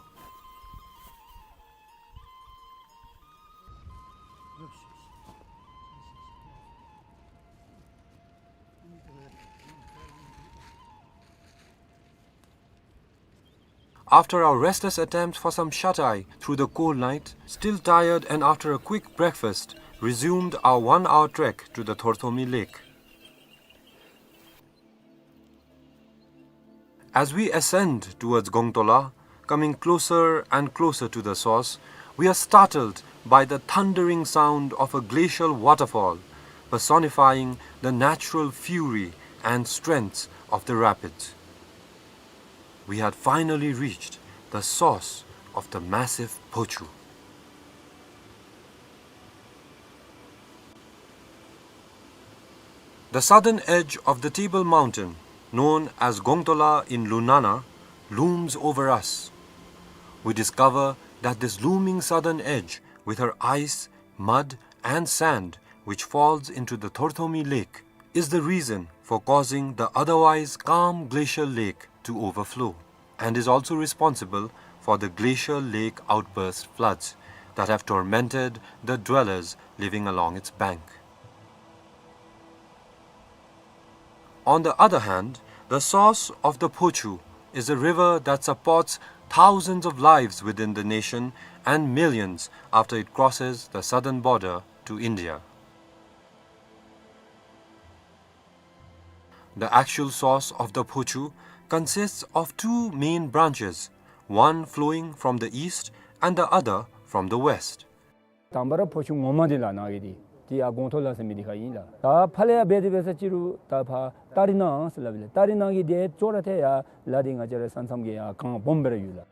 After our restless attempt for some shut-eye through the cold night, still tired and after a quick breakfast, resumed our one-hour trek to the Thorthomi Lake. As we ascend towards Gongtola, coming closer and closer to the source, we are startled by the thundering sound of a glacial waterfall, personifying the natural fury and strength of the rapids. We had finally reached the source of the massive Phochu. The southern edge of the Table Mountain, known as Gongtola in Lunana, looms over us. We discover that this looming southern edge, with her ice, mud, and sand, which falls into the Thorthomi Lake, is the reason for causing the otherwise calm glacial lake to overflow, and is also responsible for the glacial lake outburst floods that have tormented the dwellers living along its bank. On the other hand, the source of the Phochu is a river that supports thousands of lives within the nation and millions after it crosses the southern border to India. The actual source of the Phochu consists of two main branches, one flowing from the east and the other from the west. དང་པ་ར་ཕོ་ཆུ་ངོ་མ་འདི་ལགས་ནཱ་གི་འདི་འདི་ཡར་སྒོང་ཐོག་ལ་ཟེར་མི་འདི་ཁར་ཨིན་ལགས། ད་ཕར་ལས་ཡར་འབད་དེ་འབད་ས་ཅིག་རུང་ད་ཕར་ཏ་རི་ནང་ཟེར་སླབ་ཨིན་ལགས། ཏ་རི་ནང་གི་འདི་ཅོག་ར་ཐད་ཡར་ལ་འདི་ང་བཅས་ར་ས་མཚམས་ཀྱི་ཡར་གངས་སྦོམ་སྦེ་ར་ཡོད་ལགས།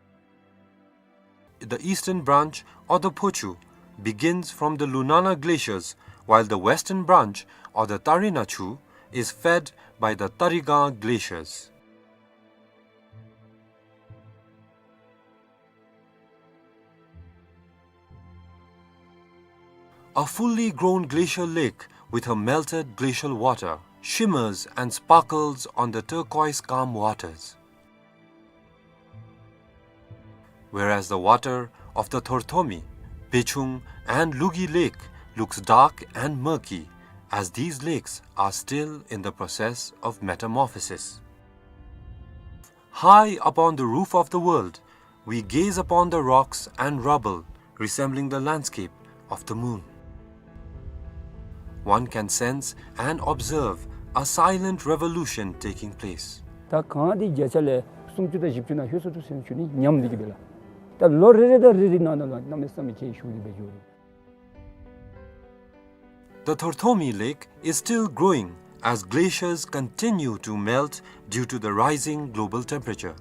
The eastern branch or the Phochu begins from the Lunana glaciers, while the western branch or the Tarina Chu is fed by the Tarigang glaciers. A fully grown glacial lake with her melted glacial water shimmers and sparkles on the turquoise calm waters. Whereas the water of the Thorthomi, Bechung and Lugi Lake looks dark and murky, as these lakes are still in the process of metamorphosis. High upon the roof of the world, we gaze upon the rocks and rubble resembling the landscape of the moon. One can sense and observe a silent revolution taking place. ད་གངས་འདི་བརྒྱ་ཆ་ལས་སུམ་ཅུ་དང་བཞི་བཅུ་ནང་ལྷོད་སོང་འདུག་ཟེར་ཞུ་ནི་ཉམས་ལེན་གྱི་སྦེ་ལགས། ད་ལོ་རེ་རེ་དང་རེ་རེ་ནང་ན་ལུ་གནམ་མེད་ས་མེད་ཁྱད་ཞུགས་ཏེ་འབད་འགྱོ་རུང་། The Thorthomi Lake is still growing as glaciers continue to melt due to the rising global temperature.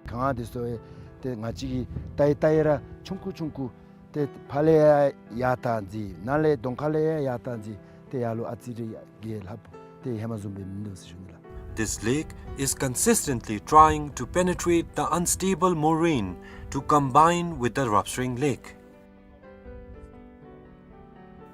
གངས་འདི་ཚུ་ཏེ་ང་བཅས་ཀྱིས་བལྟ་ཡི་བལྟ་ཡི་ར་ཆུང་ཀུ་ཆུང་ཀུ་ཏེ་ཕར་ལས་ཡར་ཡར་བཏང་ཅི་ནཱ་ལས་གདོང་ཁ་ལས་ཡར་ཡར་བཏང་ཅི་ཏེ་ཡར་ལུ་ཨ་ཙི་རེ་ཡར་རྒྱས་ལྷགཔ་ཏེ་ཧེ་མ་བཟུམ་སྦེ་མིན་འདུག་ཟེར་ཞུ་ནི་ལགས། This lake is consistently trying to penetrate the unstable moraine to combine with the rupturing lake.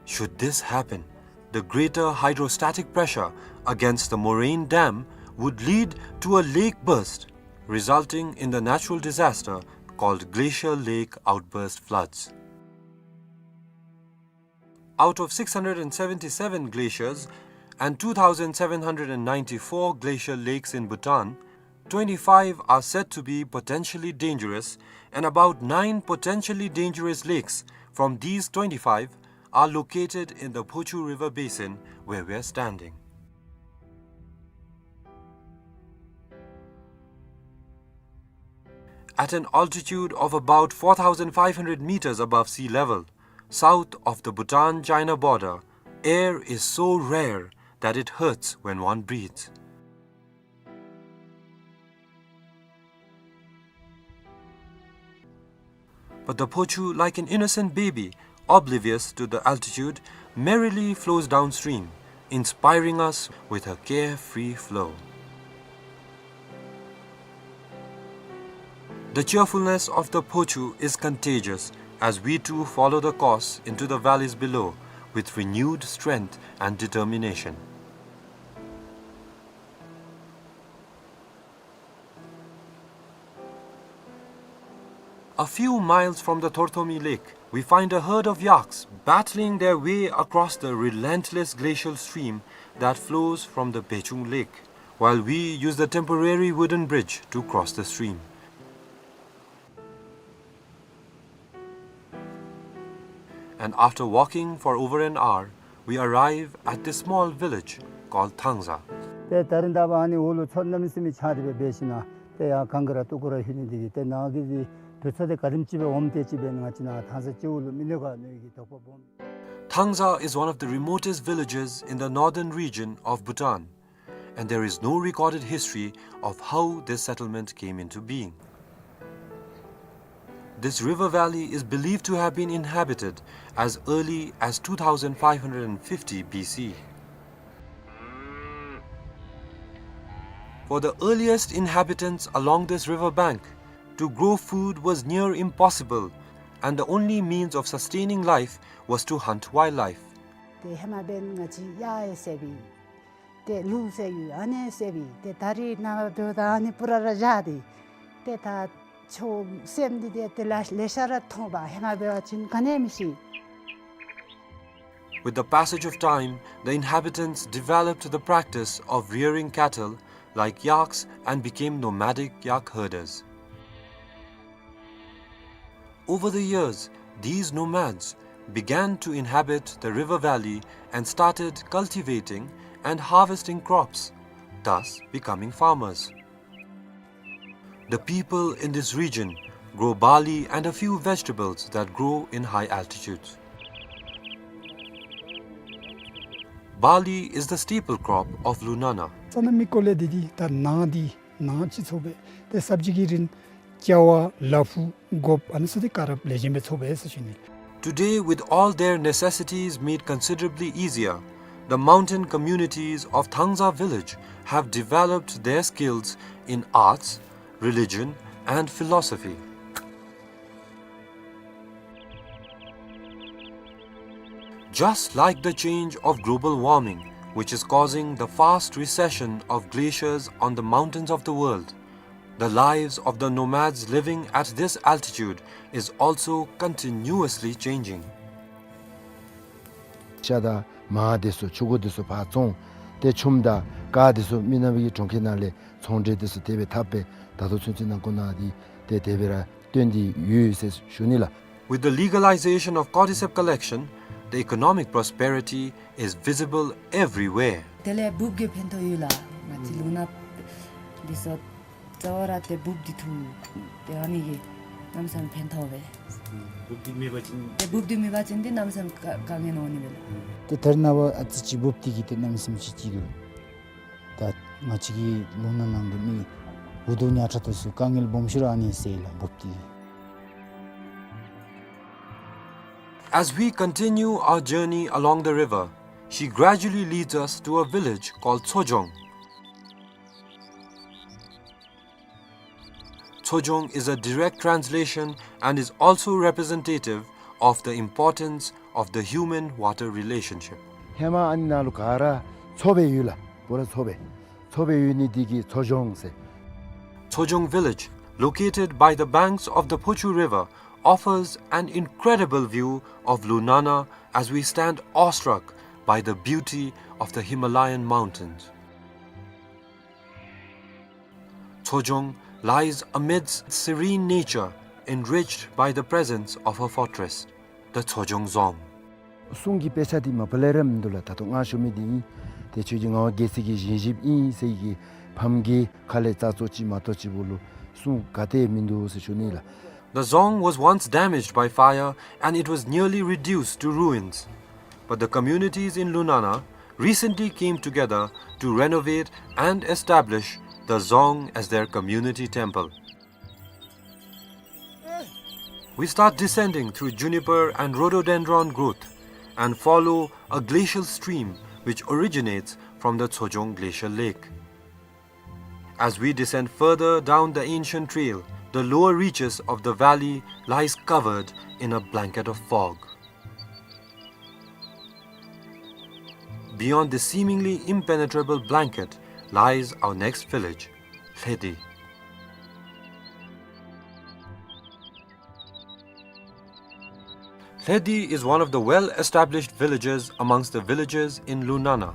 Should this happen, the greater hydrostatic pressure against the moraine dam would lead to a lake burst, resulting in the natural disaster called glacial lake outburst floods. Out of six hundred and seventy-seven glaciers and two thousand seven hundred and ninety-four glacial lakes in Bhutan, twenty-five are said to be potentially dangerous, and about nine potentially dangerous lakes from these twenty-five are located in the Phochu River basin where we are standing. At an altitude of about four thousand five hundred meters above sea level, south of the Bhutan-China border, air is so rare that it hurts when one breathes. But the Phochu, like an innocent baby, oblivious to the altitude, merrily flows downstream, inspiring us with her carefree flow. The cheerfulness of the Phochu is contagious as we too follow the course into the valleys below with renewed strength and determination. A few miles from the Thorthomi Lake, we find a herd of yaks battling their way across the relentless glacial stream that flows from the Bechung Lake, while we use the temporary wooden bridge to cross the stream. And after walking for over an hour, we arrive at this small village called Thangza. ཏེ་ད་རིས་ད་ཕར་ཨ་ནི་འོག་ལུ་མཚོ་གནམ་མེད་ས་མེད་ཆགས་ཏེ་སྦེ་འབད་ཞིནམ་ཏེ་ཡར་གངས་ཀྱི་ར་སྟུག་པོ་ར་ལྷོད་ནི་འདི་གིས་ཏེ་ནཱ་གི་འདི་བོད་མཚོ་འདི་ག་དེམ་ཅིག་སྦེ་འོངམ་དེ་ཅིག་སྦེ་ང་བཅས་ནཱ་ཐང་ས་སྤྱི་བོ་ལུ་མི་གནོད་ག་མནོ་བའི་གི་དོགས་པ་སྦོམ། Thangza is one of the remotest villages in the northern region of Bhutan, and there is no recorded history of how this settlement came into being. This river valley is believed to have been inhabited as early as two thousand five hundred fifty B C. For the earliest inhabitants along this river bank, to grow food was near impossible, and the only means of sustaining life was to hunt wildlife. ཏེ་ཧེ་མ་འབདན་ང་བཅས་གཡག་ཡང་བསད་པས། ཏེ་ལུག་བསད་ཡོད། ཨ་ནི་བསད་པས། ཏེ་ད་རིས་ནངས་པ་འབདཝ་ད་ཨ་ནི་པུ་ར་ར་བཞག་སྟེ་ཏེ་ད་ཆོ་སེམས་འདི་ཏེ་ཏེ་ལ་ལེ་ཤ་ར་མཐོང་པ་ཧེ་མ་འབད་བ་ཅིན་ག་ནི་མི་ཤེས། With the passage of time, the inhabitants developed the practice of rearing cattle like yaks and became nomadic yak herders. Over the years, these nomads began to inhabit the river valley and started cultivating and harvesting crops, thus becoming farmers. The people in this region grow barley and a few vegetables that grow in high altitudes. Barley is the staple crop of Lunana. ས་གནས་མི་སྐོར་ལས་འདི་འདི་ད་ནཱ་འདི་ནཱ་ཅིག་ཚོགས་པས། ཏེ་སབ་ཇི་གི་རིན་ཀ་བ་ལ་ཕུག་གོཔ་ཨ་ནི་ཚུ་འདི་ཀ་ར་ལེགས་ཤོམ་སྦེ་ཚོགས་པས་ཟེར་ཞུ་ནི། Today, with all their necessities made considerably easier, the mountain communities of Thangza village have developed their skills in arts, religion, and philosophy. Just like the change of global warming, which is causing the fast recession of glaciers on the mountains of the world, the lives of the nomads living at this altitude is also continuously changing. ཤ་དང་མར་འདི་ཚུ་ཕྱུར་འགོ་འདི་ཚུ་ཕར་བཙོང་ ཏེ་ཆུམ་དང་ཀར་དེ་ཚུ་མི་ནག་པའི་གྲོང་ཁྱེར་ནང་ལས་ཚོང་འབྲེལ་དེ་ཚུ་དེ་སྦེ་འཐབ་སྦེ་ད་ལྟོ་ཚུན་ཚོད་ནང་འཁོད་ནང་འདི་ཏེ་དེ་སྦེ་ར་སྟོན་ཏེ་ཡོད་ཟེར་ཞུ་ནི་ལགས། With the legalization of cordyceps collection, the economic prosperity is visible everywhere. དེ་ལས་འབུཔ་གིས་ཕན་ཐོགས་ཡོད་ལགས། ང་བཅས་ལུང་ནག་འདི་ཚུ་རྩ་བ་ར་ཏེ་འབུཔ་འདི་འཐུ་ཏེ་ཨ་ནི་གིས་གནམ་མེད་ས་མེད་ཕན་ཐོགས་པས། འབུཔ་འདི་མེད་པ་ཅིན་ཏེ་འབུཔ་འདི་མེད་པ་ཅིན་ཏེ་གནམ་མེད་ས་མེད་དཀའ་དཀའ་ངལ་འོང་ནི་སྦེ་ལགས། ཏེ་ད་རེས་ནངས་པ་ཨ་ཙི་ཅིག་འབུཔ་འདི་གིས་ཏེ་གནམ་མེད་ས་མེད་ཅིག་ཅིག་འདུག། ད་ང་བཅས་ཀྱི་ལུང་ནག་ནང་གི་མི་འུ་སྡུག་ཉག་ཕྲ་དེ་ཚུ་དཀའ་ངལ་སྦོམ་ཤོས་ར་ཨ་ནི་སེལ་ལགས་འབུཔ་འདི། As we continue our journey along the river, she gradually leads us to a village called Tsojong. Tsojong is a direct translation and is also representative of the importance of the human-water relationship. ཧེ་མ་ཨ་ནི་ནང་ལུ་ག་ར་མཚོ་སྦེ་ཡོད་ལགས། པུ་ར་མཚོ་སྦེ། མཚོ་སྦེ་ཡོད་ནི་འདི་གིས་མཚོ་ལྗོངས་ཟེར། Tsojong village, located by the banks of the Phochu River, offers an incredible view of Lunana as we stand awestruck by the beauty of the Himalayan mountains. Tsojong lies amidst serene nature, enriched by the presence of a fortress, the Tsojong Dzong. གསུང་གི་དཔེ་ཆ་འདི་མ་པ་ལས་ར་མིན་འདུག་ལགས། ད་ལྟོ་ང་ཞུ་མི་འདི་ཨིན། ཏེ་ཁྱོད་ཀྱི་ངག་དབང་རྒྱལ་མཚན་གྱི་བཞེངས་གཞིཔ་ཨིན་ཟེར་གྱི་ཕམ་གྱི་ཁ་ལས་ཙག་ཙོག་ཅིག་མ་གཏོགས་ཅིག་པོ་ལུ་གསུང་ག་ཏེ་མིན་འདུག་ཟེར་ཞུ་ནི་ལགས། The dzong was once damaged by fire and it was nearly reduced to ruins. But the communities in Lunana recently came together to renovate and establish the dzong as their community temple. We start descending through juniper and rhododendron growth and follow a glacial stream which originates from the Tsojong Glacial Lake. As we descend further down the ancient trail, the lower reaches of the valley lies covered in a blanket of fog. Beyond this seemingly impenetrable blanket lies our next village, Lhedi. Lhedi is one of the well-established villages amongst the villages in Lunana.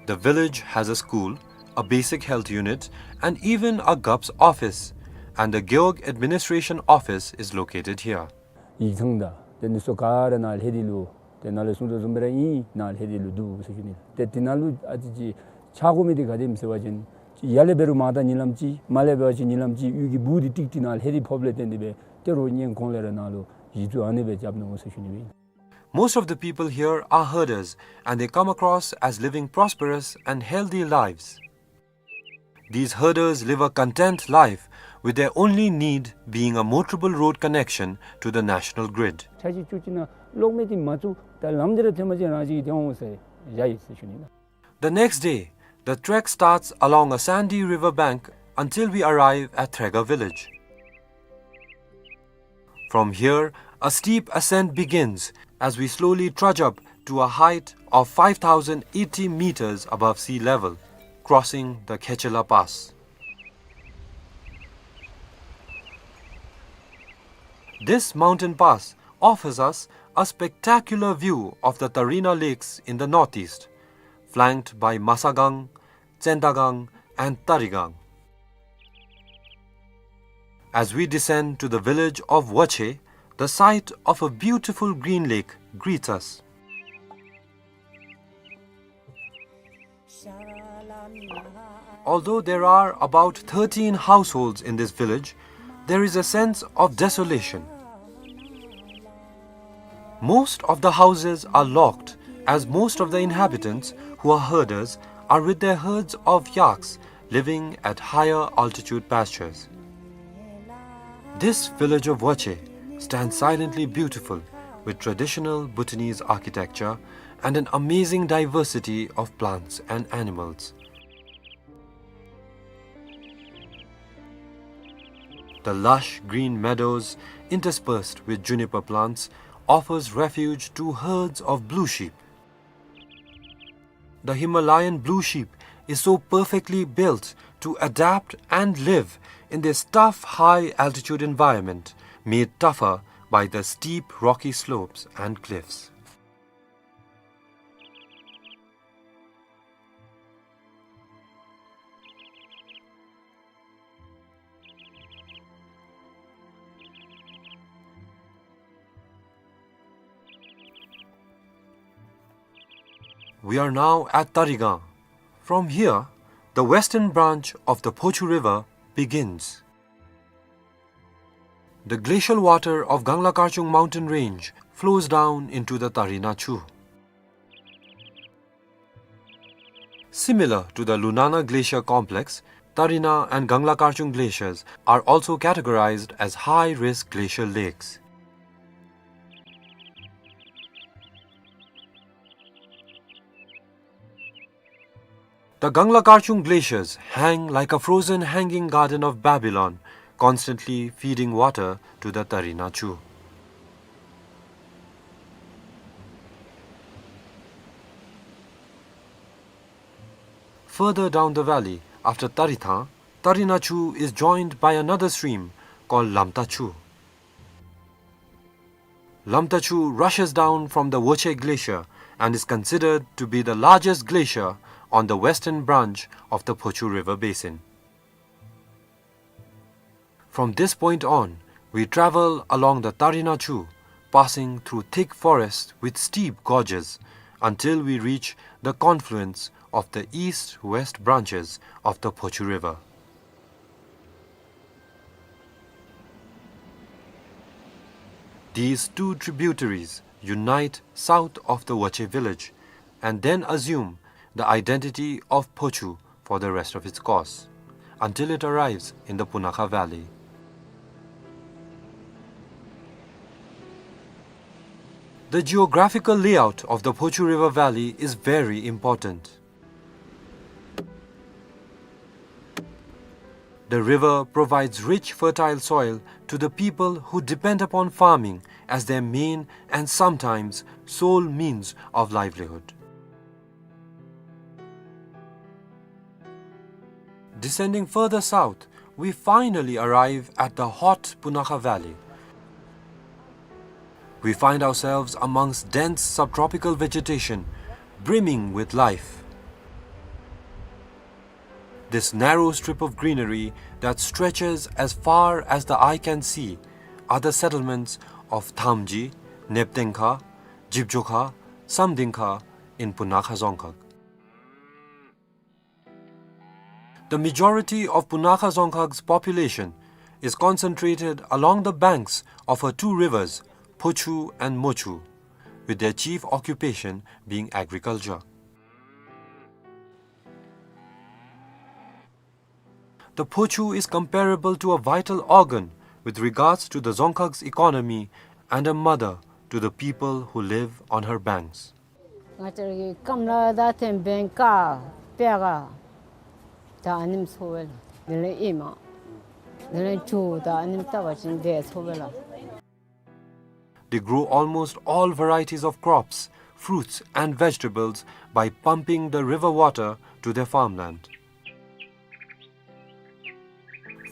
The village has a school, a basic health unit, and even a G U P's office, and the Gewog Administration Office is located here. ཡིག་ཚང་དང་དེ་ནི་སོ་ག་ར་ནཱ་ལྷེ་དི་ལུ་དེ་ནཱ་ལས་གསུང་དོ་བཟུམ་སྦེ་ར་ཨིན། ནཱ་ལྷེ་དི་ལུ་འདུག་ཟེར་ཞུ་ནི། ཏེ་དེ་ནང་ལུ་ཨ་ཙི་ཅིག་ཆགས་དགོ་མི་འདི་ག་དེམ་ཟེར་བ་ཅིན་ཡར་ལས་འབད་རུང་མར་ད་ཉིན་ལམ་ཅིག་མར་ལས་འབད་བ་ཅིན་ཉིན་ལམ་ཅིག་གཡུས་ཀྱི་སྦུག་འདི་ཏིག་ཏིག་ནཱ་ལྷེ་དི་ཕོགཔ་ལས་བརྟེན་ཏེ་སྦེ་ཏེ་རོགས་ཉན་གོང་ལས་ར་ནཱ་ལུ་གཞི་བཙུགས་ཨ་ནི་སྦེ་རྐྱབ་ནུག་ཟེར་ཞུ་ནི་སྦེ། Most of the people here are herders and they come across as living prosperous and healthy lives. These herders live a content life, with their only need being a motorable road connection to the national grid. ཆ་ཅིག་ཅུ་ཅིག་ནང་གློག་མེ་འདི་མ་བཙུགས་ད་ལམ་འདི་ར་ཐོན་མ་ཅིག་རང་ཅིག་གིས་ཐོན་འོང་ཟེར་བཞག་ཡི་ཟེར་ཞུ་ནི་ལགས། The next day, the trek starts along a sandy river bank until we arrive at Threga village. From here, a steep ascent begins as we slowly trudge up to a height of five thousand eighty meters above sea level, crossing the Khechela Pass. This mountain pass offers us a spectacular view of the Tarina Lakes in the northeast, flanked by Masagang, Tsendagang, and Tarigang. As we descend to the village of Wache, the sight of a beautiful green lake greets us. Although there are about thirteen households in this village, there is a sense of desolation. Most of the houses are locked, as most of the inhabitants, who are herders, are with their herds of yaks living at higher altitude pastures. This village of Wache stands silently beautiful, with traditional Bhutanese architecture and an amazing diversity of plants and animals. The lush green meadows, interspersed with juniper plants, offers refuge to herds of blue sheep. The Himalayan blue sheep is so perfectly built to adapt and live in this tough high-altitude environment, made tougher by the steep rocky slopes and cliffs. We are now at Tarigang. From here, the western branch of the Phochu River begins. The glacial water of Gangla Karchung mountain range flows down into the Tarina Chu. Similar to the Lunana Glacier complex, Tarina and Gangla Karchung glaciers are also categorized as high-risk glacial lakes. The Gangla Karchung glaciers hang like a frozen hanging garden of Babylon, constantly feeding water to the Tarina Chu. Further down the valley, after Tarithang, Tarina Chu is joined by another stream called Lamta Chu. Lamta Chu rushes down from the Woche Glacier and is considered to be the largest glacier on the western branch of the Phochu River basin. From this point on, we travel along the Tarina Chu, passing through thick forests with steep gorges, until we reach the confluence of the east-west branches of the Phochu River. These two tributaries unite south of the Woche village and then assume the identity of Phochu for the rest of its course, until it arrives in the Punakha Valley. The geographical layout of the Phochu River Valley is very important. The river provides rich, fertile soil to the people who depend upon farming as their main and sometimes sole means of livelihood. Descending further south, we finally arrive at the hot Punakha Valley. We find ourselves amongst dense subtropical vegetation, brimming with life. This narrow strip of greenery that stretches as far as the eye can see are the settlements of Thamji, Neptengkha, Jibjokha, Samdingkha in Punakha Dzongkhag. The majority of Punakha Dzongkhag's population is concentrated along the banks of her two rivers, Phochu and Mochu, with their chief occupation being agriculture. The Phochu is comparable to a vital organ with regards to the Dzongkhag's economy and a mother to the people who live on her banks. ང་བཅས་ར་གི་སྐམ་ལ་ད་ཐེམ་བེང་ཀ་པེ་ག་ད་ཨ་ནེམ་ཚོ་བེ་ལ། དེ་ལས་ཨེ་མ་དེ་ལས་ཇོ་ད་ཨ་ནེམ་ཏ་བ་ཅིན་དེ་ཚོ་བེ་ལ། They grow almost all varieties of crops, fruits and vegetables by pumping the river water to their farmland.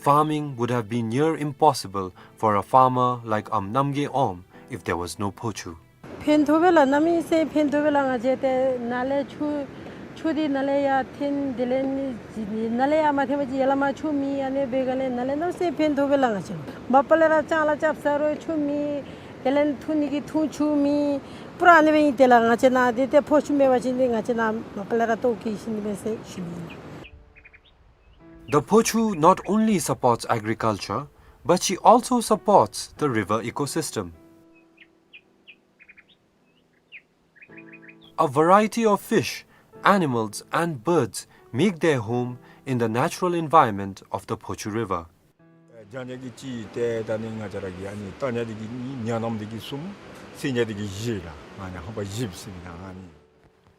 Farming would have been near impossible for a farmer like Am Namgay Om if there was no Phochu. ཕན་ཐོགས་པེ་ལ་གནམ་མེད་ས་མེད་ཕན་ཐོགས་པེ་ལ། ང་བཅས་ཏེ་ནཱ་ལས་ཆུ་ཆུ་འདི་ནཱ་ལས་ཡར་འཐེན། དེ་ལས་ནི་ནཱ་ལས་ཡར་མ་འཐེན་པ་ཅིན་ཡར་ལས་མར་ཆུ་མེད། ཨ་ནི་འབད་ག་ལས་ནཱ་ལས་གནམ་མེད་ས་མེད་ཕན་ཐོགས་པེ་ལ། ང་བཅས་མ་པ་ལས་ར་ལྕང་ལཱ་རྐྱབ་ས་རུང་ཆུ་མེད། དེ་ལས་འཐུང་ནི་གི་འཐུང་ཆུ་མེད། པུ་ར་ཨ་ནི་སྦེ་ཨིན། དེ་ལས་ང་བཅས་ནཱ་འདི་ཏེ་ཕོ་ཆུ་མེད་པ་ཅིན་འདི་ང་བཅས་ནཱ་མ་པ་ལས་ར་ལྟོཝ་བཀྱེས་ཤི་ནི་མས་ཟེར་ཞུ་ནི་ཨིན། The Phochu not only supports agriculture, but she also supports the river ecosystem. A variety of fish, animals and birds make their home in the natural environment of the Phochu River. ཨེ་ལྗང་ཉ་གི་ཅིག་ཏེ་ད་ནི་ང་བཅས་ར་གི་ཨ་ནི་ལྟ་ཉ་འདི་གི་ཉ་ནམ་འདི་གི་གསུམ། སེང་ཉ་འདི་གི་བཞི་ལགས། ང་ཉ་ཧམ་པ་བཞི་ཟེར་མི་ད་ཨ་ནི།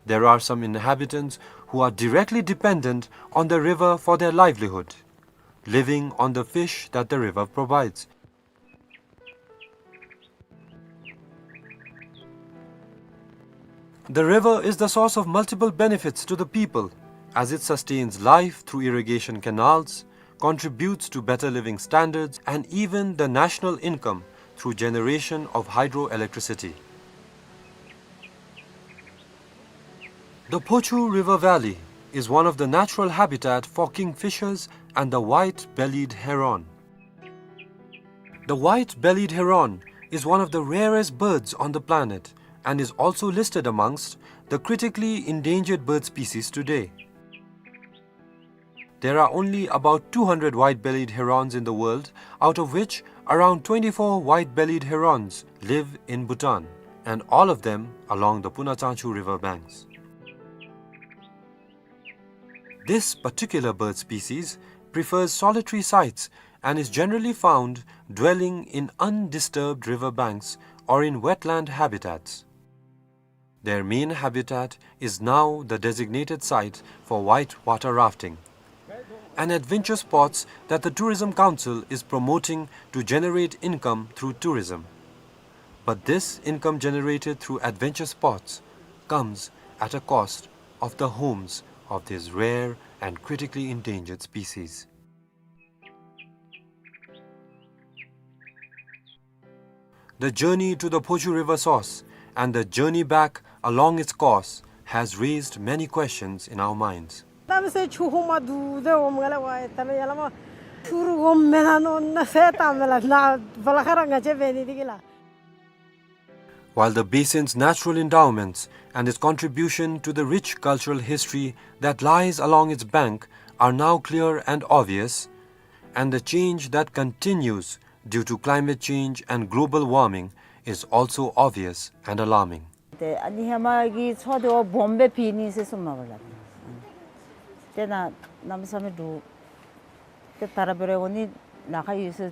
There are some inhabitants who are directly dependent on the river for their livelihood, living on the fish that the river provides. The river is the source of multiple benefits to the people, as it sustains life through irrigation canals, contributes to better living standards, and even the national income through generation of hydroelectricity. The Phochu River Valley is one of the natural habitat for kingfishers and the white-bellied heron. The white-bellied heron is one of the rarest birds on the planet and is also listed amongst the critically endangered bird species today. There are only about two hundred white-bellied herons in the world, out of which around twenty-four white-bellied herons live in Bhutan, and all of them along the Punatsangchu river banks. This particular bird species prefers solitary sites and is generally found dwelling in undisturbed river banks or in wetland habitats. Their main habitat is now the designated site for white water rafting, an adventure sports that the Tourism Council is promoting to generate income through tourism. But this income generated through adventure sports comes at a cost of the homes of these rare and critically endangered species. The journey to the Phochu River source and the journey back along its course has raised many questions in our minds. ད་མི་སེར་ཆུ་ཧོ་མ་དུ་དེ་འོམ་ག་ལ་ཝའི་ད་མི་ཡ་ལ་མ་ཆུ་རུ་འོམ་མེ་ན་ནོ་ན་སེ་ད་མེ་ལ་ན་བ་ལ་ཁ་ར་ང་ཅེ་བེ་ནི་དི་གི་ལ། While the basin's natural endowments and its contribution to the rich cultural history that lies along its bank are now clear and obvious, and the change that continues due to climate change and global warming is also obvious and alarming. ཏེ་ཨ་ནི་ཧེ་མ་གི་མཚོ་དེ་བ་སྦོམ་སྦེ་ཕི་ནི་ཟེར་གསུངམ་མས་པ་ལགས། ཏེ་ན་གནམ་མེད་ས་མེད་འདུག། ཏེ་ད་ར་འབད་རུང་ཨ་ནི་ལཱ་ཁག་ཡོད་ཟེར་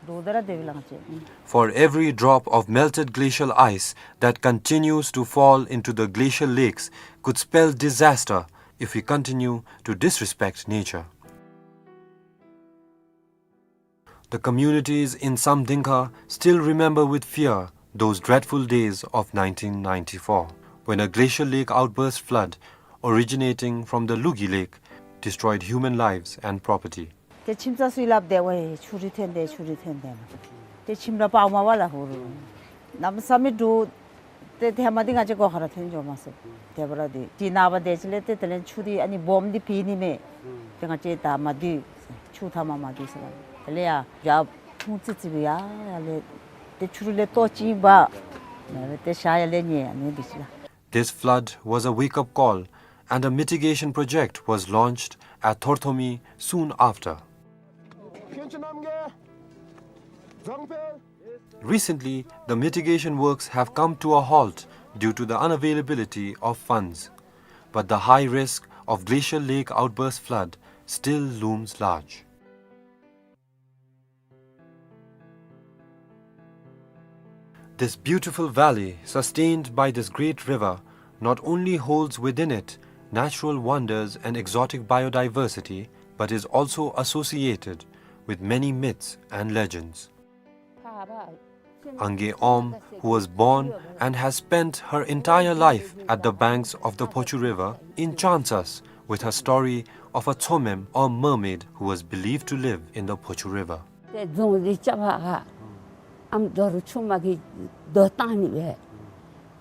འདུག། ད་ར་དེ་བི་ལང་ཅེ། For every drop of melted glacial ice that continues to fall into the glacial lakes could spell disaster if we continue to disrespect nature. The communities in Samdingkha still remember with fear those dreadful days of nineteen ninety-four, when a glacial lake outburst flood originating from the Lugi Lake destroyed human lives and property. ཏེ་ཁྱིམ་ཚང་ཚུ་ཡི་སླབ་དེ་ཝའི་ཆུ་རི་ཐོན་དེ་ཆུ་རི་ཐོན་དེ་ན། ཏེ་ཁྱིམ་ར་པའུ་མ་བ་ལ་ཧུ་རུ། གནམ་མེད་ས་མེད་འདུག། ཏེ་ཏེ་ཧེ་མ་འདི་ང་བཅས་སྒོ་ཁར་ཐོན་འགྱོ་མ་སོང་། དེ་འབད་ར་འདི་ཏེ་ནངས་པ་དེ་ཅིག་ལས་ཏེ་དེ་ལས་ཆུ་འདི་ཨ་ནི་སྦོམ་འདི་ཕི་ནི་མས། ཏེ་ང་བཅས་ད་མ་འདི་ཆུ་ཐ་མ་མ་འདི་ཟེར་ལ། དེ་ལས་ཡ་ཡར་ཕུང་ཙི་ཙི་བུ་ཡ་ཡར་ལས་ཏེ་ཆུ་རུ་ལས་ལྟོ་ཅིག་འབག། ཏེ་ཤ་ཡར་ལས་ཉལ་ཨ་ནི་འདི་ཅིག་ལ། This flood was a wake-up call, and a mitigation project was launched at Thorthomi soon after. Recently, the mitigation works have come to a halt due to the unavailability of funds. But the high risk of glacial lake outburst flood still looms large. This beautiful valley, sustained by this great river, not only holds within it natural wonders and exotic biodiversity, but is also associated with many myths and legends. Ange Om, who was born and has spent her entire life at the banks of the Phochu River, enchants us with her story of a Tsomem or mermaid who was believed to live in the Phochu River. ཏེ་རྫོང་འདི་རྐྱབ་པ་ག་ཨམ་རྡོ་རུ་ཆུ་མ་གི་རྡོ་བཏང་ནི་སྦེ།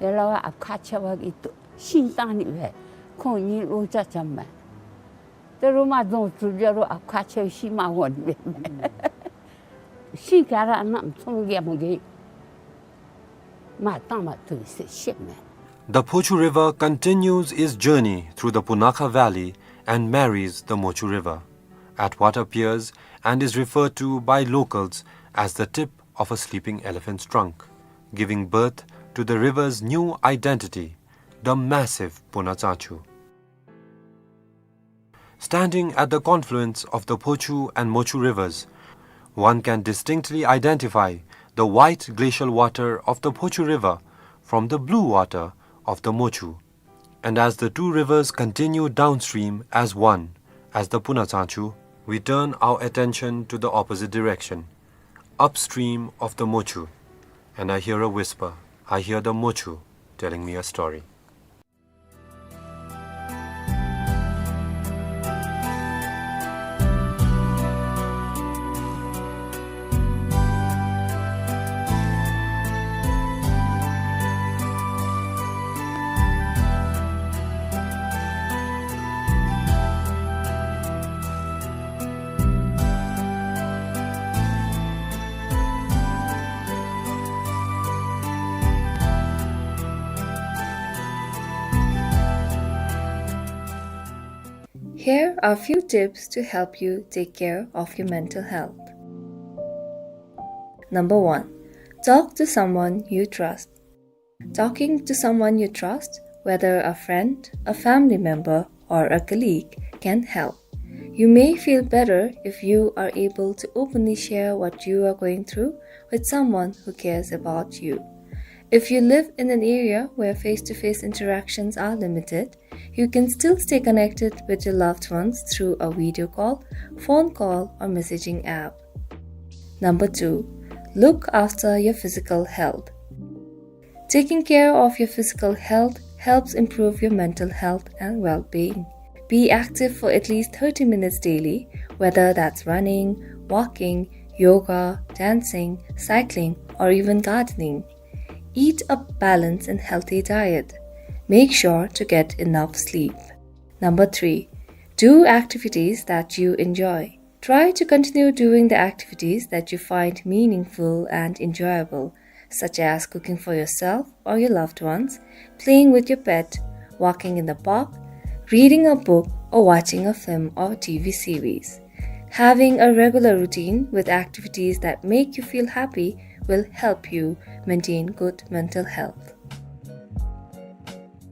ཡ་ལ་བ་ཨ་ཁ་ཆེ་བ་གི་ཤིང་བཏང་ནི་སྦེ། ཁོང་གཉིས་ལོ་ཅ་ཅམ་མས། ཏེ་རུ་མ་རྫོང་གྲུབ་ཡ་རུ་ཨ་ཁ་ཆེ་བའི་ཤིང་མ་འོང་ནི་སྦེ། ཤིང་ག་ར་ནམ་ཚོང་རྒྱལ་མོ་གི་མ་བཏང་མ་ཐུབ་ཟེར་ཤེས་མས། The Phochu River continues its journey through the Punakha Valley and marries the Mochu River at what appears and is referred to by locals as the tip of a sleeping elephant's trunk, giving birth to the river's new identity, the massive Punatsangchu. Standing at the confluence of the Phochu and Mochu rivers, one can distinctly identify the white glacial water of the Phochu River from the blue water of the Mochu. And as the two rivers continue downstream as one, as the Punatsangchu, we turn our attention to the opposite direction, upstream of the Mochu. And I hear a whisper. I hear the Mochu telling me a story. Here are a few tips to help you take care of your mental health. Number one, talk to someone you trust. Talking to someone you trust, whether a friend, a family member, or a colleague, can help. You may feel better if you are able to openly share what you are going through with someone who cares about you. If you live in an area where face-to-face interactions are limited, you can still stay connected with your loved ones through a video call, phone call, or messaging app. Number two, look after your physical health. Taking care of your physical health helps improve your mental health and well-being. Be active for at least thirty minutes daily, whether that's running, walking, yoga, dancing, cycling, or even gardening. Eat a balanced and healthy diet. Make sure to get enough sleep. Number three, do activities that you enjoy. Try to continue doing the activities that you find meaningful and enjoyable, such as cooking for yourself or your loved ones, playing with your pet, walking in the park, reading a book, or watching a film or T V series. Having a regular routine with activities that make you feel happy will help you maintain good mental health.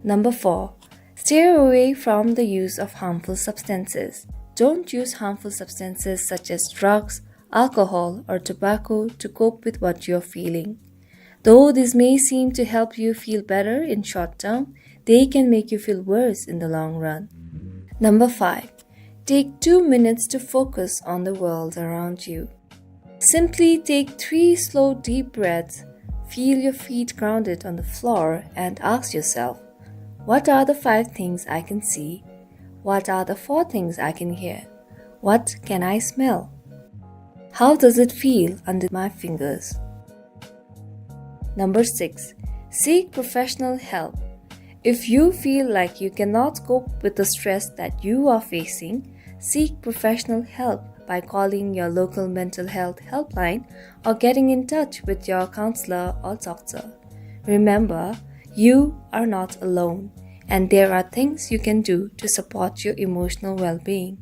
Number four, steer away from the use of harmful substances. Don't use harmful substances such as drugs, alcohol, or tobacco to cope with what you're feeling. Though this may seem to help you feel better in short term, they can make you feel worse in the long run. Number five, take two minutes to focus on the world around you. Simply take three slow, deep breaths, feel your feet grounded on the floor, and ask yourself, "What are the five things I can see? What are the four things I can hear? What can I smell? How does it feel under my fingers?" Number six, seek professional help. If you feel like you cannot cope with the stress that you are facing, seek professional help by calling your local mental health helpline or getting in touch with your counselor or doctor. Remember, you are not alone, and there are things you can do to support your emotional well-being.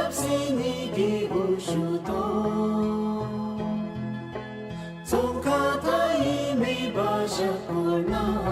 ཞབས་ཟིན་ནི་གི་འོ་ཞུ་དོ། ཙོང་ཁ་མཐའ་ཡས་མེ་འབར་ཞབས་སྐོར་ནང་